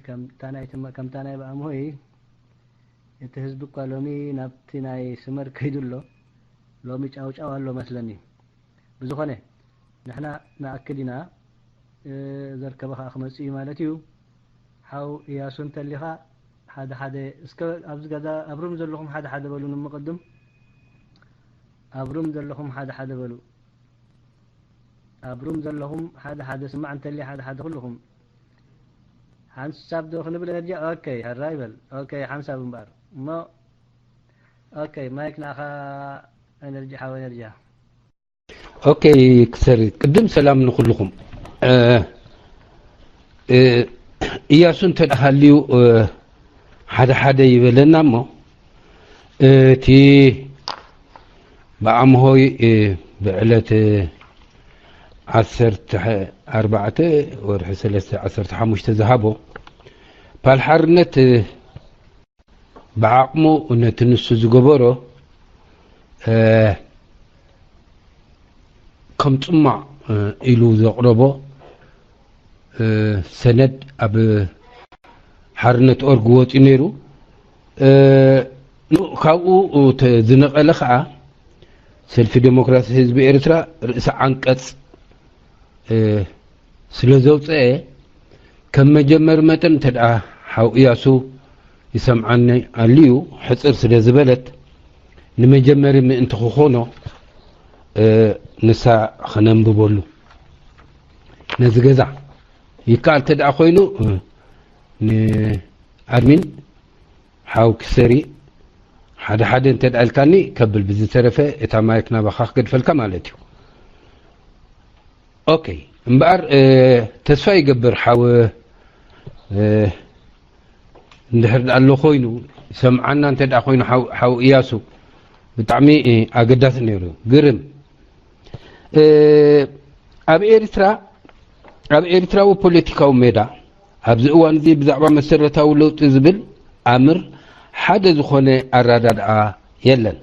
ከምታ ናይ ትመ-፣ ከምታ ናይ ብኣምሆይ፣ እቲ ህዝቢ እኳ ሎሚ ናብቲ ናይ ስመር ከይዱ ኣሎ። ሎሚ ጫው ጫው ኣሎ መስለኒ። ብዝኾነ፣ ንሕና ንኣክል ኢና፣ እ፣ ዘርከበ ኸኣ ክመጽእ እዩ ማለት እዩ። ሓው እያሱ እንተሊኻ፣ ሓደ ሓደ፣ እስከ ኣብዚ ገዛ ኣብ ሩም ዘለኹም ሓደ ሓደ በሉ፣ ንምቕድም ኣብ ሩም ዘለኹም ሓደ ሓደ በሉ። ኣብ ሩም ዘለኹም ሓደ ሓደ ስማዕ እንተሊ ሓደ ሓደ ኩልኹም። ሓንሳብ ዶ ክንብል ኤነርጂ? ኦኬ፣ ሕራይ በል። ኦኬ፣ ሓንሳብ እምበኣር። እሞ፣ ኦኬ፣ ማይክ ንኣኻ ኤነርጂ፣ ሓው ኤነርጂ። ኦኬ፣ ክሰሪ። ቅድም ሰላም ንኹልኹም። እ፣ እ፣ እያሱ እንተ ደኣ ሃልዩ፣ እ፣ ሓደ ሓደ ይበለና እሞ፣ እቲ ብኣምሆይ፣ እ፣ ብዕለት ዓሰርተ ኣርባዕተ ወርሒ ሰለስተ ዓሰርተ ሓሙሽተ ዝሃቦ ፓል ሓርነት፣ እ፣ ብዓቕሙ ነቲ ንሱ ዝገበሮ፣ እ፣ ከም ጽማቕ፣ እ፣ ኢሉ ዘቕረቦ፣ እ፣ ሰነድ ኣብ ሓርነት ኦርግ ወጺኡ ነይሩ። እ፣ ን-፣ ካብኡ ተ-፣ ዝነቐለ ኸኣ ሰልፊ ዴሞክራሲ ህዝቢ ኤርትራ ርእሰ ዓንቀጽ፣ እ፣ ስለ ዘውጸኤ፣ ከም መጀመሪ መጠን እንተ ደኣ ሓው እያሱ ይሰምዓኒ ኣልዩ፣ ሕጽር ስለ ዝበለት፣ ንመጀመሪ ምእንቲ ክኾኖ፣ እ፣ ንሳ ኸነንብበሉ። ነዚ ገዛ ይከኣል እንተ ደኣ ኮይኑ፣ እ፣ ንኣድሚን ሓው ክሰሪ ሓደ ሓደ እንተ ደኣ ኢልካኒ ከብል፣ ብዝተረፈ እታ ማይክ ናባኻ ክገድፈልካ ማለት እዩ። ኦኬ፣ እምበኣር፣ እ፣ ተስፋ ይገብር ሓው፣ እ፣ እንድሕር ደኣ ኣሎ ኮይኑ፣ ይሰምዓና እንተ ደኣ ኮይኑ ሓው፣ ሓው እያሱ፣ ብጣዕሚ፣ እ፣ ኣገዳሲ ነይሩ። ግርም። እ፣ ኣብ ኤርትራ፣ ኣብ ኤርትራዊ ፖለቲካዊ ሜዳ ኣብዚ እዋን እዚ ብዛዕባ መሰረታዊ ለውጢ ዝብል ኣምር ሓደ ዝኾነ ኣረዳድኣ የለን።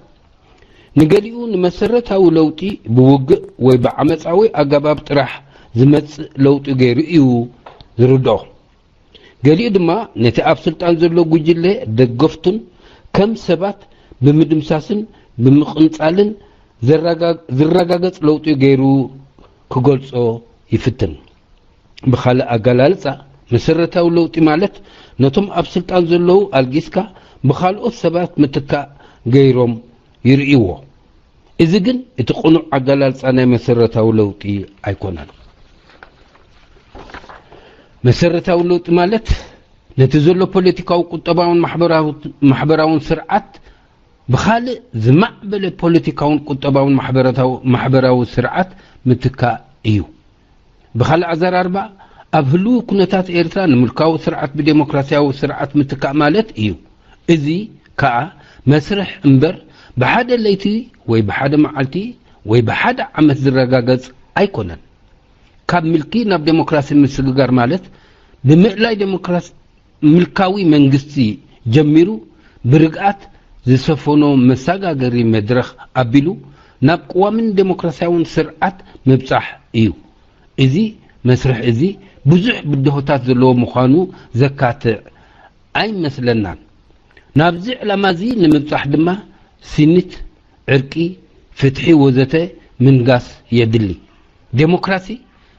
ንገሊኡ ንመሰረታዊ ለውጢ ብውግእ ወይ ብዓመጻዊ ኣገባብ ጥራሕ ዝመጽእ ለውጢ ገይሩ እዩ ዝርድኦ። ገሊኡ ድማ ነቲ ኣብ ስልጣን ዘሎ ጉጅለ ደገፍቱን ከም ሰባት ብምድምሳስን ብምቕንጻልን ዘረጋ-፣ ዝረጋገጽ ለውጢ ገይሩ ክገልጾ ይፍትን። ብኻልእ ኣገላልጻ፣ መሰረታዊ ለውጢ ማለት ነቶም ኣብ ስልጣን ዘለዉ ኣልጊስካ ብኻልኦት ሰባት ምትካእ ገይሮም ይርእይዎ። እዚ ግን እቲ ቅኑዕ ኣገላልጻ ናይ መሰረታዊ ለውጢ ኣይኮነን። መሰረታዊ ለውጢ ማለት ነቲ ዘሎ ፖለቲካዊ፣ ቁጠባውን ማሕበራዊ-፣ ማሕበራውን ስርዓት ብኻልእ ዝማዕበለ ፖለቲካውን ቁጠባውን ማሕበረታዊ-፣ ማሕበራዊ ስርዓት ምትካእ እዩ። ብኻልእ ኣዘራርባ፣ ኣብ ህሉው ኩነታት ኤርትራ ንምልካዊ ስርዓት ብዴሞክራሲያዊ ስርዓት ምትካእ ማለት እዩ። እዚ ከኣ መስርሕ እምበር፣ ብሓደ ለይቲ ወይ ብሓደ መዓልቲ ወይ ብሓደ ዓመት ዝረጋገጽ ኣይኮነን። ካብ ምልኪ ናብ ዴሞክራሲ ምስግጋር ማለት፣ ብምእላይ ዴሞክራሲ፣ ምልካዊ መንግስቲ ጀሚሩ፣ ብርግኣት ዝሰፈኖ መሰጋገሪ መድረኽ ኣቢሉ፣ ናብ ቅዋምን ዴሞክራሲያውን ስርዓት ምብጻሕ እዩ። እዚ መስርሕ እዚ ብዙሕ ብድሆታት ዘለዎ ምዃኑ ዘካትዕ ኣይመስለናን። ናብዚ ዕላማ እዚ ንምብጻሕ ድማ ስኒት፣ ዕርቂ፣ ፍትሒ ወዘተ ምንጋስ የድሊ። ዴሞክራሲ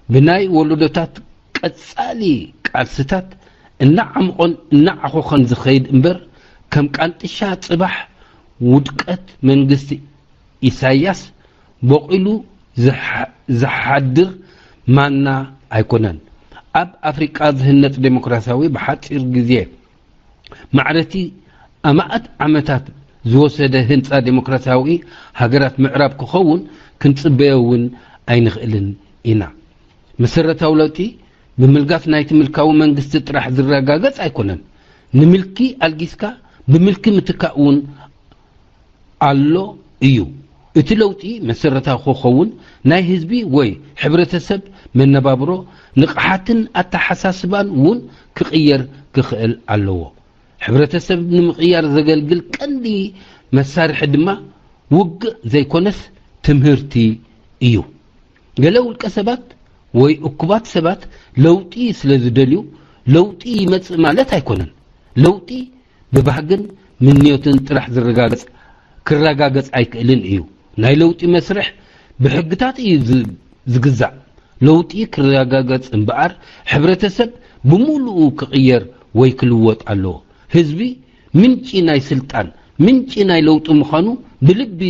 ብናይ ወለዶታት ቀጻሊ ቃልስታት እናዓምቖን እናዓኾኸን ዝኸይድ እምበር፣ ከም ቃንጥሻ ጽባሕ ውድቀት መንግስቲ ኢሳያስ በቂሉ ዝሓ-፣ ዝሓድር ማና ኣይኮነን። ኣብ ኣፍሪቃ ዝህነጽ ዴሞክራሲያዊ ብሓጺር ግዜ ማዕረቲ ኣማእት ዓመታት ዝወሰደ ህንጻ ዴሞክራሲያዊ ሃገራት ምዕራብ ክኸውን ክንጽበዮ እውን ኣይንኽእልን ኢና። መሰረታዊ ለውጢ ብምልጋስ ናይቲ ምልካዊ መንግስቲ ጥራሕ ዝረጋገጽ ኣይኮነን። ንምልኪ ኣልጊስካ ብምልኪ ምትካእ እውን ኣሎ እዩ። እቲ ለውጢ መሰረታዊ ክኸውን ናይ ህዝቢ ወይ ሕብረተሰብ መነባብሮ፣ ንቕሓትን ኣተሓሳስባን እውን ክቕየር ክኽእል ኣለዎ። ሕብረተሰብ ንምቕያር ዘገልግል ቀንዲ መሳርሒ ድማ ውግእ ዘይኮነስ ትምህርቲ እዩ። ገለ ውልቀ ሰባት ወይ እኩባት ሰባት ለውጢ ስለ ዝደልዩ ለውጢ ይመጽእ ማለት ኣይኮነን። ለውጢ ብባህግን ምንዮትን ጥራሕ ዝረጋገጽ ክረጋገጽ ኣይክእልን እዩ። ናይ ለውጢ መስርሕ ብሕግታት እዩ ዝ- ዝግዛእ። ለውጢ ክረጋገጽ እምበኣር ሕብረተሰብ ብምሉኡ ክቕየር ወይ ክልወጥ ኣለዎ። ህዝቢ ምንጪ ናይ ስልጣን ምንጪ ናይ ለውጢ ምዃኑ ብልቢ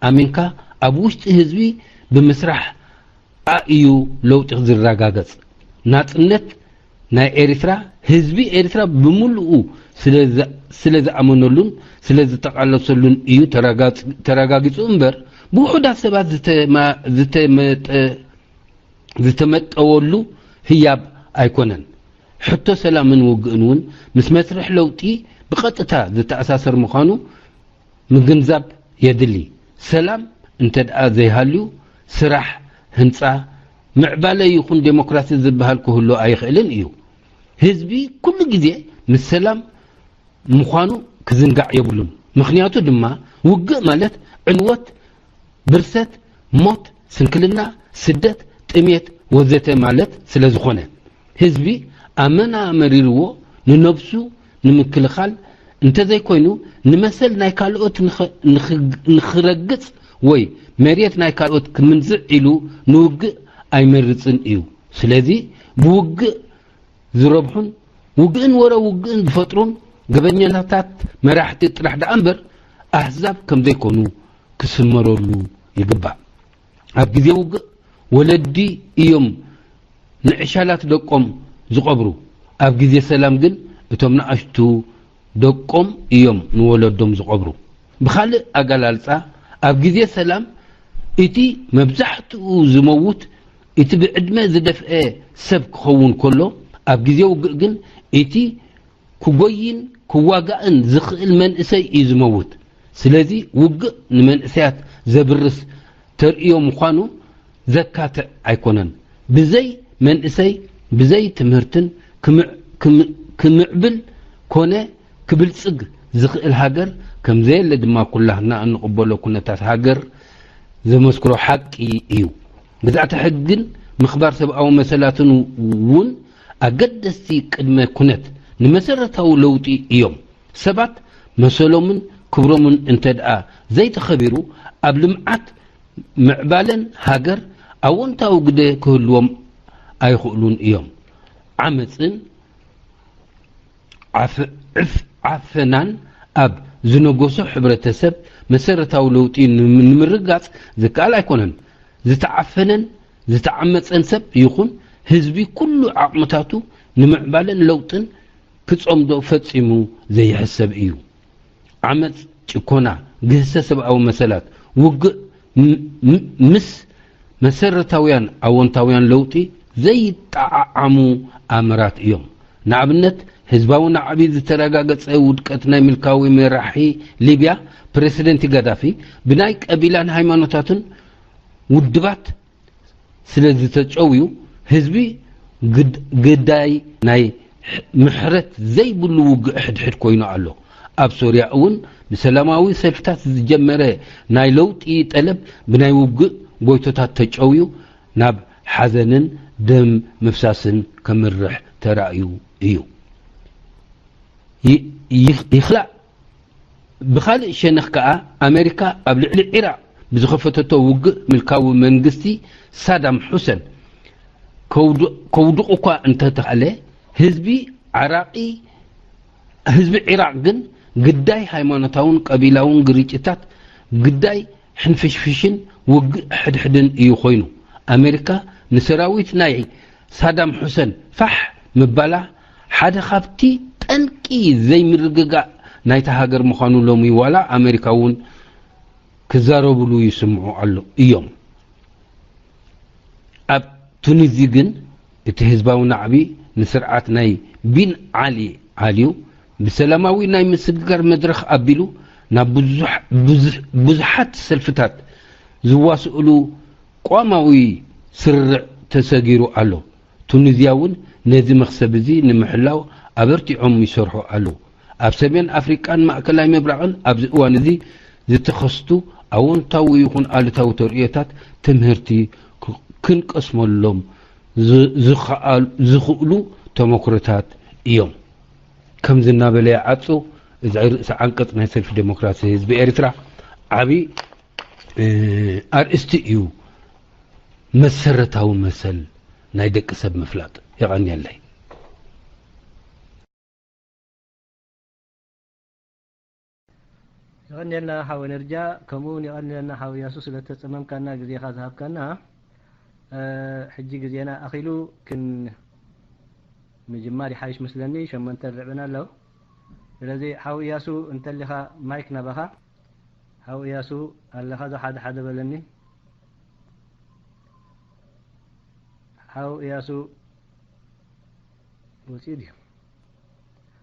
ኣሚንካ ኣብ ውሽጢ ህዝቢ ብምስራሕ እዩ ለውጢ ዝረጋገጽ። ናጽነት ናይ ኤርትራ ህዝቢ ኤርትራ ብምሉኡ ስለ ዝኣመነሉን ስለ ዝተቓለሰሉን እዩ ተረጋጊጹ እምበር ብውሑዳት ሰባት ዝተመጠወሉ ህያብ ኣይኮነን። ሕቶ ሰላምን ውግእን እውን ምስ መስርሕ ለውጢ ብቐጥታ ዝተኣሳሰር ምዃኑ ምግንዛብ የድሊ። ሰላም እንተ ደኣ ዘይሃልዩ ስራሕ፣ ህንጻ፣ ምዕባለ ይኹን ዴሞክራሲ ዝበሃል ክህሉ ኣይኽእልን እዩ። ህዝቢ ኩሉ ግዜ ምስ ሰላም ምዃኑ ክዝንጋዕ የብሉን። ምኽንያቱ ድማ ውግእ ማለት ዕንወት፣ ብርሰት፣ ሞት፣ ስንክልና፣ ስደት፣ ጥሜት ወዘተ ማለት ስለ ዝኾነ ህዝቢ ኣመና መሪርዎ ንነብሱ ንምክልኻል እንተዘይኮይኑ ንመሰል ናይ ካልኦት ንኽረግጽ ወይ መሬት ናይ ካልኦት ክምንዝዕ ኢሉ ንውግእ ኣይመርጽን እዩ። ስለዚ ብውግእ ዝረብሑን ውግእን ወረ ውግእን ዝፈጥሩን ገበኛታት መራሕቲ ጥራሕ ደኣ እምበር ኣህዛብ ከምዘይኮኑ ክስመረሉ ይግባእ። ኣብ ግዜ ውግእ ወለዲ እዮም ንዕሻላት ደቆም ዝቐብሩ። ኣብ ግዜ ሰላም ግን እቶም ንኣሽቱ ደቆም እዮም ንወለዶም ዝቐብሩ። ብኻልእ ኣገላልጻ ኣብ ግዜ ሰላም እቲ መብዛሕትኡ ዝመውት እቲ ብዕድመ ዝደፍአ ሰብ ክኸውን ከሎ ኣብ ግዜ ውግእ ግን እቲ ክጎይን ክዋጋእን ዝኽእል መንእሰይ እዩ ዝመውት። ስለዚ ውግእ ንመንእሰያት ዘብርስ ተርእዮ ምዃኑ ዘካትዕ ኣይኮነን። ብዘይ መንእሰይ ብዘይ ትምህርትን ክምዕብል ኮነ ክብልጽግ ዝኽእል ሃገር ከምዘየለ ድማ ኩላህና እንቕበሎ ኩነታት ሃገር ዘመስክሮ ሓቂ እዩ። ግዛእቲ ሕግን ምኽባር ሰብኣዊ መሰላትን እውን ኣገደስቲ ቅድመ ኩነት ንመሰረታዊ ለውጢ እዮም። ሰባት መሰሎምን ክብሮምን እንተደኣ ዘይተኸቢሩ ኣብ ልምዓት ምዕባለን ሃገር ኣወንታዊ ግደ ክህልዎም ኣይኽእሉን እዮም። ዓመፅን ዓፈናን ኣብ ዝነገሶ ሕብረተሰብ መሰረታዊ ለውጢ ንምርጋፅ ዝከኣል ኣይኮነን። ዝተዓፈነን ዝተዓመፀን ሰብ ይኹን ህዝቢ ኩሉ ዓቕምታቱ ንምዕባለን ለውጥን ክፀምዶ ፈፂሙ ዘይሕሰብ እዩ። ዓመፅ፣ ጭኮና፣ ግህሰ ሰብኣዊ መሰላት፣ ውግእ ምስ መሰረታውያን ኣወንታውያን ለውጢ ዘይጠዓዓሙ ኣምራት እዮም። ንኣብነት ህዝባዊ ናዕቢ ዝተረጋገጸ ውድቀት ናይ ምልካዊ መራሒ ሊብያ ፕረሲደንት ጋዳፊ ብናይ ቀቢላን ሃይማኖታትን ውድባት ስለ ዝተጨውዩ ህዝቢ ግዳይ ናይ ምሕረት ዘይብሉ ውግእ ሕድሕድ ኮይኑ ኣሎ። ኣብ ሶርያ እውን ብሰላማዊ ሰልፍታት ዝጀመረ ናይ ለውጢ ጠለብ ብናይ ውግእ ጎይቶታት ተጨውዩ ናብ ሓዘንን ደም ምፍሳስን ከምርሕ ተራእዩ እዩ። ይኽላእ ብኻልእ ሸነኽ ከኣ ኣሜሪካ ኣብ ልዕሊ ዒራቕ ብዝኸፈተቶ ውግእ ምልካዊ መንግስቲ ሳዳም ሑሰን ከውድቕ እኳ እንተተኻእለ ህዝቢ ዓራቒ ህዝቢ ዒራቕ ግን ግዳይ ሃይማኖታውን ቀቢላውን ግርጭታት ግዳይ ሕንፍሽፍሽን ውግእ ሕድሕድን እዩ ኮይኑ። ኣሜሪካ ንሰራዊት ናይ ሳዳም ሑሰን ፋሕ ምባላ ሓደ ካብቲ ጠንቂ ዘይምርግጋእ ናይታ ሃገር ምዃኑ ሎሚ ዋላ ኣሜሪካ እውን ክዛረብሉ ይስምዑ ኣሎ እዮም። ኣብ ቱኒዚ ግን እቲ ህዝባዊ ናዕቢ ንስርዓት ናይ ቢን ዓሊ ዓልዩ ብሰላማዊ ናይ ምስግጋር መድረኽ ኣቢሉ ናብ ብዙሓት ሰልፍታት ዝዋስእሉ ቅዋማዊ ስርርዕ ተሰጊሩ ኣሎ። ቱኒዝያ እውን ነዚ መኽሰብ እዚ ንምሕላው ኣበርቲዖም ይሰርሑ ኣለዉ። ኣብ ሰሜን ኣፍሪቃን ማእከላይ ምብራቕን ኣብዚ እዋን እዚ ዝተኸስቱ ኣወንታዊ ይኹን ኣሉታዊ ተርእዮታት ትምህርቲ ክንቀስመሎም ዝኽእሉ ተመክሮታት እዮም። ከምዚ እናበለ ይዓጹ። እዚ ርእሲ ዓንቀጽ ናይ ሰልፊ ዴሞክራሲ ህዝቢ ኤርትራ ዓቢ፣ እ፣ ኣርእስቲ እዩ። መሰረታዊ መሰል ናይ ደቂ ሰብ ምፍላጥ። የቐንየለይ። የቐንየልና ሓው ኤነርጃ፣ ከምኡ እውን የቐንየልና ሓው እያሱ ስለ ተጸመምካና ግዜኻ ዝሃብካና። እ፣ ሕጂ ግዜና ኣኺሉ ክን-፣ ምጅማር ይሓይሽ መስለኒ፣ ሸሞንተ ርብዕና ኣለዉ። ስለዚ ሓው እያሱ እንተሊኻ ማይክ ናባኻ። ሓው እያሱ ኣለኻ ዶ? ሓደ ሓደ በለኒ። ሓው እያሱ ወፂኡ ድዩ?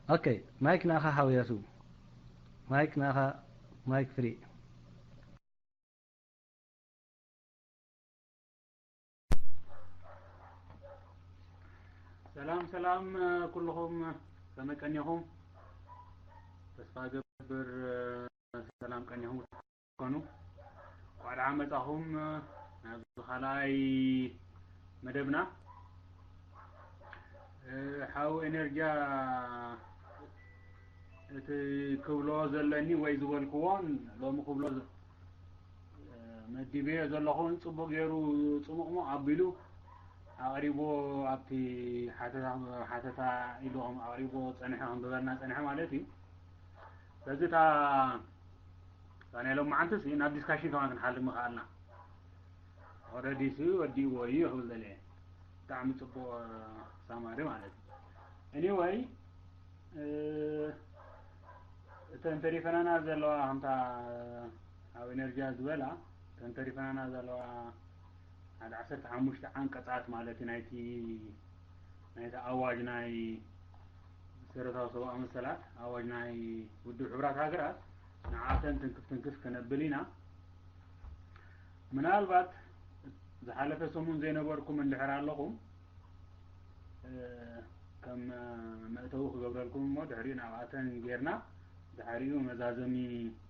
ኦኬ፣ ማይክ ናኻ ሓው እያሱ። ማይክ ናኻ፣ ማይክ ፍሪ። ሰላም ሰላም፣ ኩልኹም ከመይ ቀኒኹም? ተስፋ ገብር ሰላም ቀኒኹም ትኾኑ። እንኳዕ ደሓን መጻኹም ናብዚ ካልኣይ መደብና። እ፣ ሓው ኤነርጃ፣ እቲ ክብሎ ዘለኒ ወይ ዝበልክዎን ሎሚ ክብሎ ዘ-፣ እ፣ መዲበዮ ዘለኹን ጽቡቕ ገይሩ ጽሙቕሙቕ ኣቢሉ ኣቕሪቦ፣ ኣብቲ ሓተታ፣ ሓተታ ኢሉ ከም ኣቕሪቦ ጸኒሐ፣ ከንብበልና ጸኒሐ ማለት እዩ። ስለዚ እታ፣ እታ ናይ ሎሚ መዓልቲ ሲ ናብ ዲስካሽን ከማን ክንሓልፍ ምኽኣልና። ኦረዲ ሲ ወዲእዎ እዩ ክብል ደልየ። ብጣዕሚ ጽቡቕ ሳማሪ ማለት እዩ። ኤኒወይ፣ እ፣ እተን ተሪፈናና ዘለዋ ከምታ ኣብ ኤነርጃ ዝበላ፣ እተን ተሪፈናና ዘለዋ ሓደ ዓሰርተ ሓሙሽተ ዓንቀጻት ማለት እዩ ናይቲ፣ ናይቲ ኣዋጅ ናይ መሰረታዊ ሰብኣዊ መሰላት፣ ኣዋጅ ናይ ውድብ ሕቡራት ሃገራት፣ ንዓተን ትንክፍ ትንክፍ ከነብል ኢና። ምናልባት ዝሓለፈ ሰሙን ዘይነበርኩም እንድሕር ኣለኹም፣ እ፣ ከም መእተዊ ክገብረልኩም እሞ ድሕሪኡ ናብኣተን ጌርና ድሕሪኡ መዛዘሚ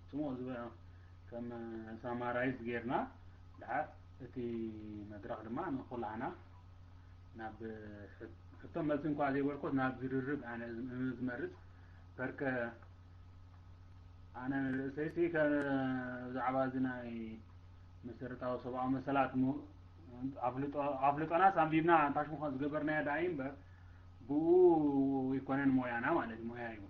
ጽሙቕ ዝበ-፣ ከም ሳማራይዝ ጌርና ድሓር እቲ መድረኽ ድማ ንኹላህና ናብ ሕት-፣ ሕቶ መልሲ እንኳ ዘይበልኩት ናብ ዝርርብ ኣነ ዝመርጽ። ፐርከ ኣነ ንርእሰይሲ ከ-፣ ብዛዕባ እዚ ናይ መሰረታዊ ሰብኣዊ መሰላት ሙ-፣ ኣፍልጦ-፣ ኣፍልጦናስ ኣንቢብና እንታሽ ምዃን ዝገበርናዮ ደኣ እዩ እምበር፣ ብኡ ይኮነን ሞያና ማለት ሞያ እዩ።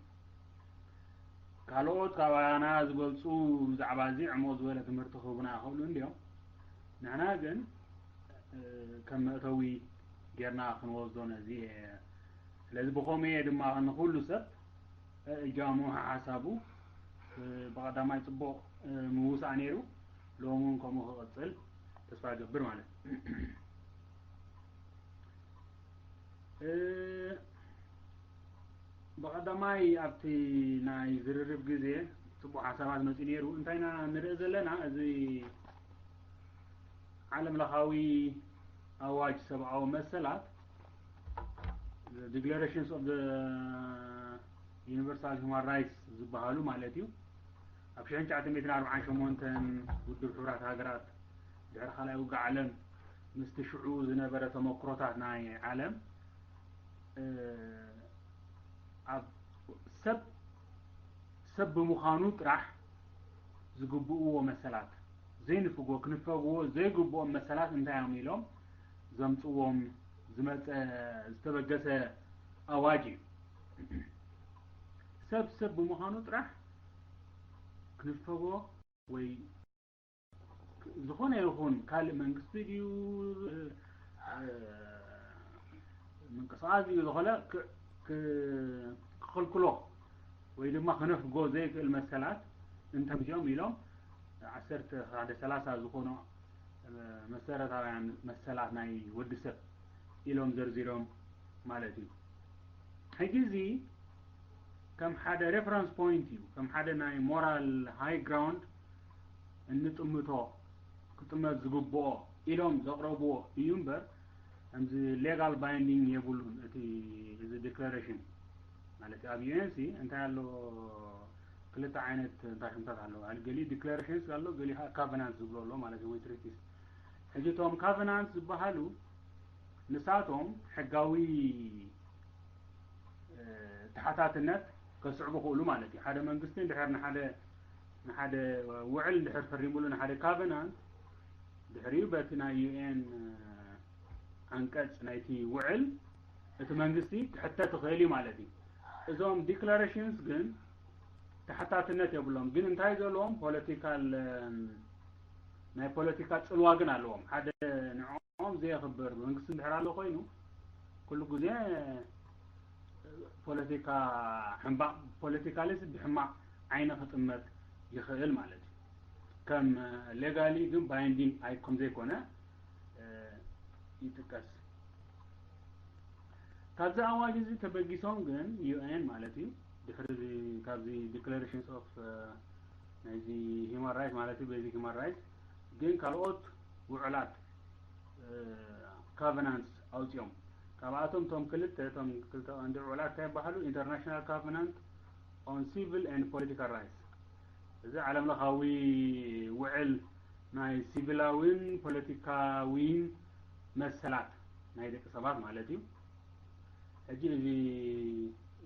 ካልኦት ካባና ዝገልጹ ብዛዕባ እዚ ዕሙቕ ዝበለ ትምህርቲ ክህቡና ይኽእሉ እንድዮም። ንሕና ግን፣ እ፣ ከም መእተዊ ጌርና ክንወስዶ ነዚ እየ። ስለዚ ብኸመይ እየ ድማ ንኹሉ ሰብ፣ እ፣ እጃሙ ሓሳቡ፣ እ፣ ብቐዳማይ ጽቡቕ፣ እ፣ ምውሳእ ነይሩ። ሎሚ እውን ከምኡ ክቕጽል ተስፋ እገብር ማለት እዩ። እ፣ ብቐዳማይ ኣብቲ ናይ ዝርርብ ግዜ ጽቡቕ ሓሳባት መጺኡ ነይሩ። እንታይ ኢና ንርኢ ዘለና? እዚ ዓለም ለኻዊ ኣዋጅ ሰብኣዊ መሰላት፣ Declarations of the Universal Human Rights ዝበሃሉ ማለት እዩ። ኣብ ሽሕን ትሽዓተ ሚእትን ኣርባዓን ሸሞንተን ውድብ ሕቡራት ሃገራት ድሕሪ ካልኣይ ውግእ ዓለም ምስቲ ሽዑ ዝነበረ ተመክሮታት ናይ ዓለም፣ እ፣ ኣብ ሰብ፣ ሰብ ብምዃኑ ጥራሕ ዝግብእዎ መሰላት ዘይንፍጎ፣ ክንፈግዎ ዘይግብኦም መሰላት እንታይ እዮም ኢሎም ዘምጽዎም ዝመጸ ዝተበገሰ ኣዋጅ እዩ። ሰብ ሰብ ብምዃኑ ጥራሕ ክንፈጎ ወይ ዝኾነ ይኹን ካልእ መንግስቲ ድዩ፣ እ፣ ምንቅስቓስ ድዩ፣ ዝኾነ ክ-፣ ክ-፣ ክኽልክሎ ወይ ድማ ክነፍጎ ዘይክእል መሰላት እንተምዚኦም ኢሎም ዓሰርተ ሓደ ሰላሳ ዝኾኑ፣ እ፣ መሰረታውያን መሰላት ናይ ወዲ ሰብ ኢሎም ዘርዚሮም ማለት እዩ። ሕጂ እዚ ከም ሓደ ሬፈረንስ ፖይንት እዩ፣ ከም ሓደ ናይ ሞራል ሃይ ግራውንድ እንጥምቶ፣ ክጥመት ዝግብኦ ኢሎም ዘቕረብዎ እዩ እምበር፣ ከምዚ ሌጋል ባይንዲንግ የብሉን። እቲ፣ እዚ ዲክለሬሽን ማለት ኣብ ዩ ኤን ሲ እንታይ ኣሎ፣ ክልተ ዓይነት እንታይ ሽምታት ኣለዎ። ገሊኡ ዲክለሬሽንስ ኣሎ፣ ገሊኡ ከዓ ካቨናንት ዝብሎ ኣሎ ማለት እዩ፣ ወይ ትሪቲስ። ሕጂ እቶም ካቨናንት ዝበሃሉ ንሳቶም ሕጋዊ፣ እ፣ ተሓታትነት ከስዕቡ ክእሉ ማለት እዩ። ሓደ መንግስቲ እንድሕር ንሓደ ንሓደ ውዕል እንድሕር ፈሪሙሉ ንሓደ ካቨናንት ድሕሪኡ በቲ ናይ ዩኤን ዓንቀጽ ናይቲ ውዕል እቲ መንግስቲ ክሕተት ይኽእል እዩ ማለት እዩ። እዞም ዲክላሬሽንስ ግን ተሓታትነት የብሎም። ግን እንታይ ዘለዎም ፖለቲካል ናይ ፖለቲካ ጽልዋ ግን ኣለዎም። ሓደ ንዕኦም ዘየኽብር መንግስቲ እንድሕር ኣሎ ኮይኑ ኩሉ ግዜ ፖለቲካ ሕምባቕ ፖለቲካሊስ ብሕማቕ ዓይነ ክጥመት ይኽእል ማለት እዩ። ከም ሌጋሊ ግን ባይንዲንግ ኣይ ከም ዘይኮነ ይጥቀስ። ካብዚ ኣዋጅ እዚ ተበጊሶም ግን ዩኤን ማለት እዩ ድሕሪ ካብዚ ዲክላሬሽንስ ኦፍ ናይዚ ሂማን ራይት ማለት እዩ ቤዚክ ሂማን ራይት ግን ካልኦት ውዕላት ካቨናንትስ ኣውፅኦም። ካብኣቶም እቶም ክልተ እቶም ክልተ ቀንዲ ውዕላት እንታይ ይበሃሉ? ኢንተርናሽናል ካቨናንት ኦን ሲቪል ኤንድ ፖለቲካል ራይትስ፣ እዚ ዓለም ለኻዊ ውዕል ናይ ሲቪላዊን ፖለቲካዊን መሰላት ናይ ደቂ ሰባት ማለት እዩ። ሕጂ እዚ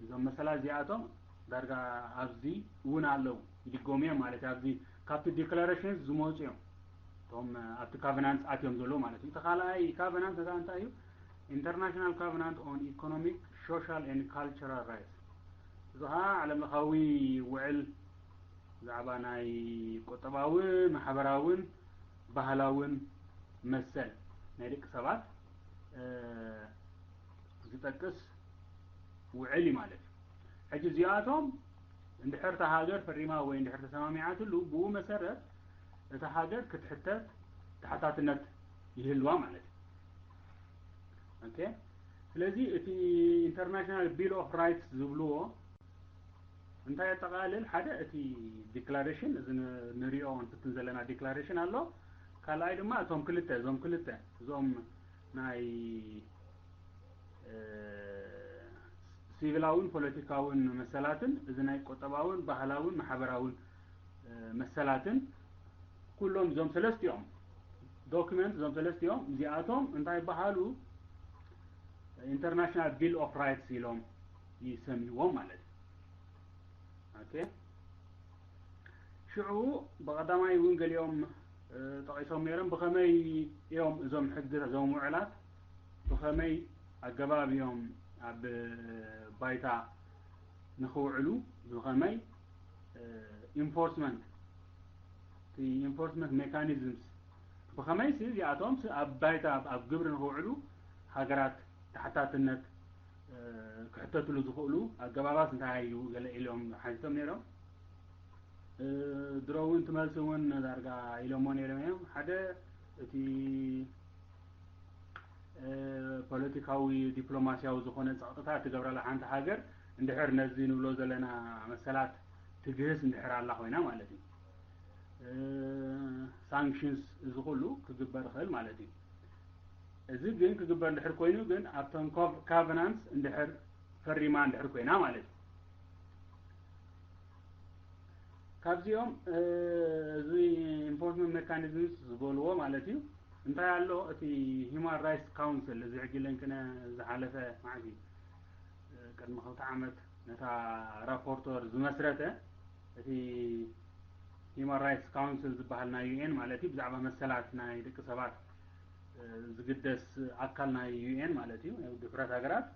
እዞም መሰላት እዚኣቶም ዳርጋ ኣብዚ እውን ኣለዉ ይድገሙ እዮም ማለት እዩ። ኣብዚ ካብቲ ዲክላሬሽን ዝመፁ እዮም እቶም ኣብቲ ካቨናንት ኣትዮም ዘለዉ ማለት እዩ። እቲ ካልኣይ ካቨናንት እታ እንታይ እዩ? ኢንተርናሽናል ካቨናንት ኦን ኢኮኖሚክ ሶሻል ኤንድ ካልቸራል ራይትስ፣ እዚ ከዓ ዓለም ለኻዊ ውዕል ብዛዕባ ናይ ቁጠባዊ ማሕበራውን ባህላውን መሰል ናይ ደቂ ሰባት ዝጠቅስ ውዕል እዩ ማለት እዩ። ሕጂ እዚኣቶም እንድሕር እታ ሃገር ፈሪማ ወይ እንድሕር ተሰማሚዓትሉ ብኡ መሰረት እታ ሃገር ክትሕተት ተሓታትነት ይህልዋ ማለት እዩ። ኦኬ። ስለዚ እቲ ኢንተርናሽናል ቢል ኦፍ ራይትስ ዝብልዎ እንታይ የጠቓልል? ሓደ እቲ ዲክላሬሽን እዚ ንሪኦ ንፍትን ዘለና ዲክላሬሽን ኣሎ። ካልኣይ ድማ እቶም ክልተ እዞም ክልተ እዞም ናይ ሲቪላውን ፖለቲካውን መሰላትን እዚ ናይ ቁጠባውን ባህላውን ማሕበራውን መሰላትን ኩሎም እዞም ሰለስቲኦም ዶክመንት እዞም ሰለስቲኦም እዚኣቶም እንታይ ይበሃሉ? ኢንተርናሽናል ቢል ኦፍ ራይትስ ኢሎም ይሰምይዎም ማለት እዩ። ኦኬ። ሽዑ ብቐዳማይ እውን ገሊኦም ጠቒሶም ነይሮም። ብኸመይ እዮም እዞም ሕግታት እዞም ውዕላት ብኸመይ ኣገባብ እዮም ኣብ ባይታ ንኽውዕሉ ብኸመይ ኢንፎርስመንት ኢንፎርስመንት ሜካኒዝምስ ብኸመይ እዚኣቶም ኣብ ባይታ ኣብ ግብሪ ንኽውዕሉ ሃገራት ተሓታትነት ክሕተትሉ ዝኽእሉ ኣገባባት እንታይ እዩ ገለ ኢሎም ሓቲቶም ነይሮም። ድሮ እውን ትመልሲ እውን ዳርጋ ኢሎሞ ነይሮም እዮም። ሓደ እቲ ፖለቲካዊ ዲፕሎማሲያዊ ዝኾነ ጸቕጥታት ትገብረላ ሓንቲ ሃገር እንድሕር ነዚ ንብሎ ዘለና መሰላት ትግህስ እንድሕር ኣላ ኮይና ማለት እዩ። ሳንክሽንስ እዚ ኩሉ ክግበር ይኽእል ማለት እዩ። እዚ ግን ክግበር እንድሕር ኮይኑ ግን ኣብቶም ካቨናንትስ እንድሕር ፈሪማ እንድሕር ኮይና ማለት እዩ። ካብዚኦም እዚ ኢንፎርስመንት ሜካኒዝምስ ዝበልዎ ማለት እዩ እንታይ ኣሎ እቲ ሂማን ራይትስ ካውንስል እዚ ሕጂ ለንክነ ዝሓለፈ ማለት እዩ ቅድሚ ክልተ ዓመት ነታ ራፖርተር ዝመስረተ እቲ ሂማን ራይትስ ካውንስል ዝበሃል ናይ ዩኤን ማለት እዩ ብዛዕባ መሰላት ናይ ደቂ ሰባት ዝግደስ ኣካል ናይ ዩኤን ማለት እዩ ድፍረት ሃገራት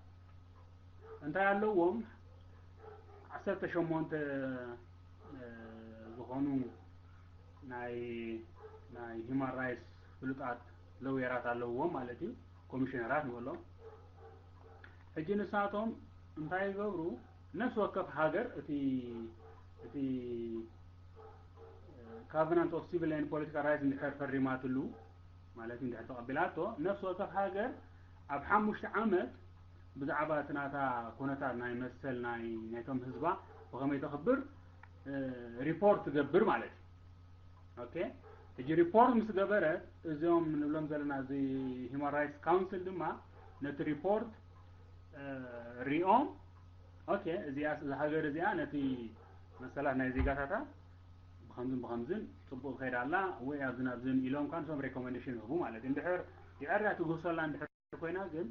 እንታይ ኣለዎም ዓሰርተ ሸሞንተ ዝኾኑ ናይ ናይ ሂማን ራይትስ ፍሉጣት ለውየራት ኣለውዎም ማለት እዩ ኮሚሽነራት ንበሎም። ሕጂ ንሳቶም እንታይ ይገብሩ? ነፍሲ ወከፍ ሃገር እቲ እቲ ካቨናንት ኦፍ ሲቪል ኤንድ ፖለቲካል ራይትስ እንድሕር ፈሪማትሉ ማለት እዩ እንድሕር ተቐቢላቶ ነፍሲ ወከፍ ሃገር ኣብ ሓሙሽተ ዓመት ብዛዕባ እቲ ናታ ኩነታት ናይ መሰል ናይ ናይቶም ህዝባ ብኸመይ ተኽብር ሪፖርት ትገብር ማለት እዩ። ኦኬ። ሕጂ ሪፖርት ምስ ገበረት እዚኦም ንብሎም ዘለና እዚ ሂማን ራይትስ ካውንስል ድማ ነቲ ሪፖርት ሪኦም ኦኬ እዚኣ እዛ ሃገር እዚኣ ነቲ መሰላት ናይ ዜጋታታ ብኸምዝን ብኸምዝን ፅቡቅ ትኸይድ ኣላ ወይ ኣብዝን ኣብዝን ኢሎም ካ ንሶም ሬኮመንዴሽን ይህቡ ማለት እዩ። እንድሕር ይዕርያ ትግህሶላ እንድሕር ኮይና ግን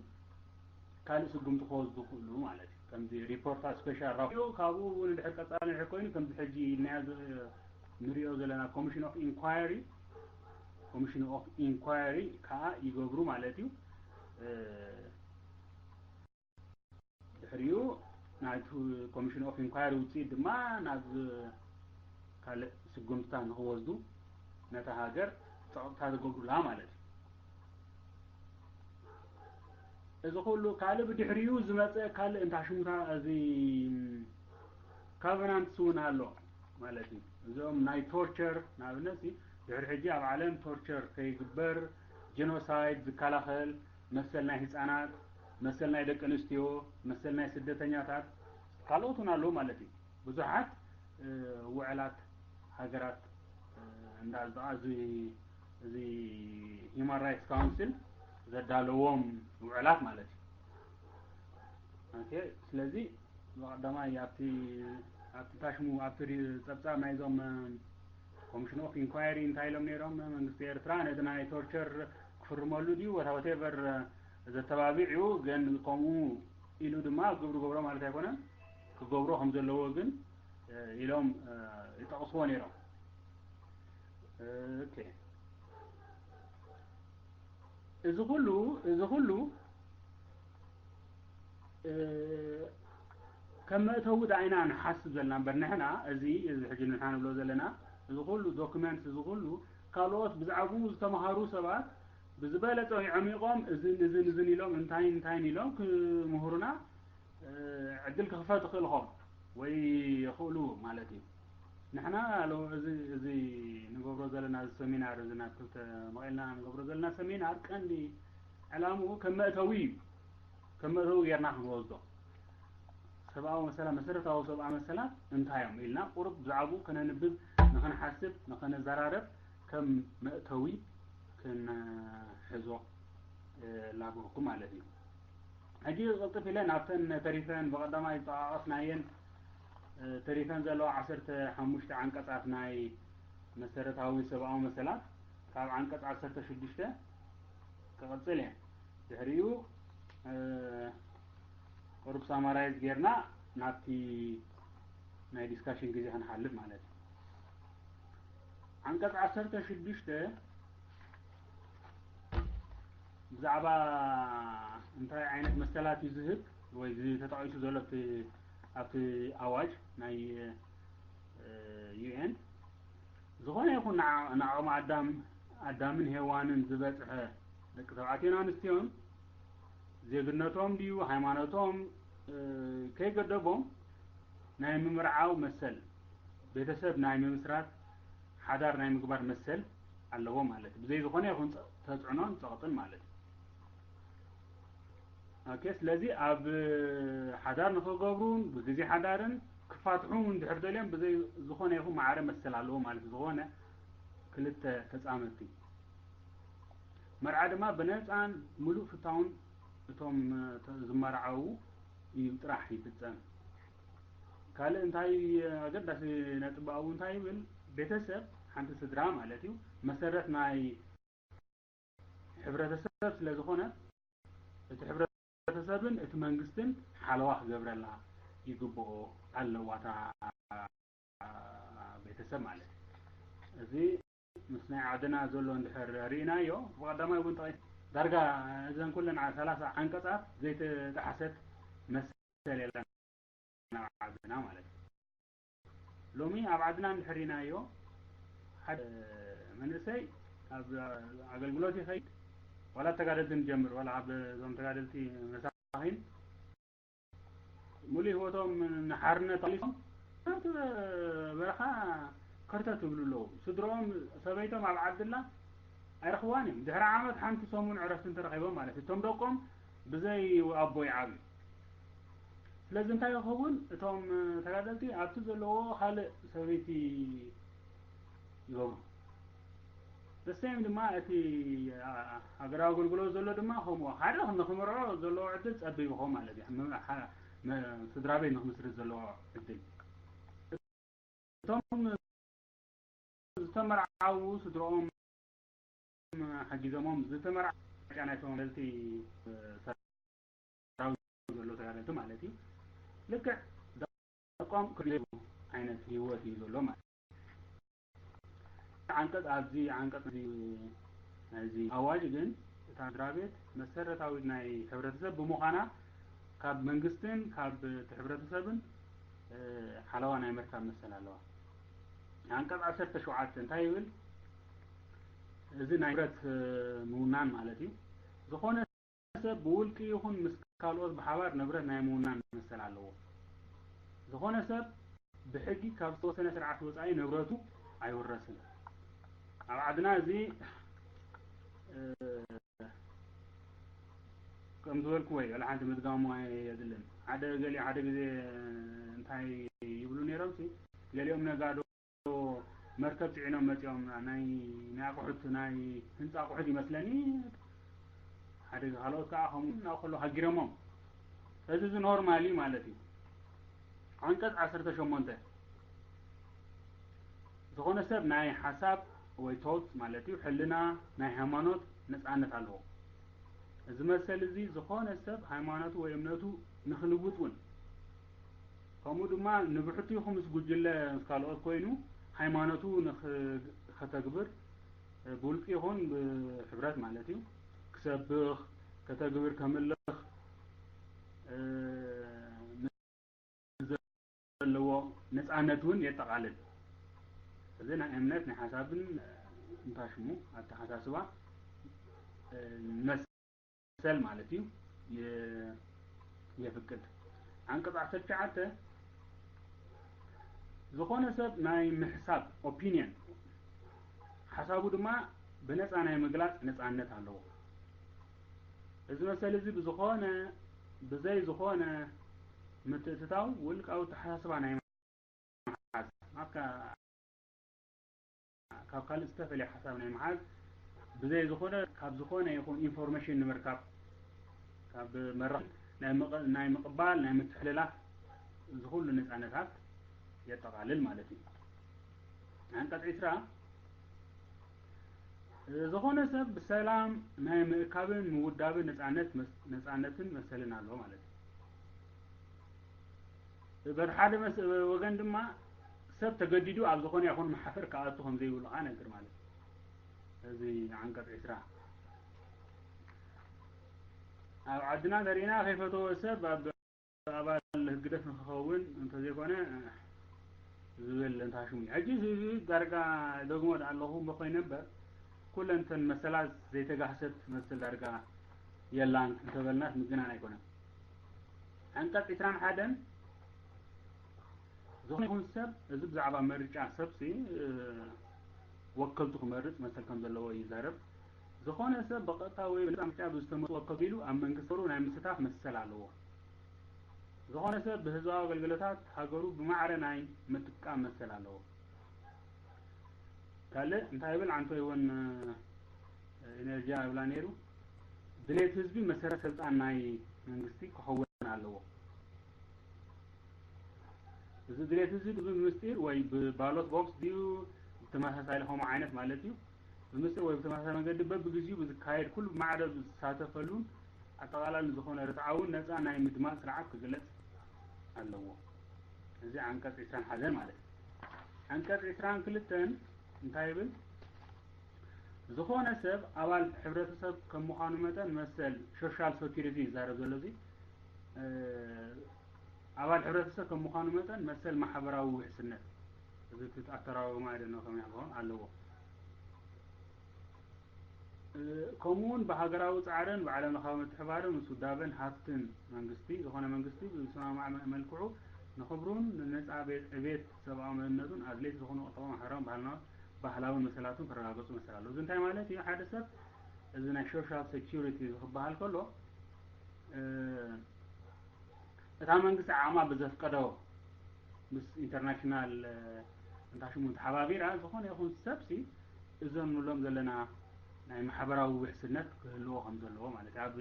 ካልእ ስጉምቲ ክወስዱ ይኽእሉ ማለት እዩ። ከምዚ ሪፖርት ስፔሻል ራፖርት ካብኡ እውን ድሕር ቀጻሊ ድሕር ኮይኑ ከምዚ ሕጂ ኢልናዮ ዝ- ንሪኦ ዘለና ኮሚሽን ኦፍ ኢንኳየሪ ኮሚሽን ኦፍ ኢንኳየሪ ከዓ ይገብሩ ማለት እዩ። ድሕሪኡ ናይቲ ኮሚሽን ኦፍ ኢንኳየሪ ውፅኢት ድማ ናብ ካልእ ስጉምትታት ንክወስዱ ነታ ሃገር ፀቕጥታ ዝገብሩላ ማለት እዩ። እዚ ኩሉ ካልእ ብድሕሪኡ ዝመፀ ካልእ እንታሽሙታ እዚ ካቨናንትስ እውን ኣሎ ማለት እዩ። እዚኦም ናይ ቶርቸር ንኣብነት ድሕሪ ሕጂ ኣብ ዓለም ቶርቸር ከይግበር፣ ጀኖሳይድ ዝከላኸል፣ መሰል ናይ ህፃናት፣ መሰል ናይ ደቂ ኣንስትዮ፣ መሰል ናይ ስደተኛታት ካልኦት እውን ኣለዉ ማለት እዩ። ብዙሓት ውዕላት ሃገራት እንዳዝኣ እዚ እዚ ሂማን ራይትስ ካውንስል ዘዳለዎም ውዕላት ማለት እዩ። ኦኬ፣ ስለዚ ብቐዳማይ ኣብቲ ኣብቲ ታሽሙ ኣብቲ ጸብጻብ ናይዞም ኮሚሽን ኦፍ ኢንኳየሪ እንታይ ኢሎም ነይሮም? መንግስቲ ኤርትራ ነቲ ናይ ቶርቸር ክፍርመሉ ድዩ ወታ ወቴቨር ዘተባቢዕ እዩ፣ ግን ከምኡ ኢሉ ድማ ግብሩ ገብሮ ማለት ኣይኮነን፣ ክገብሮ ከም ዘለዎ ግን ኢሎም ይጠቕስዎ ነይሮም። ኦኬ፣ እዚ ኩሉ እዚ ኩሉ ከም መእተዊ ዳኣ ኢና ንሓስብ ዘለና እምበር ንሕና እዚ እዚ ሕጂ ንሕና ንብሎ ዘለና እዚ ኩሉ ዶክመንት እዚ ኩሉ ካልኦት ብዛዕባኡ ዝተምሃሩ ሰባት ብዝበለጸ ይዕሚቖም እዝን እዝን እዝን ኢሎም እንታይን እንታይን ኢሎም ክምህሩና ዕድል ክኽፈት ይኽእል ኾም ወይ ይኽእሉ ማለት እዩ። ንሕና ሎ እዚ እዚ ንገብሮ ዘለና እዚ ሰሚናር እዚ ናብ ክልተ መቒልና ንገብሮ ዘለና ሰሚናር ቀንዲ ዕላምኡ ከም መእተዊ እዩ። ከም መእተዊ ጌርና ክንወስዶ ሰብኣዊ መሰላት መሰረታዊ ሰብኣዊ መሰላት እንታይ እዮም ኢልና ቁሩብ ብዛዕባኡ ከነንብብ ንኽንሓስብ ንኽንዘራረብ ከም መእተዊ ክንሕዞ ላበኩ ማለት እዩ። ሕጂ ቅልጥፍ ኢለ ናብተን ተሪፈን ብቐዳማይ ዝጠቓቐስናየን ተሪፈን ዘለዋ ዓሰርተ ሓሙሽተ ዓንቀጻት ናይ መሰረታዊ ሰብኣዊ መሰላት ካብ ዓንቀጽ ዓሰርተ ሽዱሽተ ክቕጽል እየ። ድሕሪኡ ቁሩብ ሳማራይዝ ጌርና ናብቲ ናይ ዲስካሽን ግዜ ክንሓልፍ ማለት እዩ። ዓንቀጽ ዓሰርተ ሽዱሽተ ብዛዕባ እንታይ ዓይነት መሰላት እዩ ዝህብ ወይ ተጠቒሱ ዘሎ ኣብቲ ኣዋጅ ናይ ዩኤን ዝኾነ ይኹን ንዓቕሚ ኣዳም ኣዳምን ሄዋንን ዝበፅሐ ደቂ ተባዕትዮን ኣንስትዮን ዜግነቶም ድዩ ሃይማኖቶም ከይገደቦም ናይ ምምርዓው መሰል ቤተሰብ ናይ ምምስራት ሓዳር ናይ ምግባር መሰል ኣለዎ ማለት እዩ። ብዘይ ዝኾነ ይኹን ተፅዕኖን ፀቕጥን ማለት እዩ። ኦኬ፣ ስለዚ ኣብ ሓዳር ንክገብሩን ብግዜ ሓዳርን ክፋትሑ እውን ድሕር ደልዮም ብዘይ ዝኾነ ይኹን ማዕረ መሰል ኣለዎ ማለት እዩ። ዝኾነ ክልተ ተፃመድቲ መርዓ ድማ ብነፃን ምሉእ ፍታውን እቶም ዝመርዓዉ እዩ ጥራሕ ይፍፀም። ካልእ እንታይ ኣገዳሲ ነጥቢ ኣብኡ እንታይ ይብል? ቤተሰብ ሓንቲ ስድራ ማለት እዩ መሰረት ናይ ሕብረተሰብ ስለ ዝኾነ እቲ ሕብረተሰብን እቲ መንግስትን ሓለዋ ክገብረላ ይግብኦ ኣለዋ እታ ቤተሰብ ማለት እዩ። እዚ ምስ ናይ ዓድና ዘሎ እንድሕር ርኢናዮ ብቐዳማይ እውን ጠቒስ ዳርጋ እዘን ኩለን ዓ- ሰላሳ ዓንቀጻት ዘይተጣሓሰት መሰል የለን ኣብ ዓድና ማለት እዩ። ሎሚ ኣብ ዓድና እንድሕር ርኢናዮ ሓደ መንእሰይ ኣብ ኣገልግሎት ይኸይድ ዋላ ተጋደልቲ ንጀምር ዋላ ኣብ እዞም ተጋደልቲ መሳኺን ሙሉእ ህይወቶም ንሓርነት ኣሊፎም ናብቲ በረኻ ከርተት ይብሉ ኣለዉ። ስድርኦም ሰበይቶም ኣብ ዓድላ ኣይረኽብዋን እዮም። ድሕሪ ዓመት ሓንቲ ሰሙን ዕረፍቲ እንተረኺቦም ማለት እዩ። እቶም ደቆም ብዘይ ኣቦ ይዓብዩ። ስለዚ እንታይ ይኸውን? እቶም ተጋደልቲ ኣብቲ ዘለዎ ካልእ ሰበይቲ ይገብሩ። ደሰይም ድማ እቲ ሃገራዊ ኣገልግሎት ዘሎ ድማ ከምኡ ሓደ ንክምርዖ ዘለዎ ዕድል ጸቢብ ይኸውን ማለት እዩ። ስድራ ቤት ንክምስርት ዘለዎ ዕድል እቶም ዝተመርዓዉ ስድሮኦም ሓጊዞሞም ዝተመርዓ ናይቶም ተጋደልቲ ሰራዊት ዘሎ ተጋደልቲ ማለት እዩ። ልክዕ ደቆም ክሪኡ ዓይነት ህይወት እዩ ዘሎ ማለት እዩ። ዓንቀጽ ኣብዚ ዓንቀጽ እዚ ናይዚ ኣዋጅ ግን እታ ስድራ ቤት መሰረታዊት ናይ ሕብረተሰብ ብምዃና ካብ መንግስትን ካብ እቲ ሕብረተሰብን ሓለዋ ናይ ምርካብ መሰል ኣለዋ። ዓንቀጽ ዓሰርተ ሸውዓተ እንታይ ይብል? እዚ ናይ ንብረት ምውናን ማለት እዩ። ዝኾነ ሰብ ብውልቂ ይኹን ምስ ካልኦት ብሓባር ንብረት ናይ ምውናን መሰል ኣለዎ። ዝኾነ ሰብ ብሕጊ ካብ ዝተወሰነ ስርዓት ወፃኢ ንብረቱ ኣይውረስን። ኣብ ዓድና እዚ ከም ዝበልኩዎ እዩ፣ ገለ ሓንቲ ምድጋሙ ኣየድልን። ሓደ ገሊኡ ሓደ ግዜ እንታይ ይብሉ ነይሮም ሲ፣ ገሊኦም ነጋዶ መርከብ ጽዒኖም መጺኦም፣ ናይ ናይ ኣቑሑት ናይ ህንጻ ኣቑሑት ይመስለኒ፣ ሓደ ካልኦት ከዓ ከምኡ ናብ ከሎ ሃጊረሞም። እዚ እዚ ኖርማል እዩ ማለት እዩ። ዓንቀጽ ዓሰርተ ሸሞንተ ዝኾነ ሰብ ናይ ሓሳብ ወይ ቶት ማለት እዩ ሕልና ናይ ሃይማኖት ነጻነት ኣለዎ። እዚ መሰል እዚ ዝኾነ ሰብ ሃይማኖቱ ወይ እምነቱ ንክልውጥ እውን ከምኡ ድማ ንብሕቱ ይኹን ምስ ጉጅለ ምስ ካልኦት ኮይኑ ሃይማኖቱ ንኸተግብር ብውልቂ ይኹን ብሕብረት ማለት እዩ ክሰብኽ ከተግብር ከምልኽ ዘለዎ ነፃነት እውን የጠቓልል። እዚ ናይ እምነት ናይ ሓሳብን እንታይ ሽሙ ኣተሓሳስባ መሰል ማለት እዩ የፍቅድ። ዓንቀፅ ዓሰርተ ትሽዓተ ዝኾነ ሰብ ናይ ምሕሳብ ኦፒንየን ሓሳቡ ድማ ብነፃ ናይ ምግላፅ ነፃነት ኣለዎ። እዚ መሰል እዚ ብዝኾነ ብዘይ ዝኾነ ምትእትታው ውልቃዊ ኣተሓሳስባ ናይ ምሓዝ ካብ ካልእ ዝተፈለየ ሓሳብ ናይ ምሓዝ ብዘይ ዝኾነ ካብ ዝኾነ ይኹን ኢንፎርሜሽን ንምርካብ ካብ መራኽ ናይ ምቕባል ናይ ምትሕልላፍ እዚ ኩሉ ነፃነታት የጠቓልል ማለት እዩ። ዓንቀፅ ዒስራ ዝኾነ ሰብ ብሰላም ናይ ምእካብን ምውዳብን ነፃነትን መሰልን ኣለዎ ማለት እዩ። በቲ ሓደ ወገን ድማ ሰብ ተገዲዱ ኣብ ዝኾነ ይኹን መሓፈር ክኣቱ ከም ዘይብሉ ከዓ ነግር ማለት እዩ። እዚ ዓንቀፅ ዒስራ ኣብ ዓድና ተሪእና ከይፈተወ ሰብ ኣብ ኣባል ህግደፍ ንክኸውን እንተዘይኮነ ዝብል እንታሽሙ እዩ። ሕጂ እዚ ዳርጋ ደግሞ ኣለኹ እሞ ኮይነ እምበር ኩለን እተን መሰላት ዘይተጋህሰት ትመስል ዳርጋ የላን እንተበልናስ ምግናን ኣይኮነን። ዓንቀፅ ዒስራን ሓደን ዝኾነ ይኹን ሰብ እዚ ብዛዕባ መርጫ ሰብሲ ወከልቱ ክመርፅ መሰል ከም ዘለዎ ይዛረብ። ዝኾነ ሰብ ብቐጥታ ወይ ብነፃ ምርጫ ብዝተመርፁ ወከልቱ ኢሉ ኣብ መንግስቲ ሃገሩ ናይ ምስታፍ መሰል ኣለዎ። ዝኾነ ሰብ ብህዝባዊ ኣገልግሎታት ሃገሩ ብማዕረ ናይ ምጥቃም መሰል ኣለዎ። ካልእ እንታይ ይብል ዓንቶ ይወን ኤነርጂ ይብላ ነይሩ፣ ድሌት ህዝቢ መሰረት ስልጣን ናይ መንግስቲ ክኸውን ኣለዎ። እዚ ድሌት እዚ ብምስጢር ወይ ብባሎት ቦክስ ድዩ ብተመሳሳሊ ከምኡ ዓይነት ማለት እዩ ብምስጢር ወይ ብተመሳሳሊ መንገዲ በብግዚኡ ብዝካየድ ኩሉ ብማዕረ ብዝሳተፈሉን ኣጠቓላሊ ዝኾነ ርትዓውን ነፃ ናይ ምድማፅ ስርዓት ክግለፅ ኣለዎ። እዚ ዓንቀፅ ዒስራን ሓደን ማለት እዩ። ዓንቀፅ ዒስራን ክልተን እንታይ ይብል? ዝኾነ ሰብ ኣባል ሕብረተሰብ ከም ምዃኑ መጠን መሰል ሶሻል ሴኩሪቲ ይዛረብ ዘሎ እዚ ኣባል ሕብረተሰብ ከም ምዃኑ መጠን መሰል ማሕበራዊ ውሕስነት እዚ ኣተራጎማ ደኖ ከመይ ክኸውን ኣለዎ። ከምኡ እውን ብሃገራዊ ፃዕርን ብዓለም ለኻዊ ምትሕባርን ምስ ውዳበን ሃፍትን መንግስቲ ዝኾነ መንግስቲ ብዝሰማማዕ መልክዑ ንኽብሩን ንነፃ ዕቤት ሰብኣዊ መንነቱን ኣድለይቲ ዝኾኑ ቁጠባዊ ማሕበራውን ባህላውን መሰላቱን ክረጋገፁ መሰል ኣለዎ። እዚ እንታይ ማለት እዩ? ሓደ ሰብ እዚ ናይ ሶሻል ሴኩሪቲ ክበሃል ከሎ እታ መንግስቲ ዓቕማ ብዘፍቀዶ ምስ ኢንተርናሽናል እንታይ ሽሙ ተሓባቢራ ዝኾነ ይኹን ሰብሲ እዞም ንብሎም ዘለና ናይ ማሕበራዊ ውሕስነት ክህልዎ ከም ዘለዎ ማለት እዩ። ኣብ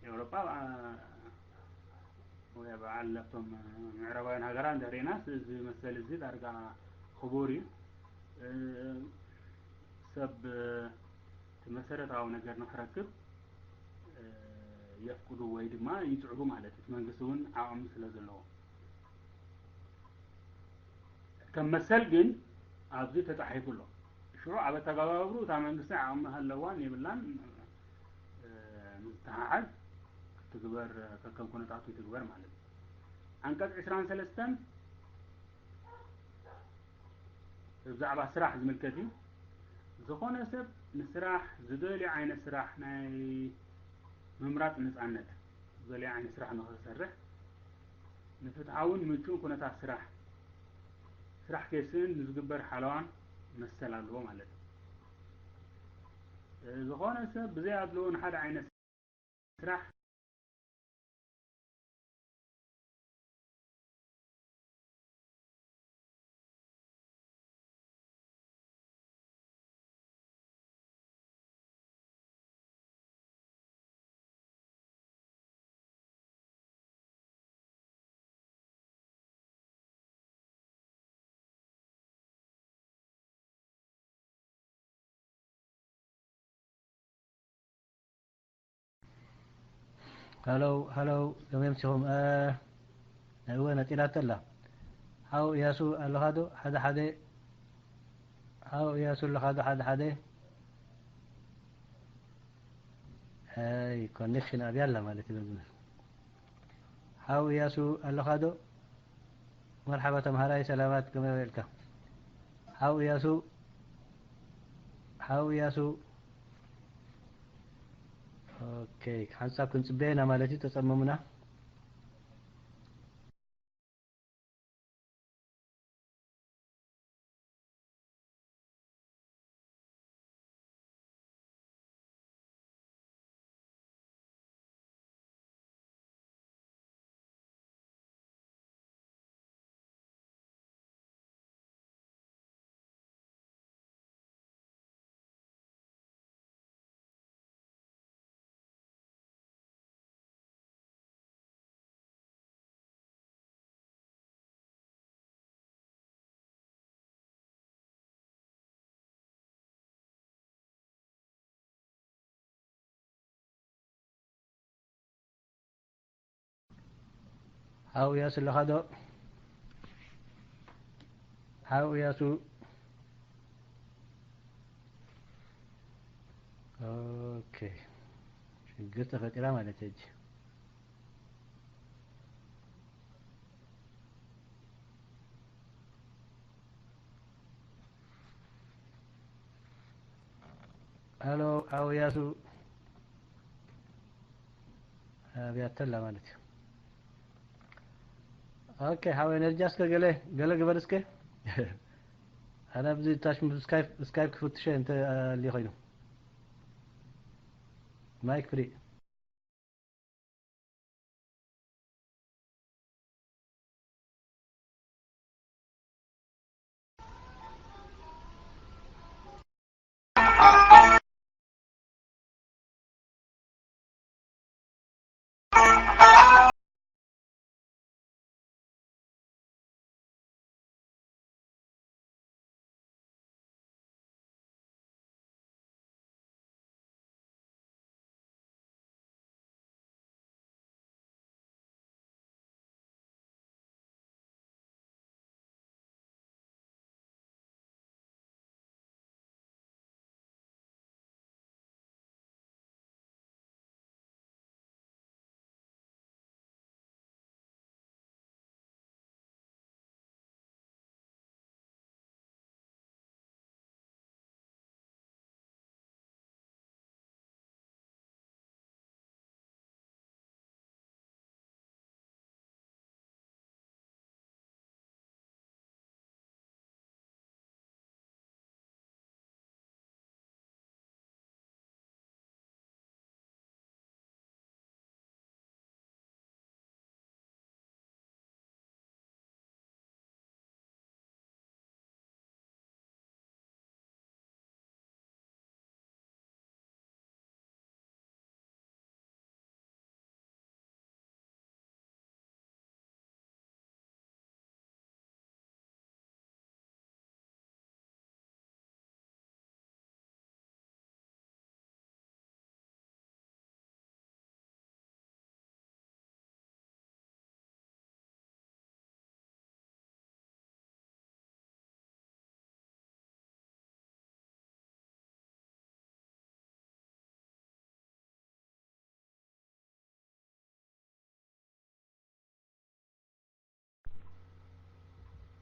ኤውሮጳ ወይ ኣብ ዓለም ኣብቶም ምዕራባውያን ሃገራት እንተሪእናስ እዚ መሰል እዚ ዳርጋ ክቡር እዩ። ሰብ እቲ መሰረታዊ ነገር ንክረክብ የፍቅዱ ወይ ድማ ይፅዕሩ ማለት እዩ። እቲ መንግስቲ እውን ዓቕሚ ስለ ዘለዎ ከም መሰል ግን ኣብዚ ተጻሒፉ ኣሎ። ሽዑ ኣብ ኣተገባብርኡ እታ መንግስቲ ዓቕሚ ሃለዋን የብላን፣ እ፣ ምስ ተሓሓዝ ክትግበር፣ ከከም ኩነታቱ ይትግበር ማለት እዩ። ዓንቀጽ ዕስራን ሰለስተን ብዛዕባ ስራሕ ዝምልከት እዩ። ዝኾነ ሰብ ንስራሕ፣ ዝደልዮ ዓይነት ስራሕ ናይ ምምራጽ ነጻነት፣ ዝደልዮ ዓይነት ስራሕ ንኽሰርሕ፣ ንፍትሓውን ምቹእን ኩነታት ስራሕ፣ ስራሕ ከይስእን ንዝግበር ሓለዋን መሰል ኣለዎ ማለት እዩ። ዝኾነ ሰብ ብዘይ ኣድልዎ ንሓደ ዓይነት ስራሕ ሃሎ፣ ሃሎ፣ ከመይ ኣምሲኹም? እ፣ እወ፣ ነጺላቶ ኣላ። ሓው እያሱ ኣለኻ ዶ? ሓደ ሓደ። ሓው እያሱ ኣለኻ ዶ? ሓደ ሓደ። ኣይ፣ ኮኔክሽን ኣብያ ኣላ ማለት እዩ። በዚ ሓው እያሱ ኣለኻ ዶ? መርሓባ ተምሃራይ፣ ሰላማት፣ ከመይ ውዒልካ? ሓው እያሱ፣ ሓው እያሱ። ኦኬ፣ ሓንሳብ ክንጽበየና ማለት እዩ፣ ተጸመሙና። ሓው እያሱ ኣለኻ ዶ? ሓው እያሱ። ኦኬ፣ ሽግር ተፈጢራ ማለት እዩ። ሃሎ፣ ሓው እያሱ ኣብያተላ ማለት እዩ። ኦኬ፣ ሓወይ ነጃ እስከ ገለ፣ ገለ ግበር እስከ። ኣነ ኣብዚ ታች ምስ ስካይፕ፣ ስካይፕ ክፍትሸ እንተ ኣልዩ ኮይኑ። ማይክ ፍሪ።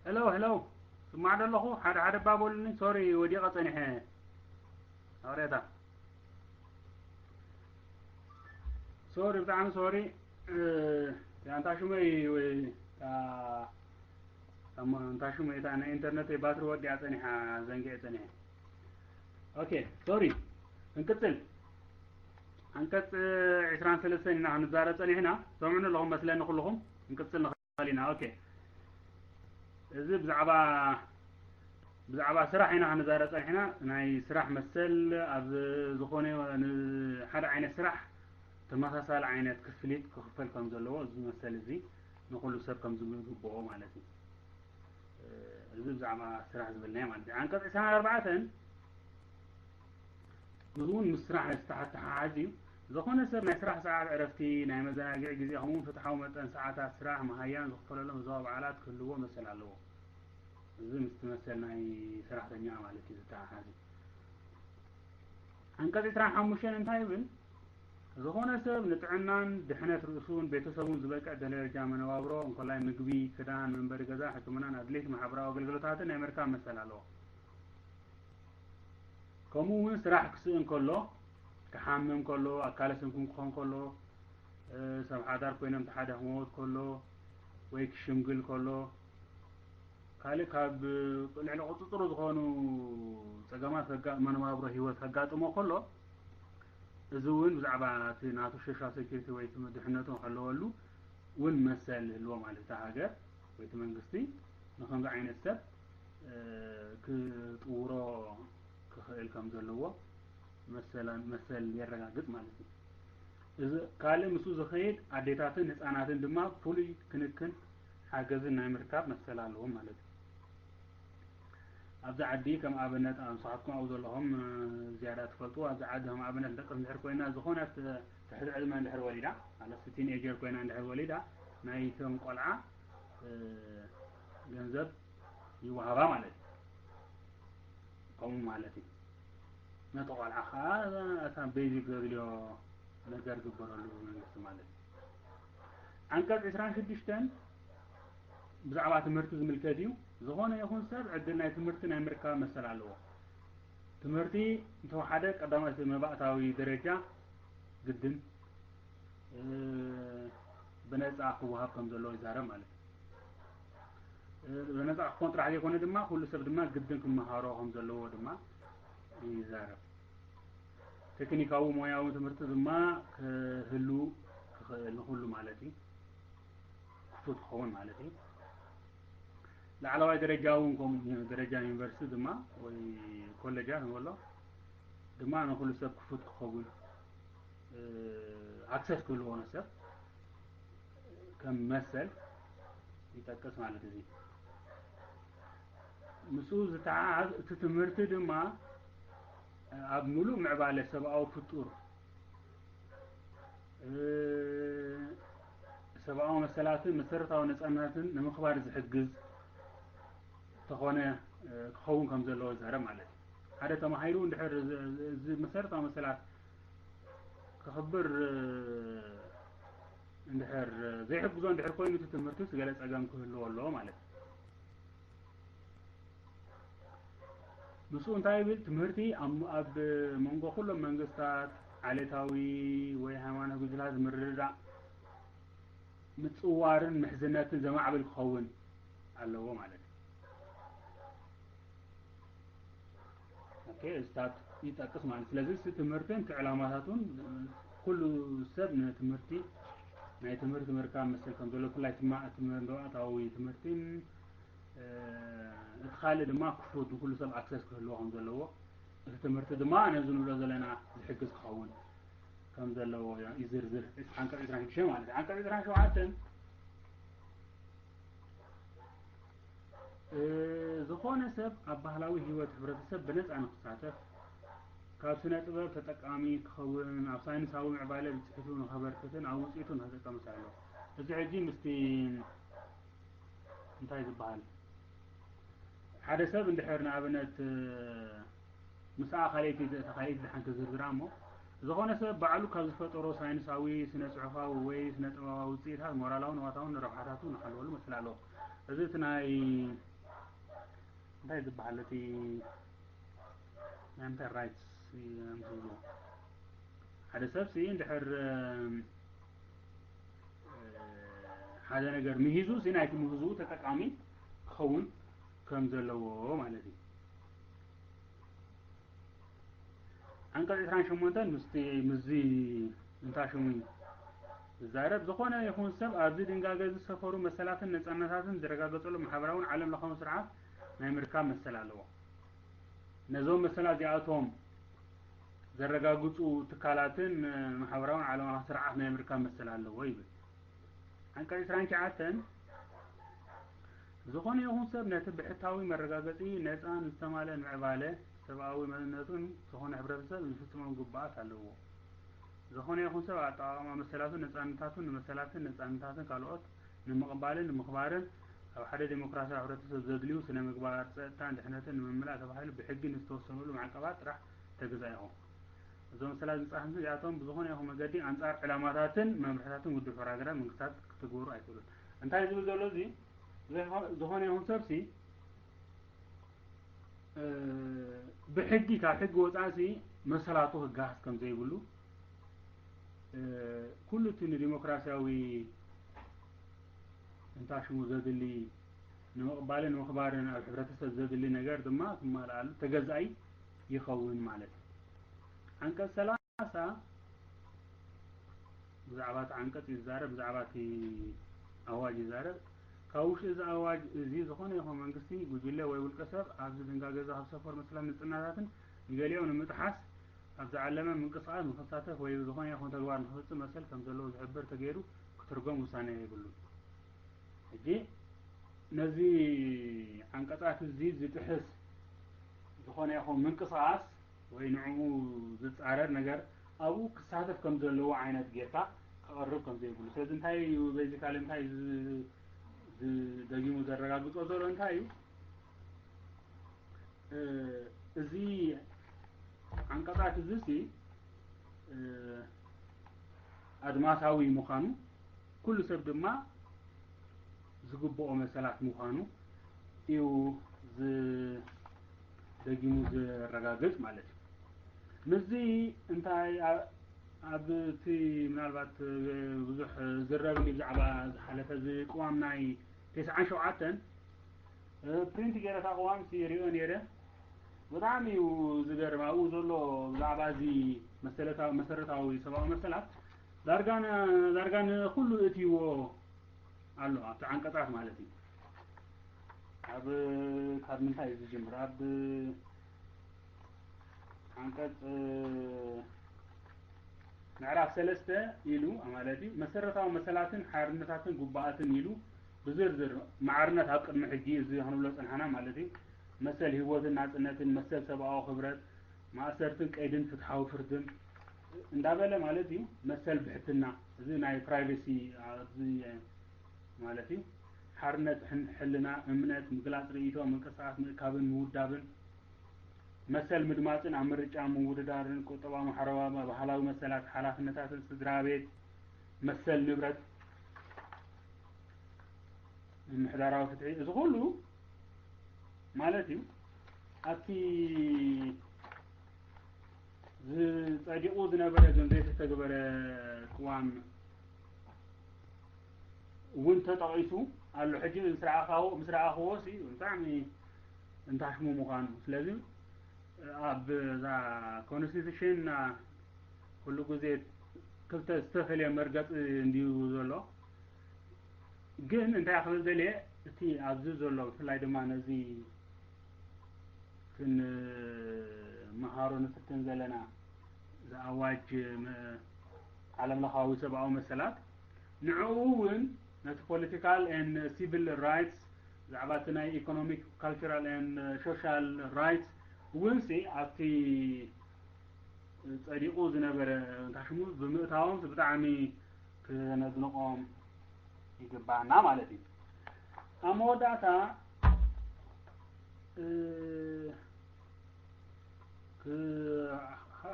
ሄሎ ሄሎ፣ ስማዕ ዶ ኣለኹ? ሓደ ሓደ እባ በሉኒ። ሶሪ፣ ወዲቐ ጸኒሐ። ኣውሬታ፣ ሶሪ፣ ብጣዕሚ ሶሪ። እ፣ እታ ሽመይ ወይ እታ፣ እታ ሞ-፣ እታ ሽመይ እታ ናይ ኢንተርኔተይ ባትሪ ወዲኣ ጸኒሓ፣ ዘንጊዐ ጸኒሐ። ኦኬ፣ ሶሪ። ክንቅጽል። ዓንቀጽ ዕስራን ሰለስተን ኢና ክንዛረብ ጸኒሕና። ሰምዑኒ ኣለኹም መስለኒ ኩልኹም። ክንቅጽል ንኽእል ኢና። ኦኬ። እዚ ብዛዕባ፣ ብዛዕባ ስራሕ ኢና ክንዛረብ ጸኒሕና። ናይ ስራሕ መሰል ኣብ ዝኾነ ንሓደ ዓይነት ስራሕ ተመሳሳሊ ዓይነት ክፍሊት ክኽፈል ከም ዘለዎ፣ እዚ መሰል እዚ ንኹሉ ሰብ ከም ዝግብኦ ማለት እዩ። እዚ ብዛዕባ ስራሕ ዝበልናዮ ማለት እዩ። ዓንቀጽ ዕስራን ኣርባዕተን እዚ እውን ምስ ስራሕ ዝተሓሓዝ እዩ። ዝኾነ ሰብ ናይ ስራሕ ሰዓት፣ ዕረፍቲ፣ ናይ መዘናግዒ ግዜ፣ ከምኡውን ፍትሓዊ መጠን ሰዓታት ስራሕ፣ መሃያን ዝኽፈለሎም ህዝባዊ በዓላት ክህልዎ መሰል ኣለዎ። እዚ ምስቲ መሰል ናይ ሰራሕተኛ ማለት እዩ ዝተሓሓዝ እዩ። ዓንቀጽ ዕስራን ሓሙሽተን እንታይ ይብል? ዝኾነ ሰብ ንጥዕናን ድሕነት ርእሱን ቤተሰቡን ዝበቅዕ ደረጃ መነባብሮ፣ እንኮላይ ምግቢ፣ ክዳን፣ መንበሪ ገዛ፣ ሕክምናን ኣድለይቲ ማሕበራዊ ኣገልግሎታትን ናይ ምርካብ መሰል ኣለዎ። ከምኡ እውን ስራሕ ክስእን ከሎ፣ ክሓምም ከሎ፣ ኣካለ ስንኩል ክኾን ከሎ፣ እ፣ ሰብ ሓዳር ኮይኖም እቲ ሓደ ክመውት ከሎ ወይ ክሽምግል ከሎ፣ ካልእ ካብ ልዕሊ ቁጽጽሩ ዝኾኑ ጸገማት ከጋ-፣ መነባብሮ ህይወት ከጋጥሞ ከሎ፣ እዚ እውን ብዛዕባ እቲ ናቱ ሶሻል ሴኩሪቲ ወይ እቲ ድሕነቱ ክሕለወሉ እውን መሰል ይህልዎ ማለት እታ ሃገር ወይ እቲ መንግስቲ ንከምዚ ዓይነት ሰብ፣ እ፣ ክጥውሮ ክኽእል ከም ዘለዎ መሰላን-፣ መሰል የረጋግጽ ማለት እዩ። እዚ ካልእ ምስኡ ዝኸይድ ኣዴታትን ህጻናትን ድማ ፍሉይ ክንክን ሓገዝን ናይ ምርካብ መሰል ኣለዎም ማለት እዩ። ኣብዚ ዓዲ ከም ኣብነት፣ ኣብ ንስኻትኩም ኣብኡ ዘለኹም፣ እ፣ ዝያዳ ትፈልጡ፣ ኣብዚ ዓዲ ከም ኣብነት ንጠቅስ እንድሕር ኮይና፣ ዝኾነት፣ እ፣ ትሕቲ ዕድመ እንድሕር ወሊዳ፣ ማለት ቲንኤጀር ኮይና እንድሕር ወሊዳ፣ ናይቶም ቆልዓ፣ እ፣ ገንዘብ ይወሃባ ማለት እዩ። ከምኡ ማለት እዩ። ነቲ ቆልዓ ኸዓ እታ ቤዚክ ዘድልዮ ነገር ግበረሉ ብመንግስቲ ማለት እዩ። ዓንቀጽ ዕስራን ሽዱሽተን ብዛዕባ ትምህርቲ ዝምልከት እዩ። ዝኾነ ይኹን ሰብ ዕድል ናይ ትምህርቲ ናይ ምርካብ መሰል ኣለዎ። ትምህርቲ እንተወሓደ ቀዳማይ እቲ መባእታዊ ደረጃ ግድን፣ እ፣ ብነጻ ክወሃብ ከም ዘለዎ ይዛረብ ማለት እዩ። እ፣ ብነጻ ክኾን ጥራሕ ዘይኮነ ድማ ኩሉ ሰብ ድማ ግድን ክመሃሮ ከም ዘለዎ ድማ ይዛረብ። ቴክኒካዊ ሞያዊ ትምህርቲ ድማ ክህሉ ክኽእል ንኹሉ ማለት እዩ። ክፉት ክኸውን ማለት እዩ። ላዕለዋይ ደረጃ እውን ከምኡ፣ ደረጃ ዩኒቨርሲቲ ድማ ወይ ኮሌጃት ንበሎ ድማ ንኹሉ ሰብ ክፉት ክኸውን፣ እ፣ ኣክሰስ ክህልዎ ንሰብ ከም መሰል ይጠቅስ ማለት እዚ። ምስኡ ዝተሓሓዝ እቲ ትምህርቲ ድማ ኣብ ምሉእ ምዕባለ ሰብኣዊ ፍጡር፣ እ፣ ሰብኣዊ መሰላትን መሰረታዊ ነጻነትን ንምኽባር ዝሕግዝ ተኾነ፣ እ፣ ክኸውን ከም ዘለዎ ይዛረብ ማለት እዩ። ሓደ ተማሂሩ እንድሕር እዚ፣ እዚ መሰረታዊ መሰላት ክኽብር፣ እ፣ እንድሕር ዘይሕግዞ እንድሕር ኮይኑ እቲ ትምህርቲስ ገለ ጸገም ክህልዎ ኣለዎ ማለት እዩ። ምስኡ እንታይ ይብል? ትምህርቲ ኣብ፣ ኣብ መንጎ ኩሎም መንግስታት፣ ዓሌታዊ ወይ ሃይማኖት ጉጅላት ምርድዳእ፣ ምጽዋርን ምሕዝነትን ዘማዕብል ክኸውን ኣለዎ ማለት እዩ። ኦኬ፣ ስታት ይጠቅስ ማለት። ስለዚ እዚ ትምህርትን እቲ ዕላማታቱን ኩሉ ሰብ ንትምህርቲ፣ ናይ ትምህርቲ ምርካብ መሰል ከም ዘለዎ፣ ብፍላይ ትማ-፣ እቲ መባእታዊ ትምህርትን፣ እ፣ እቲ ካልእ ድማ ክፉት ንኩሉ ሰብ ኣክሰስ ክህልዎ ከም ዘለዎ፣ እቲ ትምህርቲ ድማ ነዚ ንብሎ ዘለና ዝሕግዝ ክኸውን ከም ዘለዎ ይዝርዝር። ዓንቀጽ ዕስራን ሽዱሽተን ማለት እዩ። ዓንቀጽ ዕስራን ሸውዓተን፣ እ፣ ዝኾነ ሰብ ኣብ ባህላዊ ህይወት ሕብረተሰብ ብነጻ ንክሳተፍ፣ ካብ ስነ ጥበብ ተጠቃሚ ክኸውን፣ ኣብ ሳይንሳዊ ምዕባለ ብጽሒቱ ንኸበርክትን ኣብ ውጽኢቱ ንኸጥቀምስ ኣሎ። እዚ ሕጂ ምስቲ እንታይ ዝበሃል፣ ሓደ ሰብ እንድሕር ንኣብነት፣ እ፣ ምስኣ ካልኣይቲ፣ እታ ካልኣይቲ ድሓን ክዝርዝራ እሞ፣ ዝኾነ ሰብ ባዕሉ ካብ ዝፈጠሮ ሳይንሳዊ፣ ስነ ጽሑፋዊ ወይ ስነ ጥበባዊ ውጽኢታት ሞራላውን ንዋታውን ረብሓታቱ ንክሕልወሉ መሰል ኣለዎ። እዚ እቲ ናይ እንታይ ዝበሃል እቲ ናይ ምንታይ rights እዮም ዝብልዎ? ሓደ ሰብ ሲ እንድሕር ሓደ ነገር ምሂዙ ሲ ናይቲ ምህዝኡ ተጠቃሚ ክኸውን ከም ዘለዎ ማለት እዩ። ዓንቀጽ ዕስራን ሸሞንተን ምስቲ ምስዚ እንታሽሙ ይዛረብ። ዝኾነ ይኹን ሰብ ኣብዚ ድንጋገ ዝሰፈሩ መሰላትን ነጻነታትን ዝረጋገጸሉ ማሕበራውን ዓለም ለኻውን ስርዓት ናይ ምርካብ መሰል ኣለዎ። ነዞም መሰላት እዚኣቶም ዘረጋግጹ ትካላትን ማሕበራውን ዓለም ለኻዊ ስርዓት ናይ ምርካብ መሰል ኣለዎ ይብል። ዓንቀጽ ዕስራን ትሽዓተን ዝኾነ ይኹን ሰብ ነቲ ብሕታዊ መረጋገጺ ነጻን ዝተማልአን ምዕባለ ሰብኣዊ መንነቱን ዝኾነ ሕብረተሰብ ዝፍጽሞም ግቡኣት ኣለዎ። ዝኾነ ይኹን ሰብ ኣጠቓቕማ መሰላቱን ነጻነታቱን ንመሰላትን ነጻነታትን ካልኦት ንምቕባልን ንምኽባርን ኣብ ሓደ ዴሞክራሲያዊ ሕብረተሰብ ዘድልዩ ስነ ምግባር፣ ጸጥታን ድሕነትን ንምምላእ ተባሂሉ ብሕጊ ንዝተወሰኑሉ ማዕቀባት ጥራሕ ተገዛኢ ይኹን። እዞም መሰላት ዝጻሕንቱ እዚኣቶም ብዝኾነ ይኹን መገዲ ኣንጻር ዕላማታትን መምርሕታትን ውድብ ሕቡራት ሃገራት መንግስታት ክትግበሩ ኣይክእሉን። እንታይ ዝብል ዘሎ እዚ ዝኾነ ይኹን ሰብሲ ብሕጊ ካብ ሕጊ ወፃእሲ መሰላቱ ክጋሃስ ከም ዘይብሉ ኩሉ እቲ ንዲሞክራሲያዊ እንታሽሙ ዘድሊ ንምቕባልን ንምኽባርን ኣብ ሕብረተሰብ ዘድሊ ነገር ድማ ክማልኣሉ ተገዛኢ ይኸውን ማለት እዩ። ዓንቀጽ ሰላሳ ብዛዕባ እቲ ዓንቀጽ ይዛረብ፣ ብዛዕባ እቲ ኣዋጅ ይዛረብ። ካብ ውሽጢ እዚ ኣዋጅ እዚ ዝኾነ ይኹን መንግስቲ፣ ጉጅለ ወይ ውልቀ ሰብ ኣብዚ ድንጋገ እዚ ካብ ዝሰፈሩ መሰላትን ንጽህናታትን ንገሊኦም ንምጥሓስ ኣብ ዝዓለመ ምንቅስቓስ ንኽሳተፍ ወይ ዝኾነ ይኹን ተግባር ንኽፍጽም መሰል ከም ዘለዎ ዝሕብር ተገይሩ ክትርጎም ውሳነ የብሉን። ሕጂ ነዚ ዓንቀጻት እዚ ዝጥሕስ ዝኾነ ይኹን ምንቅስቓስ ወይ ንዕኡ ዝጻረር ነገር ኣብኡ ክሳተፍ ከም ዘለዎ ዓይነት ጌርካ ክቐርብ ከም ዘይብሉ። ስለዚ እንታይ እዩ basically እንታይ እዩ ዝ- ዝ- ደጊሙ ዘረጋግጾ ዘሎ እንታይ እዩ? እዚ ዓንቀጻት እዚ ሲ ኣድማሳዊ ምዃኑ ኩሉ ሰብ ድማ ዝግብኦ መሰላት ምዃኑ እዩ ዝ- ደጊሙ ዘረጋግጽ ማለት እዩ። ምስዚ እንታይ ኣብ እቲ ምናልባት ብዙሕ ዝረብ ብዛዕባ ዝሓለፈ እዚ ቅዋም ናይ ተስዓን ሸውዓተን ፕሪንት ገይረ እታ ቅዋም ሲ ሪኦ ነይረ። ብጣዕሚ እዩ ዝገርም። ኣብኡ ዘሎ ብዛዕባ እዚ መሰረታዊ ሰብኣዊ መሰላት ዳርጋ ዳርጋ ንኩሉ እትይዎ ኣሎ ኣብቲ ዓንቀጻት ማለት እዩ። ኣብ ካብ ምንታይ እዩ ዝጅምር? ኣብ ዓንቀጽ ምዕራፍ ሰለስተ ኢሉ ማለት እዩ መሰረታዊ መሰላትን ሓርነታትን ግቡኣትን ኢሉ ብዝርዝር ማዕርነት ኣብ ቅድሚ ሕጊ እዚ ክንብሎ ጸንሓና ማለት እዩ። መሰል ህይወትን ናጽነትን፣ መሰል ሰብኣዊ ክብረት፣ ማእሰርትን ቀይድን ፍትሓዊ ፍርድን እንዳበለ ማለት እዩ። መሰል ብሕትና እዚ ናይ ፕራይቬሲ ኣብዚ ማለት እዩ። ሓርነት ሕልና፣ እምነት፣ ምግላጽ ርእይቶ፣ ምንቅስቓስ፣ ምእካብን ምውዳብን፣ መሰል ምድማጽን ኣብ ምርጫ ምውድዳርን፣ ቁጠባዊ፣ ማሕበራዊ፣ ባህላዊ መሰላት፣ ሓላፍነታትን ስድራ ቤት፣ መሰል ንብረት፣ ምምሕዳራዊ ፍትሒ፣ እዚ ኩሉ ማለት እዩ ኣብቲ ዝጸዲቑ ዝነበረ ግን ዘይተተግበረ ቅዋም እውን ተጠቒሱ ኣሎ። ሕጂ ምስ ረኣኻዎ ምስ ረኣኽዎ ሲ ብጣዕሚ እንታሽሙ ምዃኑ። ስለዚ ኣብ እዛ ኮንስቲቱሽን ኩሉ ግዜ ክልተ ዝተፈልየ መርገፂ እንድዩ ዘሎ። ግን እንታይ ክብል ደልየ እቲ ኣብዚ ዘሎ ብፍላይ ድማ ነዚ ክንመሃሮ ንፍትን ዘለና ዝኣዋጅ ዓለም ለኻዊ ሰብኣዊ መሰላት ንዕኡ እውን ነቲ political and civil rights ብዛዕባ እቲ ናይ economic, cultural and social rights እውን ሲ ኣብቲ ጸዲቑ ዝነበረ እንታይ ሽሙ ብምእታዎም ብጣዕሚ ክነድንቖም ይግባና ማለት እዩ። ኣብ መወዳእታ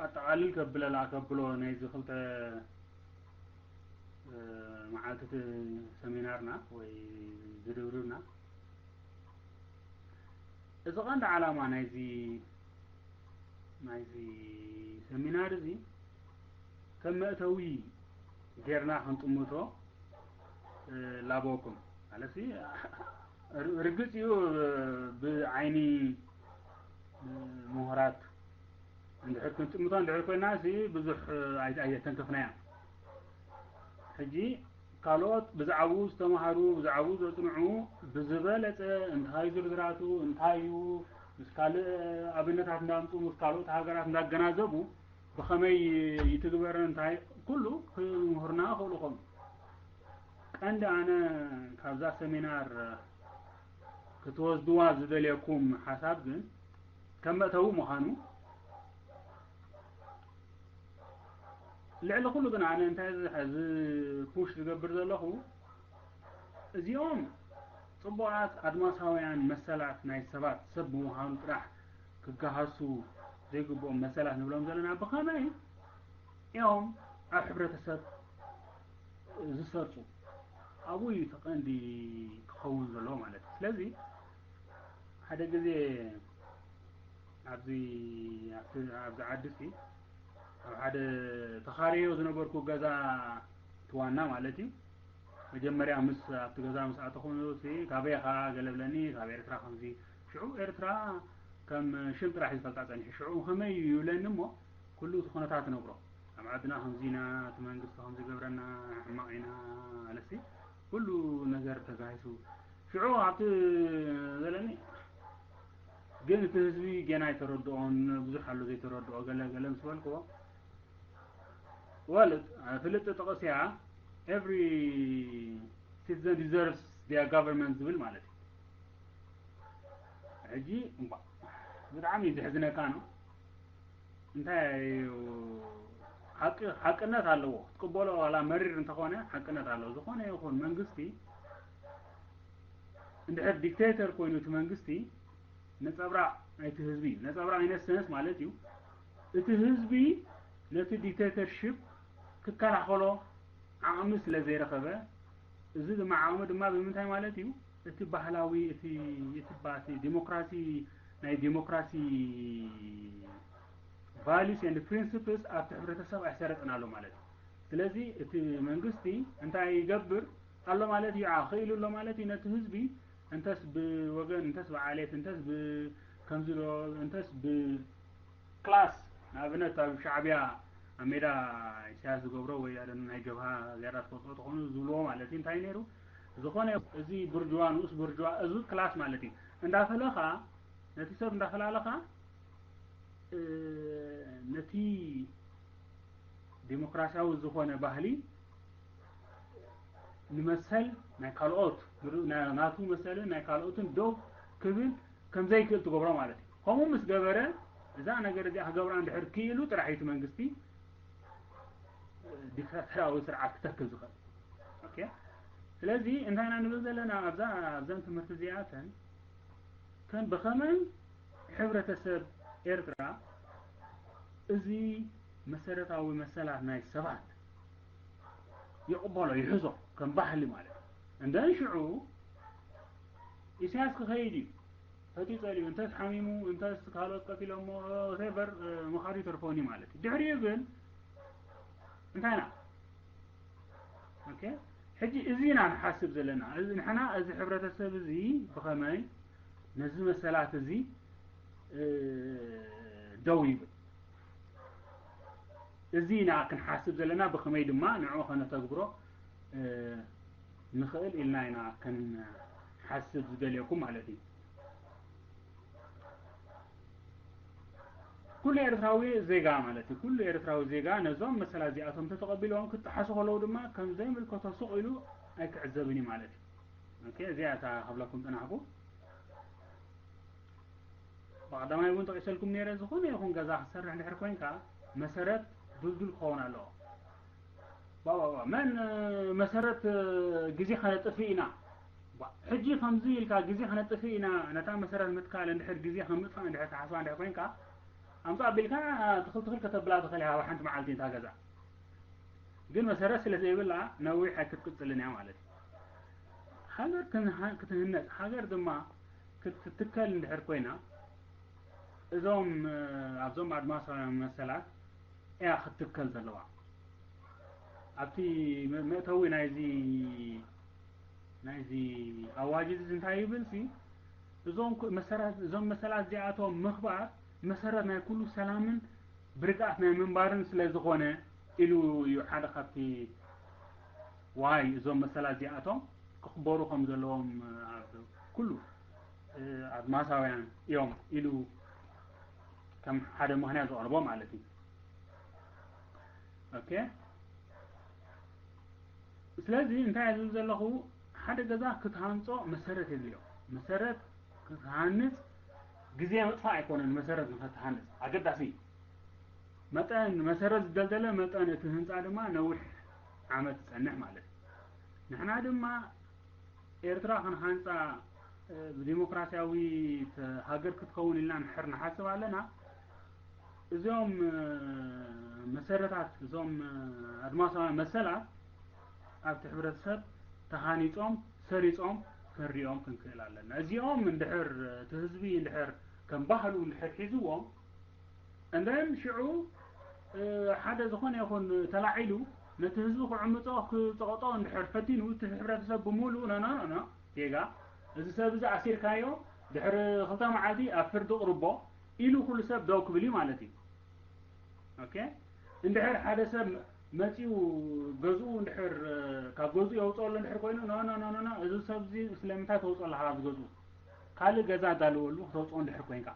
ኣጠቓልል ከብለላ ከብሎ ናይዚ ክልተ መዓልቲ ሰሚናርና ወይ ዝርብርብና እዚ ቀንዲ ዓላማ ናይዚ ናይዚ ሰሚናር እዚ ከም መእተዊ ጌርና ክንጥምቶ ላበወኩም። ማለት ርግፅ እዩ፣ ብዓይኒ ምሁራት እንድሕር ክንጥምቶ እንድሕር ኮይና ብዙሕ ኣየተንከፍናያ። ሕጂ ካልኦት ብዛዕባኡ ዝተምሃሩ፣ ብዛዕባኡ ዘጽንዑ ብዝበለጸ እንታይ ዝርዝራቱ እንታይ እዩ፣ ምስ ካልእ ኣብነታት እንዳምጹ ምስ ካልኦት ሃገራት እንዳገናዘቡ ብኸመይ ይትግበር እንታይ ኩሉ ክምህሩና ይኽእሉ ኾኑ። ቀንዲ ኣነ ካብዛ ሰሚናር ክትወስድዋ ዝደልየኩም ሓሳብ ግን ከም መእተዊ ምዃኑ ልዕሊ ኩሉ ግን ኣነ እንታይ ዝሓ- ዝፑሽ ዝገብር ዘለኹ እዚኦም ጽቡቓት ኣድማሳውያን መሰላት ናይ ሰባት ሰብ ብምዃኑ ጥራሕ ክገሃሱ ዘይግብኦም መሰላት ንብሎም ዘለና ብኸመይ እዮም ኣብ ሕብረተሰብ ዝሰርጹ ኣብኡ እዩ እቲ ቀንዲ ክኸውን ዘለዎ ማለት እዩ። ስለዚ ሓደ ግዜ ኣብዚ ኣብቲ ኣብዚ ዓዲ ሲ ኣብ ሓደ ተኻርዮ ዝነበርኩ ገዛ ትዋና ማለት እዩ። መጀመርያ ምስ ኣብቲ ገዛ ምስ ኣተኹ ሲ ካበይ ኢኻ ገለ ብለኒ፣ ካብ ኤርትራ ከምዚ። ሽዑ ኤርትራ ከም ሽም ጥራሕ እዩ ዝፈልጣ ጸኒሑ። ሽዑ ከመይ እዩ ይብለኒ እሞ ኩሉ እቲ ኩነታት ነግሮ። ኣብ ዓድና ከምዚ ኢና፣ እቲ መንግስቲ ከምዚ ገብረና፣ ሕማቕ ኢና፣ ኣለሲ ኩሉ ነገር ተጋሂሱ። ሽዑ ኣብቲ ዘለኒ ግን እቲ ህዝቢ ገና ኣይተረድኦን፣ ብዙሕ ኣሎ ዘይተረድኦ፣ ገለ ገለ ምስ በልክዎ ወል ፍልጥ ጥቕስ እያ፣ every citizen deserves their government ዝብል ማለት እዩ። ሕጂ እምባ ብጣዕሚ እዩ ዘሕዝነካ ነው። እንታይ እዩ ሓቂ ሓቅነት ኣለዎ ክትቅበሎ ዋላ መሪር እንተኾነ ሓቅነት ኣለዎ። ዝኾነ ይኹን መንግስቲ እንድሕር ዲክቴተር ኮይኑ እቲ መንግስቲ ነጸብራቕ ናይቲ ህዝቢ እዩ። ነጸብራቕ ኢነሰንስ ማለት እዩ። እቲ ህዝቢ ነቲ ዲክቴተርሽፕ ክከላኸሎ ዓቕሚ ስለ ዘይረኸበ፣ እዚ ድማ ዓቕሚ ድማ ብምንታይ ማለት እዩ? እቲ ባህላዊ፣ እቲ፣ እቲ ባ-፣ እቲ ዲሞክራሲ፣ ናይ ዲሞክራሲ ቫሉስ ኤንድ ፕሪንስፕልስ ኣብቲ ሕብረተሰብ ኣይሰረጽን ኣሎ ማለት እዩ። ስለዚ እቲ መንግስቲ እንታይ ይገብር ኣሎ ማለት እዩ? ክኢሉ ኣሎ ማለት እዩ ነቲ ህዝቢ እንተስ ብወገን፣ እንተስ ብዓሌት፣ እንተስ ብ-፣ ከምዚ ዶ፣ እንተስ ብክላስ፣ ንኣብነት ኣብ ሻዕብያ ኣብ ሜዳ ኢሳያስ ዝገብሮ ወይ ኣደ ናይ ጀብሃ ዝያዳ ትፈልጦ ተኾኑ ዝብልዎ ማለት እዩ። እንታይ ነይሩ? ዝኾነ እዚ ብርጅዋ፣ ንኡስ ብርጅዋ፣ እዚ ክላስ ማለት እዩ። እንዳፈለኻ ነቲ ሰብ እንዳፈላለኻ፣ እ፣ ነቲ ዲሞክራሲያዊ ዝኾነ ባህሊ ንመሰል ናይ ካልኦት፣ ንር-፣ ና-፣ ናቱ መሰልን ናይ ካልኦትን ደው ክብል ከም ዘይክእል ትገብሮ ማለት እዩ። ከምኡ ምስ ገበረ፣ እዛ ነገር እዚኣ ክገብራ እንድሕር ክኢሉ ጥራሕ እዩ እቲ መንግስቲ ዲክታቶራዊ ስርዓት ክተክል ዝኽእል። ኦኬ? ስለዚ እንታይ ኢና ንብል ዘለና ኣብዛ፣ ኣብዘን ትምህርቲ እዚኣተን ከም ብኸመይ ሕብረተሰብ ኤርትራ እዚ መሰረታዊ መሰላት ናይ ሰባት ይቕበሎ፣ ይሕዞ ከም ባህሊ ማለት እዩ። እንደን ሽዑ ኢሳያስ ክኸይድ እዩ፣ ፈትዩ ጸሊኡ፣ እንተስ ሓሚሙ፣ እንተስ ካልኦት ቀቲሎሞ፣ whatever፣ እ፣ ምኻዱ ይተርፎኒ ማለት እዩ። ድሕሪኡ ግን እንታይ ኢና? ኦኬ፣ ሕጂ እዚ ኢና ንሓስብ ዘለና። እዚ ንሕና፣ እዚ ሕብረተሰብ እዚ ብኸመይ ነዚ መሰላት እዚ፣ እ፣ ደው ይብል? እዚ ኢና ክንሓስብ ዘለና፣ ብኸመይ ድማ ንዕኡ ከነተግብሮ፣ እ፣ ንኽእል ኢልና ኢና ክንሓስብ ዝደልየኩም ማለት እዩ። ኩሉ ኤርትራዊ ዜጋ ማለት እዩ። ኩሉ ኤርትራዊ ዜጋ ነዞም መሰላት እዚኣቶም ተተቐቢሎም ክጠሓሱ ከለዉ ድማ ከም ዘይምልከቶ ሱቕ ኢሉ ኣይክዕዘብን እዩ ማለት እዩ። ኦኬ፣ እዚኣ እታ ክብለኩም ጸናሕኩ። ብቐዳማይ እውን ጠቒሰልኩም ነይረ፣ ዝኾነ ይኹን ገዛ ክትሰርሕ እንድሕር ኮይንካ መሰረት ድልዱል ክኸውን ኣለዎ። ዋ፣ ዋ፣ ዋ፣ መን፣ እ፣ መሰረት፣ እ፣ ግዜ ከነጥፍእ ኢና። ዋ፣ ሕጂ ከምዚ ኢልካ ግዜ ከነጥፍእ ኢና፣ ነታ መሰረት ምትካል እንድሕር ግዜ ከም ምጥፋእ እንድሕር ትሓስባ እንድሕር ኮይንካ፣ ኣምጻእ ኣቢልካ ትኽል ትኽል ከተብላ ትኽእል ኢኻ ኣብ ሓንቲ መዓልቲ እታ ገዛ። ግን መሰረት ስለ ዘይብላ ነዊሕ ኣይክትቅጽልን እያ ማለት እዩ። ሃገር ክንሃ-፣ ክትህነጽ፣ ሃገር ድማ ክትትከል እንድሕር ኮይና፣ እዞም ኣብዞም ኣድማሳውያን መሰላት እያ ክትትከል ዘለዋ። ኣብቲ መእተዊ ናይዚ ናይዚ ኣዋጅ እዚ እንታይ ይብል ሲ? እዞም መሰላት እዚኣቶም ምኽባር መሰረት ናይ ኩሉ ሰላምን ብርግኣት ናይ ምንባርን ስለ ዝኾነ ኢሉ እዩ ሓደ ካብቲ ዋይ እዞም መሰላት እዚኣቶም ክኽበሩ ከም ዘለዎም ኣብ ኩሉ ኣድማሳውያን እዮም ኢሉ ከም ሓደ ምኽንያት ዘቕርቦ ማለት እዩ። ኦኬ። ስለዚ እንታይ ዝብል ዘለኹ፣ ሓደ ገዛ ክትሃንጾ መሰረት የድልዮ። መሰረት ክትሃንጽ ግዜ ምጥፋእ ኣይኮነን። መሰረት ንኸትሃንጽ ኣገዳሲ መጠን መሰረት ዝደልደለ መጠን እቲ ህንፃ ድማ ነዊሕ ዓመት ዝጸንሕ ማለት እዩ። ንሕና ድማ ኤርትራ ክንሃንፃ ብዲሞክራሲያዊት ሃገር ክትከውን ኢልና ንሕር ንሓስብ ኣለና። እዚኦም መሰረታት እዞም ኣድማሳውያን መሰላት ኣብቲ ሕብረተሰብ ተሃኒፆም ሰሪፆም ክንሪኦም ክንክእል ኣለና። እዚኦም እንድሕር እቲ ህዝቢ እንድሕር ከም ባህሉ እንድሕር ሒዝዎም እንደን ሽዑ ሓደ ዝኾነ ይኹን ተላዒሉ ነቲ ህዝቢ ክዕምፆ ክፀቕጦ እንድሕር ፈቲኑ እቲ ሕብረተሰብ ብምሉእ ኖ ኖ ኖ ጌጋ እዚ ሰብ እዚ ኣሲርካዮ ድሕሪ ክልተ መዓልቲ ኣብ ፍርዲ ቅርቦ ኢሉ ኩሉ ሰብ ደው ክብል እዩ ማለት እዩ። ኦኬ። እንድሕር ሓደ ሰብ መፂኡ ገዝኡ እንድሕር ካብ ገዝኡ የውፅኦ ኣሎ እንድሕር ኮይኑ ኖ ኖ ኖ ኖ እዚ ሰብ እዚ ስለምንታይ ተውፅኦ ኣለካ ካብ ገዝኡ ካልእ ገዛ ኣዳልወሉ ክተውፅኦ እንድሕር ኮይንካ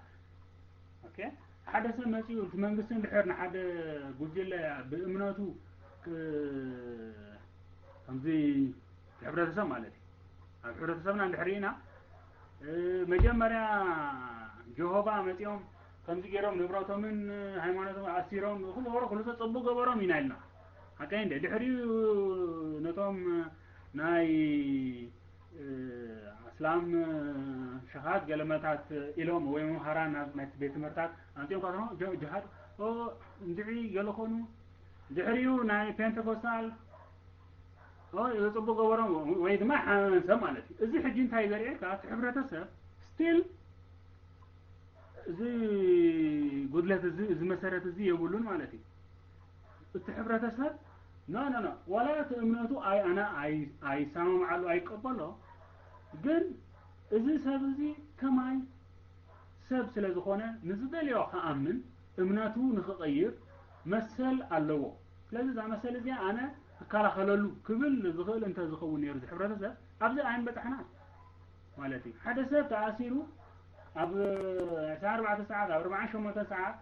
ኦኬ። ሓደ ሰብ መፂኡ እቲ መንግስቲ እንድሕር ንሓደ ጉጅለ ብእምነቱ ከምዚ ሕብረተሰብ ማለት እዩ ኣብ ሕብረተሰብና እንድሕር ኢና መጀመርያ ጀሆባ መፂኦም ከምዚ ገይሮም ንብረቶምን ሃይማኖቶም ኣሲሮም ኩሉ ገበሮ ኩሉ ሰብ ፅቡቅ ገበሮም ኢና ኢልና ሓቀይ እንደ ድሕሪኡ ነቶም ናይ ኣስላም ሸኻት ገለመታት ኢሎም ወይ መምሃራን ናብ ናይ ቤት ትምህርታት ኣንፅኦም ካትኖ ጅሃድ እንድዒ ገለ ኮኑ ድሕሪኡ ናይ ፔንቴኮስታል ጽቡቅ ገበሮም ወይ ድማ ሓመመን ሰብ ማለት እዩ። እዚ ሕጂ እንታይ ዘርእየካ እቲ ሕብረተሰብ ስቲል እዚ ጉድለት እዚ እዚ መሰረት እዚ የብሉን ማለት እዩ። እቲ ሕብረተሰብ ኖ ኖ ኖ ዋላ እቲ እምነቱ ኣይ ኣነ ኣይሰማምዓሉ ኣይቀበሎ ግን እዚ ሰብ እዚ ከማይ ሰብ ስለ ዝኾነ ንዝደልዮ ክኣምን እምነቱ ንኽቐይር መሰል ኣለዎ። ስለዚ እዛ መሰል እዚኣ ኣነ እከላኸለሉ ክብል ዝኽእል እንተዝኸውን ነይሩ እዚ ሕብረተሰብ ኣብዚ ኣይምበጻሕናን ማለት እዩ። ሓደ ሰብ ተኣሲሩ ኣብ ዕስራን ኣርባዕተን ሰዓት ኣብ ኣርባዓን ሸሞንተን ሰዓት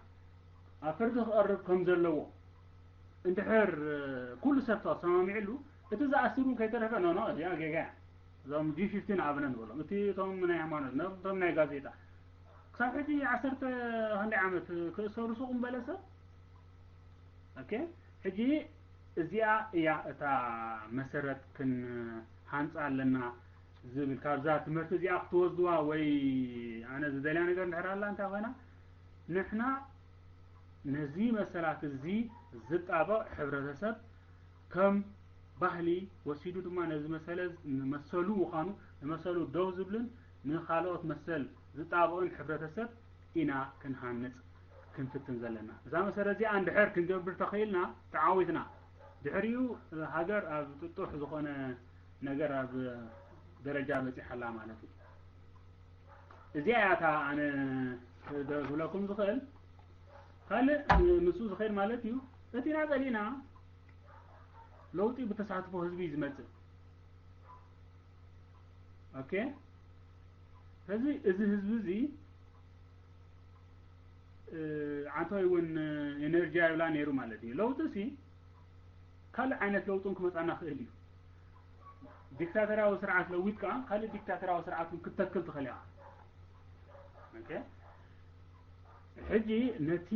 ኣብ ፍርዲ ክቐርብ ከም ዘለዎ እንድሕር ኩሉ ሰብ ተሰማሚዕሉ እቲ ዝኣስሩ ከይተረፈ ኖ ኖ እዚኣ ጌጋ እያ። እዞም ጂ ፊፍቲ ንኣብነት ንበሎም እቲ እቶም ናይ ሃይማኖት እቶም ናይ ጋዜጣ ክሳብ ሕጂ ዓሰርተ ክንደይ ዓመት ክእሰሩ ሱቕ ምበለ ሰብ ኦኬ። ሕጂ እዚኣ እያ እታ መሰረት ክንሃንፃ ኣለና ዝብል ካብዛ ትምህርቲ እዚኣ ክትወስድዋ ወይ ኣነ ዝደልያ ነገር እንድሕር ኣላ እንታይ ኮይና ንሕና ነዚ መሰላት እዚ ዝጣበቕ ሕብረተሰብ ከም ባህሊ ወሲዱ ድማ ነዚ መሰለ ንመሰሉ ምዃኑ ንመሰሉ ደው ዝብልን ንኻልኦት መሰል ዝጣበቕን ሕብረተሰብ ኢና ክንሃንጽ ክንፍትን ዘለና። እዛ መሰረት እዚኣ እንድሕር ክንገብር ተኽኢልና ተዓዊትና። ድሕሪኡ ሃገር ኣብ ጥጡሕ ዝኾነ ነገር ኣብ ደረጃ በጺሓ ኣላ ማለት እዩ። እዚኣ እያ እታ ኣነ ክብለኩም ዝኽእል። ካልእ ምስኡ ዝኸይድ ማለት እዩ። እቲ ኢና ጸሊእና ለውጢ ብተሳትፎ ህዝቢ እዩ ዝመጽእ። ኦኬ። ስለዚ እዚ ህዝቢ እዚ ዓንቶይ እውን ኤነርጂ ኣይብላ ነይሩ ማለት እዩ። ለውጢ ሲ ካልእ ዓይነት ለውጥን ክመጻና ክእል እዩ። ዲክታተራዊ ስርዓት ለዊጥካ ካልእ ዲክታተራዊ ስርዓት ክትተክል ትኽእል ኢኻ። ኦኬ። ሕጂ ነቲ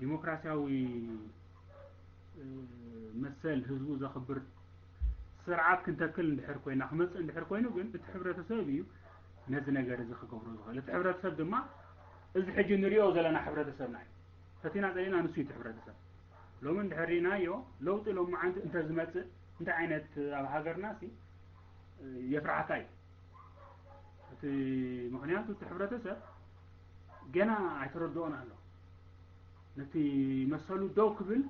ዲሞክራሲያዊ መሰል ህዝቡ ዘኽብር ስርዓት ክንተክል እንድሕር ኮይና ክመፅእ እንድሕር ኮይኑ ግን እቲ ሕብረተሰብ እዩ ነዚ ነገር እዚ ክገብሮ ዝኽእል። እቲ ሕብረተሰብ ድማ እዚ ሕጂ ንሪኦ ዘለና ሕብረተሰብና እዩ። ፈቲና ፀሊና ንሱ እዩ እቲ ሕብረተሰብ። ሎሚ እንድሕር ርኢናዮ ለውጢ ሎማዓንቲ እንተዝመፅእ እንታይ ዓይነት ኣብ ሃገርና ሲ የፍርሓካ እዩ። እቲ ምኽንያቱ እቲ ሕብረተሰብ ገና ኣይተረድኦን ኣሎ። ነቲ መሰሉ ደው ክብል፣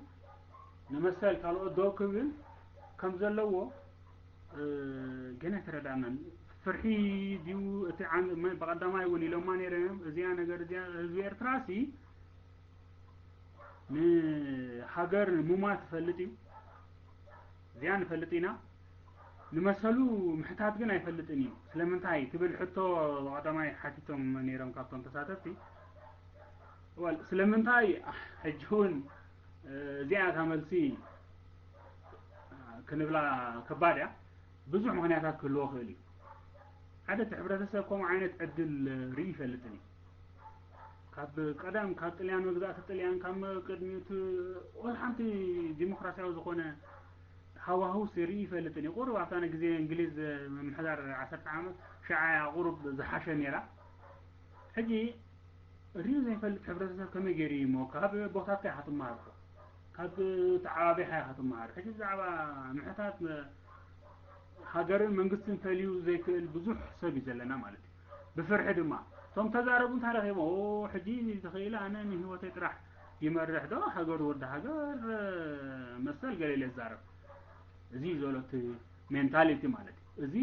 ንመሰል ካልኦት ደው ክብል ከም ዘለዎ፣ እ፣ ገና ኣይተረዳእናን። ፍርሒ ድዩ እቲ ዓን-፣ መ-፣ ብቐዳማይ እውን ኢሎማ ነይሮም እዮም። እዚኣ ነገር እዚኣ ህዝቢ ኤርትራ ሲ ንሃገር ምሟት ይፈልጥ እዩ። እዚኣ ንፈልጥ ኢና። ንመሰሉ ምሕታት ግን ኣይፈልጥን እዩ። ስለምንታይ ትብል ሕቶ ብቐዳማይ ሓቲቶም ነይሮም ካብቶም ተሳተፍቲ። ወል፣ ስለምንታይ ሕጂ እውን፣ እ፣ እዚኣ እታ መልሲ ክንብላ ከባድ እያ። ብዙሕ ምኽንያታት ክህልዎ ክእል እዩ። ሓደ እቲ ሕብረተሰብ ከምኡ ዓይነት ዕድል ርኢ ይፈልጥን እዩ። ካብ ቀደም፣ ካብ ጥልያን፣ መግዛእቲ ጥልያን፣ ካብ መ-፣ ቅድሚኡ እቲ ወላ ሓንቲ ዲሞክራሲያዊ ዝኾነ ሃዋህውስ ርኢ ይፈልጥን እዩ። ቁሩብ ኣብታ ናይ ግዜ እንግሊዝ ምምሕዳር ዓሰርተ ዓመት ሽዓ እያ ቁሩብ ዝሓሸ ነይራ። ሕጂ ርእዩ ዘይፈልጥ ሕብረተሰብ ከመይ ገይሩ እዩ እሞ ካብ ቦታካ ኢኻ ትመሃር እኮ፣ ካብ ተዓባቢኻ ኢኻ ትመሃር። ሕጂ ብዛዕባ ምሕታት መ-፣ ሃገርን መንግስትን ፈልዩ ዘይክእል ብዙሕ ሰብ እዩ ዘለና ማለት እዩ። ብፍርሒ ድማ እቶም ተዛረቡ እንታይ ረኺቦም? "ኦ፣ ሕጂ ተኽኢለ ኣነ ንህይወተይ ጥራሕ ይመርሕ ዶ፣ ሃገር ወዲ ሃገር መሰል" ገለ ኢለ ዝዛረብ። እዚ እዩ ዘሎ እቲ ሜንታሊቲ ማለት እዩ። እዚ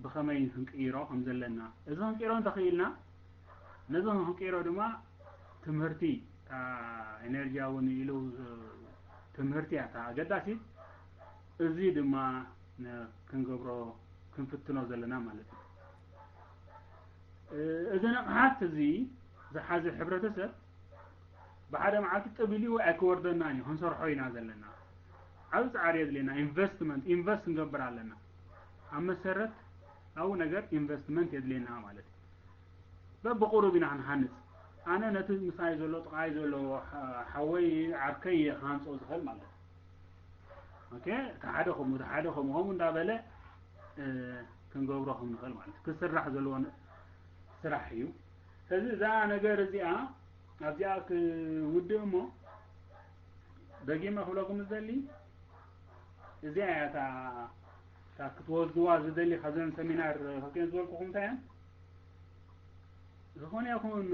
ብኸመይ ክንቅይሮ ከም ዘለና፣ እዚ ክንቅይሮ እንተኽኢልና፣ ነዚ ክንቅይሮ ድማ ትምህርቲ፣ እታ ኤነርጂ እውን ኢሉ ትምህርቲ እያ እታ ኣገዳሲት። እዚ ድማ ነ-፣ ክንገብሮ፣ ክንፍትኖ ዘለና ማለት እዩ። እ፣ እዚ ንቕሓት እዚ ዝሓዘ ሕብረተሰብ ብሓደ መዓልቲ ጥብ ኢሉ ኣይክወርደናን እዩ፣ ክንሰርሖ ኢና ዘለና። ዓብዪ ጻዕሪ የድልየና። ኢንቨስትመንት፣ ኢንቨስት ክንገብር ኣለና። ኣብ መሰረታዊ ነገር ኢንቨስትመንት የድልየና ማለት እዩ። በብቁሩብ ኢና ክንሃንጽ። ኣነ ነቲ ምሳይ ዘሎ፣ ጥቓይ ዘሎ ሓ-፣ ሓወይ፣ ዓርከይ እየ ክሃንጾ ዝኽእል ማለት እዩ። ኦኬ፣ እቲ ሓደ ከምኡ፣ እቲ ሓደ ከምኡ፣ ከምኡ እንዳበለ፣ እ፣ ክንገብሮ ከም ንኽእል ማለት እዩ። ክስራሕ ዘለዎ ነ-፣ ስራሕ እዩ። ስለዚ እዛ ነገር እዚኣ፣ ኣብዚኣ ክውድእ እሞ፣ ደጊመ ክብለኩም ዝደሊ፣ እዚኣ እያ እታ፣ እታ ክትወስድዋ ዝደሊ ካብዘን ሰሚናር ከኪን ዝበልኩኹም እንታይ እየን? ዝኾነ ይኹን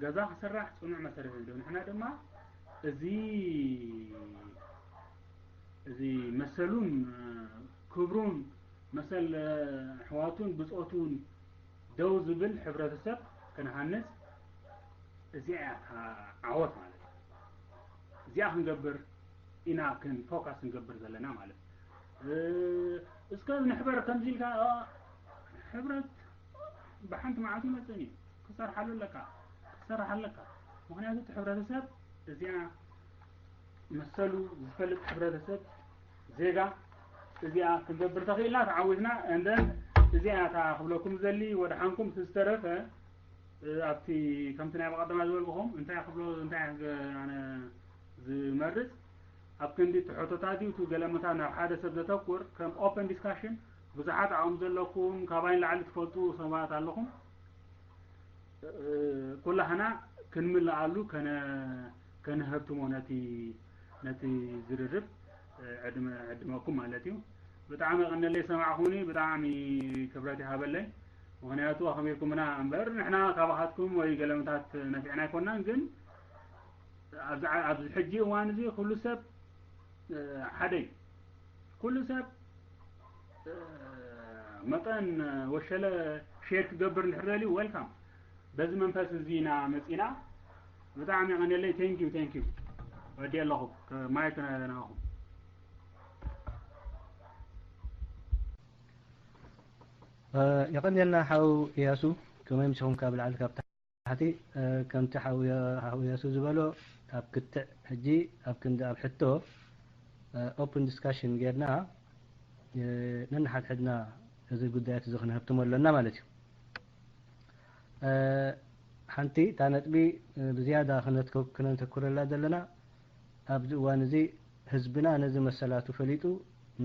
ገዛ ክስራሕ ጽኑዕ መሰረት የድልዮ። ንሕና ድማ እዚ፣ እዚ መሰሉን ክብሩን መሰል ኣሕዋቱን ብጾቱን ደው ዝብል ሕብረተሰብ ክንሃንጽ፣ እዚኣ እያ እታ ዓወት ማለት እዩ። እዚኣ ክንገብር ኢና ክን-፣ ፎካስ ክንገብር ዘለና ማለት እዩ። እ፣ እስከ ንሕበር ከምዚ ኢልካ፣ እ፣ ሕብረት ብሓንቲ መዓልቲ ይመጽእን እዩ። ክሰርሓሉ ኣለካ፣ ክሰርሓ ኣለካ። ምኽንያቱ እቲ ሕብረተሰብ እዚኣ መሰሉ ዝፈልጥ ሕብረተሰብ፣ ዜጋ፣ እዚኣ ክንገብር ተኽኢልና ተዓዊትና። And then እዚኣ እታ ክብለኩም ዘሊ ወደ ሓንኩም ዝተረፈ፣ እ፣ ኣብቲ ከምቲ ናይ ብቐደማ ዝበልኩኹም እንታይ ክብሎ፣ እንታይ ክገ-፣ ኣነ ዝመርጽ፣ ኣብ ክንዲ እቲ ሕቶታት ድዩ እቲ ገለመታት ናብ ሓደ ሰብ ዘተኩር፣ ከም ኦፐን ዲስካሽን ብዙሓት ዓቕሚ ዘለኩም፣ ካባይ ንላዕሊ ትፈልጡ ሰባት ኣለኹም። እ፣ ኩላህና ክንምልኣሉ ከነ-፣ ከነሀብትሞ ነቲ፣ ነቲ ዝርርብ፣ እ፣ ዕድመ-፣ ዕድመኩም ማለት እዩ። ብጣዕሚ ቀነለይ ሰማዕኹኒ፣ ብጣዕሚ ክብረት ይሃበለይ። ምኽንያቱ ኣኽቢርኩምና እምበር ንሕና ካባኻትኩም ወይ ገለመታት ነፊዕና ኣይኮናን፣ ግን ኣብዚ ዓ-፣ ኣብዚ ሕጂ እዋን እዚ ኩሉ ሰብ፣ እ፣ ሓደ እዩ። ኩሉ ሰብ፣ እ፣ መጠን ወሸለ ሼር ክገብር እንድሕር ደልዩ ዌልካም። በዚ መንፈስ እዚ ኢና መጺና። ብጣዕሚ የቐንየለይ። ቴንክ ዩ፣ ቴንክ ዩ። ወዲ ኣለኹ፣ ማይክ ናኹም። እ፣ የቐንየልና ሓው እያሱ፣ ከመይ ምሲኹም ካብ ላዕሊ ካብ ታሕቲ፣ እ፣ ከምቲ ሓው ያ-፣ ሓው እያሱ ዝበሎ ኣብ ክትዕ ሕጂ ኣብ ክንዲ ኣብ ሕቶ፣ እ፣ ኦፕን ዲስካሽን ጌርና፣ እ፣ ነንሓድሕድና እዚ ጉዳያት እዚ ክንሀብትሞ ኣለና ማለት እዩ። እ፣ ሓንቲ እታ ነጥቢ፣ እ፣ ብዝያዳ ክነትኮ-፣ ክነተኩረላ ዘለና ኣብዚ እዋን እዚ ህዝብና ነዚ መሰላቱ ፈሊጡ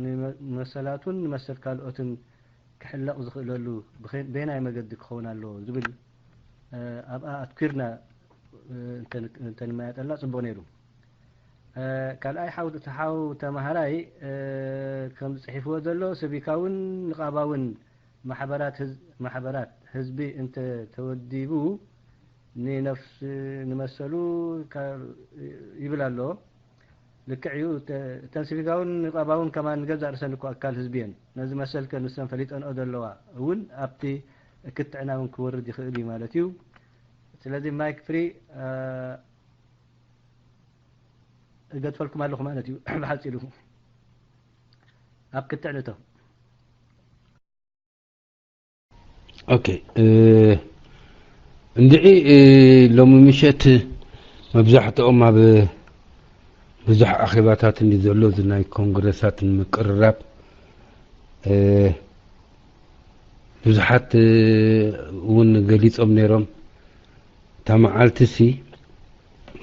ንመ-፣ መሰላቱን ንመሰል ካልኦትን ክሕለቕ ዝኽእለሉ ብኸ-፣ በየናይ መገዲ ክኸውን ኣለዎ ዝብል፣ እ፣ ኣብኣ ኣትኲርና፣ እ፣ እንተ-፣ እንተንመያጠልና ጽቡቕ ነይሩ። እ፣ ካልኣይ ሓው፣ እቲ ሓው ተማሃራይ፣ እ፣ ከም ዝጽሒፍዎ ዘሎ ሰቢካውን ንቓባውን ማሕበራት ህዝ-፣ ማሕበራት ህዝቢ እንተ ተወዲቡ ንነፍስ ንመሰሉ ይብል ኣሎ። ልክዕ እዩ። እተን ሲቪካውን ንቋባውን ከማን ንገዛእ ርእሰን እኮ ኣካል ህዝቢ እየን። ነዚ መሰል ከ ንሰን ፈሊጠንኦ ዘለዋ እውን ኣብቲ ክትዕና እውን ክወርድ ይኽእል እዩ ማለት እዩ። ስለዚ ማይክ ፍሪ እገድፈልኩም ኣለኹ ማለት እዩ። ብሓፂሩ ኣብ ክትዕንቶ ኦኬ። እንድዒ ሎሚ ምሸት መብዛሕትኦም ኣብ ብዙሕ ኣኼባታት እንዲ ዘሎ እዚ ናይ ኮንግረሳት ንምቅርራብ ብዙሓት እውን ገሊጾም ነይሮም። እታ መዓልቲ ሲ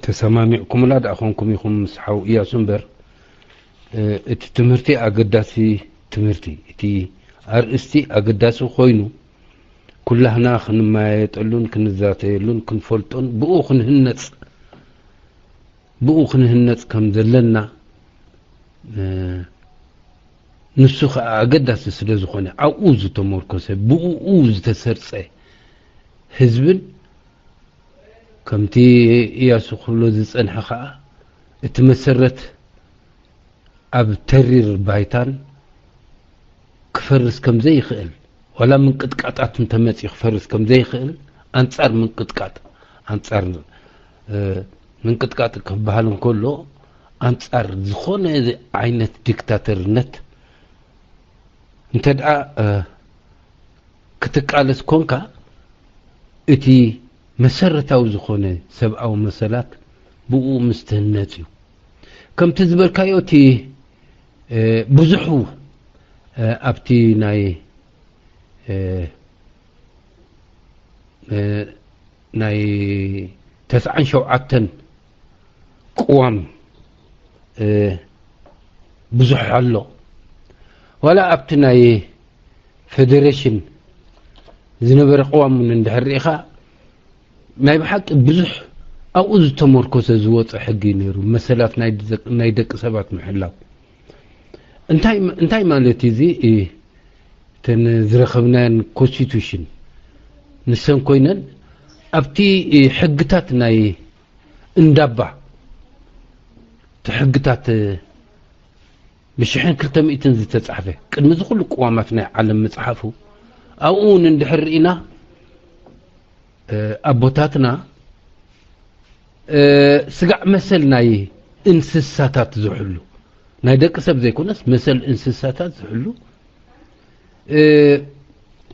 ተሰማሚዕኩምላ ደኣ ኮንኩም ኢኹም ምስ ሓው እያሱ እምበር እቲ ትምህርቲ ኣገዳሲ ትምህርቲ እቲ ኣርእስቲ ኣገዳሲ ኮይኑ ኩላህና ክንመያየጠሉን ክንዛተየሉን ክንፈልጦን ብኡ ክንህነጽ ብኡ ክንህነጽ ከም ዘለና ንሱ ከዓ ኣገዳሲ ስለ ዝኾነ ኣብኡ ዝተመርኮሰ ብኡ ዝተሰርጸ ህዝብን ከምቲ እያሱ ክብሎ ዝጸንሐ ከዓ እቲ መሰረት ኣብ ተሪር ባይታን ክፈርስ ከም ዘይኽእል ዋላ ምንቅጥቃጣት እንተመፅኡ ክፈርስ ከም ዘይኽእል ኣንፃር ምንቅጥቃጥ ኣንፃር ምንቅጥቃጥ ክበሃል እንከሎ ኣንፃር ዝኾነ ዓይነት ዲክታተርነት እንተ ደኣ ክትቃለስ ኮንካ እቲ መሰረታዊ ዝኾነ ሰብኣዊ መሰላት ብኡ ምስ ትህነፅ እዩ። ከምቲ ዝበልካዮ እቲ ብዙሑ ኣብቲ ናይ ናይ ተስዓን ሸውዓተን ቅዋም ብዙሕ ኣሎ። ዋላ ኣብቲ ናይ ፌደሬሽን ዝነበረ ቅዋም እውን እንድሕር ርኢኻ ናይ ብሓቂ ብዙሕ ኣብኡ ዝተመርኮሰ ዝወፀ ሕጊ እዩ ነይሩ። መሰላት ናይ ደቂ ሰባት ምሕላው እንታይ ማለት እዩ? እዚ እተን ዝረኸብናየን ኮንስቲቱሽን ንሰን ኮይነን ኣብቲ ሕግታት ናይ እንዳባ እቲ ሕግታት ብሽሕን ክልተ ሚእትን ዝተጻሕፈ ቅድሚ እዚ ኩሉ ቅዋማት ናይ ዓለም ምጽሓፉ ኣብኡ እውን እንድሕር ርኢና ኣቦታትና ስጋዕ መሰል ናይ እንስሳታት ዝሕሉ ናይ ደቂ ሰብ ዘይኮነስ መሰል እንስሳታት ዝሕሉ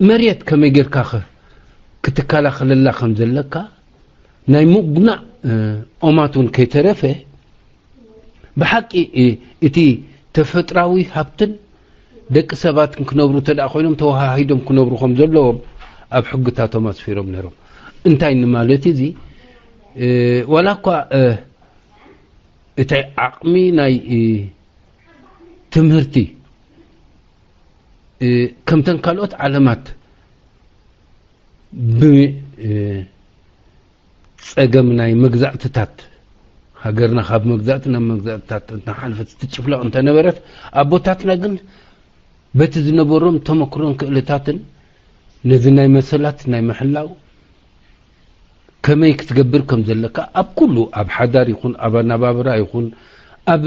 መሬት ከመይ ጌርካ ክትከላኸለላ ከም ዘለካ ናይ ምጉናዕ ኦማት እውን ከይተረፈ ብሓቂ እቲ ተፈጥራዊ ሃብትን ደቂ ሰባትን ክነብሩ እንተ ደኣ ኮይኖም ተወሃሂዶም ክነብሩ ከም ዘለዎም ኣብ ሕግታቶም ኣስፊሮም ነይሮም። እንታይ ንማለት እዚ ዋላ እኳ እቲ ዓቕሚ ናይ ትምህርቲ ከምተን ካልኦት ዓለማት ብጸገም ናይ መግዛእትታት ሃገርና ካብ መግዛእቲ ናብ መግዛእትታት እናሓለፈት ትጭፍለቕ እንተነበረት ኣቦታትና ግን በቲ ዝነበሮም ተመክሮን ክእለታትን ነዚ ናይ መሰላት ናይ ምሕላው ከመይ ክትገብር ከም ዘለካ ኣብ ኩሉ ኣብ ሓዳር ይኹን ኣብ ኣነባብራ ይኹን ኣብ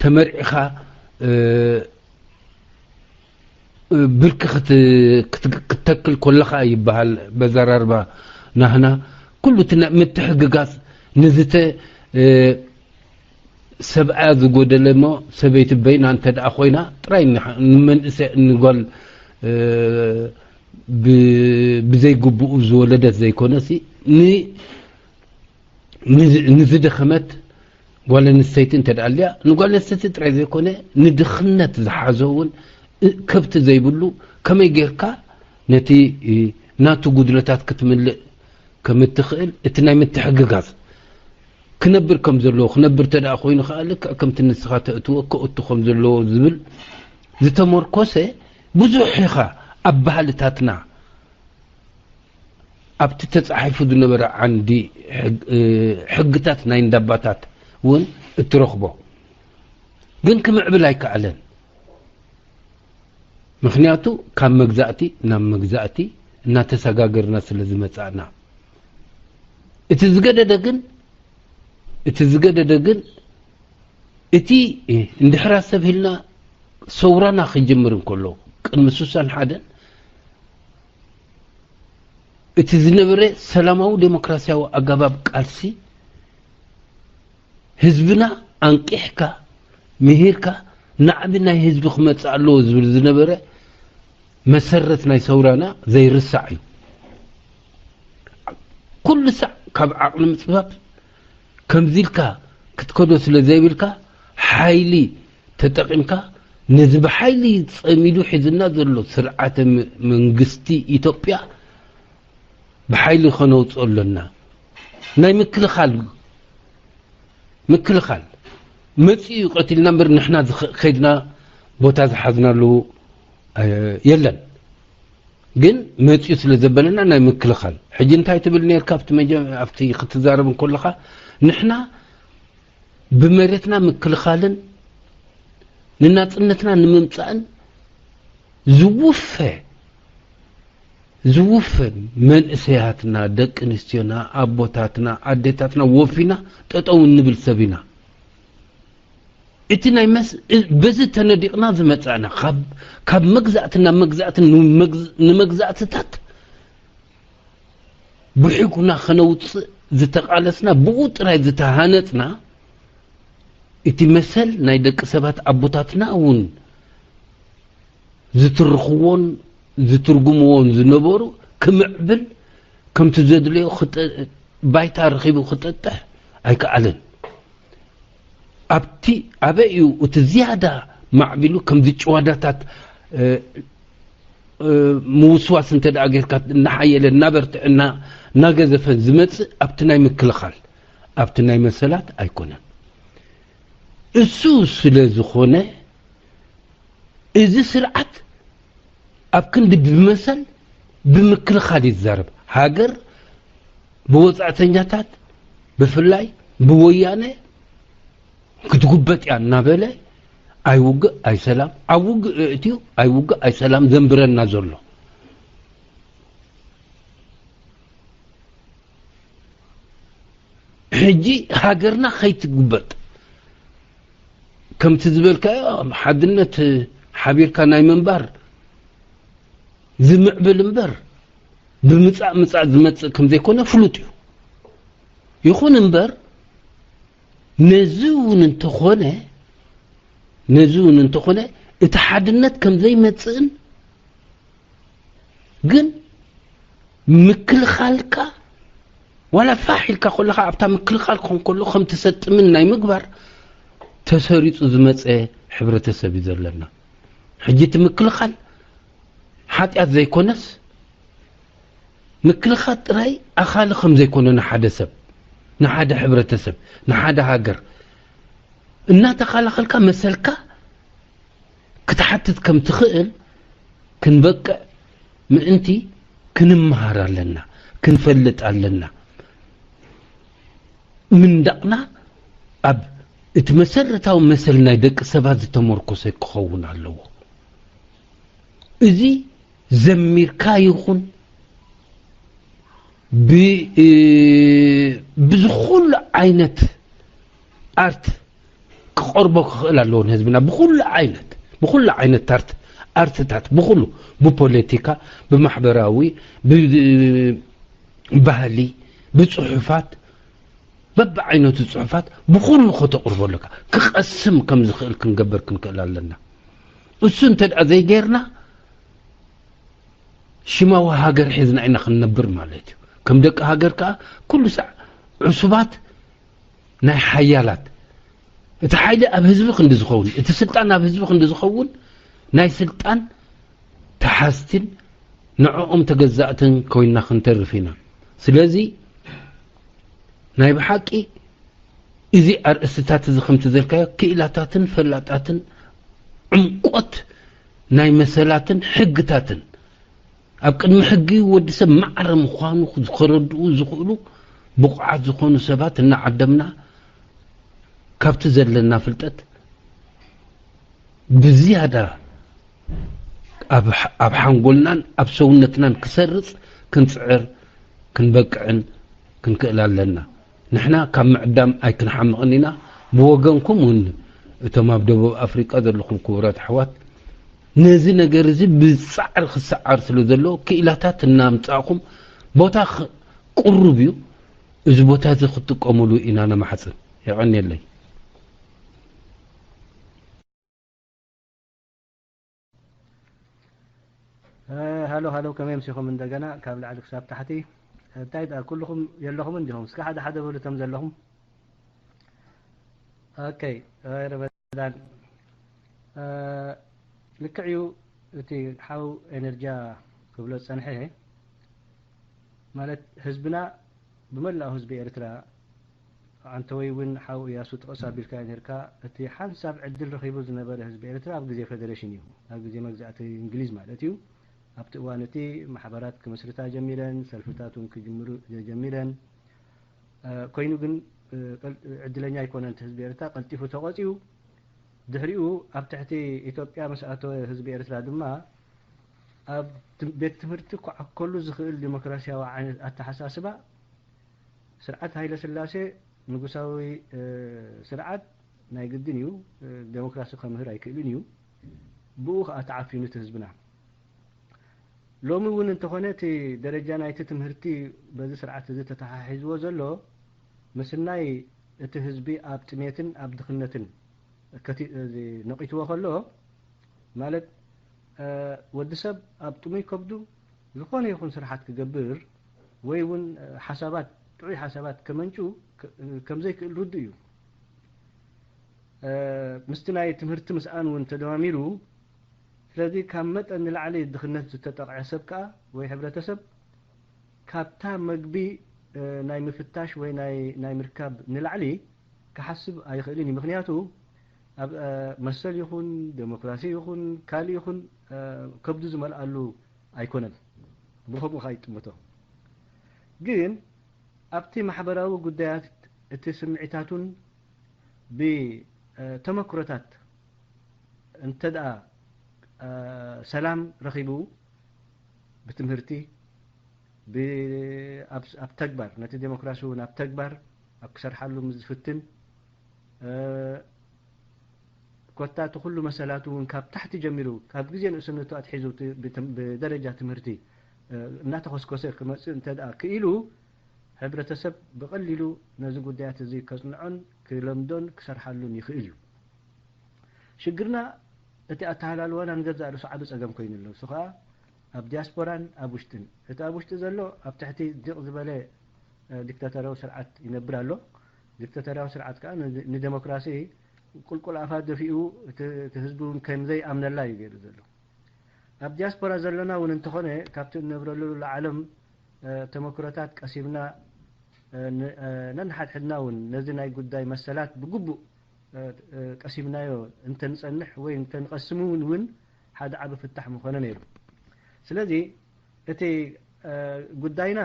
ተመርዒኻ ብርኪ ክትተክል ኮለኻ ይበሃል በዘራርባ ናህና ኩሉ እቲ ምትሕግጋዝ ንዝተ ሰብኣያ ዝጎደለ እሞ ሰበይቲ በይና እንተ ደኣ ኮይና ጥራይ ንመንእሰ ንጓል ብዘይግብኡ ዝወለደት ዘይኮነሲ ንዝደኸመት ጓል ኣንስተይቲ እንተ ደኣ ኣልያ ንጓል ኣንስተይቲ ጥራይ ዘይኮነ ንድኽነት ዝሓዞ እውን ከብቲ ዘይብሉ ከመይ ጌርካ ነቲ ናቱ ጉድለታት ክትምልእ ከም እትኽእል እቲ ናይ ምትሕግጋዝ ክነብር ከም ዘለዎ ክነብር እንተ ደኣ ኮይኑ ከዓ ልክዕ ከምቲ ንስኻ ተእትዎ ከእቱ ከም ዘለዎ ዝብል ዝተመርኮሰ ብዙሕ ኢኻ ኣብ ባህልታትና ኣብቲ ተጻሒፉ ዝነበረ ዓንዲ ሕግታት ናይ እንዳባታት እውን እትረኽቦ ግን ክምዕብል ኣይከኣለን። ምኽንያቱ ካብ መግዛእቲ ናብ መግዛእቲ እናተሰጋገርና ስለ ዝመጻእና። እቲ ዝገደደ ግን፣ እቲ ዝገደደ ግን፣ እቲ እንድሕር ኣስተብሂልና ሰውራና ክጅምር እንከሎ፣ ቅድሚ ስሳን ሓደን እቲ ዝነበረ ሰላማዊ ዴሞክራሲያዊ ኣገባብ ቃልሲ፣ ህዝብና ኣንቂሕካ፣ ምሂርካ፣ ናዕቢ ናይ ህዝቢ ክመጽእ ኣለዎ ዝብል ዝነበረ መሰረት ናይ ሰውራና ዘይርሳዕ እዩ። ኩሉ ሳዕ ካብ ዓቕሊ ምጽባብ ከምዚ ኢልካ ክትከዶ ስለ ዘይብልካ፣ ሓይሊ ተጠቒምካ ነዚ ብሓይሊ ጸሚዱ ሒዝና ዘሎ ስርዓተ ም-፣ መንግስቲ ኢትዮጵያ ብሓይሊ ከነውጽኦ ኣለና። ናይ ምክልኻል፣ ምክልኻል መጺኡ እዩ ቀቲልና እምበር ንሕና ዝኸ-፣ ከይድና ቦታ ዝሓዝናሉ፣ እ፣ የለን። ግን መጺኡ ስለ ዘበለና ናይ ምክልኻል። ሕጂ እንታይ ትብል ነርካ ኣብቲ መጀ-፣ ኣብቲ ክትዛረብ እንከለኻ፣ ንሕና ብመሬትና ምክልኻልን ንናጽነትና ንምምጻእን ዝውፈ፣ ዝውፈ መንእሰያትና፣ ደቂ ኣንስትዮና፣ ኣቦታትና፣ ኣዴታትና ወፊና ጠጠው እንብል ሰብ ኢና። እቲ ናይ መስ-፣ እ-፣ በዚ ተነዲቕና ዝመጻእና፣ ካብ፣ ካብ መግዛእቲ ናብ መግዛእቲ፣ ንመግዝ-፣ ንመግዛእትታት ብሒጉና ከነውጽእ ዝተቓለስና፣ ብኡ ጥራይ ዝተሃነጽና፣ እቲ መሰል ናይ ደቂ ሰባት ኣቦታትና እውን ዝትርኽዎን ዝትርጉምዎን ዝነበሩ ክምዕብል፣ ከምቲ ዘድልዮ ክጠ-፣ ባይታ ረኺቡ ክጠጥሕ ኣይከኣለን። ኣብቲ፣ ኣበይ እዩ እቲ ዝያዳ ማዕቢሉ? ከምዚ ጭዋዳታት፣ እ፣ እ፣ ምውስዋስ እንተ ደኣ ጌርካ፣ እናሓየለ፣ እናበርትዐ፣ እና-፣ እናገዘፈ ዝመጽእ ኣብቲ ናይ ምክልኻል፣ ኣብቲ ናይ መሰላት ኣይኮነን። እሱ ስለ ዝኾነ፣ እዚ ስርዓት ኣብ ክንዲ ብመሰል፣ ብምክልኻል ይዛረብ። ሃገር ብወጻእተኛታት፣ ብፍላይ ብወያነ ክትጉበጥ እያ እናበለ፣ ኣይውግእ ኣይሰላም፣ ኣብ ውግእ እእትዩ፣ ኣይውግእ ኣይሰላም ዘንብረና ዘሎ። ሕጂ ሃገርና ከይትጉበጥ፣ ከምቲ ዝበልካዮ፣ ሓድነት ሓቢርካ ናይ ምንባር ዝምዕብል እምበር፣ ብምጻእ ምጻእ ዝመጽእ ከም ዘይኮነ ፍሉጥ እዩ። ይኹን እምበር፣ ነዚ እውን እንተኾነ፣ ነዚ እውን እንተኾነ፣ እቲ ሓድነት ከም ዘይመጽእን፣ ግን ምክልኻልካ፣ ዋላ ፋሕ ኢልካ ከለኻ፣ ኣብታ ምክልኻል ክኾን ከሎ ከም ትሰጥምን ናይ ምግባር ተሰሪጹ ዝመጸ ሕብረተሰብ እዩ ዘለና። ሕጂ እቲ ምክልኻል ሓጢኣት ዘይኮነስ፣ ምክልኻል ጥራይ ኣኻሊ ከም ዘይኮነ ንሓደ ሰብ፣ ንሓደ ሕብረተሰብ፣ ንሓደ ሃገር እናተኻላኸልካ መሰልካ ክትሓትት ከም ትኽእል ክንበቅዕ ምእንቲ ክንመሃር ኣለና፣ ክንፈልጥ ኣለና። ምንዳቕና ኣብ እቲ መሰረታዊ መሰል ናይ ደቂ ሰባት ዝተመርኮሰ ክኸውን ኣለዎ። እዚ ዘሚርካ ይኹን ብ-፣ እ፣ ብዝኹሉ ዓይነት ኣርት ክቐርቦ ክኽእል ኣለዎ ንህዝብና። ብኹሉ ዓይነት፣ ብኹሉ ዓይነት ኣርት፣ ኣርትታት፣ ብኹሉ፣ ብፖለቲካ፣ ብማሕበራዊ፣ ብባህሊ፣ ብጽሑፋት፣ በብዓይነቱ ጽሑፋት ብኹሉ ከተቕርቦ ኣለካ። ክቐስም ከም ዝኽእል ክንገብር ክንክእል ኣለና። እሱ እንተ ደኣ ዘይጌርና፣ ሽማዊ ሃገር ሒዝና ኢና ክንነብር ማለት እዩ። ከም ደቂ ሃገር ከኣ ኩሉ ሳዕ ዕሱባት ናይ ሓያላት፣ እቲ ሓይሊ ኣብ ህዝቢ ክንዲ ዝኸውን፣ እቲ ስልጣን ኣብ ህዝቢ ክንዲ ዝኸውን፣ ናይ ስልጣን ተሓዝቲን ንዕኦም ተገዛእትን ኮይንና ክንተርፍ ኢና። ስለዚ ናይ ብሓቂ እዚ ኣርእስትታት እዚ ከምቲ ዘልካዮ ክኢላታትን ፈላጣትን ዕምቆት ናይ መሰላትን ሕግታትን ኣብ ቅድሚ ሕጊ ወዲ ሰብ ማዕረ ምዃኑ ክረድኡ ዝኽእሉ ብቑዓት ዝኾኑ ሰባት እናዓደምና ካብቲ ዘለና ፍልጠት ብዝያዳ ኣብ ሓንጎልናን ኣብ ሰውነትናን ክሰርጽ ክንጽዕር ክንበቅዕን ክንክእል ኣለና። ንሕና ካብ ምዕዳም ኣይክንሓምቕን ኢና። ብወገንኩም እውን እቶም ኣብ ደቡብ ኣፍሪቃ ዘለኹም ክቡራት ኣሕዋት፣ ነዚ ነገር እዚ ብጻዕሪ ክሰዓር ስለ ዘለዎ ክኢላታት እናምጻእኹም ቦታ ቅሩብ እዩ። እዚ ቦታ እዚ ክትጥቀሙሉ ኢና ነማሕጽን። የቐንየለይ። ሃሎ ሃሎ፣ ከመይ ኣምሲኹም? እንደገና ካብ ላዕሊ ክሳብ ታሕቲ እንታይ ደኣ ኩልኹም የለኹም እንዲኹም? እስከ ሓደ ሓደ በሉ እቶም ዘለኹም። ኦኬ፣ ረመዳን ልክዕ እዩ። እቲ ሓው ኤነርጃ ክብሎ ዝጸንሐ ማለት ህዝብና ብመላእ ህዝቢ ኤርትራ ኣንተወይ እውን ሓው እያሱ ጥቕስ ኣቢልካ ነርካ። እቲ ሓንሳብ ዕድል ረኺቡ ዝነበረ ህዝቢ ኤርትራ ኣብ ግዜ ፌደሬሽን እዩ፣ ኣብ ግዜ መግዛእቲ እንግሊዝ ማለት እዩ። ኣብቲ እዋን እቲ ማሕበራት ክምስርታ ጀሚረን፣ ሰልፍታት እውን ክጅምሩ ጀሚረን። ኮይኑ ግን ዕድለኛ ኣይኮነን። እቲ ህዝቢ ኤርትራ ቀልጢፉ ተቖጽዩ። ድሕሪኡ ኣብ ትሕቲ ኢትዮጵያ ምስ ኣተወ ህዝቢ ኤርትራ ድማ ኣብ ቤት ትምህርቲ ክዓከሉ ዝኽእል ዲሞክራሲያዊ ዓይነት ኣተሓሳስባ ስርዓት ሃይለ ስላሴ ንጉሳዊ ስርዓት ናይ ግድን እዩ፣ ዴሞክራሲ ከምህር ኣይክእልን እዩ። ብኡ ከዓ ተዓፊኑ እቲ ህዝብና። ሎሚ እውን እንተኾነ እቲ ደረጃ ናይቲ ትምህርቲ በዚ ስርዓት እዚ ተተሓሒዝዎ ዘሎ ምስናይ እቲ ህዝቢ ኣብ ጥሜትን ኣብ ድኽነትን ነቒትዎ ከሎ ማለት ወዲ ሰብ ኣብ ጥሙይ ከብዱ ዝኾነ ይኹን ስርሓት ክገብር ወይ እውን ሓሳባት ጥዑይ ሓሳባት ከመንጩ ከምዘይክእል ርዱእ እዩ። ምስቲ ናይ ትምህርቲ ምስኣን እውን ተደማሚሩ ስለዚ ካብ መጠን ንላዕሊ ድኽነት ዝተጠቕዐ ሰብ ከኣ ወይ ሕብረተሰብ ካብታ መግቢ ናይ ምፍታሽ ወይ ናይ ምርካብ ንላዕሊ ክሓስብ ኣይኽእልን እዩ። ምኽንያቱ ኣብ መሰል ይኹን ዴሞክራሲ ይኹን ካልእ ይኹን ከብዱ ዝመልኣሉ ኣይኮነን። ብኸምኡ ከኣ ይጥምቶ። ግን ኣብቲ ማሕበራዊ ጉዳያት እቲ ስምዒታቱን ብተመክሮታት እንተ ደኣ ሰላም ረኺቡ ብትምህርቲ ኣብ ተግባር ነቲ ዴሞክራሲ እውን ኣብ ተግባር ኣብ ክሰርሓሉ ምስ ዝፍትን ኮታ እቲ ኩሉ መሰላቱ እውን ካብ ታሕቲ ጀሚሩ ካብ ግዜ ንእስነቱ ኣትሒዙ ብደረጃ ትምህርቲ እናተኾስኮሰ ክመፅእ እንተ ደኣ ክኢሉ ሕብረተሰብ ብቐሊሉ ነዚ ጉዳያት እዚ ከፅንዖን ክለምዶን ክሰርሓሉን ይኽእል እዩ። ሽግርና እቲ ኣተሃላልዋና ንገዛእ ርእሱ ዓቢ ጸገም ኮይኑ ኣሎ። እሱ ከኣ ኣብ ዲያስፖራን ኣብ ውሽጥን። እቲ ኣብ ውሽጢ ዘሎ ኣብ ትሕቲ ድቕ ዝበለ ዲክታቶርያዊ ስርዓት ይነብር ኣሎ። ዲክታቶርያዊ ስርዓት ከኣ ንደሞክራሲ ቁልቁል ኣፋ ደፊኡ እቲ ህዝቢ እውን ከም ዘይኣምነላ እዩ ገይሩ ዘሎ። ኣብ ዲያስፖራ ዘለና እውን እንተኾነ ካብቲ እንነብረሉ ዓለም ተመክሮታት ቀሲምና ነንሓድሕድና እውን ነዚ ናይ ጉዳይ መሰላት ብግቡእ ቀሲምናዮ እንተንጸንሕ ወይ እንተንቐስም እውን እውን ሓደ ዓቢ ፍታሕ ምኾነ ነይሩ። ስለዚ እቲ ጉዳይና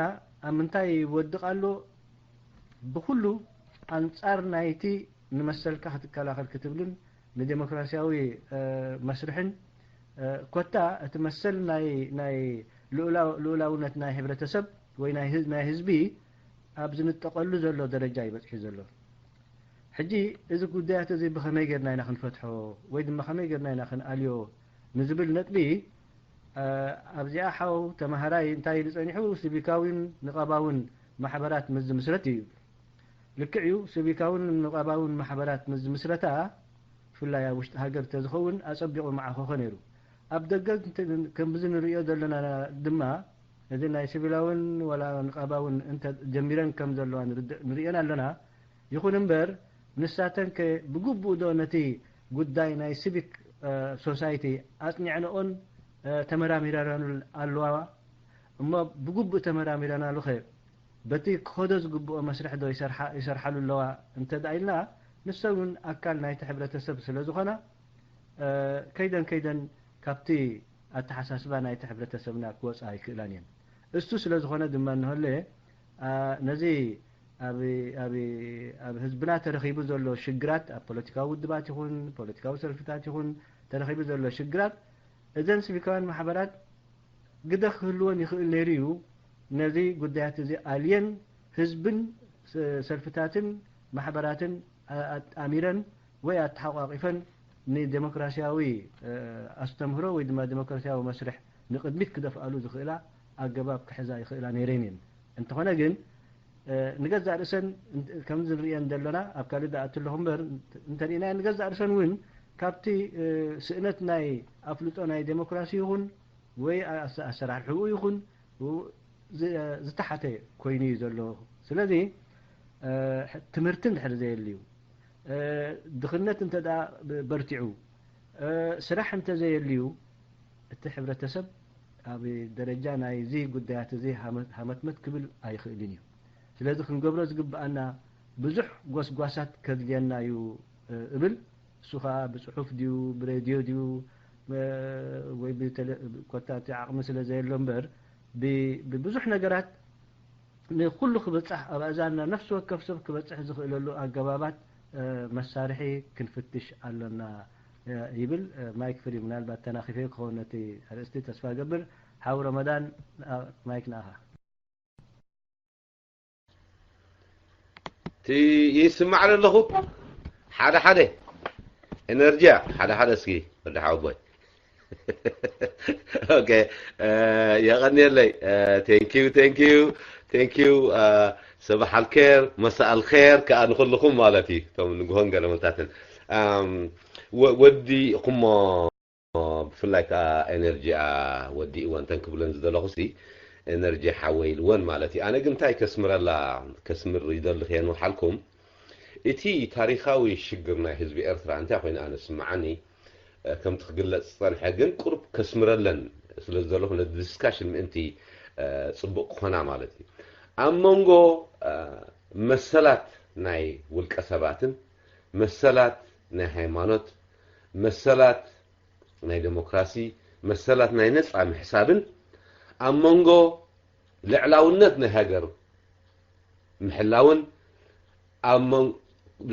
ኣብ ምንታይ ይወድቕ ኣሎ? ብኹሉ ኣንጻር ናይቲ ንመሰልካ ክትከላኸል ክትብልን ንዴሞክራሲያዊ መስርሕን ኮታ እቲ መሰል ናይ ናይ ልኡላውነት ናይ ሕብረተሰብ ወይ ናይ ህዝቢ ኣብ ዝንጠቐሉ ዘሎ ደረጃ እዩ በፂሑ ዘሎ። ሕጂ እዚ ጉዳያት እዚ ብኸመይ ጌርና ኢና ክንፈትሖ ወይ ድማ ከመይ ጌርና ኢና ክንኣልዮ ንዝብል ነጥቢ ኣብዚኣ ሓው ተማሃራይ እንታይ ኢሉ ጸኒሑ ሲቪካዊን ንቐባውን ማሕበራት ምስ ዝምስረት እዩ። ልክዕ እዩ፣ ሲቪካውን ንቐባውን ማሕበራት ምስ ዝምስረታ ብፍላይ ኣብ ውሽጢ ሃገር እንተዝኸውን ኣጸቢቑ መዓኾኸ ነይሩ። ኣብ ደገ ከምዚ ንርእዮ ዘለና ድማ እዚ ናይ ሲቪላውን ዋላ ንቐባውን እንተ ጀሚረን ከም ዘለዋ ንርድእ ንርእየን ኣለና። ይኹን እምበር ንሳተን ከ ብግቡእ ዶ ነቲ ጉዳይ ናይ ሲቪክ ሶሳይቲ ኣጽኒዐንኦን ተመራሚረናሉ ኣለዋ? እሞ ብግቡእ ተመራሚረናሉ ኸ በቲ ክኸዶ ዝግብኦ መስርሕ ዶ ይሰርሓሉ ኣለዋ እንተ ደኣ ኢልና ንሰን እውን ኣካል ናይቲ ሕብረተሰብ ስለ ዝኾና ከይደን ከይደን ካብቲ ኣተሓሳስባ ናይቲ ሕብረተሰብና ክወፃ ኣይክእላን እየን። እሱ ስለ ዝኾነ ድማ እንሆለ ነዚ ኣብ ህዝብና ተረኺቡ ዘሎ ሽግራት ኣብ ፖለቲካዊ ውድባት ይኹን ፖለቲካዊ ሰልፍታት ይኹን ተረኺቡ ዘሎ ሽግራት እዘን ሲቪካውያን ማሕበራት ግደ ክህልወን ይኽእል ነይሩ እዩ። ነዚ ጉዳያት እዚ ኣልየን ህዝብን ሰልፍታትን ማሕበራትን ኣጣሚረን ወይ ኣተሓቋቂፈን ንዴሞክራሲያዊ ኣስተምህሮ ወይ ድማ ዴሞክራሲያዊ መስርሕ ንቕድሚት ክደፍኣሉ ዝኽእላ ኣገባብ ክሕዛ ይኽእላ ነይረን እየን። እንተኾነ ግን ንገዛእ ርእሰን ከምዚ ንርእየን ዘለና ኣብ ካልእ ዝኣቱ ኣለኹ እምበር እንተሪእናዮ ንገዛእ ርእሰን እውን ካብቲ ስእነት ናይ ኣፍልጦ ናይ ዴሞክራሲ ይኹን ወይ ኣሰራርሕኡ ይኹን ዝተሓተ ኮይኑ እዩ ዘሎ። ስለዚ ትምህርቲ እንድሕር ዘየልዩ፣ ድኽነት እንተ በርቲዑ፣ ስራሕ እንተዘየልዩ እቲ ሕብረተሰብ ኣብ ደረጃ ናይዚ ጉዳያት እዚ ሃመትመት ክብል ኣይኽእልን እዩ። ስለዚ ክንገብሮ ዝግብኣና ብዙሕ ጎስጓሳት ከድልየና እዩ እብል። እሱ ከዓ ብፅሑፍ ድዩ ብሬድዮ ድዩ ወይ ኮታ እቲ ዓቕሚ ስለ ዘየሎ እምበር ብብዙሕ ነገራት ንኩሉ ክበፅሕ ኣብ ኣእዛንና ነፍሲ ወከፍ ሰብ ክበፅሕ ዝኽእለሉ ኣገባባት መሳርሒ ክንፍትሽ ኣሎና ይብል። ማይክ ፍሪ ምናልባት ተናኺፈ ክኸውን ነቲ ኣርእስቲ ተስፋ ገብር። ሓው ረመዳን ማይክ ንኣኻ። ይስማዕ ኣለኹ ሓደ ሓደ ኤነርጂያ ሓደ ሓደ እስኪ ወዲ ሓወቦይ ኦኬ የቐንየለይ thank you thank you thank you ሰባሕ ኣልኬር መሳእ ኣልኬር ከዓ ንኩልኹም ማለት እዩ እቶም ንግሆን ገለመታትን ወዲእኹሞ ብፍላይ ከዓ ኤነርጂኣ ወዲእወን ተን ክብለን ዝደለኹ ሲ ኤነርጂ ሓወይ ኢልወን ማለት እዩ ኣነ ግን እንታይ ከስምረላ ከስምር ይደሊ ከየንውሓልኩም እቲ ታሪኻዊ ሽግር ናይ ህዝቢ ኤርትራ እንታይ ኮይኑ ኣነ ስምዓኒ ከምቲ ክግለጽ ዝጸንሐ ግን ቁሩብ ከስምረለን ስለ ዝደለኹ ነዚ ዲስካሽን ምእንቲ ጽቡቕ ክኾና ማለት እዩ ኣብ መንጎ መሰላት ናይ ውልቀ ሰባትን መሰላት ናይ ሃይማኖት መሰላት ናይ ዴሞክራሲ መሰላት ናይ ነጻ ምሕሳብን ኣብ መንጎ ልዕላውነት ናይ ሃገር ምሕላውን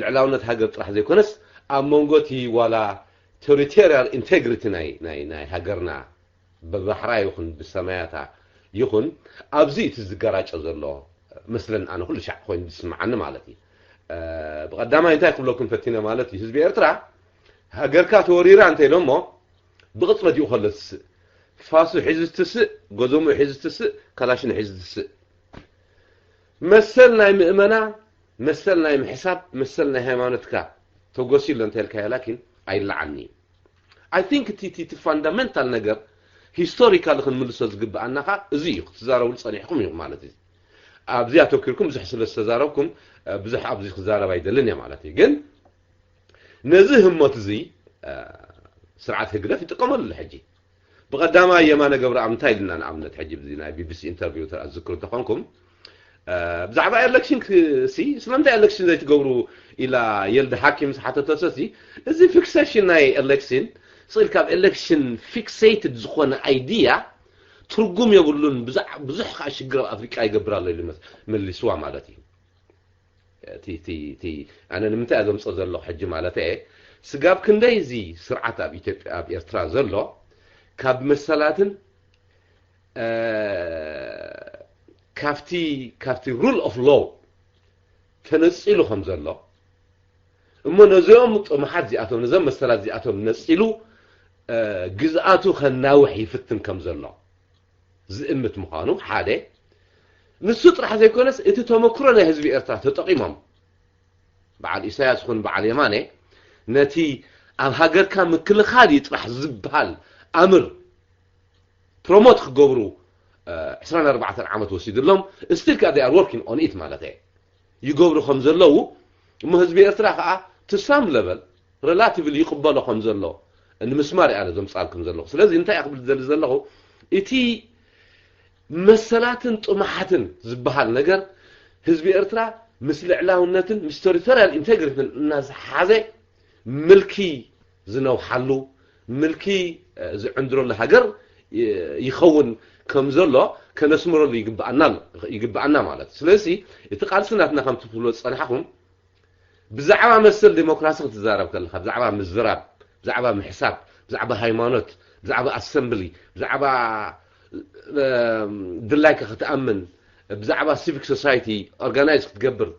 ልዕላውነት ሃገር ጥራሕ ዘይኮነስ ኣብ መንጎ እቲ ዋላ territorial integrity ናይ ሃገርና ብባሕራ ይኹን ብሰማያታ ይኹን ኣብዚ እቲ ዝገራጨ ዘሎ መስለን ኣነ ኩሉ ሻዕ ኮይኑ ዝስምዓኒ ማለት እዩ ብቐዳማይ እንታይ ክብለኩም ፈቲነ ማለት እዩ ህዝቢ ኤርትራ ሃገርካ ተወሪራ እንተ ኢሎሞ ብቕጽበት እዩ ከሎ ትስእ ፋሱ ሒዙ ትስእ ጎዞሙ ሒዙ ትስእ ካላሽኑ ሒዙ ትስእ መሰል ናይ ምእመና መሰል ናይ ምሕሳብ መሰል ናይ ሃይማኖትካ ተጎሲሎ እንተ ኢልካዮ ላኪን ኣይለዓልኒ እዩ I think እቲ እቲ ፋንዳመንታል ነገር ሂስቶሪካሊ ክንምልሶ ዝግብኣና ካ እዚ እዩ ክትዛረብሉ ጸኒሕኩም እዩ ማለት እዩ ኣብዚ ኣተኪርኩም ብዙሕ ስለ ዝተዛረብኩም ብዙሕ ኣብዚ ክዛረብ ኣይደልን እየ ማለት እዩ ግን ነዚ ህሞት እዚ ስርዓት ህግደፍ ይጥቀመሉ ሕጂ ብቐዳማይ የማነ ገብረኣብ እንታይ ኢልና ንኣብነት ሕጂ እዚ ናይ ቢቢሲ ኢንተርቪው ዝክሩ እንተኾንኩም ብዛዕባ ኤሌክሽን ሲ ስለምንታይ ኤሌክሽን ዘይትገብሩ ኢላ የልዲ ሓኪም ዝሓተተሰ ሲ እዚ ፊክሴሽን ናይ ኤሌክሽን ስኢል ካብ ኤሌክሽን ፊክሴትድ ዝኾነ ኣይድያ ትርጉም የብሉን ብዙሕ ከዓ ሽግር ኣብ ኣፍሪቃ ይገብር ኣሎ ኢሉ መሊስዋ ማለት እዩ እቲ ኣነ ንምንታይ ዘምፅኦ ዘለኹ ሕጂ ማለት እየ ስጋብ ክንደይ እዚ ስርዓት ኣብ ኢትዮጵያ ኣብ ኤርትራ ዘሎ ካብ መሰላትን ካብቲ ካብቲ rule of law ተነፂሉ ከም ዘሎ እሞ ነዚኦም ጥሙሓት እዚኣቶም ነዞም መሰላት እዚኣቶም ነፂሉ ግዝኣቱ ከናውሕ ይፍትን ከም ዘሎ ዝእምት ምዃኑ ሓደ ንሱ ጥራሕ ዘይኮነስ እቲ ተመክሮ ናይ ህዝቢ ኤርትራ ተጠቒሞም በዓል ኢሳያስ ይኹን በዓል የማነ ነቲ ኣብ ሃገርካ ምክልኻል እዩ ጥራሕ ዝበሃል ኣምር ፕሮሞት ክገብሩ ዕስራን ኣርባዕተን ዓመት ወሲድሎም still ከኣ they are working on it ማለት እየ ይገብሩ ከም ዘለዉ እሞ ህዝቢ ኤርትራ ከዓ to some level relatively ይቕበሎ ከም ዘሎ ንምስማር እያ ዘምፃልኩም ዘለኹ ስለዚ እንታይ ክብል ዝደሊ ዘለኹ እቲ መሰላትን ጥሙሓትን ዝበሃል ነገር ህዝቢ ኤርትራ ምስ ልዕላውነትን ምስ ቴሪቶሪያል ኢንቴግሪትን እናዝሓዘ ምልኪ ዝነውሓሉ ምልኪ ዝዕንድረሉ ሃገር ይኸውን ከም ዘሎ ከነስምረሉ ይግብኣና ይግብኣና ማለት እዩ። ስለዚ እቲ ቃልሲ ናትና ከምቲ ትብሎ ዝጸናሕኩም ብዛዕባ መሰል ዲሞክራሲ ክትዛረብ ከለኻ ብዛዕባ ምዝራብ፣ ብዛዕባ ምሕሳብ፣ ብዛዕባ ሃይማኖት፣ ብዛዕባ ኣሰምብሊ፣ ብዛዕባ ድላይካ ክትኣምን፣ ብዛዕባ ሲቪክ ሶሳይቲ ኦርጋናይዝ ክትገብር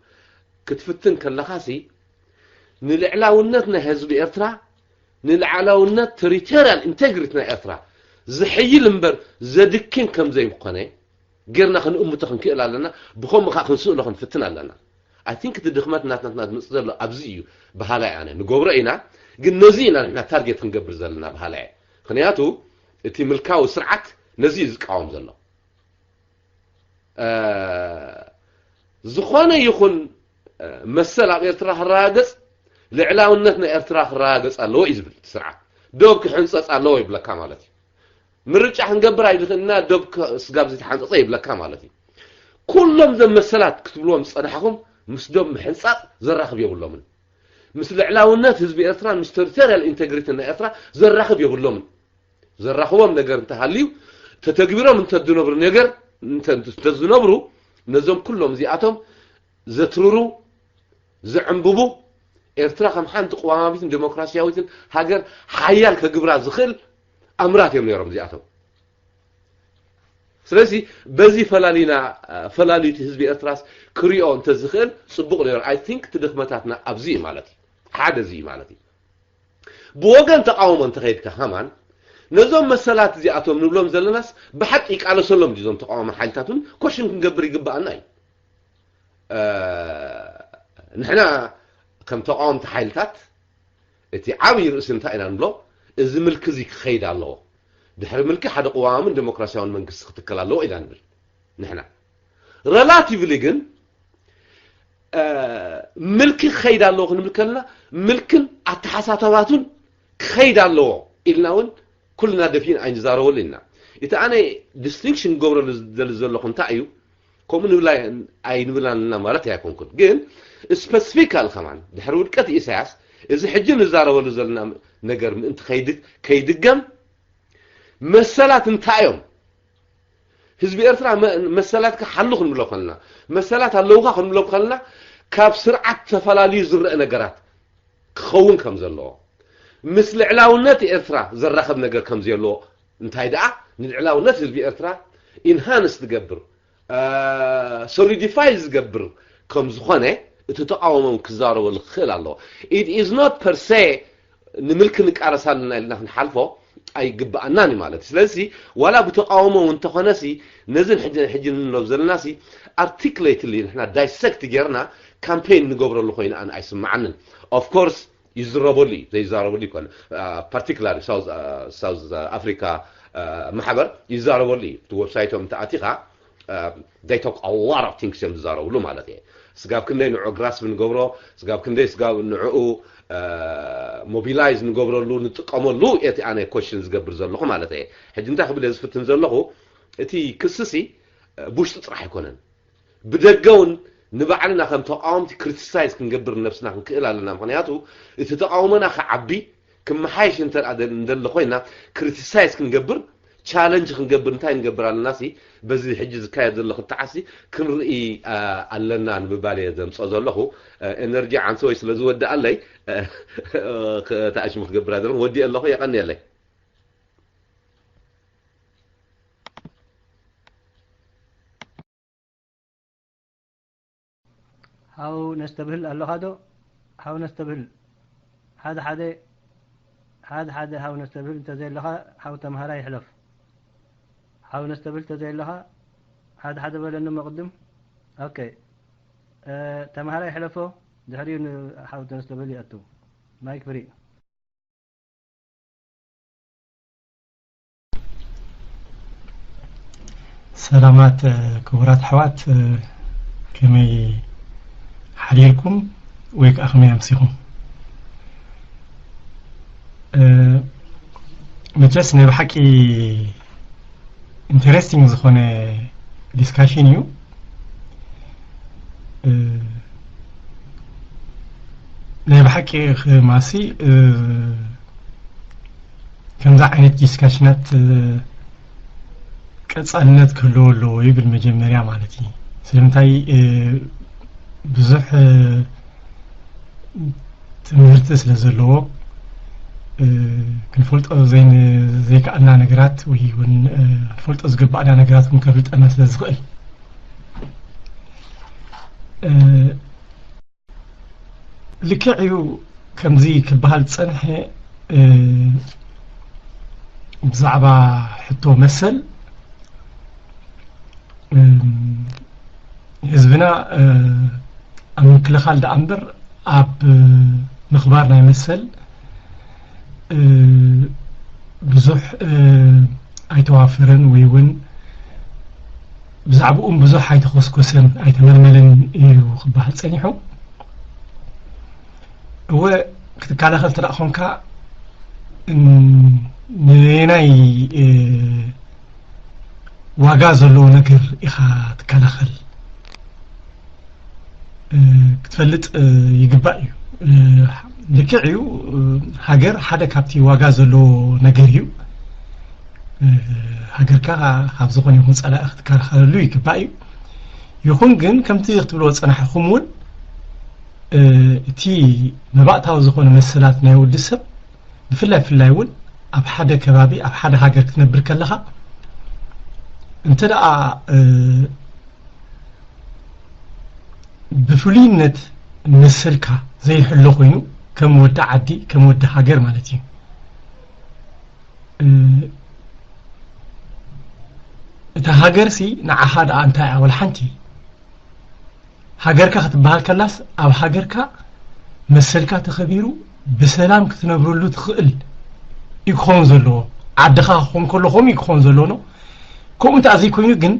ክትፍትን ከለኻሲ፣ ንልዕላውነት ናይ ህዝቢ ኤርትራ፣ ንልዕላውነት ቴሪቶርያል ኢንቴግሪቲ ናይ ኤርትራ ዝሕይል እምበር ዘድክን ከም ዘይኮነ ጌርና ክንእምቶ ክንክእል ኣለና። ብኸምኡ ከዓ ክንስእሎ ክንፍትን ኣለና። ኣይ ቲንክ እቲ ድኽመት ናትና ዝመፅእ ዘሎ ኣብዚ እዩ። ብሃላይ ኣነ ንገብሮ ኢና፣ ግን ነዚ ኢና ንሕና ታርጌት ክንገብር ዘለና ብሃላይ። ምክንያቱ እቲ ምልካዊ ስርዓት ነዚ እዩ ዝቃወም ዘሎ። ዝኾነ ይኹን መሰል ኣብ ኤርትራ ክረጋገጽ፣ ልዕላውነት ናይ ኤርትራ ክረጋገጽ ኣለዎ እዩ ዝብል ስርዓት። ዶብ ክሕንጸጽ ኣለዎ ይብለካ ማለት እዩ። ምርጫ ክንገብር ኣይንኽእልና፣ ዶብ ስጋብ ዝተሓንጸጸ ይብለካ ማለት እዩ። ኩሎም ዘም መሰላት ክትብልዎም ዝጸናሕኹም ምስ ዶብ ምሕንጻጽ ዘራኽብ የብሎምን። ምስ ልዕላውነት ህዝቢ ኤርትራ፣ ምስ ቴሪቶርያል ኢንቴግሪቲ ናይ ኤርትራ ዘራኽብ የብሎምን። ዘራኽቦም ነገር እንተሃልዩ፣ ተተግቢሮም እንተዝነብሩ ነገር እንተ- እንተዝነብሩ፣ ነዞም ኩሎም እዚኣቶም ዘትርሩ፣ ዘዕንብቡ፣ ኤርትራ ከም ሓንቲ ቅዋማዊትን ዴሞክራሲያዊትን ሃገር ሓያል ከግብራ ዝኽእል ኣምራት እዮም ነይሮም እዚኣቶም። ስለዚ በዚ ፈላሊና ፈላልዩቲ ህዝቢ ኤርትራስ ክሪኦ እንተዝኽእል ጽቡቕ ነይሩ። ኣይ ቲንክ እቲ ድኽመታትና ኣብዚ እዩ ማለት እዩ። ሓደ እዚ እዩ ማለት እዩ። ብወገን ተቃውሞ እንተኸይድካ ከማን ነዞም መሰላት እዚኣቶም ንብሎም ዘለናስ ብሓቂ ይቃለሰሎም ድዩ እዞም ተቃዋሞ ሓይልታት እውን ኮሽን ክንገብር ይግባኣና እዩ። ንሕና ከም ተቃወምቲ ሓይልታት እቲ ዓብዪ ርእሲ እንታይ ኢና ንብሎ? እዚ ምልኪ እዚ ክኸይድ ኣለዎ። ድሕሪ ምልኪ ሓደ ቅዋምን ዴሞክራሲያውን መንግስቲ ክትከል ኣለዎ ኢና ንብል ንሕና። ረላቲቭሊ ግን ምልኪ ክኸይድ ኣለዎ ክንብል ከለና ምልክን ኣተሓሳተባቱን ክኸይድ ኣለዎ ኢልና እውን ኩልና ደፊን ኣይንዛረበሉ ኢና። እቲ ኣነ ዲስቲንክሽን ክገብረሉ ዝደሊ ዘለኹ እንታይ እዩ? ከምኡ ንብላ ኣይንብላን ኣለና ማለት ኣይኮንኩን፣ ግን ስፐሲፊካል ከማን ድሕሪ ውድቀት ኢሳያስ እዚ ሕጂ ንዛረበሉ ዘለና ነገር ምእንቲ ከይድገም መሰላት እንታይ እዮም? ህዝቢ ኤርትራ መሰላትካ ሓሉ ክንብሎ ከለና፣ መሰላት ኣለውካ ክንብሎ ከለና ካብ ስርዓት ተፈላልዩ ዝረአ ነገራት ክኸውን ከም ዘለዎ፣ ምስ ልዕላውነት ኤርትራ ዘራኸብ ነገር ከም ዘየለዎ፣ እንታይ ደኣ ንልዕላውነት ህዝቢ ኤርትራ ኢንሃንስ ዝገብር፣ ሶሊዲፋይ ዝገብር ከም ዝኾነ እቲ ተቃውሞ ክዛረበሉ ክኽእል ኣለዎ። It is not per se ንምልኪ ንቃለስ ኣለና ኢልና ክንሓልፎ ኣይግብኣናን እዩ ማለት እዩ። ስለዚ ዋላ ብተቃውሞ እውን እንተኾነሲ ነዚ ሕጂ ሕጂ ንብሎ ዘለናሲ ኣርቲክሌትሊ ንሕና ዳይሰክት ጌርና ካምፔን ንገብረሉ ኮይኑ ኣነ ኣይስምዓንን። ኦፍኮርስ ይዝረበሉ እዩ፣ ዘይዛረበሉ ይኮነ። ፓርቲክላር ሳውዝ ኣፍሪካ ማሕበር ይዛረበሉ እዩ። እቲ ዌብሳይቶም እንተኣቲኻ they talk a lot of things እዮም ዝዛረብሉ ማለት እየ። ስጋብ ክንደይ ንዑ ግራስፕ ንገብሮ፣ ስጋብ ክንደይ ስጋብ ንዕኡ ሞቢላይዝ ንገብረሉ ንጥቀመሉ እቲ ኣነ ኮሽን ዝገብር ዘለኹ ማለት እየ። ሕጂ እንታይ ክብል እየ ዝፍትን ዘለኹ፣ እቲ ክስሲ ብውሽጢ ጥራሕ ኣይኮነን፣ ብደገ እውን ንባዕልና ከም ተቃወምቲ ክሪቲሳይዝ ክንገብር ነብስና ክንክእል ኣለና። ምክንያቱ እቲ ተቃውሞና ክዓቢ ክመሓየሽ እንተ ደሊ ኮይና ክሪቲሳይዝ ክንገብር ቻለንጅ ክንገብር እንታይ ንገብር ኣለና ሲ በዚ ሕጂ ዝካየድ ዘሎ ክትዓሲ ክንርኢ ኣለና ንምባል እየ ዘምፅኦ ዘለኹ። ኤነርጂ ዓንሰወይ ስለ ዝወድእ ኣለይ ተኣሽሙ ክገብር ኣይደለኹ። ወዲእ ኣለኹ። የቐንየለይ። ሓው ነስተብህል ኣለኻ ዶ? ሓው ነስተብህል ሓደ ሓደ ሓደ ሓደ ሓው ነስተብህል እንተዘየለኻ ሓው ተምሃራይ ይሕለፍ። ሓው ነስተብህል እንተዘየለኻ ሓደ ሓደ በለኒ እሞ ቅድም። ኦኬ ተምሃራይ ይሕለፎ ድሕሪኡ ንሓው ነስተብህል ይኣቱ። ማይክ ፍሪ። ሰላማት ክቡራት ኣሕዋት ከመይ ሓዲርኩም ወይ ከዓ ከመይ ኣምሲኹም? መቸስ ናይ ብሓቂ ኢንተረስቲንግ ዝኾነ ዲስካሽን እዩ። ናይ ብሓቂ ክማሲ ከምዚ ዓይነት ዲስካሽናት ቀፃልነት ክህልዎ ኣለዎ ይብል መጀመርያ ማለት እዩ። ስለምንታይ ብዙሕ ትምህርቲ ስለ ዘለዎ ክንፈልጦ ዘይከኣልና ነገራት ወይ እውን ክንፈልጦ ዝግባእና ነገራት እውን ከፍልጠና ስለ ዝኽእል፣ ልክዕ እዩ። ከምዚ ክበሃል ዝጸንሐ ብዛዕባ ሕቶ መሰል ህዝብና ኣብ ምክልኻል ደኣ እምበር ኣብ ምኽባር ናይ መሰል ብዙሕ ኣይተዋፈረን ወይ እውን ብዛዕባኡም ብዙሕ ኣይተኾስኮሰን ኣይተመልመለን እዩ ክበሃል ጸኒሑ። እወ ክትከላኸል ተደኣ ኾንካ ንየናይ ዋጋ ዘለዎ ነገር ኢኻ ትከላኸል ክትፈልጥ ይግባእ እዩ። ልክዕ እዩ፣ ሃገር ሓደ ካብቲ ዋጋ ዘለዎ ነገር እዩ። ሃገርካ ካብ ዝኾነ ይኹን ጸላኢ ክትከላኸለሉ ይግባእ እዩ። ይኹን ግን ከምቲ ክትብልዎ ዝጸናሕኹም እውን እቲ መባእታዊ ዝኾነ መሰላት ናይ ወዲ ሰብ ብፍላይ ብፍላይ እውን ኣብ ሓደ ከባቢ ኣብ ሓደ ሃገር ክትነብር ከለኻ እንተ ደኣ ብፍሉይነት መሰልካ ዘይሕሎ ኮይኑ ከም ወዲ ዓዲ ከም ወዲ ሃገር ማለት እዩ። እታ ሃገር ሲ ንዓኻ ደኣ እንታይ እያ ወላ ሓንቲ? ሃገርካ ክትበሃል ከላስ ኣብ ሃገርካ መሰልካ ተኸቢሩ ብሰላም ክትነብረሉ ትኽእል እዩ ክኸውን ዘለዎ። ዓድኻ ክኾን ከሎ ከምኡ እዩ ክኸውን ዘለዎ ነው። ከምኡ እንተ ዘይኮይኑ ግን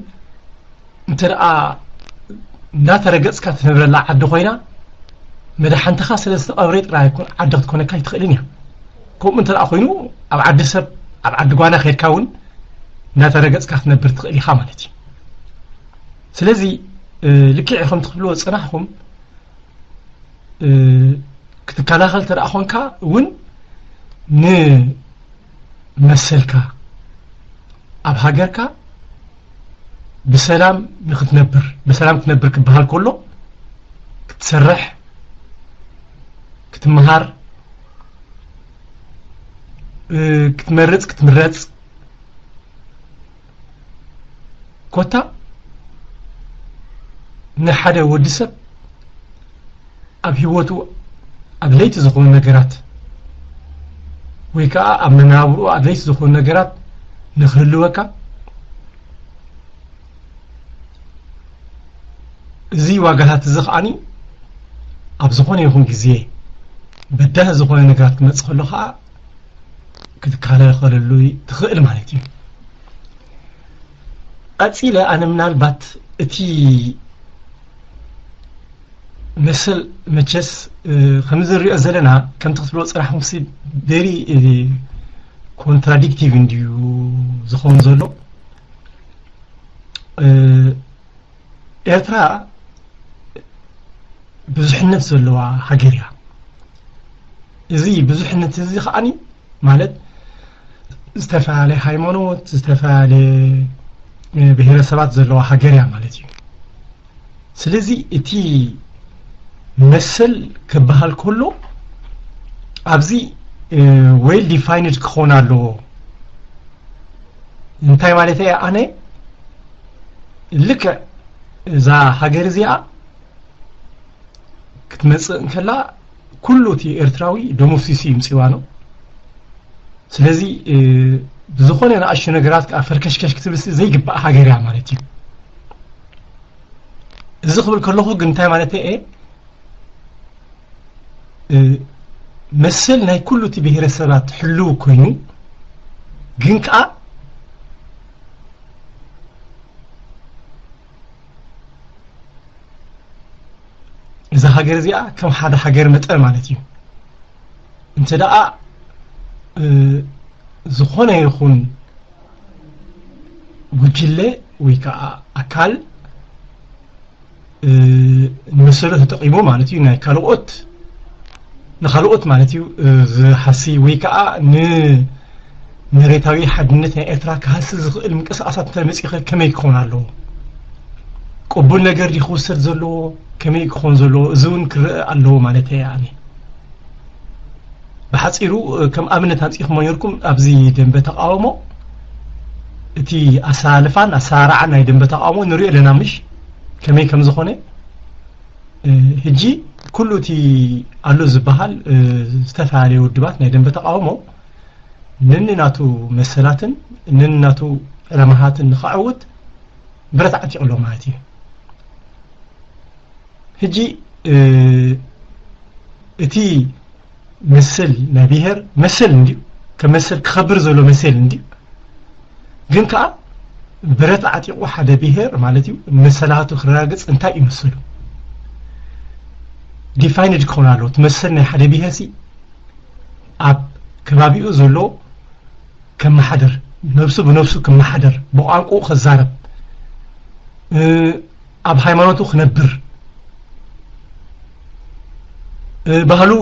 እንተ ደኣ እንዳተረገጽካ ትነብረላ ዓዲ ኮይና መድሓንትኻ ስለ ዝተቐብረ ጥራይ ኣይኮን ዓዲ ክትኮነካ ኣይትኽእልን እያ። ከምኡ እንተ ደኣ ኮይኑ ኣብ ዓዲ ሰብ ኣብ ዓዲ ጓና ከይድካ እውን እንዳተረገጽካ ክትነብር ትኽእል ኢኻ ማለት እዩ። ስለዚ ልክዕ ከምቲ ክትብልዎ ዝጸናሕኹም ክትከላኸል ተደኣ ኾንካ እውን ንመሰልካ ኣብ ሃገርካ ብሰላም ንክትነብር ብሰላም ክትነብር ክበሃል ከሎ ክትሰርሕ ክትመሃር ክትመርጽ ክትምረጽ ኮታ ንሓደ ወዲ ሰብ ኣብ ህይወቱ ኣድለይቲ ዝኾኑ ነገራት ወይ ከዓ ኣብ መናብርኡ ኣድለይቲ ዝኾኑ ነገራት ንክህልወካ እዚ ዋጋታት እዚ ከዓኒ ኣብ ዝኾነ ይኹን ግዜ በዳህ ዝኾነ ነገራት ክመጽእ ከሎ ከዓ ክትከላኸለሉ ትኽእል ማለት እዩ። ቀጺለ ኣነ ምናልባት እቲ መሰል መቸስ ከምዚ ንሪኦ ዘለና ከምቲ ክትብሎ ጽናሕኩም ሲ very contradictive እንድዩ ዝኸውን ዘሎ። ኤርትራ ብዙሕነት ዘለዋ ሃገር እያ። እዚ ብዙሕነት እዚ ከዓኒ ማለት ዝተፈላለየ ሃይማኖት ዝተፈላለየ ብሄረሰባት ዘለዋ ሃገር እያ ማለት እዩ። ስለዚ እቲ መሰል ክበሃል ከሎ ኣብዚ well defined ክኾን ኣለዎ። እንታይ ማለት እየ ኣነ ልክዕ እዛ ሃገር እዚኣ ክትመጽእ እንከላ ኩሉ እቲ ኤርትራዊ ደሙ ፍሲሱ ይምጽዋ ነው። ስለዚ ብዝኾነ ንኣሽቱ ነገራት ከዓ ፈርከሽከሽ ክትብል ዘይግባእ ሃገር እያ ማለት እዩ። እዚ ክብል ከለኹ ግን እንታይ ማለት እየ መሰል ናይ ኩሉ እቲ ብሄረሰባት ሕልው ኮይኑ ግን ከዓ እዛ ሃገር እዚኣ ከም ሓደ ሃገር መጠን ማለት እዩ። እንተ ደኣ ዝኾነ ይኹን ጉጅለ ወይ ከዓ ኣካል ንመሰሉ ተጠቂሙ ማለት እዩ ናይ ካልኦት ንኻልኦት ማለት እዩ ዝሃሲ ወይ ከዓ ንመሬታዊ ሓድነት ናይ ኤርትራ ክሃሲ ዝኽእል ምንቅስቃሳት እንተመፂኡ ከመይ ክኸውን ኣለዎ? ቅቡል ነገር ድዩ ክውሰድ ዘለዎ? ከመይ ክኾን ዘለዎ? እዚ እውን ክረአ ኣለዎ ማለት እየ ኣነ። ብሓጺሩ ከም ኣብነት ኣምጺእኩሞ ነርኩም ኣብዚ ደንበ ተቃውሞ፣ እቲ ኣሰላልፋን ኣሰራርዓን ናይ ደንበ ተቃውሞ ንሪኦ ኣለና፣ ምሽ ከመይ ከም ዝኾነ። ሕጂ ኩሉ እቲ ኣሎ ዝበሃል ዝተፈላለየ ውድባት ናይ ደንበ ተቃውሞ ነንናቱ መሰላትን ነንናቱ ዕላማታትን ንኸዕውት ብረት ዓጢቑ ኣሎ ማለት እዩ። ሕጂ እቲ መሰል ናይ ብሄር መሰል እንድዩ፣ ከም መሰል ክኸብር ዘሎ መሰል እንድዩ። ግን ከኣ ብረት ዓጢቑ ሓደ ብሄር ማለት እዩ መሰላቱ ክረጋግጽ እንታይ እዩ መሰሉ? ዲፋይንድ ክኾን ኣለዎ። እቲ መሰል ናይ ሓደ ብሄር ሲ ኣብ ከባቢኡ ዘሎ ከመሓደር፣ ነብሱ ብነብሱ ከመሓደር፣ ብቋንቋኡ ክዛረብ፣ ኣብ ሃይማኖቱ ክነብር፣ ባህሉ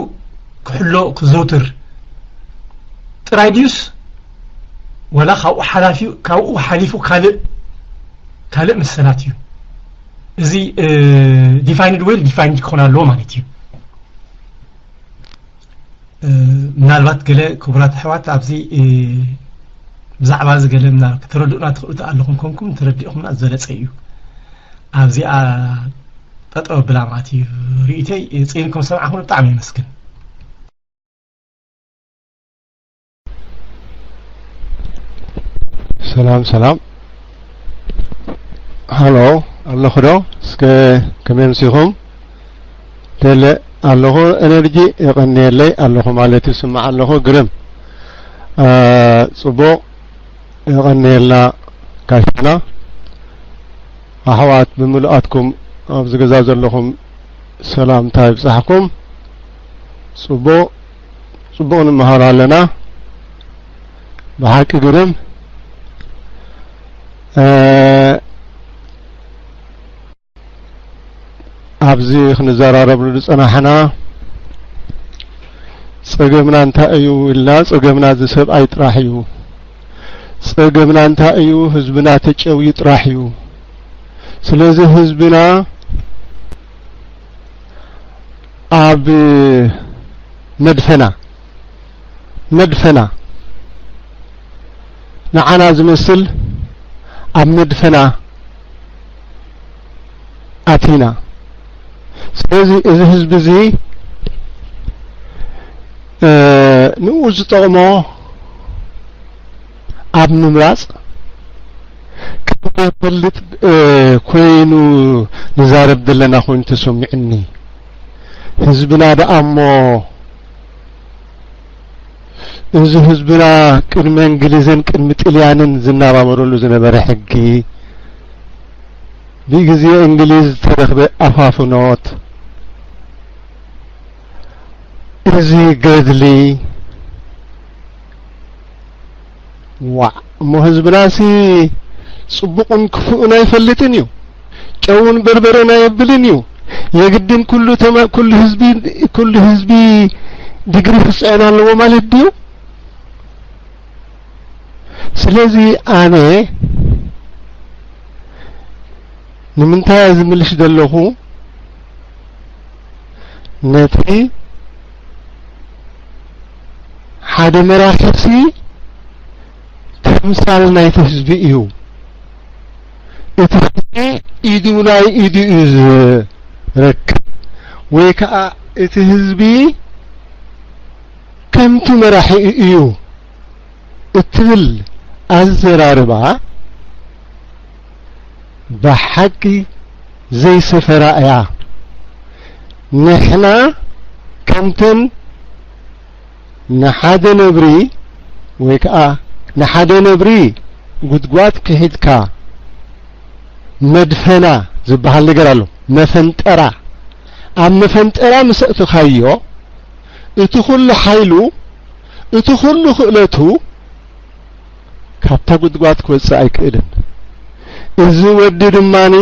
ክሕሎ ክዘውትር ጥራይ ድዩስ ዋላ ካብኡ ሓላፊ ካብኡ ሓሊፉ ካልእ ካልእ መሰላት እዩ? እዚ ዲፋይንድ ዌል ዲፋይንድ ክኾን ኣለዎ ማለት እዩ። ምናልባት ገለ ክቡራት ኣሕዋት ኣብዚ ብዛዕባ እዚ ገለ ምናልባት ክትረድኡና ትኽእሉ ኣለኹም ኮንኩም ተረዲእኹምና ዝበለጸ እዩ። ኣብዚኣ ጠጠው ብላ ማለት እዩ ርእይተይ። ጽንኩም ሰማዕኹም ብጣዕሚ የመስግን። ሰላም ሰላም። ሃሎ ኣለኹ ዶ? እስከ ከመይ ኣምሲኹም? ደለ ኣለኹ፣ ኤነርጂ የቐንየለይ ኣለኹ ማለት ይስማዕ ኣለኹ። ግርም። ጽቡቕ፣ የቐንየልና ጋሻና። ኣሕዋት ብምልኣትኩም ኣብዚ ገዛ ዘለኹም ሰላምታ ይብጻሕኩም። ጽቡቕ፣ ጽቡቕ ንምሃር ኣለና። ብሓቂ ግርም። ኣብዚ ክንዘራረብሉ ዝጸናሕና ጸገምና እንታይ እዩ ኢልና፣ ጸገምና እዚ ሰብኣይ ጥራሕ እዩ። ጸገምና እንታይ እዩ፣ ህዝብና ተጨውዩ ጥራሕ እዩ። ስለዚ ህዝብና ኣብ መድፈና መድፈና ንዓና ዝመስል ኣብ መድፈና ኣቲና። ስለዚ እዚ ህዝቢ እዚ ንኡ ዝጠቕሞ ኣብ ምምራጽ ከም ዘይፈልጥ ኮይኑ ንዛረብ ዘለና ኮይኑ ተሰሚዑኒ። ህዝብና ደኣ እሞ እዚ ህዝብና ቅድሚ እንግሊዝን ቅድሚ ጥልያንን ዝናባበረሉ ዝነበረ ሕጊ ብግዜ እንግሊዝ ዝተረኽበ ኣፋፍኖት እዚ ገድሊ ዋዕ እሞ ህዝብናሲ ጽቡቕን ክፉእን ኣይፈልጥን እዩ። ጨውን በርበረን ኣየብልን እዩ። የግድን ኩሉ ተማ ኩሉ ህዝቢ ኩሉ ህዝቢ ዲግሪ ክጽዕን ኣለዎ ማለት ድዩ? ስለዚ ኣነ ንምንታይ ዝምልሽ ዘለኹ ነቲ ሓደ መራሒ ሲ ተምሳል ናይቲ ህዝቢ እዩ። እቲ ህዝቢ ኢዱ ናይ ኢዱ እዩ ዝረክብ ወይ ከዓ እቲ ህዝቢ ከምቲ መራሒኡ እዩ እትብል ኣዘራርባ ብሓቂ ዘይሰፈራ እያ። ንሕና ከምተን ንሓደ ነብሪ ወይ ከዓ ንሓደ ነብሪ ጉድጓድ ክሒድካ መድፈና ዝበሃል ነገር ኣሎ። መፈንጠራ ኣብ መፈንጠራ ምስ ኣእተኻዮ እቲ ኩሉ ሓይሉ እቲ ኩሉ ክእለቱ ካብታ ጉድጓድ ክወፅእ ኣይክእልን። እዚ ወዲ ድማኒ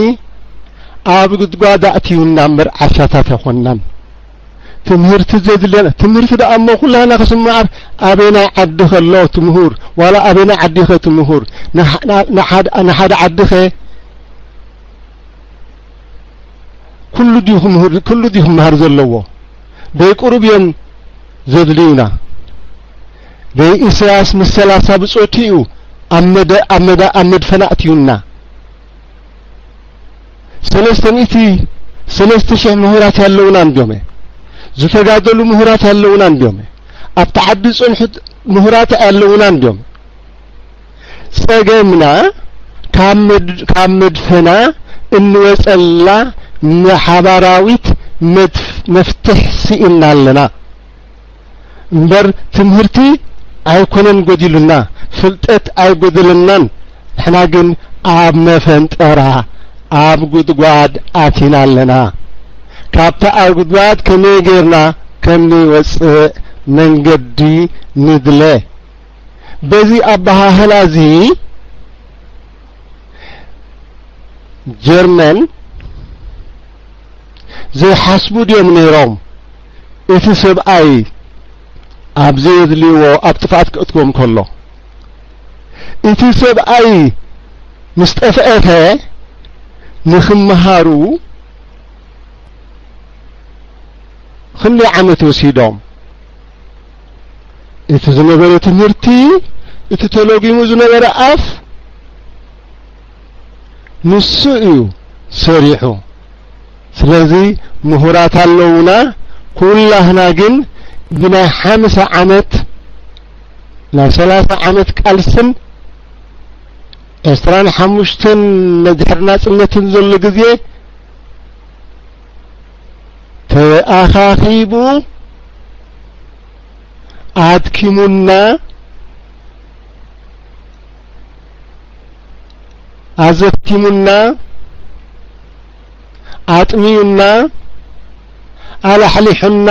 ኣብ ጉድጓድ ኣእትዩና እምበር ዓሻታት ኣይኮንናን። ትምህርቲ ዘድልየና ትምህርቲ ደኣ እሞ ኩላና ክስምዓር ኣበናይ ዓዲ ከሎ ትምህር ዋላ ኣበናይ ዓዲ ኸ ትምህር ንሓደ ዓዲ ኸ ኩሉ ድዩ ክምህር ኩሉ ድዩ ክመሃር ዘለዎ ደይ ቁሩብ እዮም ዘድልዩና። ደይ ኢሳያስ ምስ ሰላሳ ብጾቱ እዩ ኣብ መደ-፣ ኣብ መዳ-፣ ኣብ መድፈና ኣእትዩና። ሰለስተ ሚእቲ፣ ሰለስተ ሽሕ ምሁራት ያለውና እንዲዮም። ዝተጋደሉ ምሁራት ያለውና እንዲዮም። ኣብቲ ዓዲ ዝጸንሑ ምሁራት ያለውና እንዲዮም። ጸገምና ካብ መድ-፣ ካብ መድፈና እንወጸላ ሓባራዊት መድፍ-፣ መፍትሕ ስኢንና ኣለና። እምበር ትምህርቲ ኣይኮነን ጎዲሉና፣ ፍልጠት ኣይጎደለናን። ንሕና ግን ኣብ መፈንጠራ፣ ኣብ ጉድጓድ ኣቲና ኣለና። ካብታ ኣብ ጉድጓድ ከመይ ጌርና ከም ንወጽእ መንገዲ ንድለ። በዚ ኣበሃህላ እዚ ጀርመን ዘይሓስቡ ድዮም ነይሮም? እቲ ሰብኣይ ኣብ ዘየድልይዎ ኣብ ጥፍኣት ከእትዎም ከሎ፣ እቲ ሰብኣይ ምስ ጠፍአኸ ንኽመሃሩ ክንደይ ዓመት ወሲዶም? እቲ ዝነበረ ትምህርቲ፣ እቲ ተለጒሙ ዝነበረ ኣፍ፣ ንሱ እዩ ሰሪሑ። ስለዚ ምሁራት ኣለውና፣ ኩላህና ግን ብናይ ሓምሳ ዓመት፣ ናይ ሰላሳ ዓመት ቃልስን ዕስራን ሓሙሽተን ድሕሪ ናጽነትን ዘሎ ግዜ ተኣኻኺቡ ኣድኪሙና፣ ኣዘኪሙና፣ ኣጥምዩና፣ ኣላሕሊሑና።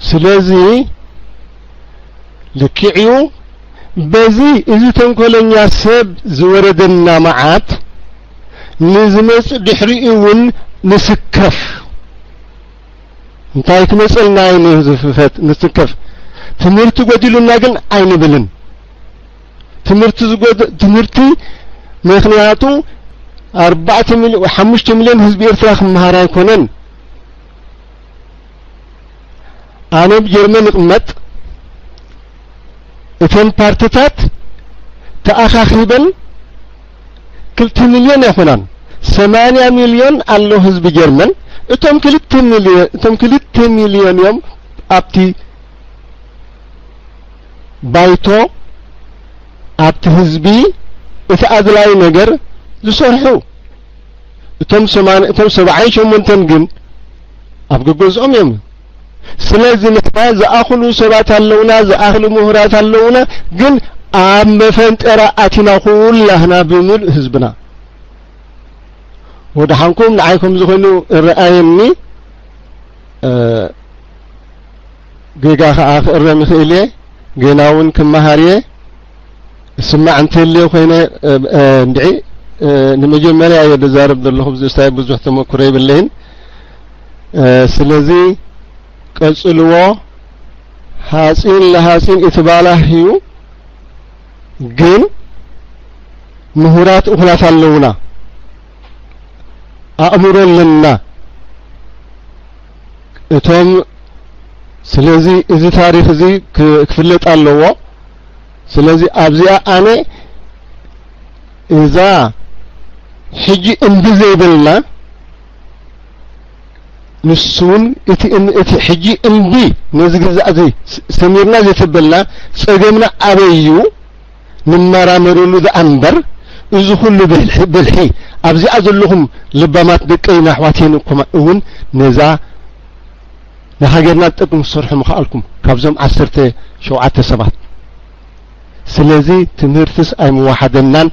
ስለዚ ልክዕዩ። በዚ እዚ ተንኮለኛ ሰብ ዝወረደና መዓት ንዝመጽእ ድሕሪኡ እውን ንስከፍ። እንታይ ክመጸልና እዩ ንዝፍፈት ንስከፍ። ትምህርቲ ጎዲሉና ግን ኣይንብልን። ትምህርቲ ዝጎድ-፣ ትምህርቲ ምኽንያቱ ኣርባዕተ ሚልዮ-፣ ሓሙሽተ ሚልዮን ህዝቢ ኤርትራ ክመሃር ኣይኮነን። ኣነ ኣብ ጀርመን እቕመጥ፣ እተን ፓርትታት ተኣኻኺበን ክልተ ሚልዮን ኣይኮናን፣ ሰማንያ ሚልዮን ኣሎ ህዝቢ ጀርመን። እቶም ክልተ ሚልዮ-፣ እቶም ክልተ ሚልዮን እዮም ኣብቲ ባይቶ፣ ኣብቲ ህዝቢ እቲ ኣድላዪ ነገር ዝሰርሑ። እቶም ሰማን-፣ እቶም ሰብዓን ሸሞንተን ግን ኣብ ገገዝኦም እዮም። ስለዚ ንሕና ዝኣኽሉ ሰባት ኣለውና፣ ዝኣኽሉ ምሁራት ኣለውና፣ ግን ኣብ መፈንጠራ ኣቲና ኩላህና ብምሉእ ህዝብና። ወድሓንኩም ንዓይ ከም ዝኾኑ እረኣየኒ፣ እ፣ ጌጋ ኸኣ ክእረም ይኽእል እየ፣ ገና እውን ክመሃር እየ። ስማዕ እንተልየ ኮይነ፣ እ፣ እ፣ እንድዒ፣ እ፣ ንመጀመርያ እየ ዝዛረብ ዘለኹ፣ ብዝስታይ ብዙሕ ተመክሮ የብለይን። እ፣ ስለዚ ቀጽልዎ። ሓጺን ለሓጺን እቲ ባላህ እዩ፣ ግን ምሁራት እኹላት ኣለውና፣ ኣእምሮ ኣለና። እቶም፣ ስለዚ እዚ ታሪኽ እዚ ክ-፣ ክፍለጥ ኣለዎ። ስለዚ ኣብዚኣ ኣነ እዛ ሕጂ እምቢ ዘይበልና፣ ንሱ እውን እቲ እም-፣ እቲ ሕጂ እምቢ ነዚ ግዛእ እዚ ስ-፣ ሰሚርና ዘይተበልና ጸገምና ኣበይ እዩ? ንመራመረሉ ደኣ እምበር፣ እዚ ኩሉ ብልሒ፣ ብልሒ ኣብዚኣ ዘለኹም ለባማት ደቀይን ኣሕዋተይን እኮ እውን ነዛ ንሃገርና ዝጠቅም ክትሰርሑ ምኸኣልኩም ካብዞም ዓሰርተ ሸውዓተ ሰባት። ስለዚ ትምህርትስ ኣይምወሓደናን።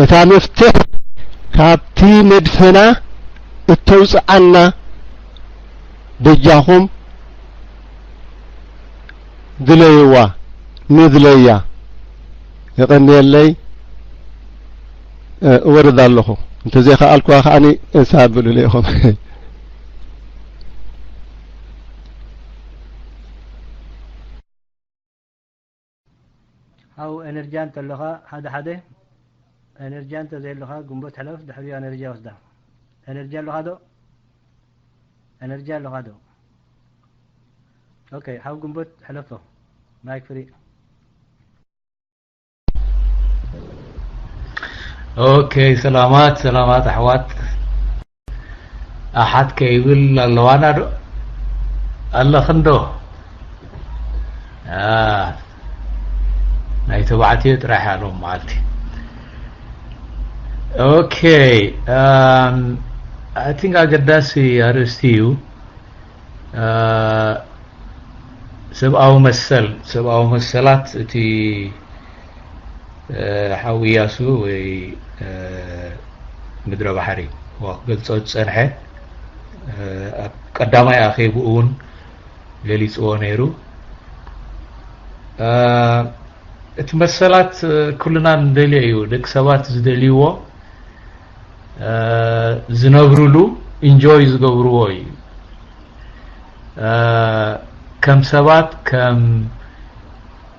እታ መፍትሕ ካብቲ መድፈና እተውፅኣና በጃኹም ድለይዋ፣ ንድለያ። የቐንየለይ፣ እ፣ እወርድ ኣለኹ። እንተዘይከኣልኩዋ ከኣኒ እንሳ ኣብሉለይ ኢኹም። ሓው ኤነርጃ እንተለኻ ሓደ ሓደ ኤነርጃ እንተዘየለኻ ግንቦት ሕለፍ ድሕሪኡ ኤነርጃ ወስዳ። ኤነርጂ ኣለኻ ዶ? ኤነርጂ ኣለኻ ዶ? ኦኬ፣ ሓው ግንቦት ሕለፎ። ማይክ ፍሪ። ኦኬ፣ ሰላማት፣ ሰላማት ኣሕዋት። ኣሓት ከይብል ኣለዋና ዶ? ኣለኽን ዶ? ኣ፣ ናይ ተባዕትዮ ጥራሕ ኣሎም መዓልቲ። ኦኬ፣ ኣም፣ I think ኣገዳሲ ኣርእስቲ እዩ። ኣ፣ ሰብኣዊ መሰል፣ ሰብኣዊ መሰላት እቲ፣ እ፣ ሓው ኢያሱ ወይ፣ እ፣ ምድረ ባሕሪ ክገልጾ ዝጸንሐ፣ እ፣ ኣብ ቀዳማይ ኣኼብኡ እውን ገሊጽዎ ነይሩ። እ፣ እቲ መሰላት፣ እ፣ ኩልና ንደልዮ እዩ። ደቂ ሰባት ዝደልይዎ፣ እ፣ ዝነብሩሉ፣ ኢንጆይ ዝገብርዎ እዩ። እ፣ ከም ሰባት፣ ከም፣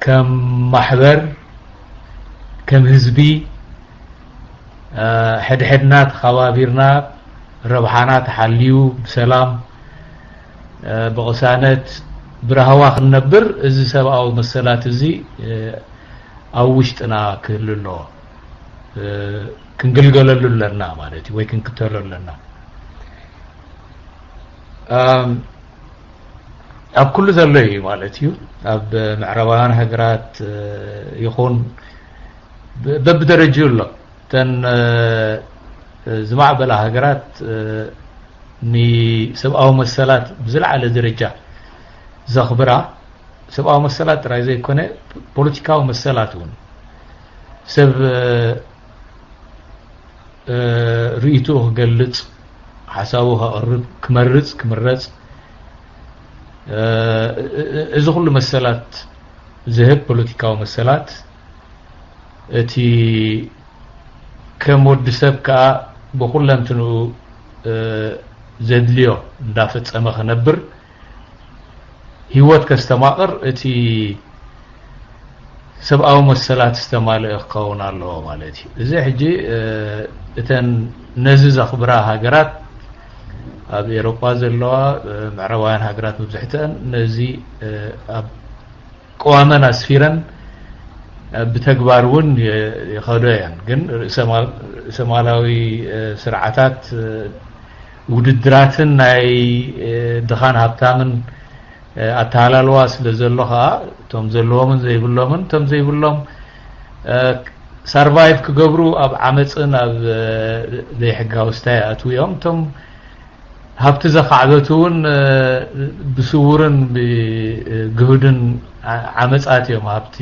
ከም ማሕበር፣ ከም ህዝቢ፣ እ፣ ሕድሕድና ተኸባቢርና፣ ረብሓና ተሓልዩ፣ ብሰላም፣ እ፣ ብቕሳነት፣ ብራህዋ ክንነብር፣ እዚ ሰብኣዊ መሰላት እዚ፣ እ፣ ኣብ ውሽጥና ክህሉ ኣለዎ። እ፣ ክንግልገለሉ ኣለና ማለት እዩ፣ ወይ ክንክተሎ ኣለና። ኣም፣ ኣብ ኩሉ ዘሎ እዩ ማለት እዩ። ኣብ ምዕራባውያን ሃገራት፣ እ፣ ይኹን ብ-፣ በብደረጅኡ ኣሎ። እተን፣ እ፣ ዝማዕበላ ሃገራት፣ እ፣ ንሰብኣዊ መሰላት ብዝለዓለ ደረጃ ዘኽብራ፣ ሰብኣዊ መሰላት ጥራይ ዘይኮነ፣ ፖለቲካዊ መሰላት እውን፣ ሰብ፣ እ፣ እ፣ ርእይትኡ ክገልጽ፣ ሓሳቡ ከቕርብ፣ ክመርጽ፣ ክምረጽ፣ እ፣ እ፣ እ፣ እዚ ኩሉ መሰላት ዝህብ ፖለቲካዊ መሰላት፣ እቲ ከም ወዲ ሰብ ከኣ ብኹለንትንኡ፣ እ፣ ዘድልዮ እንዳፈጸመ ክነብር፣ ህይወት ከስተማቕር፣ እቲ ሰብኣዊ መሰላት ዝተማልአ ክኸውን ኣለዎ ማለት እዩ። እዚ ሕጂ፣ እ፣ እተን ነዚ ዘኽብራ ሃገራት፣ ኣብ ኤሮጳ ዘለዋ፣ እ፣ ምዕራባውያን ሃገራት መብዝሕትአን ነዚ፣ እ፣ ኣብ ቅዋመን ኣስፊረን፣ እ፣ ብተግባር እውን የ-፣ ይኸዶ እየን። ግን ርእሰ ማል-፣ ርእሰ ማላዊ፣ እ፣ ስርዓታት፣ እ፣ ውድድራትን ናይ፣ እ፣ ድኻን ሃብታምን፣ እ፣ ኣተሃላልዋ ስለ ዘሎ ኸኣ፣ እቶም ዘለዎምን ዘይብሎምን፣ እቶም ዘይብሎም፣ እ፣ ሳርቫይቭ ክገብሩ ኣብ ዓመጽን ኣብ፣ እ፣ ዘይሕጋዊ ስታይ ይኣትዉ እዮም። እቶም ሃብቲ ዘኻዕበቱ እውን፣ እ፣ ብስውርን ብግሁድን ዓ-፣ ዓመጻት እዮም ሃብቲ፣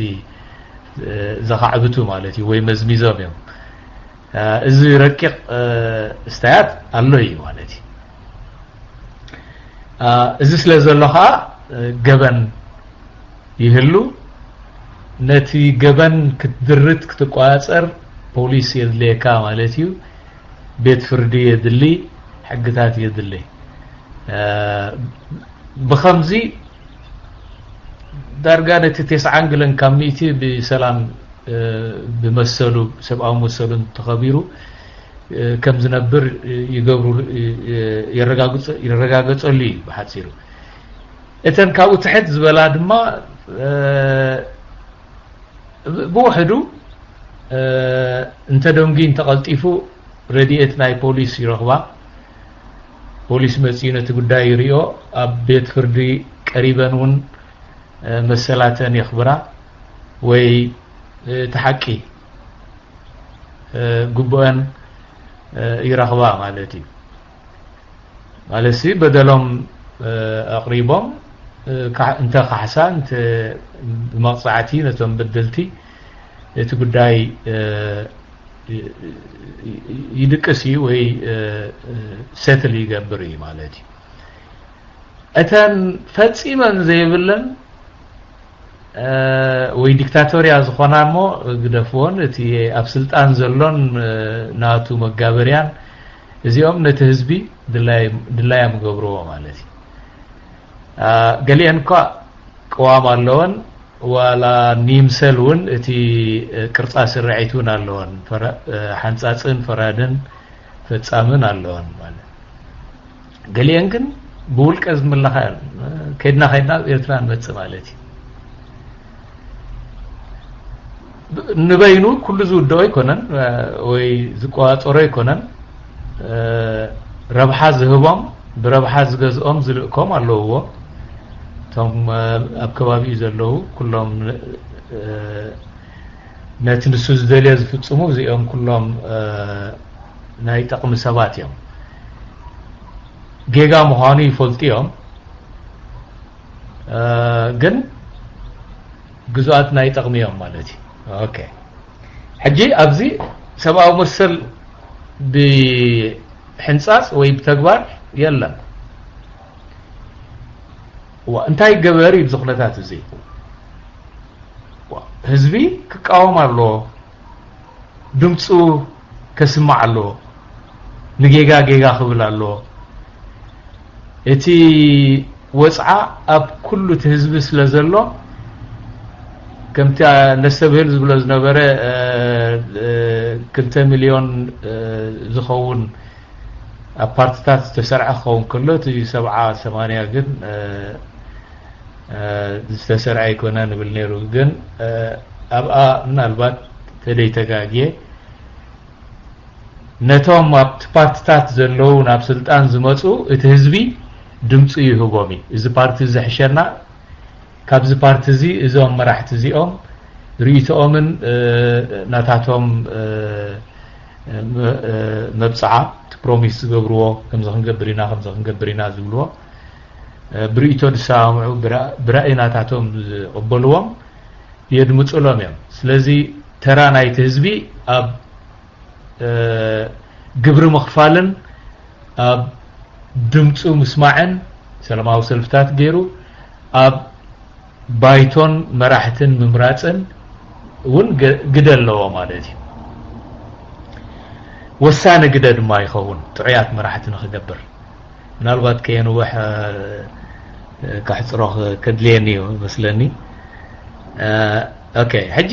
እ፣ ዘኻዕብቱ ማለት እዩ፣ ወይ መዝሚዞም እዮም። እ፣ እዚ ረቂቕ፣ እ፣ ስታያት ኣሎ እዩ ማለት እዩ። እ፣ እዚ ስለ ዘሎ ኸዓ፣ እ፣ ገበን ይህሉ። ነቲ ገበን ክትድርት፣ ክትቆጻጸር ፖሊስ የድልየካ ማለት እዩ። ቤት ፍርዲ የድሊ፣ ሕግታት የድሊ። እ፣ ብኸምዚ ዳርጋ ነቲ ተስዓን ገለን ካብ ሚእቲ ብሰላም፣ እ፣ ብመሰሉ፣ ሰብኣዊ መሰሉን ተኸቢሩ፣ እ፣ ከም ዝነብር ይገብሩ፣ እ፣ የረጋግጸ-፣ ይረጋገጸሉ እዩ ብሓጺሩ። እተን ካብኡ ትሕት ዝበላ ድማ፣ እ፣ ብ-፣ ብውሕዱ፣ እ፣ እንተ ደንጉዩ እንተቐልጢፉ ረድኤት ናይ ፖሊስ ይረኽባ። ፖሊስ መጺኡ ነቲ ጉዳይ ይሪኦ። ኣብ ቤት ፍርዲ ቀሪበን እውን፣ እ፣ መሰላተን የኽብራ ወይ፣ እ፣ እቲ ሓቂ፣ እ፣ ግቡአን፣ እ፣ ይረኽባ ማለት እዩ። ማለትሲ በደሎም፣ እ፣ ኣቕሪቦም፣ እ፣ ካሕ-፣ እንተ ካሕሳ፣ እንተ ብመቕጻዕቲ ነቶም በደልቲ እቲ ጉዳይ፣ እ፣ ይ-፣ ይ-፣ ይድቅስ እዩ ወይ፣ እ፣ እ፣ ሴትል ይገብር እዩ ማለት እዩ። እተን ፈጺመን ዘይብለን፣ እ፣ ወይ ዲክታቶርያ ዝኾና እሞ ግደፍዎን፣ እቲ ኣብ ስልጣን ዘሎን፣ እ፣ ናቱ መጋበርያን፣ እዚኦም ነቲ ህዝቢ ድላይ-፣ ድላዮም ይገብርዎ ማለት እዩ። እ፣ ገሊአን እኳ ቅዋም ኣለወን፣ ዋላ ንይምሰል እውን እቲ፣ እ፣ ቅርጻ ስርዒት እውን ኣለወን፣ ፈረ-፣ እ፣ ሓንጻጽን ፈራድን ፈጻምን ኣለወን ማለት። ገሊአን ግን ብውልቀ ዝምለኻ እየን። ከይድና ከይድና ኣብ ኤርትራ ንመጽእ ማለት እዩ። ንበይኑ ኩሉ ዝውድኦ ኣይኮነን ወይ ዝቆጻጸሮ ኣይኮነን። ረብሓ ዝህቦም፣ ብረብሓ ዝገዝኦም ዝልእኮም ኣለውዎ። እቶም ኣብ ከባቢኡ ዘለዉ ኩሎም ነቲ ንሱ ዝደልዮ ዝፍጽሙ፣ እዚኦም ኩሎም ናይ ጠቕሚ ሰባት እዮም። ጌጋ ምዃኑ ይፈልጡ እዮም። ግን ግዙኣት ናይ ጠቕሚ እዮም ማለት እዩ። ኦኬ፣ ሕጂ ኣብዚ ሰብኣዊ መሰል ብሕንጻጽ ወይ ብተግባር የለን። ዋ፣ እንታይ ገበር እዩ ኣብዚ ኩነታት እዚ? ዋ፣ ህዝቢ ክቃወም ኣለዎ፣ ድምፁ ከስማዕ ኣለዎ፣ ንጌጋ ጌጋ ክብል ኣለዎ። እቲ ወፅዓ ኣብ ኩሉ እቲ ህዝቢ ስለ ዘሎ፣ ከምቲ ነስተብህል ዝብሎ ዝነበረ ክልተ ሚልዮን ዝኸውን ኣብ ፓርትታት ዝተሰርዐ ክኸውን ከሎ፣ እቲ ሰብዓ ሰማንያ ግን ዝተሰርዐ ኣይኮነ ንብል ነይሩ። ግን ኣብኣ ምናልባት ተደይተጋግየ፣ ነቶም ኣብቲ ፓርትታት ዘለዉ ናብ ስልጣን ዝመፁ እቲ ህዝቢ ድምፁ ይህቦም እዩ። እዚ ፓርቲ ዝሕሸና፣ ካብዚ ፓርቲ እዚ እዞም መራሕቲ እዚኦም ርእይቶኦምን ናታቶም መብፅዓ፣ እቲ ፕሮሚስ ዝገብርዎ፣ ከምዚ ክንገብር ኢና፣ ከምዚ ክንገብር ኢና ዝብልዎ ብርእይቶ ዝሰማምዑ፣ ብራእይ ናታቶም ዝቕበልዎም የድምፁሎም እዮም። ስለዚ ተራ ናይቲ ህዝቢ ኣብ ግብሪ ምኽፋልን ኣብ ድምፁ ምስማዕን፣ ሰላማዊ ሰልፍታት ገይሩ ኣብ ባይቶን መራሕትን ምምራፅን እውን ግደ ኣለዎ ማለት እዩ። ወሳኒ ግደ ድማ ይኸውን ጥዑያት መራሕቲ ንኽገብር። ምናልባት ከየንውሕ ከሕፅሮ ከድልየኒ እዩ መስለኒ። ኦኬ፣ ሕጂ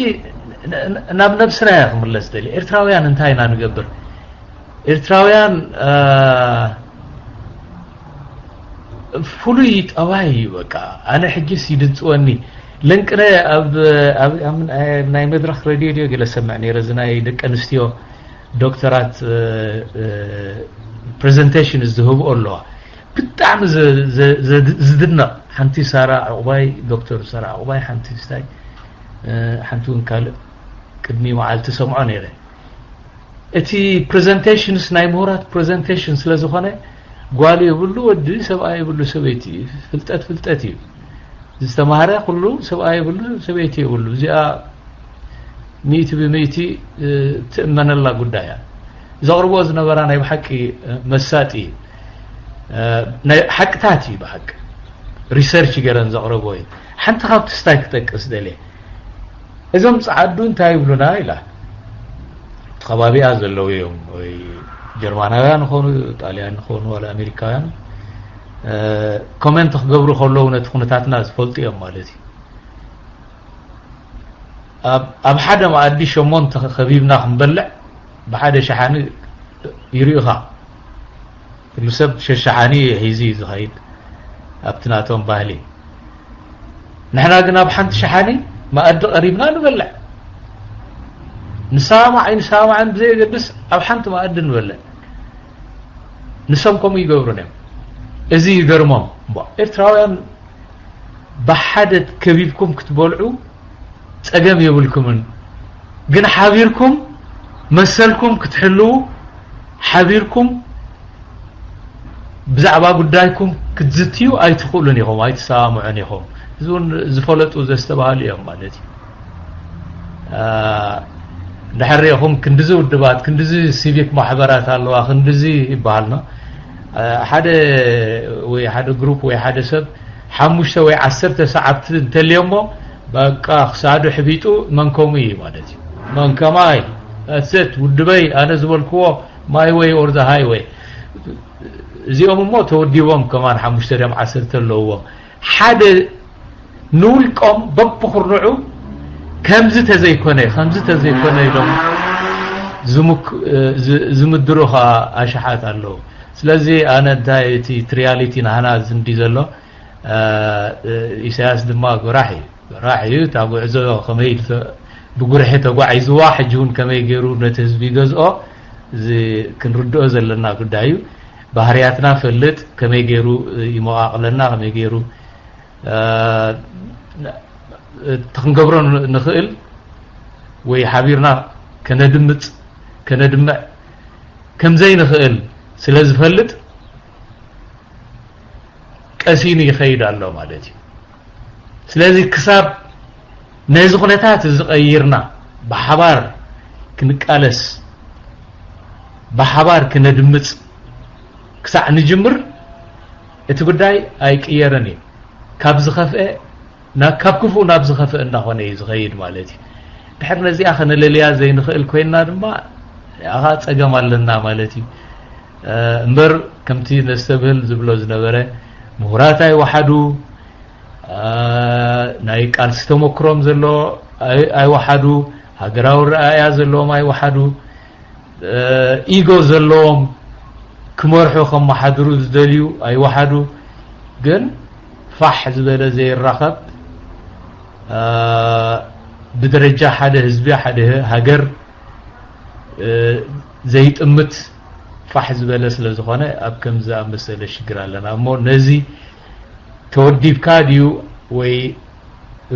ናብ ነብስና እያ ክምለስ ደሊ። ኤርትራውያን እንታይ ኢና ንገብር? ኤርትራውያን ፍሉይ ጠባይ እዩ። በቃ ኣነ ሕጅስ ይድንፅወኒ። ለንቅነ ኣብ ናይ መድረክ ሬድዮ ድዮ ገለ ሰምዕ ነይረ፣ እዚ ናይ ደቂ ኣንስትዮ ዶክተራት ፕሬዘንቴሽን ዝህብኦ ኣለዋ። ብጣዕሚ ዝድነቕ። ሓንቲ ሳራ ዕቑባይ፣ ዶክተር ሳራ ዕቑባይ፣ ሓንቲ ስታይ ሓንቲ እውን ካልእ ቅድሚ መዓልቲ ሰምዖ ነይረ። እቲ ፕሬዘንቴሽንስ ናይ ምሁራት ፕሬዘንቴሽን ስለ ዝኾነ፣ ጓል የብሉ ወዲ፣ ሰብኣይ የብሉ ሰበይቲ፣ ፍልጠት ፍልጠት እዩ። ዝተማህረ ኩሉ ሰብኣይ የብሉ ሰበይቲ የብሉ። እዚኣ ሚእቲ ብሚእቲ ትእመነላ ጉዳይ እያ። ዘቕርቦ ዝነበራ ናይ ብሓቂ መሳጢ እዩ። ናይ ሓቅታት እዩ። ብሓቂ ሪሰርች ገረን ዘቕረቦ እዩ። ሓንቲ ካብቲ ስታይ ክጠቅስ ደልየ፣ እዞም ፃዓዱ እንታይ ይብሉና ኢላ፣ እቲ ከባቢኣ ዘለዉ እዮም፣ ወይ ጀርማናውያን ይኾኑ፣ ጣልያን ይኾኑ፣ ዋላ ኣሜሪካውያን ኮሜንት ክገብሩ ከለዉ ነቲ ኩነታትና ዝፈልጡ እዮም ማለት እዩ። ኣብ ሓደ መኣዲ ሸሞንተ ከቢብና ክንበልዕ ብሓደ ሸሓኒ ይርኢኻ። ኩሉ ሰብ ሸሸሓኒ ሒዙ እዩ ዝኸይድ ኣብቲ ናቶም ባህሊ። ንሕና ግን ኣብ ሓንቲ ሸሓኒ መኣዲ ቀሪብና ንበልዕ። ንሰማማዕ ኣይንሰማማዕን ብዘየገድስ ኣብ ሓንቲ መኣዲ ንበልዕ። ንሶም ከምኡ ይገብሩን እዮም። እዚ ይገርሞም። እሞ ኤርትራውያን ብሓደ ከቢብኩም ክትበልዑ ጸገም የብልኩምን፣ ግን ሓቢርኩም መሰልኩም ክትሕልዉ፣ ሓቢርኩም ብዛዕባ ጉዳይኩም ክትዝትዩ ኣይትኽእሉን ኢኹም፣ ኣይትሰማምዑን ኢኹም። እዚ እውን ዝፈለጡ ዘስተባህሉ እዮም ማለት እዩ። ድሕር ሪኢኹም ክንድዚ ውድባት፣ ክንድዚ ሲቪክ ማሕበራት ኣለዋ፣ ክንድዚ ይበሃል ነው። ሓደ ወይ ሓደ ግሩፕ ወይ ሓደ ሰብ ሓሙሽተ ወይ ዓሰርተ ሰዓብቲ እንተልዮሞ፣ በቃ ክሳዱ ሕቢጡ መንከሙ እዩ ማለት እዩ። መንከማይ፣ እሰት ውድበይ፣ ኣነ ዝበልክዎ፣ ማይ ወይ ኦር ዘ ሃይ ወይ። እዚኦም እሞ ተወዲቦም ከማን ሓሙሽተ ድዮም ዓሰርተ ኣለውዎም። ሓደ ንውልቆም በብኹርንዑ ከምዚ ተዘይኮነ፣ ከምዚ ተዘይኮነ ኢሎም ዝምክ-፣ ዝ-፣ ዝምድሩ ኸዓ ኣሽሓት ኣለዉ። ስለዚ ኣነ እንታይ እቲ ሪያሊቲ ናህና ዝንዲ ዘሎ፣ እ፣ ኢሳያስ ድማ ጎራሕ እዩ። ጎራሕ እዩ። እታ ጉዕዞ ከመይ ኢሉ ተ-፣ ብጉርሒ ተጓዒዝዋ፣ ሕጂ እውን ከመይ ገይሩ ነቲ ህዝቢ ይገዝኦ፣ እዚ ክንርድኦ ዘለና ጉዳይ እዩ። ባህርያትና ፈልጥ፣ ከመይ ገይሩ ይመቓቕለና፣ ከመይ ገይሩ፣ እ፣ እቲ ክንገብሮ ንኽእል ወይ ሓቢርና ከነድምፅ፣ ከነድምዕ ከም ዘይንኽእል ስለ ዝፈልጥ፣ ቀሲኑ ይኸይድ ኣሎ ማለት እዩ። ስለዚ ክሳብ ነዚ ኩነታት እዚ ቀይርና ብሓባር ክንቃለስ፣ ብሓባር ክነድምፅ ክሳዕ ንጅምር፣ እቲ ጉዳይ ኣይቅየርን እዩ። ካብ ዝኸፍአ ናብ፣ ካብ ክፉእ ናብ ዝኸፍእ እናኾነ እዩ ዝኸይድ ማለት እዩ። ድሕር ነዚኣ ከነለልያ ዘይንኽእል ኮይንና ድማ፣ ያኻ ጸገም ኣለና ማለት እዩ። እ፣ እምበር ከምቲ ነስተብህል ዝብሎ ዝነበረ፣ ምሁራት ኣይወሓዱ፣ እ፣ ናይ ቃልሲ ተመክሮም ዘሎ ኣይ-፣ ኣይወሓዱ፣ ሃገራዊ ረኣያ ዘለዎም ኣይወሓዱ፣ እ፣ ኢጎ ዘለዎም ክመርሑ ከመሓድሩ ዝደልዩ ኣይወሓዱ፣ ግን ፋሕ ዝበለ ዘይራኸብ፣ እ፣ ብደረጃ ሓደ ህዝቢ፣ ሓደ ሃገር፣ እ፣ ዘይጥምት ፋሕ ዝበለ ስለ ዝኾነ ኣብ ከምዚ ዝኣመሰለ ሽግር ኣለና። እሞ ነዚ ተወዲብካ ድዩ ወይ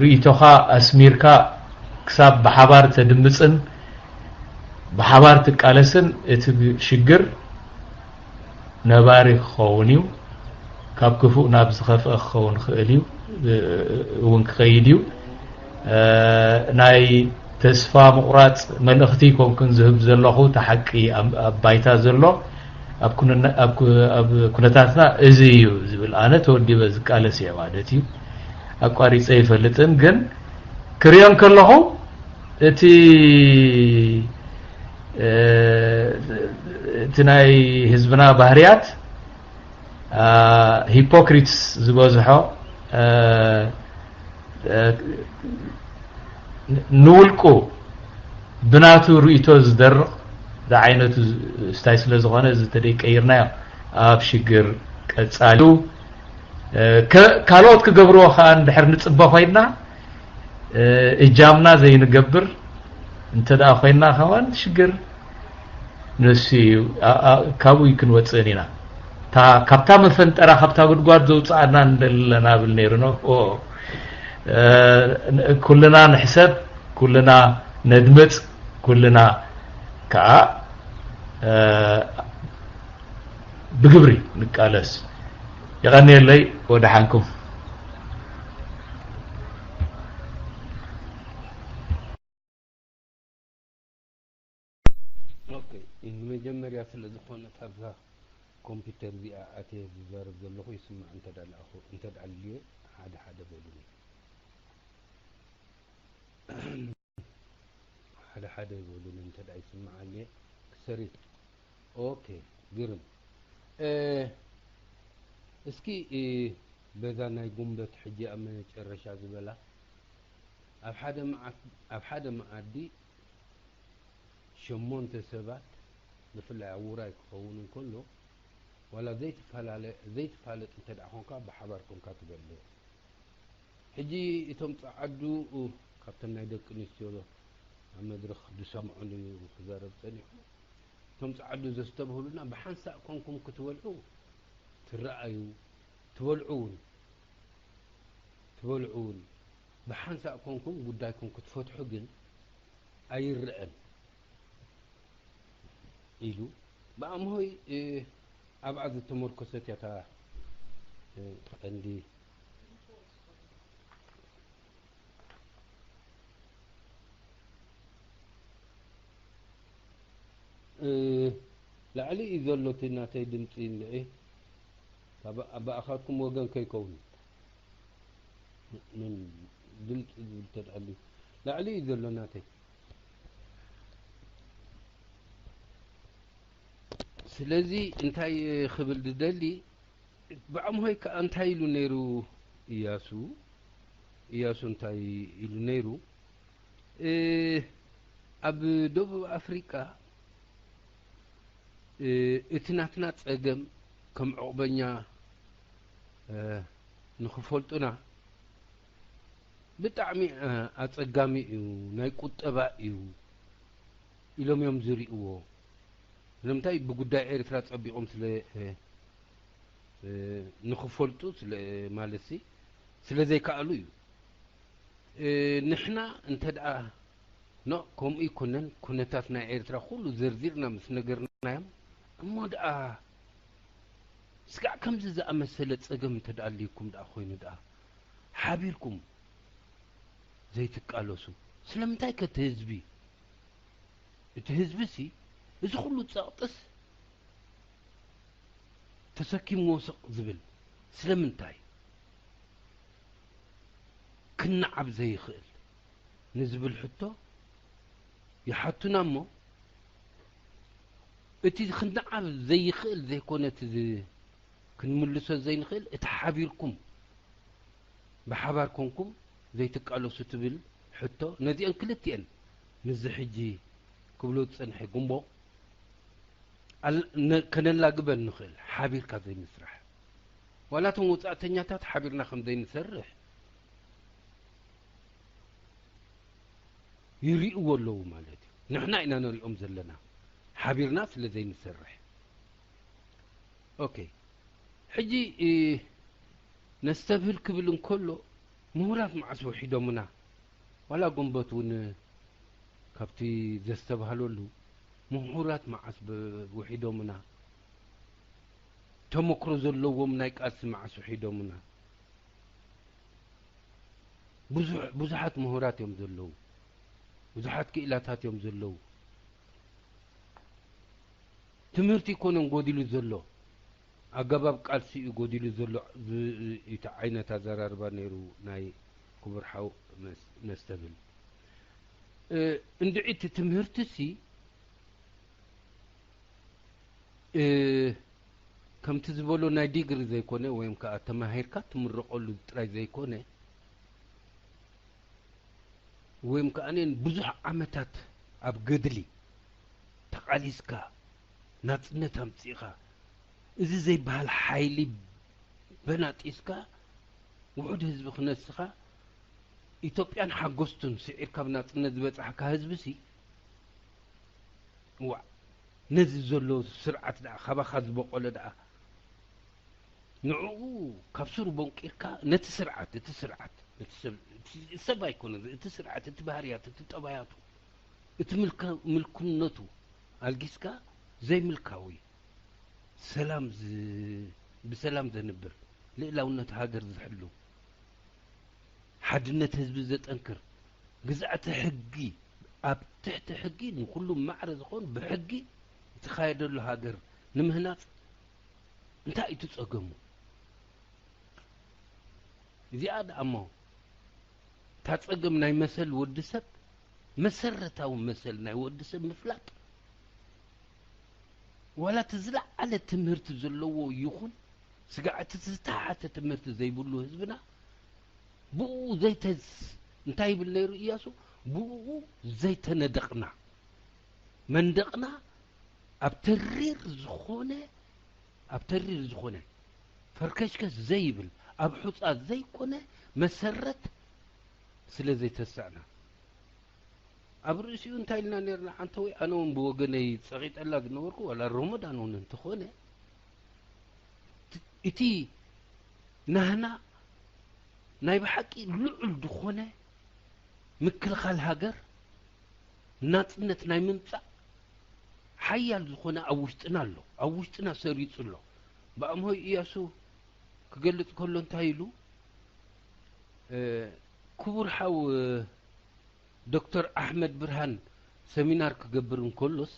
ርእይቶኻ ኣስሚርካ ክሳብ ብሓባር ተድምጽን ብሓባር ትቃለስን እቲ ሽግር ነባሪ ክኸውን እዩ። ካብ ክፉእ ናብ ዝኸፍአ ክኸውን ክእል እዩ፣ እውን ክኸይድ እዩ። እ፣ ናይ ተስፋ ምቑራጽ መልእኽቲ ኮንኩን ዝህብ ዘለኹ፣ እቲ ሓቂ ኣብ፣ ኣብ ባይታ ዘሎ፣ ኣብ ኩነ-፣ ኣብ ኩ-፣ ኣብ ኩነታትና እዚ እዩ ዝብል፣ ኣነ ተወዲበ ዝቃለስ እየ ማለት እዩ። ኣቋሪጸ ይፈልጥን፣ ግን ክሪኦ እንከለኹ እቲ፣ እ፣ እቲ ናይ ህዝብና ባህርያት፣ አ፣ ሂፖክሪትስ ዝበዝሖ፣ እ፣ እ፣ ንውልቁ ብናቱ ርእይቶ ዝደርቕ ዝዓይነቱ ስታይ ስለ ዝኾነ፣ እዚ ተደይቀይርናዮ ኣብ ሽግር ቀጻሊ እዩ። እ፣ ከ-፣ ካልኦት ክገብርዎ ከኣ እንድሕር ንጽበ ኮይንና፣ እ፣ እጃምና ዘይንገብር እንተ ደኣ ኮይንና ከማን ሽግር ንሱ እዩ። ኣ-፣ ኣ-፣ ካብኡ ክንወጽእን ኢና። እታ፣ ካብታ መፈንጠራ፣ ካብታ ጉድጓድ ዘውጽኣና እንደለና ብል ነይሩ ነው። ኦ፣ እ፣ ኩልና ንሕሰብ፣ ኩልና ነድምጽ፣ ኩልና ከኣ፣ እ፣ ብግብሪ ንቃለስ። የቐንየለይ፣ ወደሓንኩም። ኦኬ፣ ንመጀመርያ ስለ ዝኾነ፣ ኣብዛ ኮምፒውተር እዚኣ ኣትየ ዝዛረብ ዘለኹ ይስማዕ እንተ ደኣ ለኣኹ፣ እንተ ደኣ ልልየ፣ ሓደ ሓደ በሉኒ። ሓደ ሓደ በሉኒ፣ እንተ ደኣ ይስማዕ ኣልየ፣ ክሰሪ። ኦኬ፣ ግርም። እ፣ እስኪ፣ እ፣ በዛ ናይ ጉንበት ሕጂ ኣብ መጨረሻ ዝበላ፣ ኣብ ሓደ መዓት-፣ ኣብ ሓደ መኣዲ ሸሞንተ ሰባት፣ ብፍላይ ኣብ ውራይ ክኸውን እንከሎ፣ ዋላ ዘይትፈላለ-፣ ዘይትፋለጥ እንተ ደኣ ኾንካ፣ ብሓባር ኮንካ ትበልዕ። ሕጂ እቶም ጸዓዱ፣ ካብተን ናይ ደቂ ኣንስትዮ ኣብ መድረኽ ዝሰምዖ እዩ ክዛረብ ጸኒሑ። እቶም ጸዓዱ ዘስተብህሉና፣ ብሓንሳእ ኮንኩም ክትበልዑ ትረኣዩ፣ ትበልዑ እውን፣ ትበልዑ እውን፣ ብሓንሳእ ኮንኩም ጉዳይኩም ክትፈትሑ ግን ኣይረኣን ኢሉ። ብኣምሆይ፣ እ፣ ኣብኣ ዝተመርኮሰት እያ እታ፣ እ፣ ቀንዲ። እ፣ ላዕሊ እዩ ዘሎ እቲ ናተይ ድምፂ እንድዒ። ካብ-፣ ብኣኻትኩም ወገን ከይከውን። ምን ድምፂ ዝብል ተድኣሉ። ላዕሊ እዩ ዘሎ ናተይ። ስለዚ እንታይ ክብል ዝደሊ፣ ብኣምሆይ ከኣ እንታይ ኢሉ ነይሩ እያሱ? እያሱ እንታይ ኢሉ ነይሩ? እ፣ ኣብ ደቡብ ኣፍሪቃ፣ እ፣ እቲ ናትና ጸገም ከም ዑቕበኛ፣ እ፣ ንኽፈልጡና ብጣዕሚ ኣጸጋሚ እዩ፣ ናይ ቁጠባ እዩ ኢሎም እዮም ዝርእይዎ። ስለምንታይ? ብጉዳይ ኤርትራ ጸቢቖም ስለ ንኽፈልጡ ስለ ማለትሲ ስለ ዘይከኣሉ እዩ። ንሕና እንተ ደኣ ኖ ከምኡ ኣይኮነን፣ ኩነታት ናይ ኤርትራ ኩሉ ዘርዚርና ምስ ነገርናዮም፣ እሞ ደኣ ስጋዕ ከምዚ ዝኣመሰለ ጸገም እንተ ደኣ ኣልይኩም ደኣ ኮይኑ ደኣ ሓቢርኩም ዘይትቃለሱ? ስለምንታይ ከ እቲ ህዝቢ፣ እቲ ህዝቢ ሲ እዚ ኩሉ ጸቕጥስ ተሰኪምዎ ስቕ ዝብል ስለምንታይ? ክነዓብ ዘይኽእል ንዝብል ሕቶ ይሓቱና እሞ፣ እቲ ክንዓብ ዘይኽእል ዘይኮነ እቲ ዝ-፣ ክንምልሶ ዘይንኽእል፣ እቲ ሓቢርኩም ብሓባር ኮንኩም ዘይትቃለሱ ትብል ሕቶ፣ ነዚአን ክልቲአን ምስዚ ሕጂ ክብሎ ዝጸንሐ ጉንቦ ኣል-፣ ነ-፣ ከነላግበን ንኽእል፣ ሓቢርካ ዘይምስራሕ። ዋላ እቶም ወጻእተኛታት ሓቢርና ከም ዘይንሰርሕ ይርእይዎ ኣለዉ ማለት እዩ። ንሕና ኢና ንሪኦም ዘለና፣ ሓቢርና ስለ ዘይንሰርሕ። ኦኬ፣ ሕጂ፣ እ፣ ነስተብህል ክብል እንከሎ፣ ምሁራት መዓስ ውሒዶምና? ዋላ ጎንበት እውን ካብቲ ዘስተብሃለሉ፣ ምሁራት መዓስ ብ-፣ ውሒዶምና? ተመክሮ ዘለዎም ናይ ቃልሲ መዓስ ውሒዶምና? ብዙሕ-፣ ብዙሓት ምሁራት እዮም ዘለዉ። ብዙሓት ክኢላታት እዮም ዘለዉ። ትምህርቲ ኣይኮነን ጎዲሉ ዘሎ፣ ኣገባብ ቃልሲ እዩ ጎዲሉ ዘሎ ዝ-፣ እቲ ዓይነት ኣዘራርባ ነይሩ ናይ ክቡር ሓው መስ-፣ ነስተብል። እ፣ እንድዒ እቲ ትምህርቲሲ፣ እ፣ ከምቲ ዝበሎ ናይ ዲግሪ ዘይኮነ፣ ወይም ከኣ ተማሂርካ ትምረቐሉ ጥራይ ዘይኮነ፣ ወይም ከኣ ብዙሕ ዓመታት ኣብ ገድሊ ተቓሊስካ፣ ናጽነት ኣምጺእኻ፣ እዚ ዘይበሃል ሓይሊ በናጢስካ፣ ውሑድ ህዝቢ ክነስኻ፣ ኢትዮጵያን ሓጎስቱን ስዒርካ ኣብ ናጽነት ዝበጻሕካ ህዝቢሲ፣ ዋእ፣ ነዚ ዘሎ ስርዓት ደኣ፣ ካባኻ ዝበቆለ ደኣ፣ ንዕኡ ካብ ስሩ ቦንቂርካ፣ ነቲ ስርዓት፣ እቲ ስርዓት፣ እቲ ሰብ፣ እቲ ሰብ ኣይኮነን፣ እቲ ስርዓት፣ እቲ ባህርያት፣ እቲ ጠባያቱ፣ እቲ ምልከ-፣ ምልኩነቱ ኣልጊስካ፣ ዘይምልካዊ፣ ሰላም ዝ-፣ ብሰላም ዘንብር፣ ልእላውነት ሃገር ዝሕሉ፣ ሓድነት ህዝቢ ዘጠንክር፣ ግዝኣተ ሕጊ፣ ኣብ ትሕቲ ሕጊ ንኹሉ ማዕረ ዝኾን ብሕጊ እትኻየደሉ ሃገር ንምህናጽ እንታይ እዩ እቲ ጸገሙ? እዚኣ ደኣ እሞ፣ እታ ጸገም ናይ መሰል ወዲ ሰብ፣ መሰረታዊ መሰል ናይ ወዲ ሰብ ምፍላጥ፣ ዋላ እቲ ዝለዓለ ትምህርቲ ዘለዎ ይኹን፣ ስጋዕ እቲ ዝተሓተ ትምህርቲ ዘይብሉ ህዝብና፣ ብኡ ዘይተ-፣ እንታይ ይብል ነይሩ እያሱ? ብኡ ዘይተነደቕና፣ መንደቕና ኣብ ተሪር ዝኾነ፣ ኣብ ተሪር ዝኾነ፣ ፈርከሽከሽ ዘይብል፣ ኣብ ሑጻ ዘይኮነ መሰረት ስለ ዘይተሳእና። ኣብ ርእሲኡ እንታይ ኢልና ነይርና? ዓንተወይ፣ ኣነ እውን ብወገነይ ጸቒጠላ ዝነበርኩ፣ ዋላ ሮሞዳን እውን እንተኾነ፣ እቲ ናህና ናይ ብሓቂ ልዑል ዝኾነ ምክልኻል ሃገር፣ ናጽነት ናይ ምምጻእ ሓያል ዝኾነ ኣብ ውሽጥና ኣሎ፣ ኣብ ውሽጥና ሰሪጹ ኣሎ። ብኣምሆይ እያሱ ክገልጽ ከሎ እንታይ ኢሉ? እ፣ ክቡር ሓው፣ እ፣ ዶክተር ኣሕመድ ብርሃን ሰሚናር ክገብር እንከሎስ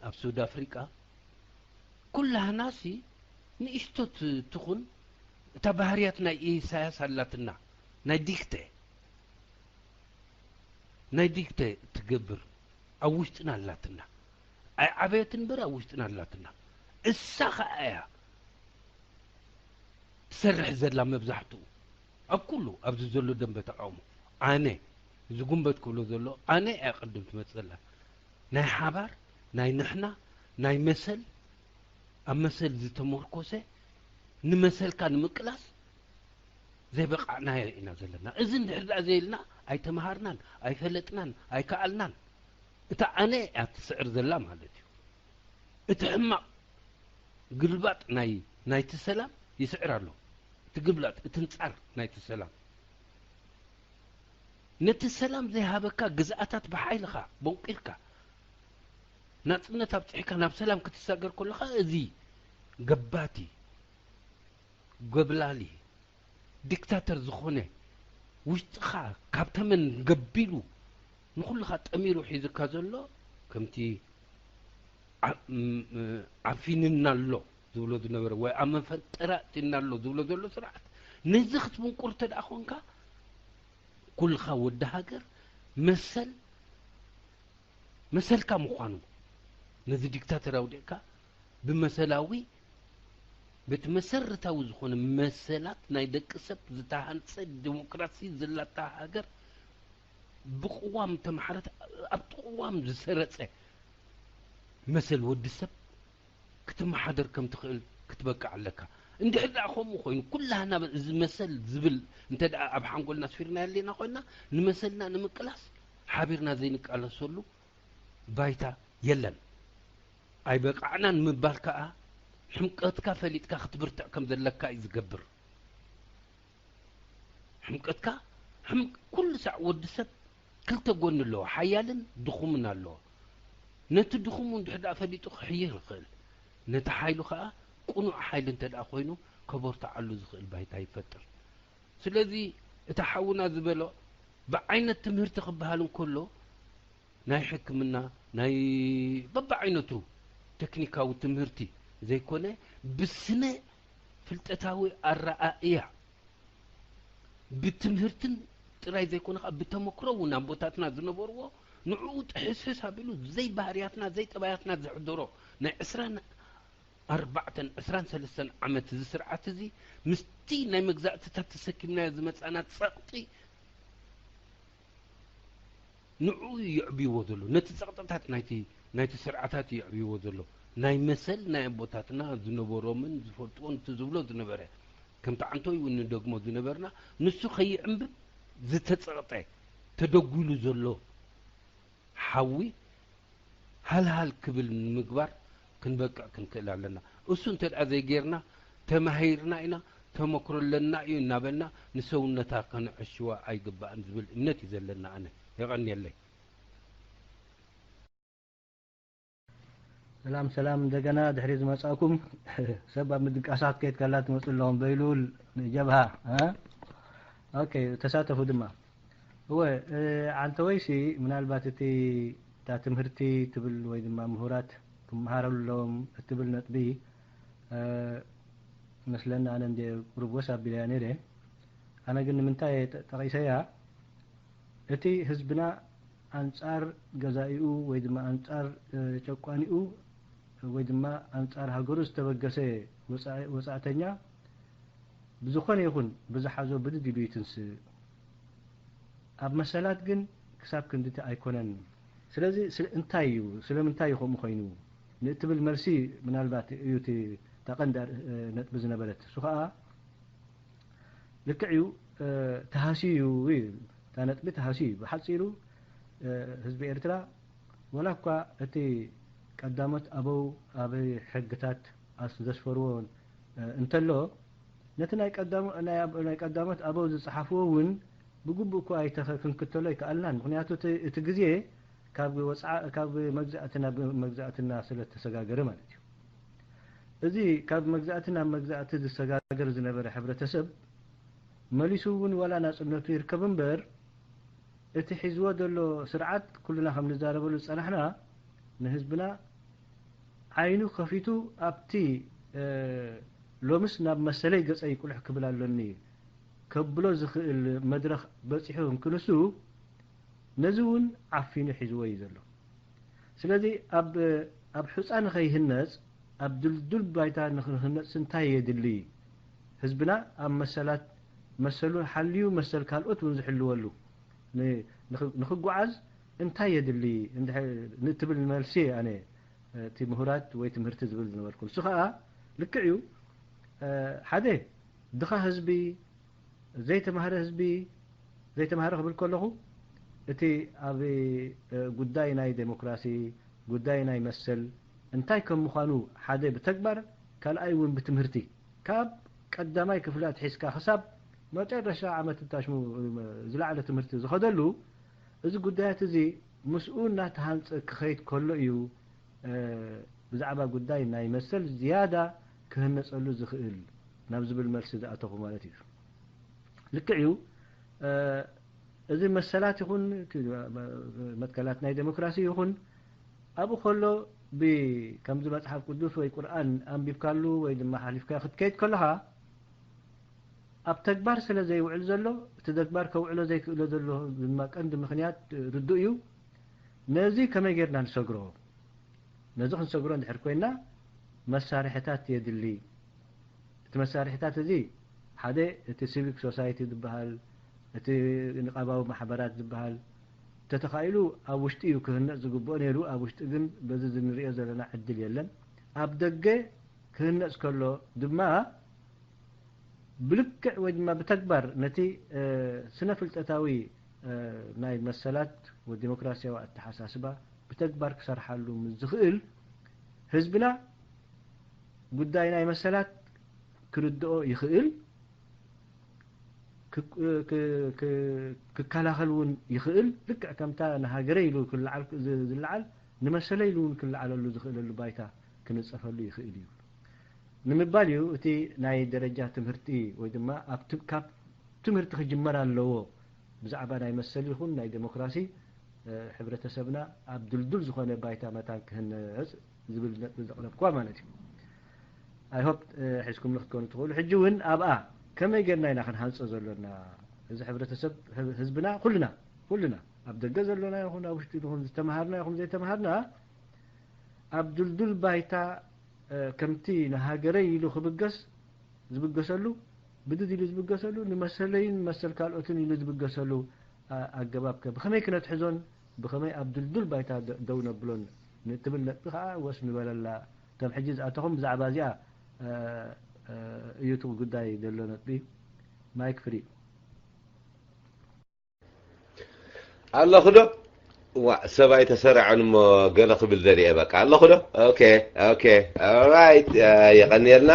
ኣብ ሱድ ኣፍሪቃ፣ ኩላህናሲ ንእሽቶ ት-፣ ትኹን እታ ባህርያት ናይ ኢሳያስ ኣላትና፣ ናይ ዲክተ፣ ናይ ዲክተ ትገብር ኣብ ውሽጥና ኣላትና። ኣይዓበየትን እምበር ኣብ ውሽጥና ኣላትና። እሳ ኸኣ እያ ትሰርሕ ዘላ መብዛሕትኡ ኣብ ኩሉ ኣብዚ ዘሎ ደንበ ተቃውሞ። ኣነ፣ እዚ ጉንበት ክብሎ ዘሎ፣ ኣነ እያ ቅድም ትመጽእ ዘላ። ናይ ሓባር፣ ናይ ንሕና፣ ናይ መሰል፣ ኣብ መሰል ዝተመርኮሰ፣ ንመሰልካ ንምቅላስ ዘይበቃዕናዮ ኢና ዘለና። እዚ እንድሕር ደኣ ዘይልና ኣይተምሃርናን ኣይፈለጥናን ኣይከኣልናን። እታ ኣነ እያ ትስዕር ዘላ ማለት እዩ። እቲ ሕማቕ ግልባጥ ናይ ናይቲ ሰላም ይስዕር ኣሎ። እቲ ግብላጥ እቲ ንጻር ናይቲ ሰላም ነቲ ሰላም ዘይሃበካ ግዝኣታት ብሓይልኻ ቦንቂርካ ናጽነት ኣብጽሕካ ናብ ሰላም ክትሳገር ከለኻ እዚ ገባቲ ጎብላሊ ዲክታተር ዝኾነ ውሽጥኻ ካብ ተመን ገቢሉ ንኹልኻ ጠሚሩ ሒዝካ ዘሎ ከምቲ ዓፊንና ኣሎ ዝብሎ ዝነበረ ወይ ኣብ መፈንጠራ እትና ኣሎ ዝብሎ ዘሎ ስርዓት ነዚ ክትምንቁር ተደኣ ኮንካ ኩልኻ ወዲ ሃገር መሰል መሰልካ ምዃኑ ነዚ ዲክታተር ኣውዲቕካ ብመሰላዊ በቲ መሰረታዊ ዝኾነ መሰላት ናይ ደቂ ሰብ ዝተሃንፀ ዲሞክራሲ ዘላታ ሃገር ብቅዋም ተማሕረት ኣብቲ ቅዋም ዝሰረፀ መሰል ወዲ ሰብ ክትመሓደር ከም ትኽእል ክትበቅዕ ኣለካ። እንድሕር ደኣ ከምኡ ኮይኑ ኩላህና እዚ መሰል ዝብል እንተ ደኣ ኣብ ሓንጎልና ኣስፊርና ያለና ኮይና ንመሰልና ንምቅላስ ሓቢርና ዘይንቃለሰሉ ባይታ የለን። ኣይበቃዕናን ምባል ከኣ ሕምቀትካ ፈሊጥካ ክትብርትዕ ከም ዘለካ እዩ ዝገብር። ሕምቀትካ ሕምቅ ኩሉ ሳዕ ወዲ ሰብ ክልተ ጎኒ ኣለዎ፣ ሓያልን ድኹምን ኣለዎ። ነቲ ድኹሙ እንድሕር ደኣ ፈሊጡ ክሕይር ይኽእል፣ ነቲ ሓይሉ ከኣ ቅኑዕ ሓይሊ እንተ ደኣ ኮይኑ ከበርትዓሉ ዝኽእል ባይታ ይፈጥር። ስለዚ እቲ ሓውና ዝበሎ ብዓይነት ትምህርቲ ክበሃል እንከሎ ናይ ሕክምና ናይ በብዓይነቱ ቴክኒካዊ ትምህርቲ ዘይኮነ ብስነ ፍልጠታዊ ኣረኣእያ ብትምህርትን ጥራይ ዘይኮነ ከዓ ብተመክሮ እውን ኣቦታትና ዝነበርዎ ንዕኡ ጥሕስሕስ ኣቢሉ ዘይባህርያትና ዘይጠባያትና ዘሕደሮ ናይ ዕስራን ኣርባዕተን ዕስራን ሰለስተን ዓመት እዚ ስርዓት እዚ ምስቲ ናይ መግዛእትታት ተሰኪምናዮ ዝመፃና ፀቕጢ ንዑ እዩ የዕብይዎ ዘሎ፣ ነቲ ጸቕጥታት ናይቲ ናይቲ ስርዓታት እዩ የዕብይዎ ዘሎ። ናይ መሰል ናይ ኣቦታትና ዝነበሮምን ዝፈልጥዎን እቲ ዝብሎ ዝነበረ፣ ከምቲ ዓንቶይ እውን ንደግሞ ዝነበርና፣ ንሱ ከይዕንብብ ዝተጸቕጠ፣ ተደጒሉ ዘሎ ሓዊ ሃልሃል ክብል ንምግባር ክንበቅዕ ክንክእል ኣለና። እሱ እንተ ደኣ ዘይጌርና፣ ተማሂርና ኢና፣ ተመክሮ ኣለና እዩ እናበልና ንሰውነታ ከነዕሽዋ ኣይግባእን ዝብል እምነት እዩ ዘለና ኣነ። የቐንየለይ። ሰላም ሰላም፣ እንደገና ድሕሪ ዝመጻእኩም ሰብ ኣብ ምድቃሳት ከይድ ከላ ትመጹ ኣለኹም በይሉል ንጀብሃ እ? ኦኬ፣ ተሳተፉ ድማ። እወ፣ እ፣ ዓንተወይሲ ምናልባት እቲ እታ ትምህርቲ ትብል ወይ ድማ ምሁራት ክመሃረሎም እትብል ነጥቢ፣ እ፣ መስለኒ ኣነ እንደ ቁሩብ ወስ ኣቢለያ ነይረ። ኣነ ግን ንምንታይ ጠ-፣ ጠቒሰያ? እቲ ህዝብና ኣንጻር ገዛኢኡ ወይ ድማ ኣንጻር፣ እ፣ ጨቋኒኡ ወይ ድማ ኣንጻር ሃገሩ ዝተበገሰ ወጻ-፣ ወጻእተኛ ብዝኾነ ይኹን ብዝሓዞ ብድድ ኢሉ ይትንስእ። ኣብ መሰላት ግን ክሳብ ክንድቲ ኣይኮነን። ስለዚ ስለ-፣ እንታይ እዩ፣ ስለምንታይ እዩ ከምኡ ኮይኑ ንእትብል መልሲ ምናልባት እዩ እቲ፣ እታ ቀንዲ ኣር-፣ ነጥቢ ዝነበረት። እሱ ኸኣ ልክዕ እዩ፣ እ፣ ተሃስዩ እዩ፣ እታ ነጥቢ ተሃስዩ እዩ። ብሓጺሩ፣ እ፣ ህዝቢ ኤርትራ፣ ወላ እኳ እቲ ቀዳሞት ኣበው ኣብ ሕግታት ኣስ-፣ ዘስፈርዎ፣ እ፣ እንተሎ፣ ነቲ ናይ ቀዳሞ-፣ ናይ ኣብ-፣ ናይ ቀዳሞት ኣበው ዝጸሓፍዎ እውን ብግቡእ እኳ ኣይተኸ-፣ ክንክተሎ ኣይከኣልናን። ምኽንያቱ እቲ፣ እቲ ግዜ ካብ ወጽዓ-፣ ካብ መግዛእቲ ናብ መግዛእትና ስለ እተሰጋገረ ማለት እዩ። እዚ ካብ መግዛእቲ ናብ መግዛእቲ ዝሰጋገር ዝነበረ ሕብረተሰብ፣ መሊሱ እውን ዋላ ናጽነቱ ይርከብ እምበር፣ እቲ ሒዝዎ ዘሎ ስርዓት፣ ኩልና ከም ንዛረበሉ ዝጸናሕና፣ ንህዝብና ዓይኑ ከፊቱ ኣብቲ፣ እ፣ ሎምስ ናብ መሰለይ ገጸይ ቁልሕ ክብል ኣሎኒ ከብሎ ዝኽእል መድረኽ በጺሑ እንክንሱ፣ ነዚ እውን ዓፊኑ ሒዝዎ እዩ ዘሎ። ስለዚ ኣብ፣ ኣብ ሑጻ ንኸይህነጽ፣ ኣብ ድልዱል ባይታ ንኽህነጽ እንታይ የድሊ? ህዝብና ኣብ መሰላት፣ መሰሉ ሓልዩ መሰል ካልኦት እውን ዝሕልወሉ ን-፣ ንኽ-፣ ንኽጓዓዝ እንታይ የድሊ እንድሕ-፣ ንእትብል መልሲ ኣነ፣ እቲ ምሁራት ወይ ትምህርቲ ዝብል ዝነበርኩ። ንሱ ኸኣ ልክዕ እዩ። እ፣ ሓደ ድኻ ህዝቢ ዘይተማህረ ህዝቢ፣ ዘይተማህረ ክብል ከለኹ፣ እቲ ኣብ ጉዳይ ናይ ዴሞክራሲ፣ ጉዳይ ናይ መሰል እንታይ ከም ምዃኑ ሓደ ብተግባር፣ ካልኣይ እውን ብትምህርቲ፣ ካብ ቀዳማይ ክፍሊ ኣትሒዝካ ክሳብ መጨረሻ ዓመት እንታሽሙ ዝለዓለ ትምህርቲ ዝኸደሉ፣ እዚ ጉዳያት እዚ ምስኡ እናተሃንፀ ክኸይድ ከሎ እዩ ብዛዕባ ጉዳይ ናይ መሰል ዝያዳ ክህነፀሉ ዝኽእል ናብ ዝብል መልሲ ዝኣተኹ ማለት እዩ። ልክዕ እዩ። እዚ መሰላት ይኹን መትከላት ናይ ዴሞክራሲ ይኹን ኣብኡ ከሎ ከምዚ መፅሓፍ ቅዱስ ወይ ቁርኣን ኣንቢብካሉ ወይ ድማ ሓሊፍካ ክትከይድ ከለኻ ኣብ ተግባር ስለ ዘይውዕል ዘሎ፣ እቲ ተግባር ከውዕሎ ዘይክእሎ ዘሎ ድማ ቀንዲ ምኽንያት ርዱእ እዩ። ነዚ ከመይ ጌርና ንሰግሮ? ነዚ ክንሰግሮ እንድሕር ኮይና መሳርሕታት የድሊ። እቲ መሳርሕታት እዚ ሓደ እቲ ሲቪክ ሶሳይቲ ዝበሃል፣ እቲ ንቃባዊ ማሕበራት ዝበሃል፣ ተተኻኢሉ ኣብ ውሽጢ እዩ ክህነፅ ዝግብኦ ነይሩ። ኣብ ውሽጢ ግን በዚ ዝንሪኦ ዘለና ዕድል የለን። ኣብ ደገ ክህነፅ ከሎ ድማ ብልክዕ ወይ ድማ ብተግባር ነቲ ስነ ፍልጠታዊ ናይ መሰላት ወዲሞክራሲያዊ ኣተሓሳስባ ብተግባር ክሰርሓሉ ምስ ዝኽእል ህዝብና ጉዳይ ናይ መሰላት ክርድኦ ይኽእል፣ ክከላኸል እውን ይኽእል። ልክዕ ከምታ ንሃገረ ኢሉ ክልዓል ዝለዓል ንመሰለ ኢሉ እውን ክልዓለሉ ዝኽእለሉ ባይታ ክንፀፈሉ ይኽእል እዩ ንምባል እዩ። እቲ ናይ ደረጃ ትምህርቲ ወይ ድማ ካብ ትምህርቲ ክጅመር ኣለዎ። ብዛዕባ ናይ መሰል ይኹን ናይ ዴሞክራሲ ሕብረተሰብና ኣብ ድልዱል ዝኾነ ባይታ መታን ክህነፅ ዝብል ነጥቢ ዘቕረብኩዋ ማለት እዩ። I hope ሒዝኩም ክትኮኑ ትኽእሉ። ሕጂ እውን ኣብኣ ከመይ ጌርና ኢና ክንሃንፆ ዘሎና? እዚ ሕብረተሰብ ህዝብና ኩልና ኩልና ኣብ ደገ ዘሎና ይኹን ኣብ ውሽጢ ይኹን ዝተምሃርና ይኹን ዘይተምሃርና ኣብ ድልዱል ባይታ ከምቲ ንሃገረይ ኢሉ ክብገስ ዝብገሰሉ ብድድ ኢሉ ዝብገሰሉ ንመሰለይን መሰል ካልኦትን ኢሉ ዝብገሰሉ ኣገባብ ከ ብኸመይ ክነትሕዞን ብኸመይ ኣብ ድልዱል ባይታ ደው ነብሎን ንትብል ነጥቢ ከዓ ወስ ንበለላ። እቶም ሕጂ ዝኣተኹም ብዛዕባ እዚኣ እዩ እቲ ጉዳይ ዘሎ ነጥቢ። ማይክ ፍሪ። ኣለኹ ዶ? ዋ ሰብኣይ ተሰረዐን እሞ ገለ ክብል ደልየ በቃ ኣለኹ ዶ? ኦኬ ኦኬ ኦራይት የቐንየልና።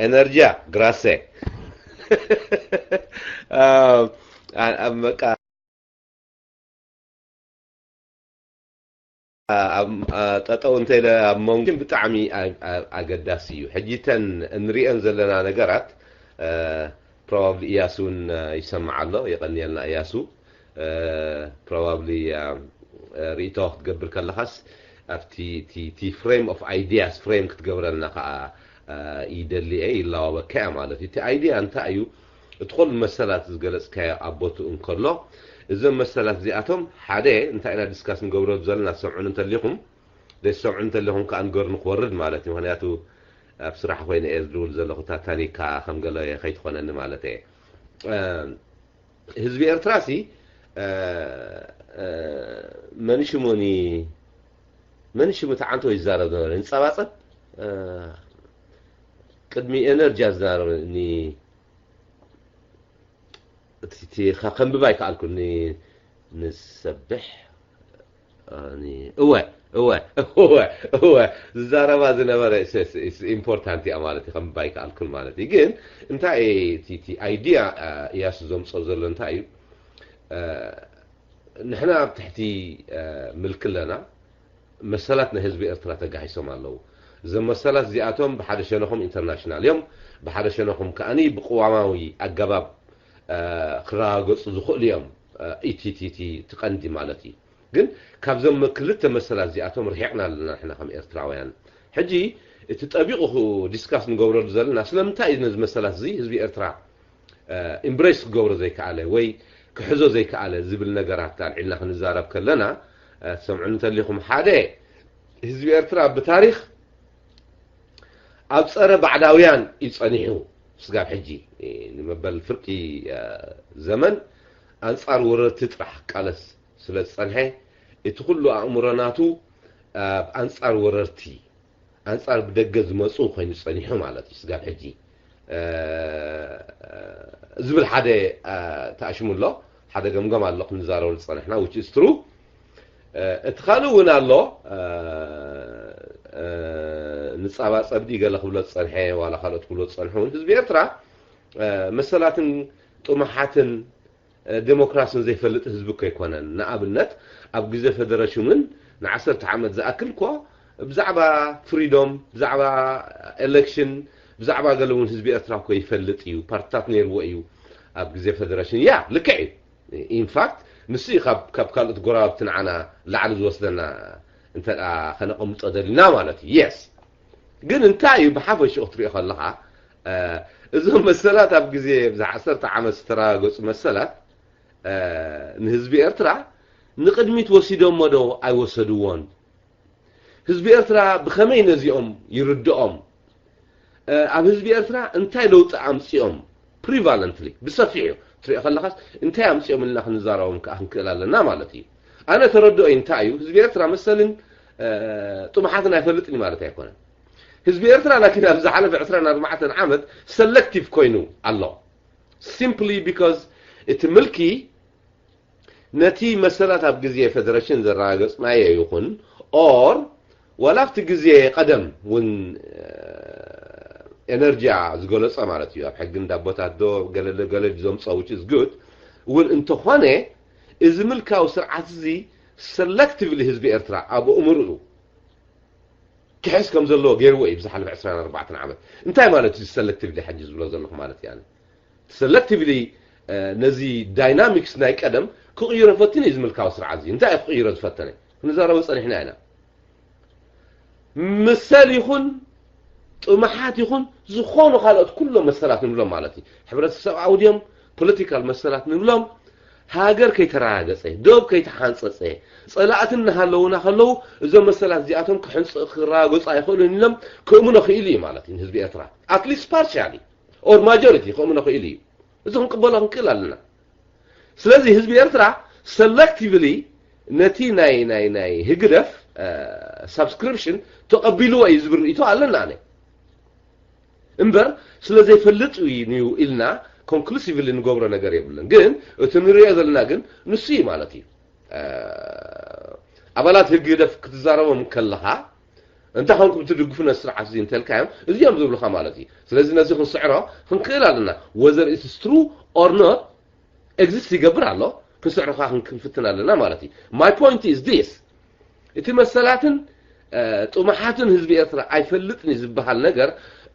ኤነርጂያ ግራሴ በቃ ጠጠው እንተ ኢለ ኣብ መንጎ ብጣዕሚ ኣገዳሲ እዩ። ሕጂ እተን እንሪአን ዘለና ነገራት ፕሮባብሊ እያሱ እውን ይሰምዓ ኣሎ። የቐንየልና እያሱ። ፕሮባብሊ ርእይቶ ክትገብር ከለኻስ ኣብቲ ፍሬም ኦፍ ኣይዲያስ ፍሬም ክትገብረልና ከዓ ይደሊ እየ፣ ይላዋወካ እያ ማለት እዩ። እቲ ኣይዲያ እንታይ እዩ? እቲ ኩሉ መሰላት ዝገለፅካዮ ኣብ ቦትኡ እንከሎ እዞም መሰላት እዚኣቶም ሓደ እንታይ ኢና ዲስካስ ንገብሮ ዘለና ትሰምዑን እንተሊኹም ዘይትሰምዑን እንተሊኹም ከዓ ንገሩ ንክወርድ ማለት እዩ። ምክንያቱ ኣብ ስራሕ ኮይነ እየ ዝድውል ዘለኹ ታታኒካ ከም ገለ ከይትኾነኒ ማለት እየ። ህዝቢ ኤርትራ ሲ መን ሽሙኒ መን ሽሙ ተዓንቶ ይዛረብ ነበረ ንፀባፀብ ቅድሚ ኤነርጂ ዝዛረብ እቲ ከንብባ ይከኣልኩ ንሰብሕ እወ እወ እወ እወ ዝዛረባ ዝነበረ ኢምፖርታንት እያ ማለት እዩ። ከንብባ ይከኣልኩን ማለት እዩ። ግን እንታይ እቲ ኣይዲያ እያሱ ዘምፀው ዘሎ እንታይ እዩ? ንሕና ኣብ ትሕቲ ምልኪ ኣለና። መሰላት ናይ ህዝቢ ኤርትራ ተጋሂሶም ኣለዉ። እዞም መሰላት እዚኣቶም ብሓደ ሸነኹም ኢንተርናሽናል እዮም፣ ብሓደ ሸነኹም ከኣኒ ብቅዋማዊ ኣገባብ ክረጋገፁ ዝኽእሉ እዮም። ኢቲቲቲ ትቐንዲ ማለት እዩ። ግን ካብዞም ክልተ መሰላት እዚኣቶም ርሒቕና ኣለና ንሕና ከም ኤርትራውያን። ሕጂ እቲ ጠቢቑ ዲስካስ ንገብረሉ ዘለና ስለምንታይ እዩ ነዚ መሰላት እዚ ህዝቢ ኤርትራ ኢምብሬስ ክገብሮ ዘይከኣለ ወይ ክሕዞ ዘይከኣለ ዝብል ነገራት ኣልዒልና ክንዛረብ ከለና ትሰምዑ እንተሊኹም ሓደ ህዝቢ ኤርትራ ብታሪኽ ኣብ ፀረ ባዕዳውያን እዩ ፀኒሑ ስጋብ ሕጂ ንመበል ፍርቂ ዘመን ኣንፃር ወረርቲ ጥራሕ ቃለስ ስለ ዝፀንሐ እቲ ኩሉ ኣእምሮ ናቱ ኣብ ኣንፃር ወረርቲ ኣንጻር ብደገ ዝመጹ ኮይኑ ጸኒሑ ማለት እዩ። ስጋብ ሕጂ ዝብል ሓደ ተኣሽሙ ኣሎ፣ ሓደ ገምገም ኣሎ ክንዛረበሉ ዝጸንሕና፣ which is true። እቲ ካልእ እውን ኣሎ፣ ንጻባ ጸብዲ ገለ ክብሎ ዝጸንሐ ዋላ ካልኦት ክብሎ ዝጸንሑ እውን ህዝቢ ኤርትራ መሰላትን ጥሙሓትን ዴሞክራስን ዘይፈልጥ ህዝቢ እኮ ኣይኮነን። ንኣብነት ኣብ ግዜ ፈደረሽን እውን ንዓሰርተ ዓመት ዝኣክል እኮ ብዛዕባ ፍሪዶም፣ ብዛዕባ ኤሌክሽን፣ ብዛዕባ ገለ እውን ህዝቢ ኤርትራ እኮ ይፈልጥ እዩ። ፓርትታት ነይርዎ እዩ ኣብ ግዜ ፈደረሽን። ያ ልክዕ እዩ። ኢንፋክት ንሱ እዩ ካብ ካብ ካልኦት ጎረባብቲ ንዓና ላዕሊ ዝወስደና እንተ ከነቐምጦ ደሊና ማለት እዩ። የስ ግን እንታይ እዩ ብሓፈሽኡ ክትሪኦ ከለኻ እዞም መሰላት ኣብ ግዜ ብዛ ዓሰርተ ዓመት ዝተረጋገጹ መሰላት ንህዝቢ ኤርትራ ንቕድሚት ወሲዶሞ ዶ ኣይወሰድዎን? ህዝቢ ኤርትራ ብኸመይ ነዚኦም ይርድኦም? ኣብ ህዝቢ ኤርትራ እንታይ ለውጢ ኣምጺኦም? ፕሪቫለንትሊ ብሰፊሑ ትሪኦ ከለኻስ እንታይ ኣምጺኦም ኢልና ክንዛረቦም ከዓ ክንክእል ኣለና ማለት እዩ። ኣነ ተረድኦይ እንታይ እዩ፣ ህዝቢ ኤርትራ መሰልን ጥሙሓትን ኣይፈልጥን እዩ ማለት ኣይኮነን። ህዝቢ ኤርትራ ላኪን ኣብ ዝሓለፈ ዕስራን ኣርባዕተን ዓመት ሰለክቲቭ ኮይኑ ኣሎ። ሲምፕሊ ቢካዝ እቲ ምልኪ ነቲ መሰላት ኣብ ግዜ ፈደረሽን ዘረጋገጽናዮ ይኹን ኦር ዋላ ኣብቲ ግዜ ቀደም እውን ኤነርጂያ ዝገለጾ ማለት እዩ። ኣብ ሕጊ እንዳቦታት ዶ ገለ ገለ ዘምጾ which is good እውን እንተኾነ እዚ ምልካዊ ስርዓት እዚ ሰለክቲቭሊ ህዝቢ ኤርትራ ኣብ እምርኡ ክሕዝ ከም ዘለዎ ገይርዎ እዩ ብዝሓለፈ ዕስራን ኣርባዕተን ዓመት። እንታይ ማለት እዩ ሰለክቲቭሊ ሕጂ ዝብሎ ዘለኹ ማለት እዩ? ሰለክቲቭሊ ነዚ ዳይናሚክስ ናይ ቀደም ክቕይሮ ፈቲኑ እዩ ዝምልካዊ ስርዓት እዚ። እንታይ እዩ ክቕይሮ ዝፈተነ? ክንዛረቦ ጸኒሕና ኢና። ምሰል ይኹን ጥሙሓት ይኹን ዝኾኑ ካልኦት ኩሎም መሰላት ንብሎም ማለት እዩ። ሕብረተሰብ ኣውድዮም ፖለቲካል መሰላት ንብሎም ሃገር ከይተረጋገጸ፣ ዶብ ከይተሓንጸጸ፣ ጸላእቲ እናሃለውና ከለዉ እዞም መሰላት እዚኣቶም ክሕንጽ ክረጋገጹ ኣይኽእሉን ኢሎም ክእምኖ ክኢሉ እዩ ማለት እዩ ንህዝቢ ኤርትራ። ኣትሊስት ፓርሻሊ ኦር ማጆሪቲ ክእምኖ ክኢሉ እዩ። እዚ ክንቅበሎ ክንክእል ኣለና። ስለዚ ህዝቢ ኤርትራ ሰለክቲቭሊ ነቲ ናይ ናይ ናይ ህግደፍ ሳብስክሪፕሽን ተቐቢልዎ እዩ ዝብል ርእይቶ ኣለና ኣነ። እምበር ስለ ዘይፈልጥ እዩ ኢልና ኮንክሉሲቭሊ ንገብሮ ነገር የብሉን። ግን እቲ ንሪኦ ዘለና ግን ንሱ እዩ ማለት እዩ። ኣባላት ህግደፍ ክትዛረቦም ከለኻ እንታይ ኮንኩም ትድግፉ ነዚ ስርዓት እዚ እንተልካዮም እዚኦም ዝብሉኻ ማለት እዩ። ስለዚ ነዚ ክንስዕሮ ክንክእል ኣለና። Whether it's true or not ኤግዚስት ይገብር ኣሎ፣ ክንስዕሮ ከዓ ክንፍትን ኣለና ማለት እዩ። My point is this፣ እቲ መሰላትን ጥሙሓትን ህዝቢ ኤርትራ ኣይፈልጥን እዩ ዝበሃል ነገር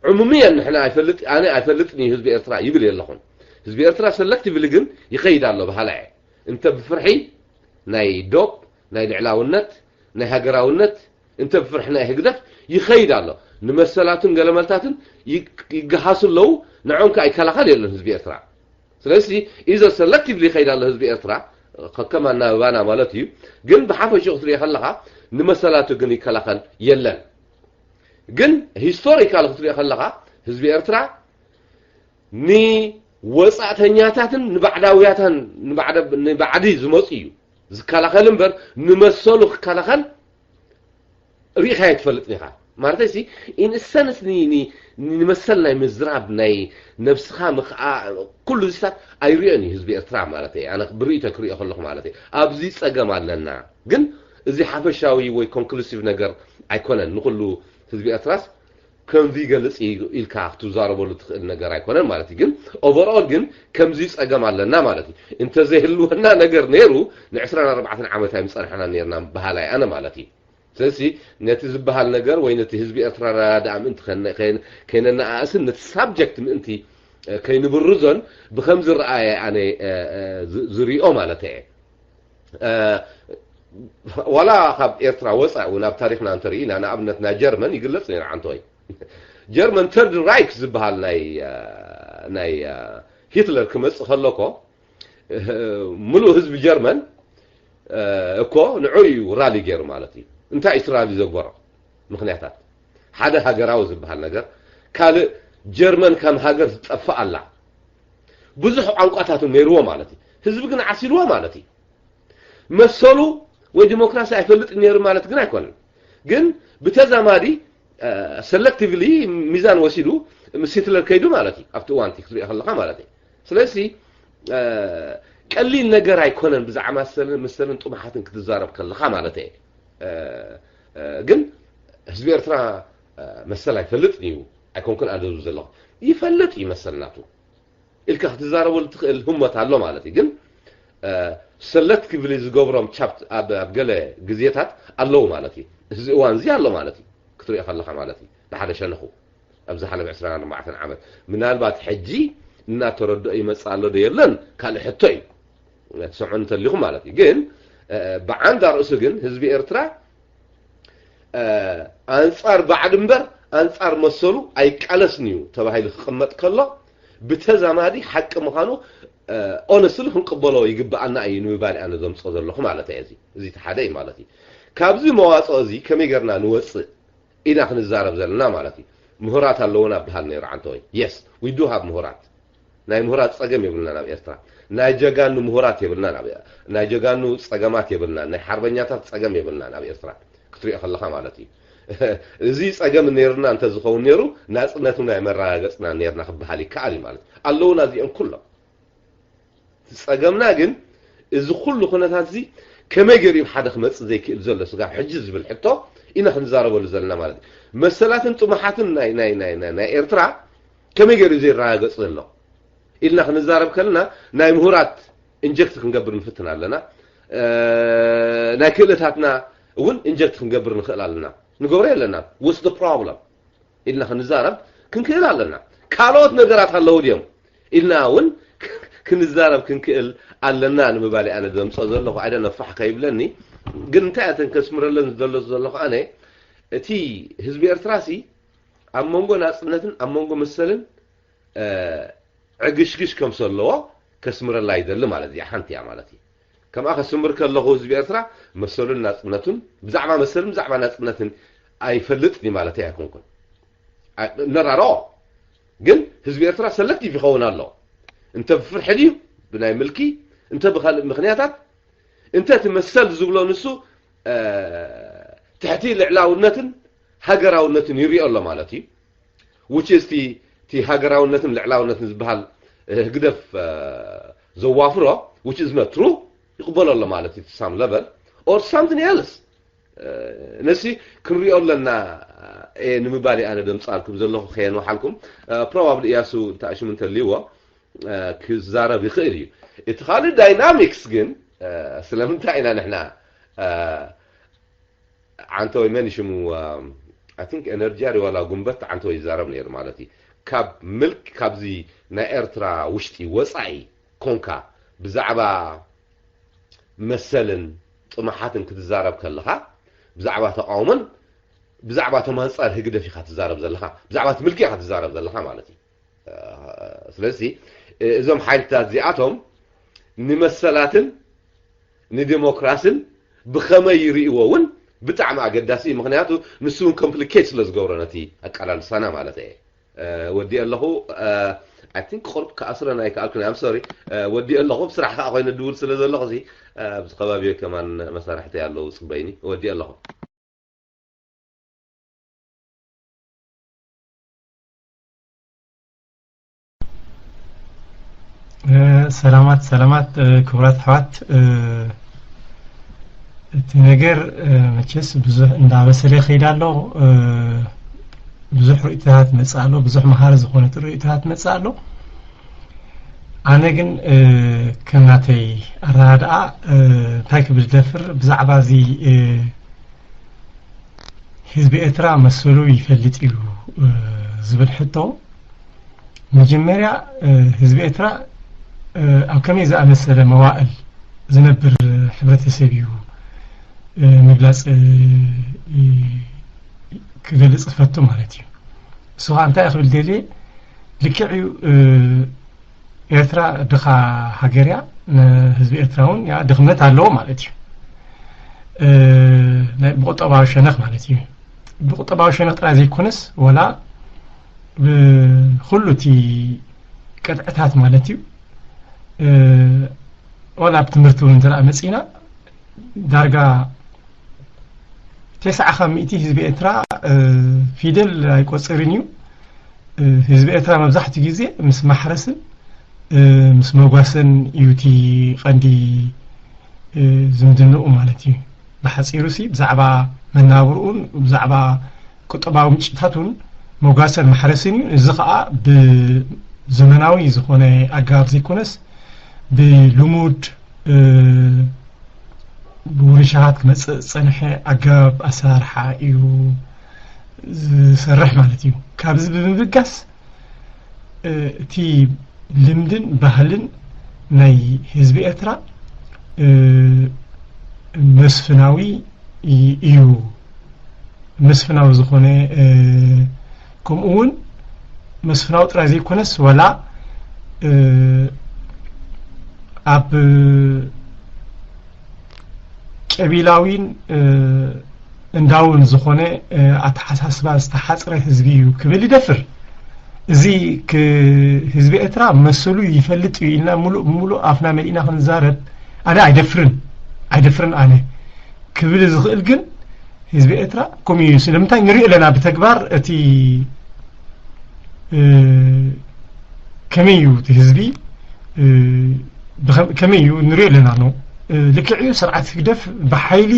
ዕሙምየን ንሕና ኣይፈልጥ ኣነ ኣይፈልጥን እዩ ህዝቢ ኤርትራ ይብል የለኹን። ህዝቢ ኤርትራ ሰለክቲቭሊ ግን ይኸይድ ኣሎ በሃላ እየ። እንተ ብፍርሒ ናይ ዶብ ናይ ልዕላውነት ናይ ሃገራውነት እንተ ብፍርሒ ናይ ህግደፍ ይኸይድ ኣሎ። ንመሰላቱን ገለመልታትን ይገሃሱ ኣለዉ። ንዖም ከኣ ይከላኸል የለን ህዝቢ ኤርትራ። ስለዚ ኢዘ ሰለክቲቭሊ ይኸይድ ኣሎ ህዝቢ ኤርትራ ከከም ኣናብባና ማለት እዩ። ግን ብሓፈሽኡ ክትሪኦ ከለኻ ንመሰላቱ ግን ይከላኸል የለን። ግን ሂስቶሪካል ክትሪኦ ከለኻ ህዝቢ ኤርትራ ንወጻእተኛታትን ንባዕዳውያታን ንባዕዲ ዝመፁ እዩ ዝከላኸል እምበር ንመሰሉ ክከላኸል ርኢኻዮ ትፈልጥ ኢኻ። ማለተይ ሲ ኢንሰንስ ንመሰል ናይ ምዝራብ ናይ ነብስኻ ምኽዓ ኩሉ እዚታት ኣይሪኦን እዩ ህዝቢ ኤርትራ ማለት ኣነ ብርእይቶ ክሪኦ ከለኹ ማለት ኣብዚ ጸገም ኣለና። ግን እዚ ሓፈሻዊ ወይ ኮንክሉሲቭ ነገር ኣይኮነን ንኩሉ ህዝቢ ኤርትራስ ከምዚ ይገልጽ ኢልካ ክትዛረበሉ ትኽእል ነገር ኣይኮነን ማለት እዩ። ግን ኦቨርኦል ግን ከምዚ ጸገም ኣለና ማለት እዩ። እንተዘይህልወና ነገር ነይሩ ንዕስራን ኣርባዕተን ዓመት ኣይምጸናሕና ነርና በሃላይ ኣነ ማለት እዩ። ስለዚ ነቲ ዝበሃል ነገር ወይ ነቲ ህዝቢ ኤርትራ ረዳድኣ ምእንቲ ከይነነኣእስን ነቲ ሳብጀክት ምእንቲ ከይንብርዞን ብከምዚ ረኣየ ኣነ ዝሪኦ ማለት እየ። ዋላ ካብ ኤርትራ ወፃእ እውን ኣብ ታሪክና እንተርኢና ንኣብነት ናይ ጀርመን ይግለፅ ነይሩ ዓንተወይ ጀርመን ተርድ ራይክ ዝበሃል ናይ ናይ ሂትለር ክመፅእ ከለኮ ምሉእ ህዝቢ ጀርመን እኮ ንዑ እዩ ራሊ ገይሩ ማለት እዩ። እንታይ እዩ ራሊ ዘግበሮ ምክንያታት ሓደ ሃገራዊ ዝበሃል ነገር ካልእ ጀርመን ከም ሃገር ትጠፍእ ኣላ ብዙሕ ቋንቋታት ነይርዎ ማለት እዩ። ህዝቢ ግን ዓሲልዎ ማለት እዩ። መሰሉ ወይ ዲሞክራሲ ኣይፈልጥ ነይሩ ማለት ግን ኣይኮነን። ግን ብተዛማዲ ሰለክቲቭሊ ሚዛን ወሲዱ ምስ ሂትለር ከይዱ ማለት እዩ ኣብቲ እዋንቲ ክትሪኦ ከለካ ማለት እዩ። ስለዚ ቀሊል ነገር ኣይኮነን ብዛዕባ መሰልን ጥሙሓትን ክትዛረብ ከለካ ማለት እየ። ግን ህዝቢ ኤርትራ መሰል ኣይፈልጥን እዩ ኣይኮንኩን ኣነ ዝብል ዘለኹ፣ ይፈልጥ እዩ መሰል ናቱ ኢልካ ክትዛረበሉ ትኽእል ህሞት ኣሎ ማለት እዩ። ግን ሰለክቲቭሊ ዝገብሮም ቻፕት ኣብ ገለ ግዜታት ኣለዉ ማለት እዩ። እዚ እዋን እዚ ኣሎ ማለት እዩ ክትሪኦ ከለካ ማለት እዩ። ብሓደ ሸነኹ ኣብዚ ሓለፈ ዕስራን ኣርባዕተን ዓመት ምናልባት ሕጂ እናተረድኦ ይመፅእ ኣሎ ዶ የለን ካልእ ሕቶ እዩ። ትሰምዑ እንተሊኹም ማለት እዩ። ግን ብዓንዳ ርእሱ ግን ህዝቢ ኤርትራ ኣንጻር ባዕዲ እምበር ኣንጻር መሰሉ ኣይቃለስን እዩ ተባሂሉ ክቕመጥ ከሎ ብተዛማዲ ሓቂ ምዃኑ ኦነስትሊ ክንቅበሎ ይግብኣና እዩ ንምባል ኣነ ዘምፅኦ ዘለኹ ማለት እየ። እዚ እቲ ሓደ እዩ ማለት እዩ። ካብዚ መዋፅኦ እዚ ከመይ ገርና ንወፅእ ኢና ክንዛረብ ዘለና ማለት እዩ። ምሁራት ኣለውና ብሃል ነይሩ ዓንተወይ። የስ ዊ ዱ ሃብ ምሁራት ናይ ምሁራት ጸገም የብልና ናብ ኤርትራ። ናይ ጀጋኑ ምሁራት የብልና ናብ ናይ ጀጋኑ ጸገማት የብልና ናይ ሓርበኛታት ጸገም የብልና ናብ ኤርትራ ክትሪኦ ከለኻ ማለት እዩ። እዚ ጸገም ነይርና እንተ ዝኸውን ነይሩ ናጽነት እውን ኣይመረጋገጽና ነይርና ክበሃል ይከኣል እዩ ማለት እዩ። ኣለውና እዚኦም ኩሎም። እቲ ጸገምና ግን እዚ ኩሉ ኩነታት እዚ ከመይ ገይሩ እዩ ሓደ ክመጽእ ዘይክእል ዘሎ ስጋብ ሕጂ ዝብል ሕቶ ኢና ክንዛረበሉ ዘለና ማለት እዩ። መሰላትን ጥሙሓትን ናይ ናይ ናይ ናይ ኤርትራ ከመይ ገይሩ እዩ ዘይረጋገጽ ዘሎ ኢልና ክንዛረብ ከለና ናይ ምሁራት ኢንጀክት ክንገብር ንፍትን ኣለና። ናይ ክእለታትና እውን ኢንጀክት ክንገብር ንኽእል ኣለና። ንገብሮ የለና። What's the problem ኢልና ክንዛረብ ክንክእል ኣለና። ካልኦት ነገራት ኣለዉ ድዮም ኢልና እውን ክንዛረብ ክንክእል ኣለና ንምባል ኣነ ዘምፀ ዘለኹ ኣይደነ ፋሕ ከይብለኒ። ግን እንታይ ኣተን ከስምረለን ዝደለሱ ዘለኹ ኣነ እቲ ህዝቢ ኤርትራ ሲ ኣብ መንጎ ናፅነትን ኣብ መንጎ መሰልን ዕግሽግሽ ከም ዘለዎ ከስምረላ ይደሊ ማለት እያ። ሓንቲ እያ ማለት እዩ። ከምኣ ከስምር ከለኹ ህዝቢ ኤርትራ መሰሉን ናፅነቱን ብዛዕባ መሰልን ብዛዕባ ናፅነትን ኣይፈልጥን ማለት ኣይኮንኩን። ነራሮ ግን ህዝቢ ኤርትራ ሰለክቲቭ ይኸውን ኣሎ። እንተ ብፍርሒ ድዩ ብናይ ምልኪ እንተ ብካልእ ምክንያታት እንተ እቲ መሰል ዝብሎ ንሱ ትሕቲ ልዕላውነትን ሃገራውነትን ይሪኦ ኣሎ ማለት እዩ። Which is እቲ ሃገራውነትን ልዕላውነትን ዝበሃል ህግደፍ ዘዋፍሮ which is not true ይቕበሎ ኣሎ ማለት እዩ። Some level or something else ነሲ ክንሪኦ ኣለና ንምባል ኣነ ደምፃልኩም ዘለኹ ከየንውሓልኩም። ፕሮባብሊ እያሱ ተኣሽሙ እንተልይዎ ክዛረብ ይኽእል እዩ። እቲ ካልእ ዳይናሚክስ ግን ስለምንታይ ኢና ንሕና ዓንተወይ መን ሽሙ I think ኤነርጂ ዋላ ጉንበት ዓንተወይ ይዛረብ ነይሩ ማለት እዩ። ካብ ምልክ ካብዚ ናይ ኤርትራ ውሽጢ ወፃኢ ኮንካ ብዛዕባ መሰልን ጥሙሓትን ክትዛረብ ከለኻ ብዛዕባ ተቃውሞን ብዛዕባ ተማንፃር ህግደፍ ኢኻ ትዛረብ ዘለኻ፣ ብዛዕባ እቲ ምልኪ ኢኻ ትዛረብ ዘለኻ ማለት እዩ። ስለዚ እዞም ሓይልታት እዚኣቶም ንመሰላትን ንዲሞክራስን ብኸመይ ይርእዎ እውን ብጣዕሚ ኣገዳሲ እዩ። ምክንያቱ ንሱ እውን ኮምፕሊኬት ስለ ዝገብሮ ነቲ ኣቃላልሳና ማለት እየ። ወዲ ኣለኹ I think ቁርብ ክኣስረን ኣይከኣልኩን። I'm sorry ወዲ ኣለኹ ብስራሕ ከዓ ኮይነ ድውል ስለ ዘለኹ እዚ ኣብዚ ከባቢ ከማን መሳርሕቲ ኣለዉ ፅበይኒ ወዲ ኣለኹ። ሰላማት ሰላማት ክቡራት ኣሕዋት፣ እቲ ነገር መቸስ ብዙሕ እንዳበሰለ ይኸይድ ኣሎ። ብዙሕ ርእይቶታት መፅእ ኣሎ፣ ብዙሕ መሃሪ ዝኾነ ርእይቶታት መፅእ ኣሎ። ኣነ ግን ከም ናተይ ኣረዳድኣ እንታይ ክብል ዝደፍር ብዛዕባ እዚ ህዝቢ ኤርትራ መሰሉ ይፈልጥ እዩ ዝብል ሕቶ፣ መጀመርያ ህዝቢ ኤርትራ ኣብ ከመይ ዝኣመሰለ መዋእል ዝነብር ሕብረተሰብ እዩ ምግላፅ ክገልፅ ዝፈቱ ማለት እዩ። እሱ ከዓ እንታይ ክብል ደልየ ልክዕ እዩ። ኤርትራ ድኻ ሃገር እያ። ንህዝቢ ኤርትራ እውን ያ ድኽነት ኣለዎ ማለት እዩ። ብቁጠባዊ ሸነኽ ማለት እዩ። ብቁጠባዊ ሸነኽ ጥራይ ዘይኮነስ ወላ ብኩሉ እቲ ቅጥዕታት ማለት እዩ። ወላ ኣብ ትምህርቲ እውን እንተ መፂና ዳርጋ ተስዓ ካብ ሚእቲ ህዝቢ ኤርትራ ፊደል ኣይቆጽርን እዩ። ህዝቢ ኤርትራ መብዛሕትኡ ግዜ ምስ ማሕረስን ምስ መጓሰን እዩ እቲ ቀንዲ ዝምድንኡ ማለት እዩ። ብሓፂሩ ሲ ብዛዕባ መናብርኡን ብዛዕባ ቁጠባዊ ምንጭታቱን መጓሰን ማሕረስን እዩ። እዚ ከዓ ብዘመናዊ ዝኾነ ኣገባብ ዘይኮነስ ብልሙድ ብውርሻት ክመፅእ ዝፀንሐ ኣገባብ ኣሰራርሓ እዩ ዝሰርሕ ማለት እዩ። ካብዚ ብምብጋስ እቲ ልምድን ባህልን ናይ ህዝቢ ኤርትራ መስፍናዊ እዩ። መስፍናዊ ዝኾነ ከምኡ እውን መስፍናዊ ጥራይ ዘይኮነስ ዋላ ኣብ ቀቢላዊን እንዳውን ዝኾነ ኣተሓሳስባ ዝተሓፅረ ህዝቢ እዩ ክብል ይደፍር። እዚ ህዝቢ ኤርትራ መሰሉ ይፈልጥ እዩ ኢልና ሙሉእ ሙሉእ ኣፍና መሊእና ክንዛረብ ኣነ ኣይደፍርን ኣይደፍርን ኣነ ክብል ዝኽእል ግን ህዝቢ ኤርትራ ከምኡ እዩ። ስለምንታይ ንሪኦ ኣለና ብተግባር እቲ ከመይ እዩ እቲ ህዝቢ ከመይ እዩ ንሪኦ ኣለና ነው። ልክዕ እዩ፣ ስርዓት ህግደፍ ብሓይሊ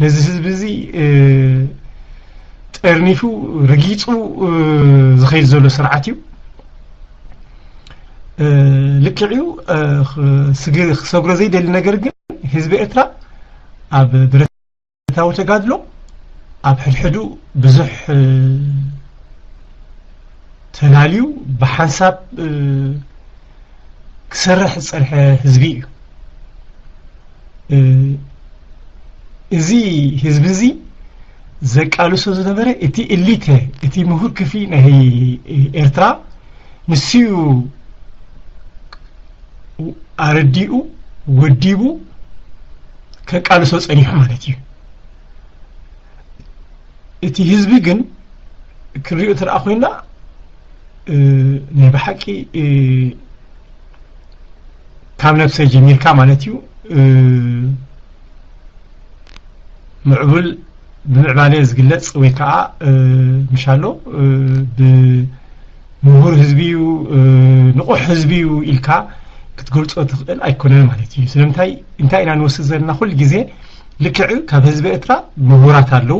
ነዚ ህዝቢ እዚ ጠርኒፉ ረጊፁ ዝኸይድ ዘሎ ስርዓት እዩ። ልክዕ እዩ፣ ክሰግሮ ዘይደሊ ነገር ግን ህዝቢ ኤርትራ ኣብ ብረታዊ ተጋድሎ ኣብ ሕድሕዱ ብዙሕ ተላልዩ ብሓንሳብ ክሰርሕ ዝፀንሐ ህዝቢ እዩ። እዚ ህዝቢ እዚ ዘቃልሶ ዝነበረ እቲ እሊተ እቲ ምሁር ክፍሊ ናይ ኤርትራ ንስዩ ኣረዲኡ ወዲቡ ከቃልሶ ጸኒሑ ማለት እዩ። እቲ ህዝቢ ግን ክንሪኦ ትረኣ ኮይና ናይ ብሓቂ ካብ ነብሰይ ጀሚርካ ማለት እዩ ምዕቡል ብምዕባለ ዝግለጽ ወይ ከዓ ምሻሎ ብምሁር ህዝቢ እዩ ንቑሕ ህዝቢ እዩ ኢልካ ክትገልጾ ትኽእል ኣይኮነን ማለት እዩ። ስለምንታይ እንታይ ኢና ንወስድ ዘለና ኩሉ ግዜ ልክዕ ካብ ህዝቢ ኤርትራ ምሁራት ኣለዉ፣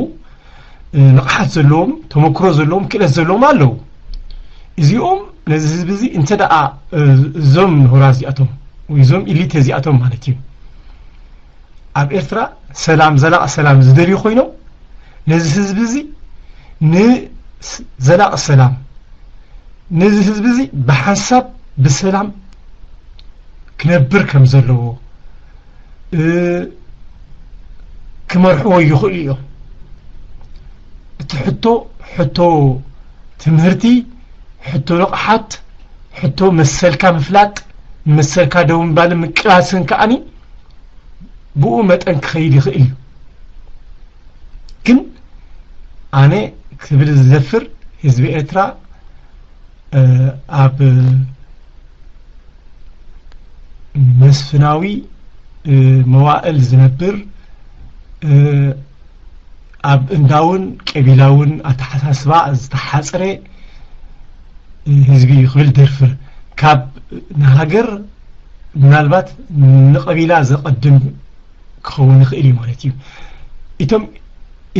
ንቕሓት ዘለዎም፣ ተመክሮ ዘለዎም፣ ክእለት ዘለዎም ኣለዉ። እዚኦም ነዚ ህዝቢ እዚ እንተ ደኣ እዞም ምሁራት እዚኣቶም ወይ እዞም ኢሊተ እዚኣቶም ማለት እዩ ኣብ ኤርትራ ሰላም ዘላቕ ሰላም ዝደልዩ ኮይኖም ነዚ ህዝቢ እዚ ንዘላቕ ሰላም ነዚ ህዝቢ እዚ ብሓንሳብ ብሰላም ክነብር ከም ዘለዎ ክመርሕዎ ይኽእሉ እዮም። እቲ ሕቶ ሕቶ ትምህርቲ፣ ሕቶ ንቕሓት፣ ሕቶ መሰልካ ምፍላጥ፣ መሰልካ ደው ምባልን ምቅላስን ከኣኒ ብኡ መጠን ክኸይድ ይኽእል እዩ። ግን ኣነ ክብል ዝደፍር ህዝቢ ኤርትራ ኣብ መስፍናዊ መዋእል ዝነብር ኣብ እንዳውን ቀቢላውን ኣተሓሳስባ ዝተሓፅረ ህዝቢ እዩ ክብል ደርፍር ካብ ንሃገር ምናልባት ንቀቢላ ዘቐድም ክኸውን ይኽእል እዩ ማለት እዩ። እቶም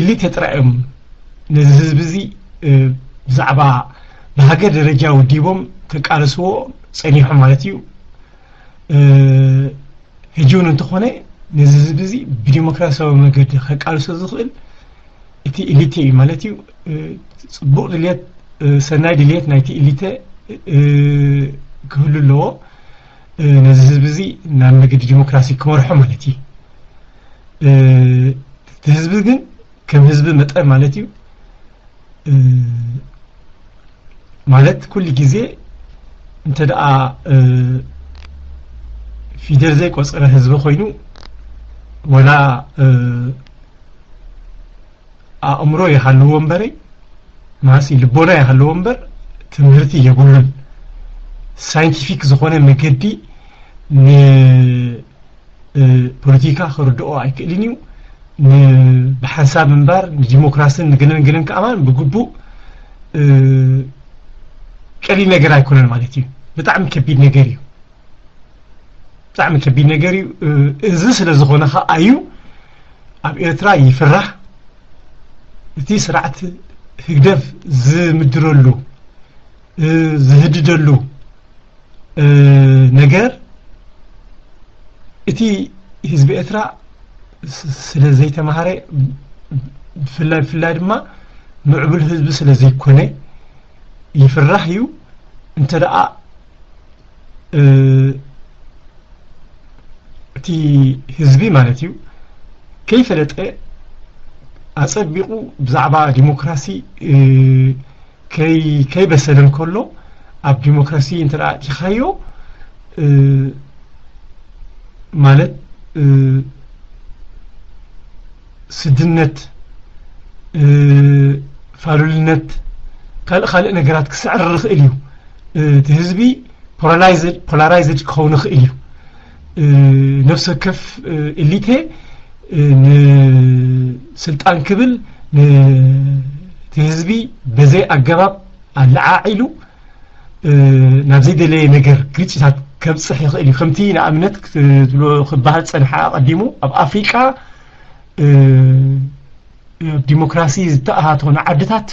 ኢሊት ጥራይ እዮም ነዚ ህዝቢ እዚ ብዛዕባ ብሃገር ደረጃ ውዲቦም ተቃለስዎ ጸኒሖም ማለት እዩ። ሕጂ እውን እንተኾነ ነዚ ህዝቢ እዚ ብዲሞክራሲያዊ መገዲ ከቃልሶ ዝኽእል እቲ ኢሊት እዩ ማለት እዩ። ጽቡቕ ድልየት፣ ሰናይ ድልየት ናይቲ ኢሊተ ክህሉ ኣለዎ። ነዚ ህዝቢ እዚ ናብ መገዲ ዲሞክራሲ ክመርሖ ማለት እዩ። እቲ ህዝቢ ግን ከም ህዝቢ መጠን ማለት እዩ ማለት ኩሉ ግዜ እንተ ደኣ ፊደል ዘይቆጸረ ህዝቢ ኮይኑ ወላ ኣእምሮ ይሃልዎ እምበረይ ማሲ ልቦና ይሃልዎ እምበር ትምህርቲ የብሉን። ሳይንቲፊክ ዝኾነ መገዲ ንፖለቲካ ክርድኦ ኣይክእልን እዩ። ብሓንሳብ ምንባር ንዲሞክራስን ንገለን ገለን ከኣማን ብግቡእ ቀሊል ነገር ኣይኮነን ማለት እዩ። ብጣዕሚ ከቢድ ነገር እዩ። ብጣዕሚ ከቢድ ነገር እዩ። እዚ ስለ ዝኾነ ከዓ እዩ ኣብ ኤርትራ ይፍራሕ። እቲ ስርዓት ህግደፍ ዝምድረሉ ዝህድደሉ ነገር እቲ ህዝቢ ኤርትራ ስለ ዘይተማሃረ ብፍላይ ብፍላይ ድማ ምዕቡል ህዝቢ ስለ ዘይኮነ ይፍራሕ እዩ። እንተ ደኣ እቲ ህዝቢ ማለት እዩ ከይፈለጠ ኣጸቢቑ ብዛዕባ ዲሞክራሲ ከይበሰለ እንከሎ ኣብ ዲሞክራሲ እንተ ኣእቲኻዮ ማለት ስድነት፣ ፋሉልነት፣ ካልእ ካልእ ነገራት ክስዕር ይኽእል እዩ። እቲ ህዝቢ ፖላራይዝድ ክኸውን ይኽእል እዩ። ነፍሲ ወከፍ ኢሊቴ ንስልጣን ክብል ነቲ ህዝቢ በዘይ ኣገባብ ኣለዓዒሉ ናብ ዘይደለየ ነገር ግጭታት ከብፅሕ ይኽእል እዩ። ከምቲ ንኣብነት ክትብሎ ክበሃል ዝፀንሐ ኣቐዲሙ ኣብ ኣፍሪቃ ዲሞክራሲ ዝተኣታተወን ዓድታት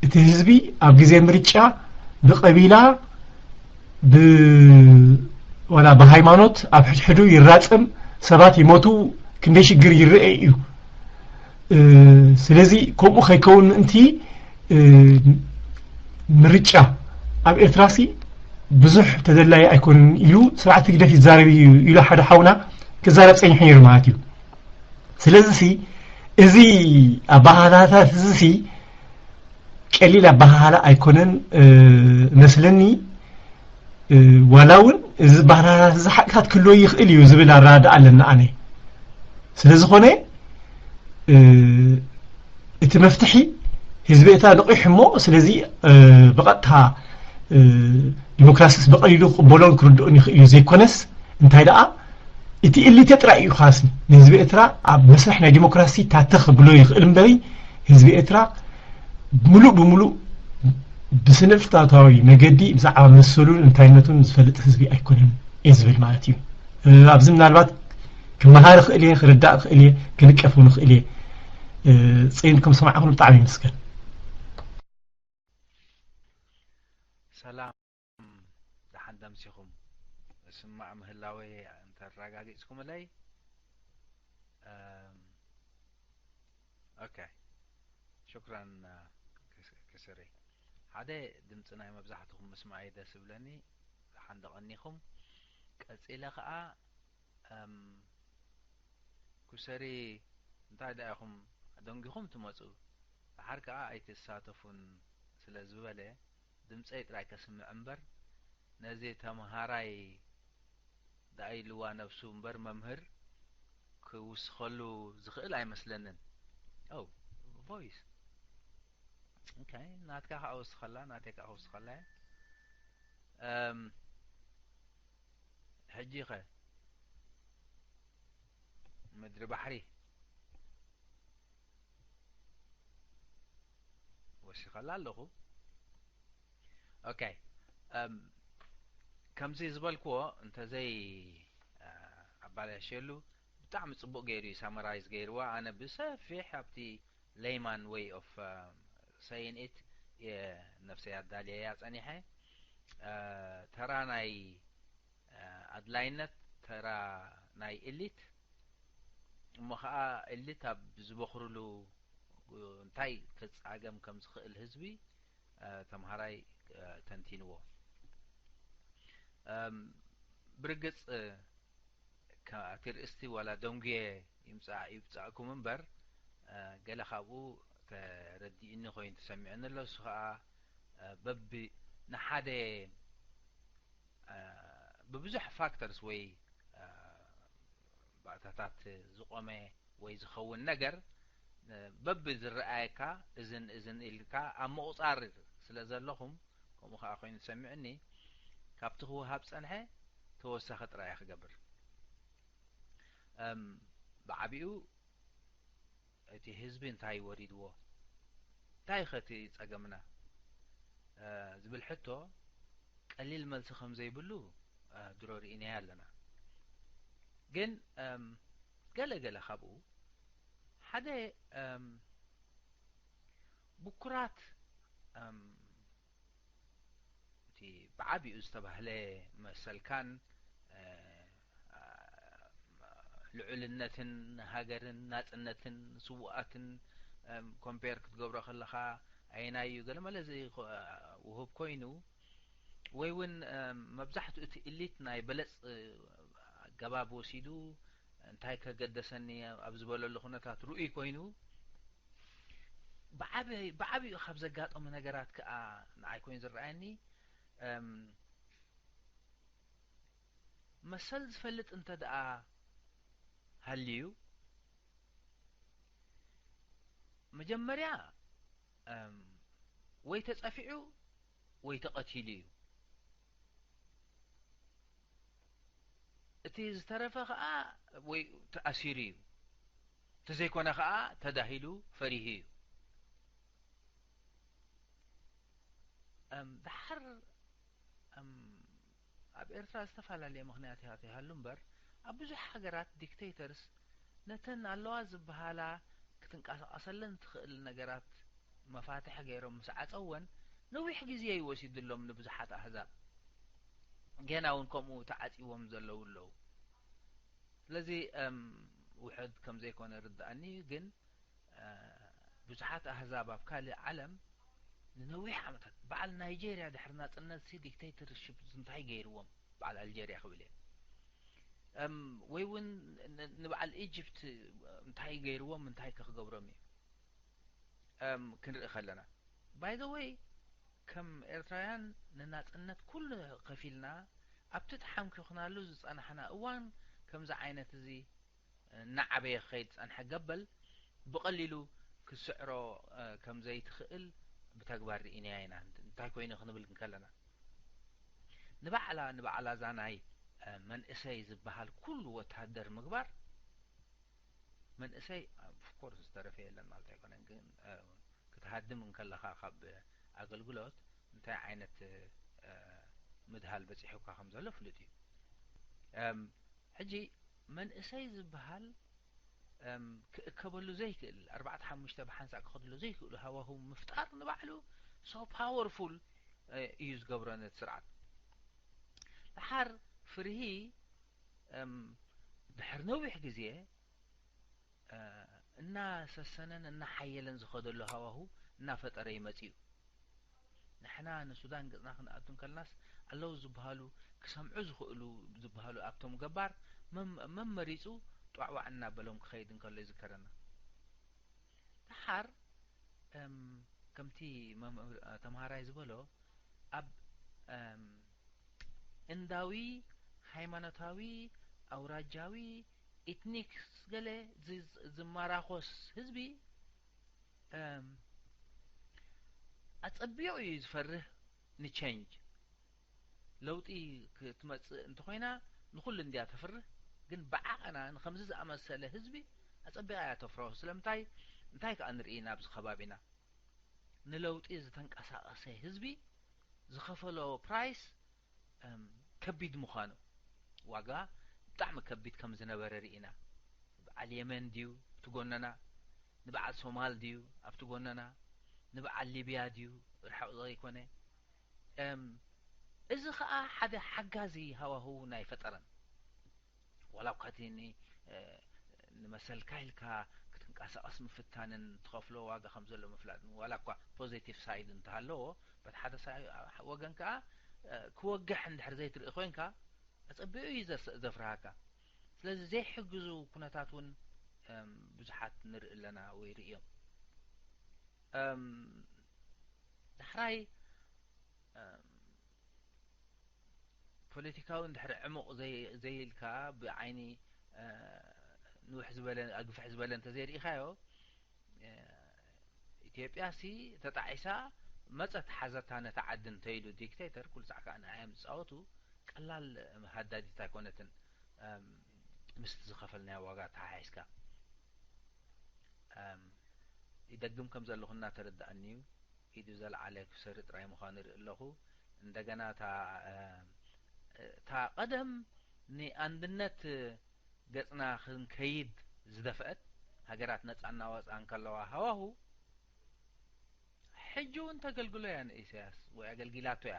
እቲ ህዝቢ ኣብ ግዜ ምርጫ ብቐቢላ ዋላ ብሃይማኖት ኣብ ሕድሕዱ ይራጸም፣ ሰባት ይሞቱ፣ ክንደይ ሽግር ይረአ እዩ። ስለዚ ከምኡ ከይከውን ምእንቲ ምርጫ ኣብ ኤርትራሲ ብዙሕ ተደላዪ ኣይኮንን ኢሉ ስርዓት ህግደፍ ይዛረብ እዩ ኢሉ ሓደ ሓውና ክዛረብ ጸኒሑ ነይሩ ማለት እዩ። ስለዚሲ እዚ ኣበሃህላታት እዚሲ ቀሊል ኣበሃህላ ኣይኮነን መስለኒ። ዋላ እውን እዚ ኣበሃህላታት እዚ ሓቅታት ክህልዎ ይኽእል እዩ ዝብል ኣረዳድኣ ኣለኒ ኣነ። ስለ ዝኾነ እቲ መፍትሒ ህዝቢ ኤርትራ ንቒሑ እሞ ስለዚ ብቐጥታ ዲሞክራሲስ ብቐሊሉ ክቕበሎን ክርድኦን ይኽእል እዩ ዘይኮነስ እንታይ ደኣ እቲ ኢሊተ ጥራይ እዩ ካሲ ንህዝቢ ኤርትራ ኣብ መስርሕ ናይ ዲሞክራሲ ታተ ክብሎ ይኽእል እምበሪ ህዝቢ ኤርትራ ምሉእ ብምሉእ ብስነፍታታዊ መገዲ ብዛዕባ መሰሉን እንታይነቱን ዝፈልጥ ህዝቢ ኣይኮነን እየ ዝብል ማለት እዩ። ኣብዚ ምናልባት ክመሃር ክእል እየ፣ ክርዳእ ክእል እየ፣ ክንቀፍ እውን ክእል እየ። ፅን ከም ሰማዕኹም ብጣዕሚ ይምስገን። ሰላም ደሓን ደምሲኹም። እስማዕ ምህላወይ እንተረጋጊጽኩምለይ። ኦኬ፣ ሽክራን ክስሪ። ሓደ ድምፂ ናይ መብዛሕትኹም ምስማዐይ ደስ ይብለኒ። ደሓን ደቐኒኹም። ቀፂለ ከዓ ኩሰሪ እንታይ ደኣ ኢኹም ደንጊኹም ትመፁ፣ ደሓር ከዓ ኣይትሳተፉን ስለ ዝበለ ድምፀይ ጥራይ ከስምዕ እምበር ነዚ ተምሃራይ ደኣ ኢልዋ ነብሱ እምበር መምህር ክውስኸሉ ዝኽእል ኣይመስለንን። ኦ voice okay ናትካ ከዓ ወስኸላ ናተይ ከዓ ወስኸላ እየ። ሕጂ ኸ ምድሪ ባሕሪ ወሲኸላ ኣለኹ። ኦኬ ከምዚ ዝበልክዎ እንተዘይ ኣባላሸሉ ብጣዕሚ ፅቡቅ ገይሩ እዩ ሳመራይዝ ገይርዋ። ኣነ ብሰፊሕ ኣብቲ layman way of saying it ነብሰይ ኣዳልየያ ፀኒሐ። ተራ ናይ ኣድላይነት ተራ ናይ ኤሊት እሞ ኸዓ ኤሊት ኣብ ዝበኽርሉ እንታይ ክፃገም ከም ዝኽእል ህዝቢ ተምሃራይ ተንቲንዎ። ብርግፅ እቲ ርእስቲ ዋላ ደንጉየ ይምፃእ ይብፃእኩም እምበር ገለ ካብኡ ተረዲእኒ ኮይኑ ተሰሚዑኒ ኣሎ። እሱ ከዓ በቢ ንሓደ ብብዙሕ ፋክተርስ ወይ ባእታታት ዝቆመ ወይ ዝኸውን ነገር በቢ ዝረኣየካ እዝን እዝን ኢልካ ኣብ ምቑፃር ስለ ዘለኹም ከምኡ ከዓ ኮይኑ ተሰሚዑኒ። ካብቲ ክወሃብ ፀንሐ ተወሳኺ ጥራይ ክገብር። ብዓቢኡ እቲ ህዝቢ እንታይ ወሪድዎ፣ እንታይ ኸ እቲ ጸገምና ዝብል ሕቶ ቀሊል መልሲ ከም ዘይብሉ ድሮ ርኢናዮ ኣለና። ግን ገለ ገለ ካብኡ ሓደ ብኩራት እቲ ብዓቢኡ ዝተባህለ መሰልካን ልዑልነትን ሃገርን ናጽነትን ስዉኣትን ኮምፔር ክትገብሮ ከለኻ ኣየናይ እዩ ገለመለ ዘይውህብ ኮይኑ ወይ እውን መብዛሕትኡ እቲ ኢሊት ናይ በለጽ ኣገባብ ወሲዱ እንታይ ከገደሰኒ ኣብ ዝበለሉ ኩነታት ርኡይ ኮይኑ ብዓቢኡ ካብ ዘጋጠሙ ነገራት ከዓ ንዓይ ኮይኑ ዝረኣየኒ መሰል ዝፈልጥ እንተ ደኣ ሃልዩ መጀመርያ ወይ ተጸፊዑ ወይ ተቐቲሉ እዩ። እቲ ዝተረፈ ኸዓ ወይ ተኣሲሩ እዩ። ተዘይኮነ ኸዓ ተዳሂሉ ፈሪሁ እዩ። ደሓር ኣብ ኤርትራ ዝተፈላለየ ምኽንያት ያት ይሃሉ እምበር ኣብ ብዙሕ ሃገራት ዲክቴተርስ ነተን ኣለዋ ዝበሃላ ክትንቀሳቐሰለን ትኽእል ነገራት መፋትሕ ገይሮም ምስ ዓጸወን ነዊሕ ግዜ እዩ ወሲድሎም ንብዙሓት ኣህዛብ። ገና እውን ከምኡ ተዓጺዎም ዘለዉ ኣለዉ። ስለዚ ውሕድ ከም ዘይኮነ ርድኣኒ እዩ፣ ግን ብዙሓት ኣህዛብ ኣብ ካልእ ዓለም ንነዊሕ ዓመታት በዓል ናይጀርያ ድሕሪ ናጽነት ሲ ዲክቴተርሽፕ እንታይ ገይርዎም በዓል ኣልጀርያ ክብል እየ ወይ እውን ንበዓል ኢጅፕት እንታይ ገይርዎም እንታይ ክገብሮም እዩ ክንርኢ ከለና by the way ከም ኤርትራውያን ንናጽነት ኩሉ ከፊልና ኣብቲ ተሓምኪኽናሉ ዝጸናሕና እዋን ከምዚ ዓይነት እዚ እናዓበየ ክኸይድ ዝጸንሐ ገበል ብቐሊሉ ክትስዕሮ ከም ዘይትኽእል ብተግባር ርኢናዮ ኢና። እንታይ ኮይኑ ክንብል እንከለና ንባዕላ ንባዕላ እዛ ናይ መንእሰይ ዝበሃል ኩሉ ወተሃደር ምግባር መንእሰይ of course ዝተረፈ የለን ማለት ኣይኮነን፣ ግን ክትሃድም እንከለኻ ካብ ኣገልግሎት እንታይ ዓይነት ምድሃል በፂሑካ ከም ዘሎ ፍሉጥ እዩ። ሕጂ መንእሰይ ዝበሃል ክእከበሉ ዘይክእል ኣርባዕተ ሓሙሽተ ብሓንሳእ ክኸድሉ ዘይክእሉ ሃዋህው ምፍጣር ንባዕሉ so powerful እዩ ዝገብሮ ነቲ ስርዓት። ደሓር ፍርሂ ድሕሪ ነዊሕ ግዜ እናሰሰነን እናሓየለን ዝኸደሉ ሃዋሁ እናፈጠረ ይመጽእ እዩ። ንሕና ንሱዳን ገጽና ክንኣቱ እንከለናስ ኣለዉ ዝበሃሉ ክሰምዑ ዝኽእሉ ዝበሃሉ ኣብቶም ገባር መም- መመሪጹ ጧዕዋዕ እናበሎም ክኸይድ እንከሎ ይዝከረና። ደሓር እም፣ ከምቲ መምህር- ተምሃራይ ዝበሎ ኣብ እም፣ እንዳዊ ሃይማኖታዊ ኣውራጃዊ ኢትኒክስ ገለ ዝ- ዝመራኾስ ህዝቢ ኣጸቢቑ እዩ ዝፈርህ ንቸንጅ ለውጢ ክትመጽእ እንተኾይና ንኹሉ እንድያ ተፍርህ። ግን ብዓቐና ንኸምዚ ዝኣመሰለ ህዝቢ ኣጸቢቓ እያ ተፍርሆ። ስለምንታይ እንታይ ከኣ ንርኢ ኢና ኣብዚ ከባቢና ንለውጢ ዝተንቀሳቐሰ ህዝቢ ዝኸፈሎ ፕራይስ ከቢድ ምዃኑ ዋጋ ብጣዕሚ ከቢድ ከም ዝነበረ ርኢና። በዓል የመን ድዩ ኣብቲ ጎነና፣ ንበዓል ሶማል ድዩ ኣብቲ ጎነና፣ ንበዓል ሊብያ ድዩ ርሑቕ ዘይኮነ። እዚ ኸኣ ሓደ ሓጋዚ ሃዋህው ናይ ፈጠረን። ዋላ እኳ እቲ ንመሰልካ ኢልካ ክትንቀሳቐስ ምፍታንን ትኸፍሎ ዋጋ ከም ዘሎ ምፍላጥን ዋላ እኳ ፖዚቲቭ ሳይድ እንተሃለዎ በቲ ሓደ ወገን ከዓ ክወግሕ እንድሕር ዘይትርኢ ኮይንካ ኣጸቢቑ እዩ ዘፍርሃካ። ስለዚ ዘይሕግዙ ኩነታት እውን ብዙሓት ንርኢ ኣለና ወይ ርእዮም። ዳሕራይ ፖለቲካዊ እንድሕር ዕሙቕ ዘይልካ ብዓይኒ ንውሕ ዝበለ ኣግፍሕ ዝበለ እንተዘይርኢኻዮ ኢትዮጵያ ሲ ተጣዒሳ መጸት ሓዘታ ነታ ዓዲ እንተይሉ ዲክቴተር ኩሉ ሳዕ ከዓ ንዓዮም ዝፃወቱ ቀላል ሃዳዲት ኣይኮነትን። ምስቲ ዝኸፈልናዮ ዋጋ ተሓሒዝካ እም፣ ይደግም ከም ዘለኹ እናተረድኣኒ እዩ። ኢዱ ዘልዓለ ክሰሪ ጥራይ ምዃኑ ይርኢ ኣለኹ። እንደገና እታ፣ እም፣ እታ ቀደም ንኣንድነት ገጽና ክንከይድ ዝደፍአት፣ ሃገራት ነጻ እናወጻ እንከለዋ ሃዋሁ፣ ሕጂ እውን ተገልግሎ እያ ንኢሳያስ ወይ ኣገልጊላቶ እያ።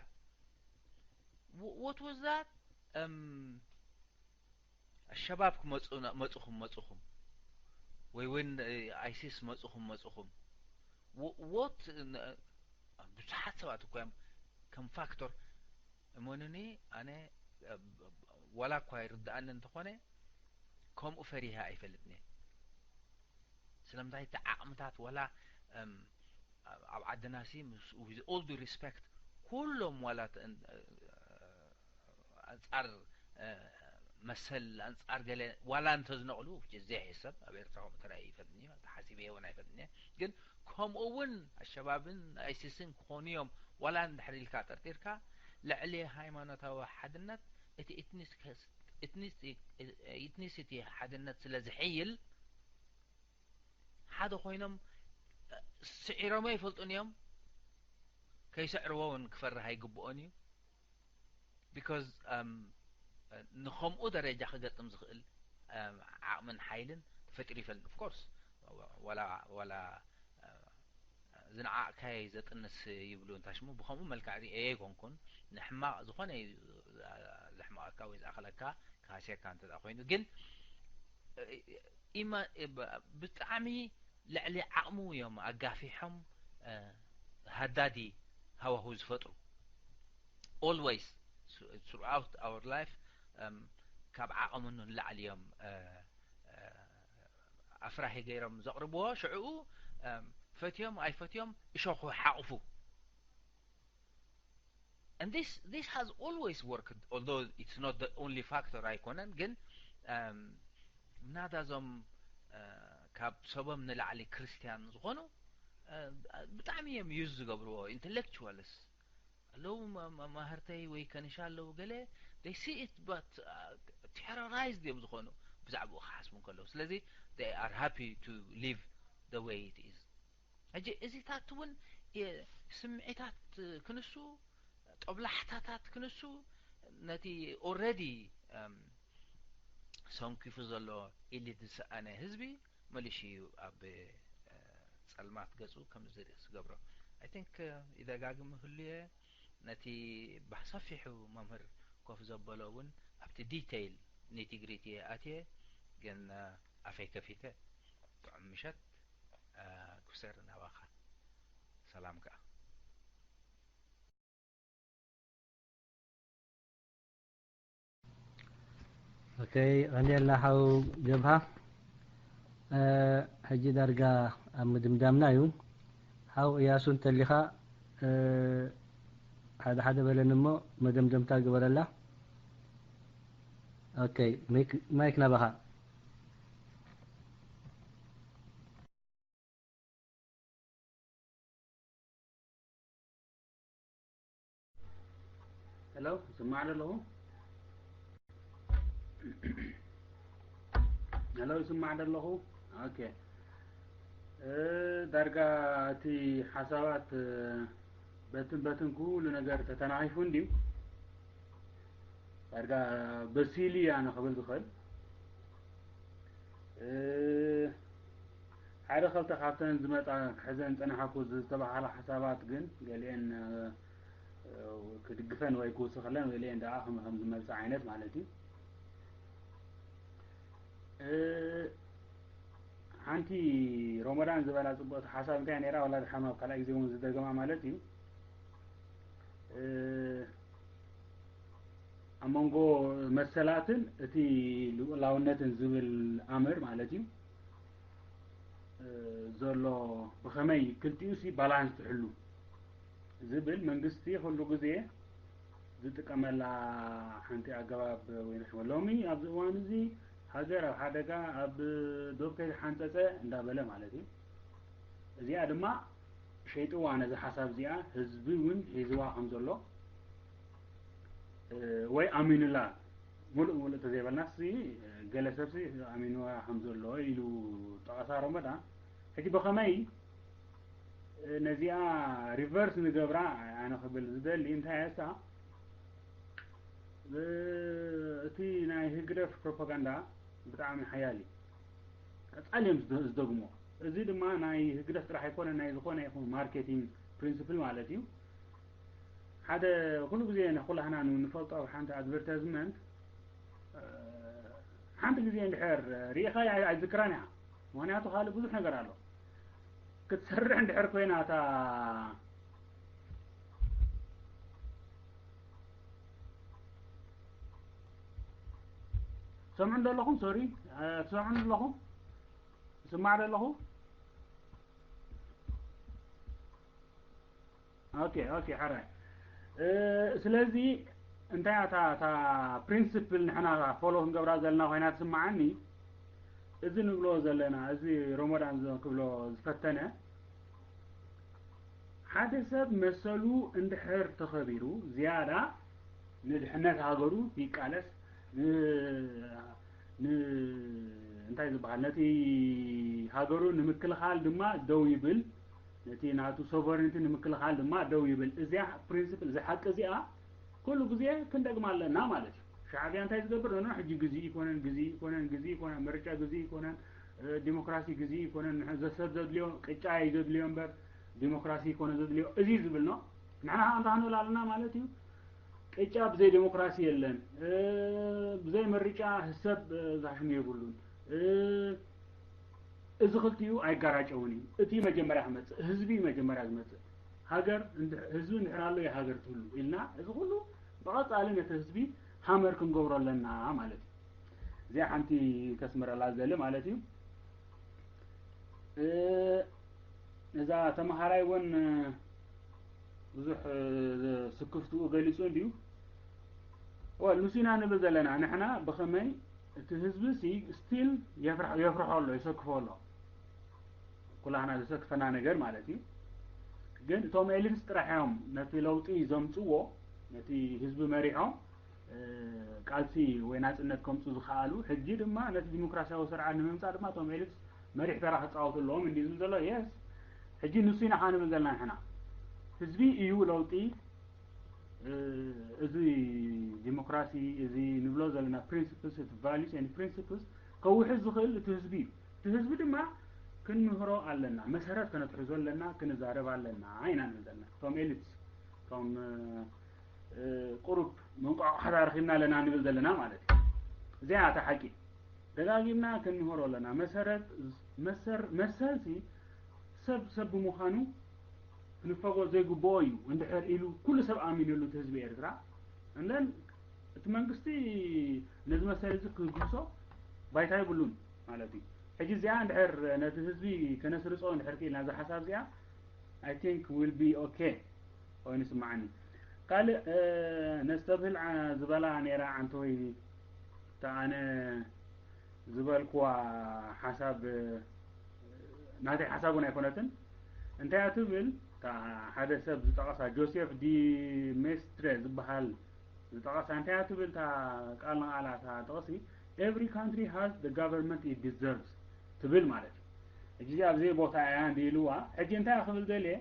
Wh-፣ what was that? እም፣ ኣሸባብ ክመጹ፣ መጹኹም፣ መጹኹም፣ ወይ እውን፣ እ፣ ኣይሲስ መጹኹም፣ መጹኹም። Wh-፣ what፣ ን-፣ ብዙሓት ሰባት እኮ እዮም ከም ፋክቶር። እመኑኒ፣ ኣነ፣ እ፣ ዋላ እኳ ይርድኣኒ እንተኾነ፣ ከምኡ ፈሪሀ ኣይፈልጥን እየ። ስለምንታይ እቲ ዓቕምታት ዋላ፣ እም፣ ኣብ፣ ኣብ ዓድና ሲ ምስ፣ with all due respect፣ ኩሎም ዋላ ተ-፣ እ፣ ኣንጻር፣ እ፣ መሰል፣ ኣንጻር ገለ ዋላ እንተዝነቕሉ፣ which is ዘይሕሰብ፣ ኣብ ኤርትራ ከምኡ ተራእዩ ኣይፈልጥን እዩ፣ ተሓሲበዮ እውን ኣይፈልጥን እየ። ግን ከምኡ እውን ኣሸባብን ኣይሲስን ክኾኑ እዮም ዋላ እንድሕር ኢልካ ጠርጢርካ፣ ልዕሊ ሃይማኖታዊ ሓድነት እቲ ኤትኒስ-፣ ኤትኒስ-፣ ኤትኒሲቲ ሓድነት ስለ ዝሕይል፣ ሓደ ኮይኖም፣ እ፣ ስዒሮሞ ኣይፈልጡን እዮም። ከይስዕርዎ እውን ክፈርህ ኣይግብኦን እዩ። Because፣ እም፣ ንኸምኡ ደረጃ ክገጥም ዝኽእል፣ እም፣ ዓቕምን ሓይልን ተፈጢሩ ይፈልጥ። Of course፣ ዋላ፣ ዋላ፣ እ፣ ዝነዓቕካዮ ዘጥንስ ይብሉ እንታሽሙ፣ ብኸምኡ መልክዕ ርእየ ኣይኮንኩን። ንሕማቕ ዝኾነ እዩ ዘሕመቐካ ወይ ዝኣኽለካ፣ ክሃስየካ እንተ ደኣ ኮይኑ። ግን፣ እ፣ ኢማ-፣ ብ-፣ ብጣዕሚ ልዕሊ ዓቕሙ እዮም ኣጋፊሖም፣ እ፣ ሃዳዲ ሃዋሁ ዝፈጥሩ። Always፣ throughout our life፣ እም፣ ካብ ዓቐሙ ንላዕሊ እዮም፣ እ፣ እ፣ ኣፍራሂ ገይሮም ዘቕርብዎ። ሽዕኡ፣ እም፣ ፈትዮም ኣይፈትዮም እሾኹ ሓቑፉ። And this, this has always worked, although it's not the only factor ኣይኮነን፣ ግን፣ እም፣ ምናዳ እዞም፣ እ፣ ካብ ሰቦም ንላዕሊ ክርስትያን ዝኾኑ፣ እ፣ ብጣዕሚ እዮም ዩዝ ዝገብርዎ፣ ኢንተሌክቹዋልስ ኣለዉ፣ መ-፣ መ-፣ ማህርተይ ወይ ከንሻ ኣለዉ ገለ፣ they see it but፣ uh, terrorized እዮም ዝኾኑ ብዛዕባኡ ክሓስቡ እንከለዉ። ስለዚ they are happy to live the way it is። ሕጂ እዚታት እውን፣ የ-፣ ስምዒታት ክንሱ፣ ጦብላሕታታት ክንሱ፣ ነቲ ኦልረዲ፣ እም፣ ሰንኪፉ ዘሎ ኢሊት ዝሰኣነ ህዝቢ መሊሹ እዩ ኣብ፣ እ፣ ጸልማት ገጹ ከም ዝርኢ ዝገብሮ። I think፣ እ፣ ይደጋግም ህልየ፣ ነቲ ብሰፊሑ መምህር ኮፍ ዘበሎ እውን ኣብቲ ዲቴይል ኒቲ ግሪቲ እየ ኣትየ፣ ግን፣ እ፣ ኣፈይ ከፊተ። ጥዑም ምሸት፣ እ፣ ክብሰር ናባኻ። ሰላም ከኣ። ኦኬ፣ ቀንየልና ሓው ጀብሃ። እ፣ ሕጂ ዳርጋ ኣብ ምድምዳምና እዩ። ሓው እያሱ እንተሊኻ፣ እ፣ ሓደ ሓደ በለኒ እሞ መደምደምታ ግበረላ። ኦኬ፣ ማይክ፣ ማይክ ናባኻ። ሄሎ፣ ይስማዕ ዶ ኣለኹ? ሄሎ፣ ይስማዕ ዶ ኣለኹ? ኦኬ። እ፣ ዳርጋ እቲ ሓሳባት፣ እ፣ በትን በትን ኩሉ ነገር ተተናኺፉ እንድዩ። ዳርጋ በሲሉ እዩ ኣነ ክብል ዝኽእል። እ፣ ሓደ ኸልተ ካብተን ዝመጻ ክሕዘን ዝጸናሕኩ ዝተባህላ ሓሳባት ግን ገሊአን፣ እ፣ ክድግፈን ወይ ክውስኸለን፣ ገሊአን ደኣ ከም፣ ከም ዝመልሳ ዓይነት ማለት እዩ። እ፣ ሓንቲ ሮመዳን ዝበላ ጽቡቕቲ ሓሳብ እንታይ ነይራ? ዋላ ድሓን ኣብ ካልኣይ ግዜ እውን ዝደገማ ማለት እዩ። እ፣ ኣብ መንጎ መሰላትን እቲ ልኡላውነትን ዝብል ኣምር ማለት እዩ፣ እ፣ ዘሎ ብኸመይ ክልቲኡ ሲ ባላንስ ትሕሉ ዝብል መንግስቲ ኩሉ ግዜ ዝጥቀመላ ሓንቲ ኣገባብ ወይ ንሕቦ። ሎሚ ኣብዚ እዋን እዚ ሃገር ኣብ ሓደጋ፣ ኣብ ዶብ ከይተሓንጸጸ እንዳበለ ማለት እዩ። እዚኣ ድማ ሸይጥዋ ነዚ ሓሳብ እዚኣ፣ ህዝቢ እውን ሒዝዋ ከም ዘሎ፣ እ፣ ወይ ኣሚኑላ፣ ሙሉእ ሙሉእ ተዘይበልናስ፣ እ፣ ገለ ሰብሲ ኣሚንዋ ከም ዘሎ ኢሉ ጠቐሳ ሮመዳን። ሕጂ ብኸመይ ነዚኣ ሪቨርስ ንገብራ? ኣነ ክብል ዝደሊ እንታይ እያ እሳ፣ እቲ ናይ ህግደፍ ፕሮፓጋንዳ ብጣዕሚ ሓያል እዩ። ቀጻሊ እዮም ዝደ- ዝደግሞ። እዚ ድማ ናይ ህግደፍ ጥራሕ ኣይኮነ፣ ናይ ዝኾነ ይኹን ማርኬቲንግ ፕሪንስፕል ማለት እዩ። ሓደ ኩሉ ግዜ ንኩላህና ንፈልጦ ኣብ ሓንቲ ኣድቨርታይዝመንት ሓንቲ ግዜ እንድሕር ርኢኻ ኣይዝክራን እያ። ምክንያቱ ካልእ ብዙሕ ነገር ኣሎ ክትሰርሕ እንድሕር ኮይና እታ ትሰምዑ እንደለኹም ሶሪ ትሰምዑ እንደለኹም ስማዕ ደለኹ ኦኬ ኦኬ ሕራይ ስለዚ እንታይ እታ እታ ፕሪንስፕል ንሕና ፎሎ ክንገብራ ዘለና ኮይና ትስምዓኒ። እዚ ንብሎ ዘለና እዚ ሮሞዳን ክብሎ ዝፈተነ ሓደ ሰብ መሰሉ እንድሕር ተኸቢሩ ዝያዳ ንድሕነት ሃገሩ ይቃለስ፣ እንታይ ዝበሃል ነቲ ሃገሩ ንምክልኻል ድማ ደው ይብል፣ ነቲ ናቱ ሶቨርንቲ ንምክልኻል ድማ ደው ይብል። እዚኣ ፕሪንስፕል እዚ ሓቂ እዚኣ ኩሉ ግዜ ክንደግማ ኣለና ማለት እዩ። ሻዕብያ እንታይ ዝገብር ነኖ ሕጂ ግዜ ይኮነን ግዜ ይኮነን ግዜ ይኮነን ምርጫ ግዜ ይኮነን ዲሞክራሲ ግዜ ይኮነን ሰብ ዘድልዮ ቅጫ እዩ ዘድልዮ እምበር ዲሞክራሲ ይኮነ ዘድልዮ እዚ ዝብል ነው። ንሕና ከዓ እንታይ ክንብል ኣለና ማለት እዩ። ቅጫ ብዘይ ዴሞክራሲ የለን፣ ብዘይ ምርጫ ሰብ ዛሽሙ የብሉን። እዚ ክልቲኡ ኣይጋራጨውን እዩ። እቲ መጀመርያ ክመፅእ ህዝቢ እዩ መጀመርያ ዝመፅእ። ሃገር ህዝቢ እንድሕር ኣሎ ሃገር ትህሉ ኢልና እዚ ኩሉ ብቐፃሊ ነቲ ህዝቢ ሃመር ክንገብሮ ኣለና ማለት እዩ። እዚኣ ሓንቲ ከስምረላ ዝደሊ ማለት እዩ። እዛ ተምሃራይ እውን ብዙሕ ስክፍትኡ ገሊፁ እንድዩ። ወል ንሱ ኢና ንብል ዘለና ንሕና ብኸመይ እቲ ህዝቢ ሲ ስቲል የፍርሖ ኣሎ፣ የሰክፎ ኣሎ። ኩላህና ዘሰክፈና ነገር ማለት እዩ። ግን እቶም ኤሊትስ ጥራሕ እዮም ነቲ ለውጢ ዘምፅዎ፣ ነቲ ህዝቢ መሪሖም ቃልሲ ወይ ናፅነት ከምፁ ዝኸኣሉ። ሕጂ ድማ ነቲ ዲሞክራሲያዊ ስርዓት ንምምፃእ ድማ እቶም ኤሊትስ መሪሕ ተራ ክፃወቱ ኣለዎም እንዲ ዝብል ዘሎ የስ። ሕጂ ንሱ ኢና ንብል ዘለና ንሕና። ህዝቢ እዩ ለውጢ እዚ ዲሞክራሲ እዚ ንብሎ ዘለና ፕሪንስፕልስ እቲ ቫሉስ ኤንድ ፕሪንስፕልስ ከውሕስ ዝኽእል እቲ ህዝቢ እዩ። እቲ ህዝቢ ድማ ክንምህሮ ኣለና፣ መሰረት ከነትሕዞ ኣለና፣ ክንዛረብ ኣለና ኢና ንብል ዘለና። እቶም ኤሊትስ እቶም ቁሩብ መንቋቑሖታት ረኺብና ኣለና ንብል ዘለና ማለት እዩ። እዚኣ እታ ሓቂ ደጋጊምና ክንምህሮ ኣለና። መሰረት መሰልሲ ሰብ ሰብ ብምዃኑ ክንፈጎ ዘይግብኦ እዩ። እንድሕር ኢሉ ኩሉ ሰብ ኣሚኑሉ እቲ ህዝቢ ኤርትራ እንደን እቲ መንግስቲ ነዚ መሰል እዚ ክግህሶ ባይታ የብሉን ማለት እዩ። ሕጂ እዚኣ እንድሕር ነቲ ህዝቢ ከነስርጾ እንድሕር ክኢልና እዛ ሓሳብ እዚኣ I think will be okay ኮይኑ ይስምዓኒ። ካልእ ነስተብህል ዝበላ ነይራ ዓንተወይ እታ ኣነ ዝበልክዋ ሓሳብ ናተይ ሓሳብ እውን ኣይኮነትን። እንታይ እያ ትብል እታ ሓደ ሰብ ዝጠቐሳ ጆሴፍ ዲ ሜስትረ ዝበሃል ዝጠቐሳ እንታይ እያ ትብል እታ ቃል ንቓላ እታ ጥቕሲ every country has the government it deserves ትብል ማለት እዩ። ሕጂ እዚኣ ኣብዘይ ቦታ እያ እንዲ ኢልዋ ሕጂ እንታይ ክብል ደልየ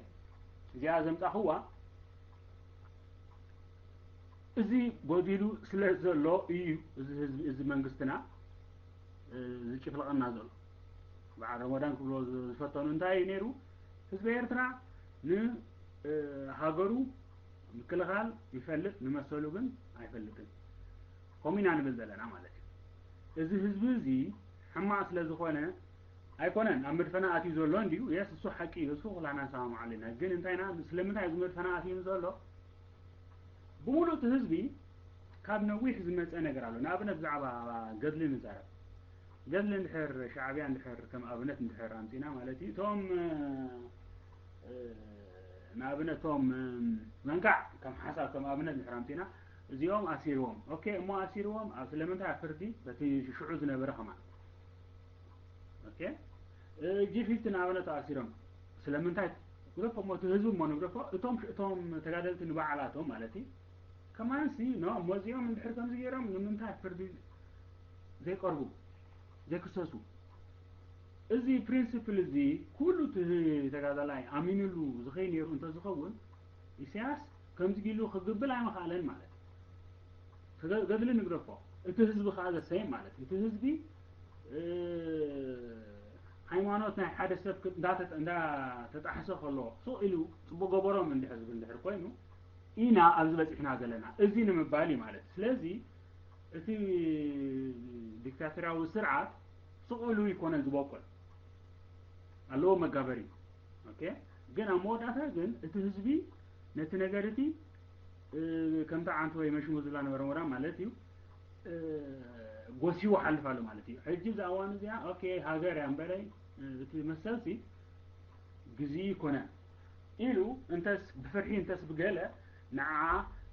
እዚኣ ዘምፃኽዋ እዚ ጎዲሉ ስለ ዘሎ እዩ እዚ ህዝቢ እዚ መንግስትና ዝጭፍለቐና ዘሎ። በዓል ረመዳን ክብሎ ዝፈተኑ እንታይ እዩ ነይሩ? ህዝቢ ኤርትራ ንሃገሩ ምክልኻል ይፈልጥ ንመሰሉ ግን ኣይፈልጥን። ከምኡ ኢና ንብል ዘለና ማለት እዩ። እዚ ህዝቢ እዚ ሕማቕ ስለ ዝኾነ ኣይኮነን ኣብ መድፈና ኣትዩ ዘሎ እንድዩ። የስ እሱ ሓቂ እዩ። እሱ ኩላና ንሰማማዓሉ ኢና። ግን እንታይ ኢና ስለምንታይ እዚ መድፈና ኣትዩ ዘሎ? ብምሉእ እቲ ህዝቢ ካብ ነዊሕ ዝመፀ ነገር ኣሎ። ንኣብነት ብዛዕባ ገድሊ ንዛረብ። ገድሊ እንድሕር ሻዕብያ እንድሕር ከም ኣብነት እንድሕር ኣምፂና ማለት እዩ እቶም ንኣብነት እቶም መንካዕ ከም ሓሳብ ከም ኣብነት እንድሕር ኣምፂና እዚኦም ኣሲርዎም ኦኬ እሞ ኣሲርዎም ኣብ ስለምንታይ ኣብ ፍርዲ በቲ ሽዑ ዝነበረ ከማን ኦኬ ጂ ፊፍቲ ንኣብነት ኣሲሮም ስለምንታይ ግደፎ እሞ እቲ ህዝቢ እሞ ንግደፎ እቶም እቶም ተጋደልቲ ንባዕላቶም ማለት እዩ ከማንሲ ኖ እሞ እዚኦም እንድሕር ከምዚ ገይሮም ንምንታይ ፍርዲ ዘይቀርቡ ዘይክሰሱ እዚ ፕሪንስፕል እዚ ኩሉ እቲ ተጋዳላይ ኣሚንሉ ዝኸይ ነይሩ እንተዝኸውን፣ ኢሳያስ ከምዚ ኢሉ ክግብል ኣይምኽኣለን ማለት እዩ። ተገ- ገድሊ ንግደፎ፣ እቲ ህዝቢ ከዓ ዘሰይም ማለት እዩ። እቲ ህዝቢ ሃይማኖት ናይ ሓደ ሰብ እንዳተጣሕሰ ከሎ ሱቕ ኢሉ ፅቡቅ ገበሮም እንድሕር ዝብል እንድሕር ኮይኑ ኢና ኣብዚ በፂሕና ዘለና፣ እዚ ንምባል እዩ ማለት። ስለዚ እቲ ዲክታቶርያዊ ስርዓት ሱቕ ኢሉ ይኮነን ዝበቁል፣ ኣለዎ መጋበሪ። ኦኬ፣ ግን ኣብ መወዳእታ ግን እቲ ህዝቢ ነቲ ነገር እቲ ከምታ ዓንተ ወይ መሽሙ ዝብላ ነበረ ወራ ማለት እዩ፣ ጎሲዎ ሓልፍ ኣሎ ማለት እዩ። ሕጂ እዛ እዋን እዚኣ ኦኬ ሃገር እያ እምበረይ፣ እቲ መሰልሲ ግዜ ይኮነ ኢሉ እንተስ ብፍርሒ እንተስ ብገለ ንዓ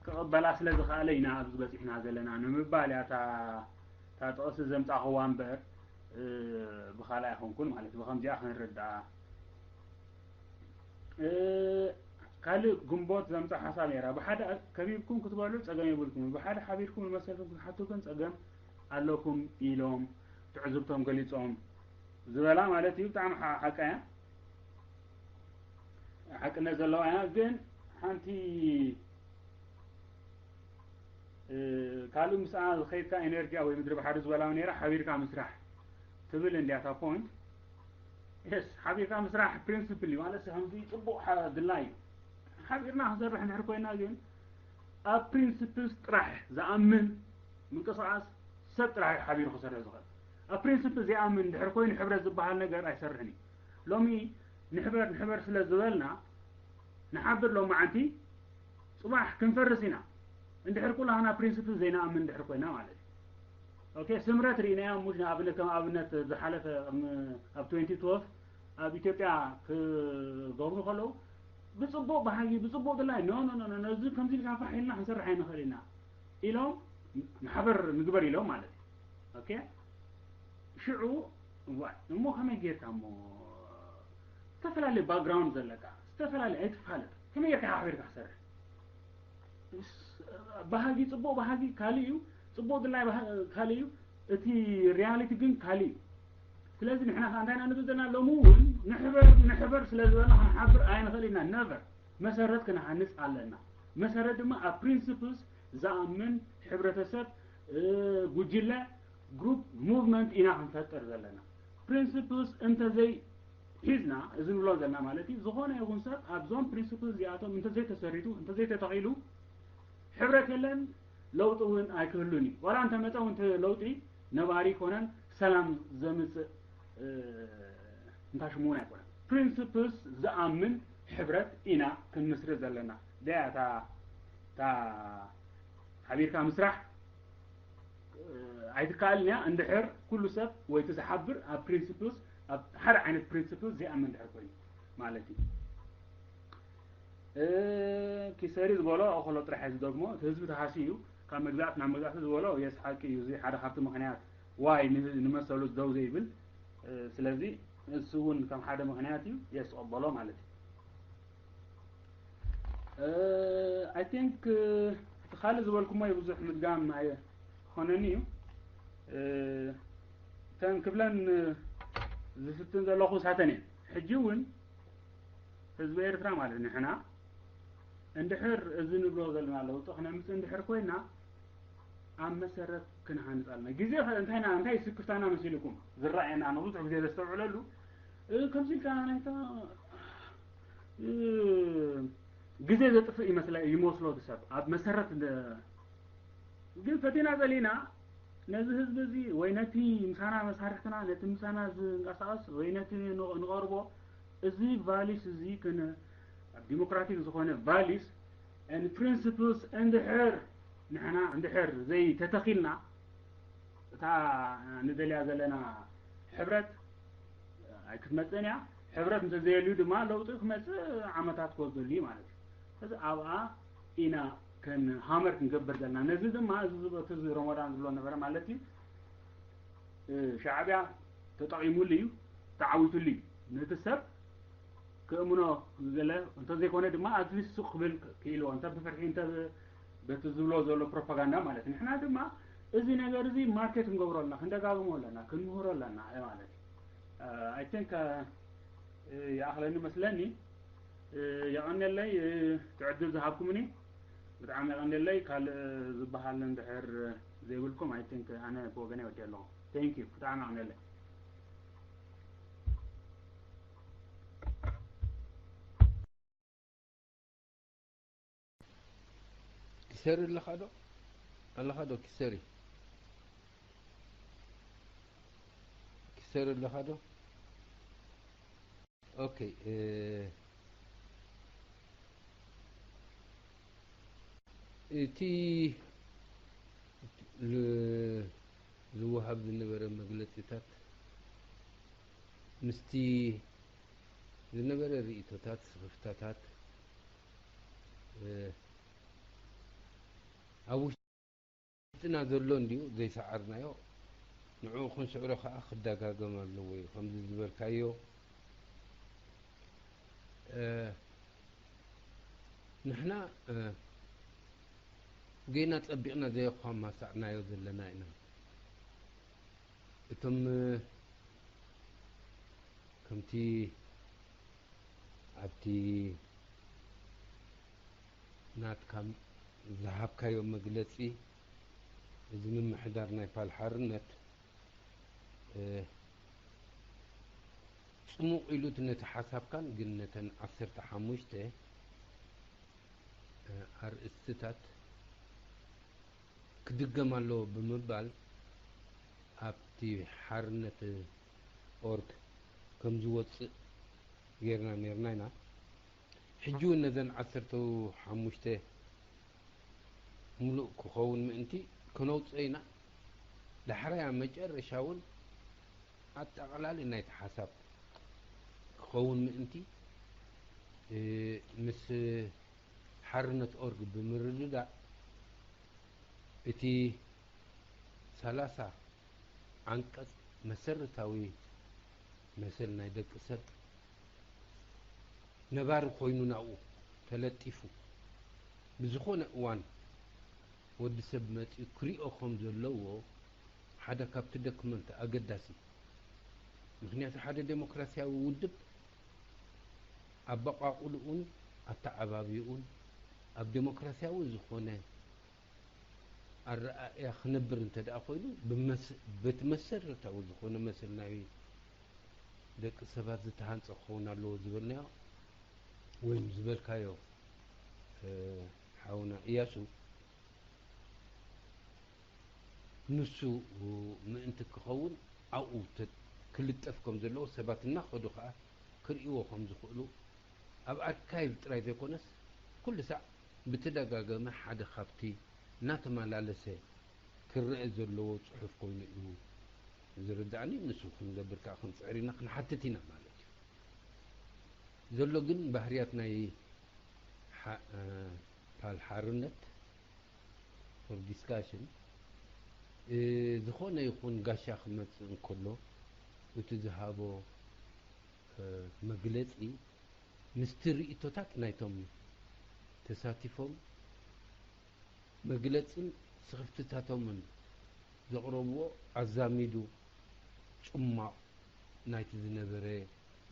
ክቕበላ ስለ ዝኸኣለ ኢና ኣብዚ በፂሕና ዘለና ንምባል እያ እታ ጥቕሲ ዘምፃእኽዋ እምበር ብኻልእ ኣይኮንኩን ማለት ብከምዚኣ ክንርዳኣ። ካልእ ግንቦት ዘምፃእ ሓሳብ ነይራ። ብሓደ ከቢብኩም ክትበልዑ ፀገም የብልኩም፣ ብሓደ ሓቢርኩም ንመሰልኩም ክትሓቱ ግን ፀገም ኣለኩም ኢሎም ትዕዝብቶም ገሊፆም ዝበላ ማለት እዩ። ብጣዕሚ ሓቃ እያ፣ ሓቅነት ዘለዋ እያ። ግን ሓንቲ ካልእ ምስኣ ዝኸይድካ ኤነርጂያ ወይ ምድሪ ባሕሪ ዝበላዊ ነይራ ሓቢርካ ምስራሕ ትብል እንዲያ እታ ፖይንት። የስ፣ ሓቢርካ ምስራሕ ፕሪንስፕል እዩ ማለት ከምዚ ፅቡቕ ድላይ እዩ። ሓቢርና ክንሰርሕ እንድሕር ኮይና ግን ኣብ ፕሪንስፕልስ ጥራሕ ዝኣምን ምንቅስቃስ ሰብ ጥራሕ እዩ ሓቢሩ ክሰርሕ ዝኽእል። ኣብ ፕሪንስፕል ዘይኣምን እንድሕር ኮይኑ ሕብረት ዝበሃል ነገር ኣይሰርሕን እዩ። ሎሚ ንሕበር ንሕበር ስለ ዝበልና ንሓብር ሎማዓንቲ ፅባሕ ክንፈርስ ኢና። እንድሕር ኩላህና ፕሪንስፕል ዘይንኣምን እንድሕር ኮይና ማለት እዩ። ኦኬ፣ ስምረት ርኢናዮ፣ ሙሽ ንኣብነት ከም ኣብነት ዝሓለፈ ኣብ ትወንቲ ትወልቭ ኣብ ኢትዮጵያ ክገብሩ ከለዉ ብፅቡቕ ባህጊ ብፅቡቕ ድላይ ኖ ኖ ኖ እዚ ከምዚ ኢልካ ፋሕ ኢልና ክንሰርሕ ኣይንኽእል ኢና ኢሎም ንሓበር ንግበር ኢሎም ማለት እዩ። ኦኬ፣ ሽዑ እሞ ከመይ ጌርካ እሞ ዝተፈላለየ ባክግራውንድ ዘለካ ዝተፈላለየ ኣይትፋለጥ ከመይ ጌርካ ሓቢርካ ክሰርሕ ባህጊ ፅቡቕ ባህጊ ካልእ እዩ፣ ፅቡቕ ድላይ ካልእ እዩ፣ እቲ ሪያሊቲ ግን ካልእ እዩ። ስለዚ ንሕና ከዓ እንታይ ኢና ንብል ዘለና ሎሚ እውን ንሕበር ንሕበር ስለ ዝበልና ክንሓብር ኣይንኽእል ኢና። ነቨር መሰረት ክንሃንፅ ኣለና። መሰረት ድማ ኣብ ፕሪንስፕልስ ዝኣምን ሕብረተሰብ፣ ጉጅለ፣ ግሩፕ፣ ሙቭመንት ኢና ክንፈጥር ዘለና። ፕሪንስፕልስ እንተዘይ ሒዝና እዚ ንብሎ ዘለና ማለት እዩ። ዝኾነ ይኹን ሰብ ኣብዞም ፕሪንስፕል እዚኣቶም እንተዘይተሰሪቱ እንተዘይተተኺሉ ሕብረት የለን፣ ለውጢ እውን ኣይክህሉን እዩ። ዋላ እንተመፀ እውን ለውጢ ነባሪ ይኮነን ሰላም ዘምፅእ እንታሽምውን ኣይኮነን። ፕሪንስፕልስ ዝኣምን ሕብረት ኢና ክንምስርት ዘለና። ደያ እታ ሓቢርካ ምስራሕ ኣይትከኣልን እያ እንድሕር ኩሉ ሰብ ወይ እቲ ዝሓብር ኣብ ፕሪንስፕልስ ኣብ ሓደ ዓይነት ፕሪንስፕል ዘይኣምን እንድሕር ኮይኑ ማለት እዩ። ኪሰሪ ዝበሎ ኣኸሎ ጥራሕ እዩ ዝደግሞ። እቲ ህዝቢ ተሃሲ እዩ ካብ መግዛእቲ ናብ መግዛእቲ ዝበሎ የስ ሓቂ እዩ። እዚ ሓደ ካብቲ ምክንያት ዋይ ንመሰሉ ደው ዘይብል ስለዚ እሱ እውን ከም ሓደ ምክንያት እዩ የስ ቀበሎ ማለት እዩ። I think እቲ ካልእ ዝበልኩሞ ብዙሕ ምድጋም ኣይኮነኒ እዩ። እተን ክብለን ዝፍትን ዘለኹ ሳተን እየን። ሕጂ እውን ህዝቢ ኤርትራ ማለት ንሕና እንድሕር እዚ ንብሎ ዘለና ለውጢ ክነምፅእ እንድሕር ኮይና ኣብ መሰረት ክንሃንፅ ኣለና። ግዜ እንታይ እንታይ ስክፍታና መሲልኩም ዝረኣየና ንብዙሕ ግዜ ዘስተውዕለሉ ከምዚ ኢልካ ናይታ ግዜ ዘጥፍእ ይመስሎ እቲ ሰብ ኣብ መሰረት ግን ፈቲና ጸሊና ነዚ ህዝቢ እዚ ወይ ነቲ ምሳና መሳርሕትና ነቲ ምሳና ዝንቀሳቐስ ወይ ነቲ ንቐርቦ እዚ ቫሊስ እዚ ክን ኣብ ዲሞክራቲክ ዝኾነ ቫሊስ and principles እንድሕር ንሕና እንድሕር ዘይተተኺልና እታ ንደልያ ዘለና ሕብረት ኣይክትመፅእን እያ። ሕብረት እንተዘየልዩ ድማ ለውጢ ክመፅእ ዓመታት ክወስደሉ እዩ ማለት እዩ። ስለዚ ኣብኣ ኢና ከም ሃመር ክንገብር ዘለና። ነዚ ድማ እዚ ዝበ- እቲ ረመዳን ዝብሎ ነበረ ማለት እዩ። እ፣ ሻዕብያ ተጠቒሙሉ እዩ፣ ተዓዊቱሉ እዩ። ነቲ ሰብ ክእምኖ ገለ እንተዘይኮነ ድማ ኣትሊስት ሱቕ ክብል ክኢልዎ እንተ ብፍርሒ እንተ በቲ ዝብሎ ዘሎ ፕሮፓጋንዳ ማለት እዩ። ንሕና ድማ እዚ ነገር እዚ ማርኬት ክንገብሮ ኣለና፣ ክንደጋግሞ ኣለና፣ ክንምህሮ ኣለና ማለት እዩ። I think ይኣኽለኒ መስለኒ። የቐንየለይ እቲ ዕድል ዝሃብኩምኒ፣ ብጣዕሚ የቐንየለይ። ካልእ ዝበሃል እንድሕር ዘይብልኩም፣ I think ኣነ ብወገነይ ወዲአ ኣለኹ። Thank you፣ ብጣዕሚ የቐንየለይ። ኪሰሪ ኣለኻ ዶ? ኣለኻ ዶ ኪሰሪ? ኪሰሪ ኣለኻ ዶ? ኦኬ። እቲ ዝወሃብ ዝነበረ መግለፂታት ምስቲ ዝነበረ ርእይቶታት፣ ስኽፍታታት ኣብ ውሽጥና ዘሎ እንድዩ ዘይሰዓርናዮ፣ ንዕኡ ክንስዕሮ ከዓ ክደጋገም ኣለዎ እዩ። ከምዚ ዝበልካዮ ንሕና ጌና ጸቢቕና ዘየኳማሳዕናዮ ዘለና ኢና። እቶም ከምቲ ኣብቲ ናትካ ዝሃብካዮ መግለጺ፣ እዚ ምምሕዳር ናይ ፓል ሓርነት ጽሙቕ ኢሉ እቲ ነቲ ሓሳብካን ግን ነተን ዓሰርተ ሓሙሽተ ኣርእስትታት ክድገም ኣለዎ ብምባል ኣብቲ ሓርነት ኦርግ ከም ዝወጽእ ጌርና ኔርና ኢና። ሕጂ እውን ነዘን ዓሰርተ ሓሙሽተ ምሉእ ክኸውን ምእንቲ ክነውጽኦ ኢና። ዳሕራይ ኣብ መጨረሻ እውን ኣጠቓላሊ ናይቲ ሓሳብ ክኸውን ምእንቲ ምስ ሓርነት ኦርግ ብምርድዳእ እቲ ሰላሳ ዓንቀጽ መሰረታዊ መሰል ናይ ደቂ ሰብ ነባሪ ኮይኑ ናብኡ ተለጢፉ ብዝኾነ እዋን ወዲ ሰብ መጺኡ ክሪኦ ከም ዘለዎ ሓደ ካብቲ ደክመንት ኣገዳሲ። ምኽንያቱ ሓደ ዴሞክራሲያዊ ውድብ ኣበቓቕልኡን ኣተዓባብይኡን ኣብ ዴሞክራሲያዊ ዝኾነ ኣረኣእያ ክነብር እንተ ደኣ ኮይኑ ብመስ-፣ በቲ መሰረታዊ ዝኾነ መሰል ናይ ደቂ ሰባት ዝተሃንጸ ክኸውን ኣለዎ ዝበልናዮ ወይም ዝበልካዮ ሓውና እያሱ ንሱ ምእንቲ ክኸውን ኣብኡ ክልጠፍ ከም ዘለዎ ሰባት እናኸዱ ከዓ ክርእይዎ ከም ዝኽእሉ ኣብ ኣርካይቭ ጥራይ ዘይኮነስ ኩሉ ሳዕ ብተደጋገመ ሓደ ካብቲ እናተመላለሰ ክረአ ዘለዎ ጽሑፍ ኮይኑ እዩ ዝርዳእኒ። ንሱ ክንገብር ከዓ ክንጽዕር ኢና ክንሓትት ኢና ማለት እዩ። ዘሎ ግን ባህርያት ናይ ፓል ሓርነት for discussion ዝኾነ ይኹን ጋሻ ክመጽእ እንከሎ እቲ ዝሃቦ መግለጺ ምስቲ ርእይቶታት ናይቶም ተሳቲፎም መግለጽን ስኽፍትታቶምን ዘቕረብዎ ኣዛሚዱ ጽሟቕ ናይቲ ዝነበረ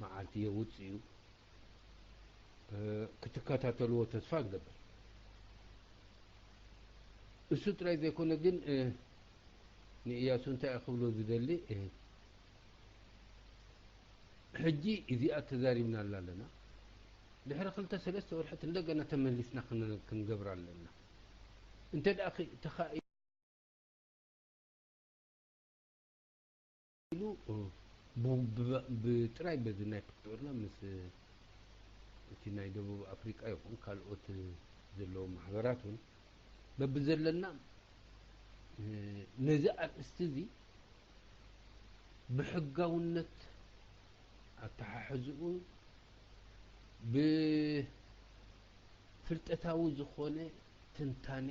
መዓልቲ የውጽእ እዩ። ክትከታተልዎ ተስፋ ንገብር። እሱ ጥራይ ዘይኮነ ግን ንእያሱ እንታይ ክብሎ ዝደሊ፣ ሕጂ እዚኣ ተዛሪብናላ ኣለና፣ ድሕሪ ክልተ ሰለስተ ወርሕት እንደገና ተመሊስና ክንገብራ ኣለና። እንተ ደኣ ተኻኢሉ ብጥራይ በዚ ናይ ፕሪቶርና ምስ እቲ ናይ ደቡብ ኣፍሪቃ ይኹን ካልኦት ዘለዉ ማሕበራት እውን በብዘለና ነዚ ኣርእስቲ እዚ ብሕጋውነት ኣተሓሕዝኡ ብፍልጠታዊ ዝኾነ ትንታነ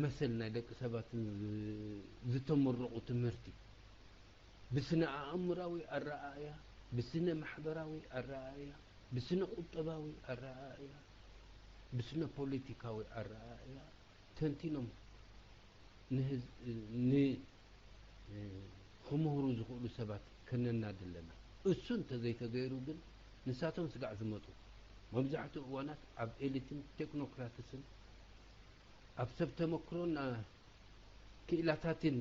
መሰል ናይ ደቂ ሰባትን ዝተመረቑ ትምህርቲ ብስነ ኣእምራዊ ኣረኣእያ፣ ብስነ ማሕበራዊ ኣረኣእያ፣ ብስነ ቁጠባዊ ኣረኣእያ፣ ብስነ ፖለቲካዊ ኣረኣእያ ተንቲኖም ንህዝ-፣ ን-፣ ክምህሩ ዝኽእሉ ሰባት ከነናዲ ኣለና። እሱ እንተዘይተገይሩ ግን ንሳቶም ስጋዕ ዝመጡ መብዛሕትኡ እዋናት ኣብ ኤሊትን ቴክኖክራትስን ኣብ ሰብ ተመክሮን ክኢላታትን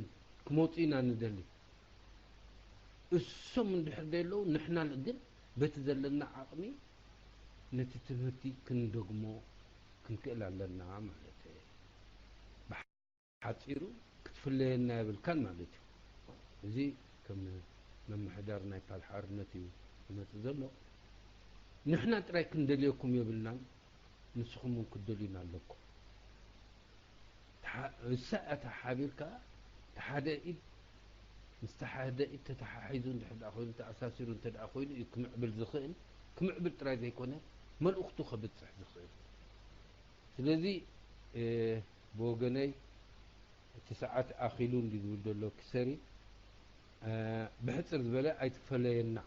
ክመፁ ኢና ንደሊ። እሶም እንድሕር ደለዉ ንሕና ግን በቲ ዘለና ዓቕሚ ነቲ ትምህርቲ ክንደግሞ ክንክእል ኣለና ማለት እዩ። ሓጺሩ ክትፍለየና የብልካን ማለት እዩ። እዚ ከም ምምሕዳር ናይ ፓል ሓርነት እዩ ዝመጽእ ዘሎ። ንሕና ጥራይ ክንደልየኩም የብልናን፣ ንስኹም እውን ክትደልዩና ኣለኩም። ተሓ- እሳ እታ ሓቢርካ እቲ ሓደ ኢድ ምስቲ ሓደ ኢድ ተተሓሒዙ እንድሕር ደኣ ኮይኑ ተኣሳሲሩ እንተ ደኣ ኮይኑ እዩ ክምዕብል ዝኽእል። ክምዕብል ጥራይ ዘይኮነ መልእኽቱ ከብጽሕ ዝኽእል። ስለዚ ብወገነይ እቲ ሰዓት ኣኺሉ እንዲ ዝብል ዘሎ ክሰሪ ብሕፅር ዝበለ ኣይትፈለየና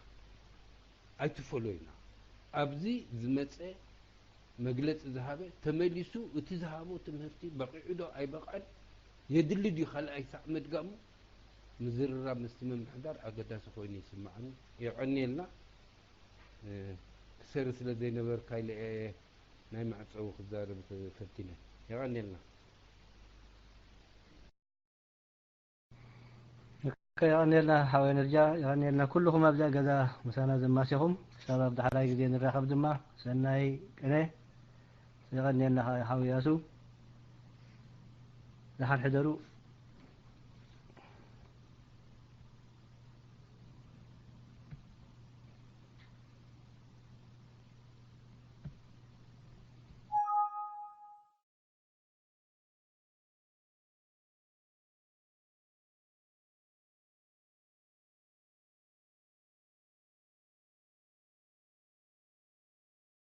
ኣይትፈለዩና ኣብዚ ዝመፀ መግለፂ ዝሃበ ተመሊሱ እቲ ዝሃቦ ትምህርቲ በቂዑ ዶ ኣይበቐን የድሊ ድዩ ካልኣይ ሳዕ ምድጋሙ ምዝርራብ ምስቲ ምምሕዳር ኣገዳሲ ኮይኑ ይስምዓኒ። የቐንየልና። ክሰሪ ስለ ዘይነበርካ ኢለ እየ ናይ መዕፀዊ ክዛረብ ፈቲነ። የቐንየልና። የቐንየልና ሓወይ ነርጃ፣ የቐንየልና ኩልኹም ኣብዛ ገዛ ምሳና ዘማሲኹም። ክሳብ ኣብ ዳሕራይ ግዜ ንራኸብ ድማ ሰናይ ቅነ። የቐንየልና ሓወይ ያሱ። ደሓን ሕደሩ።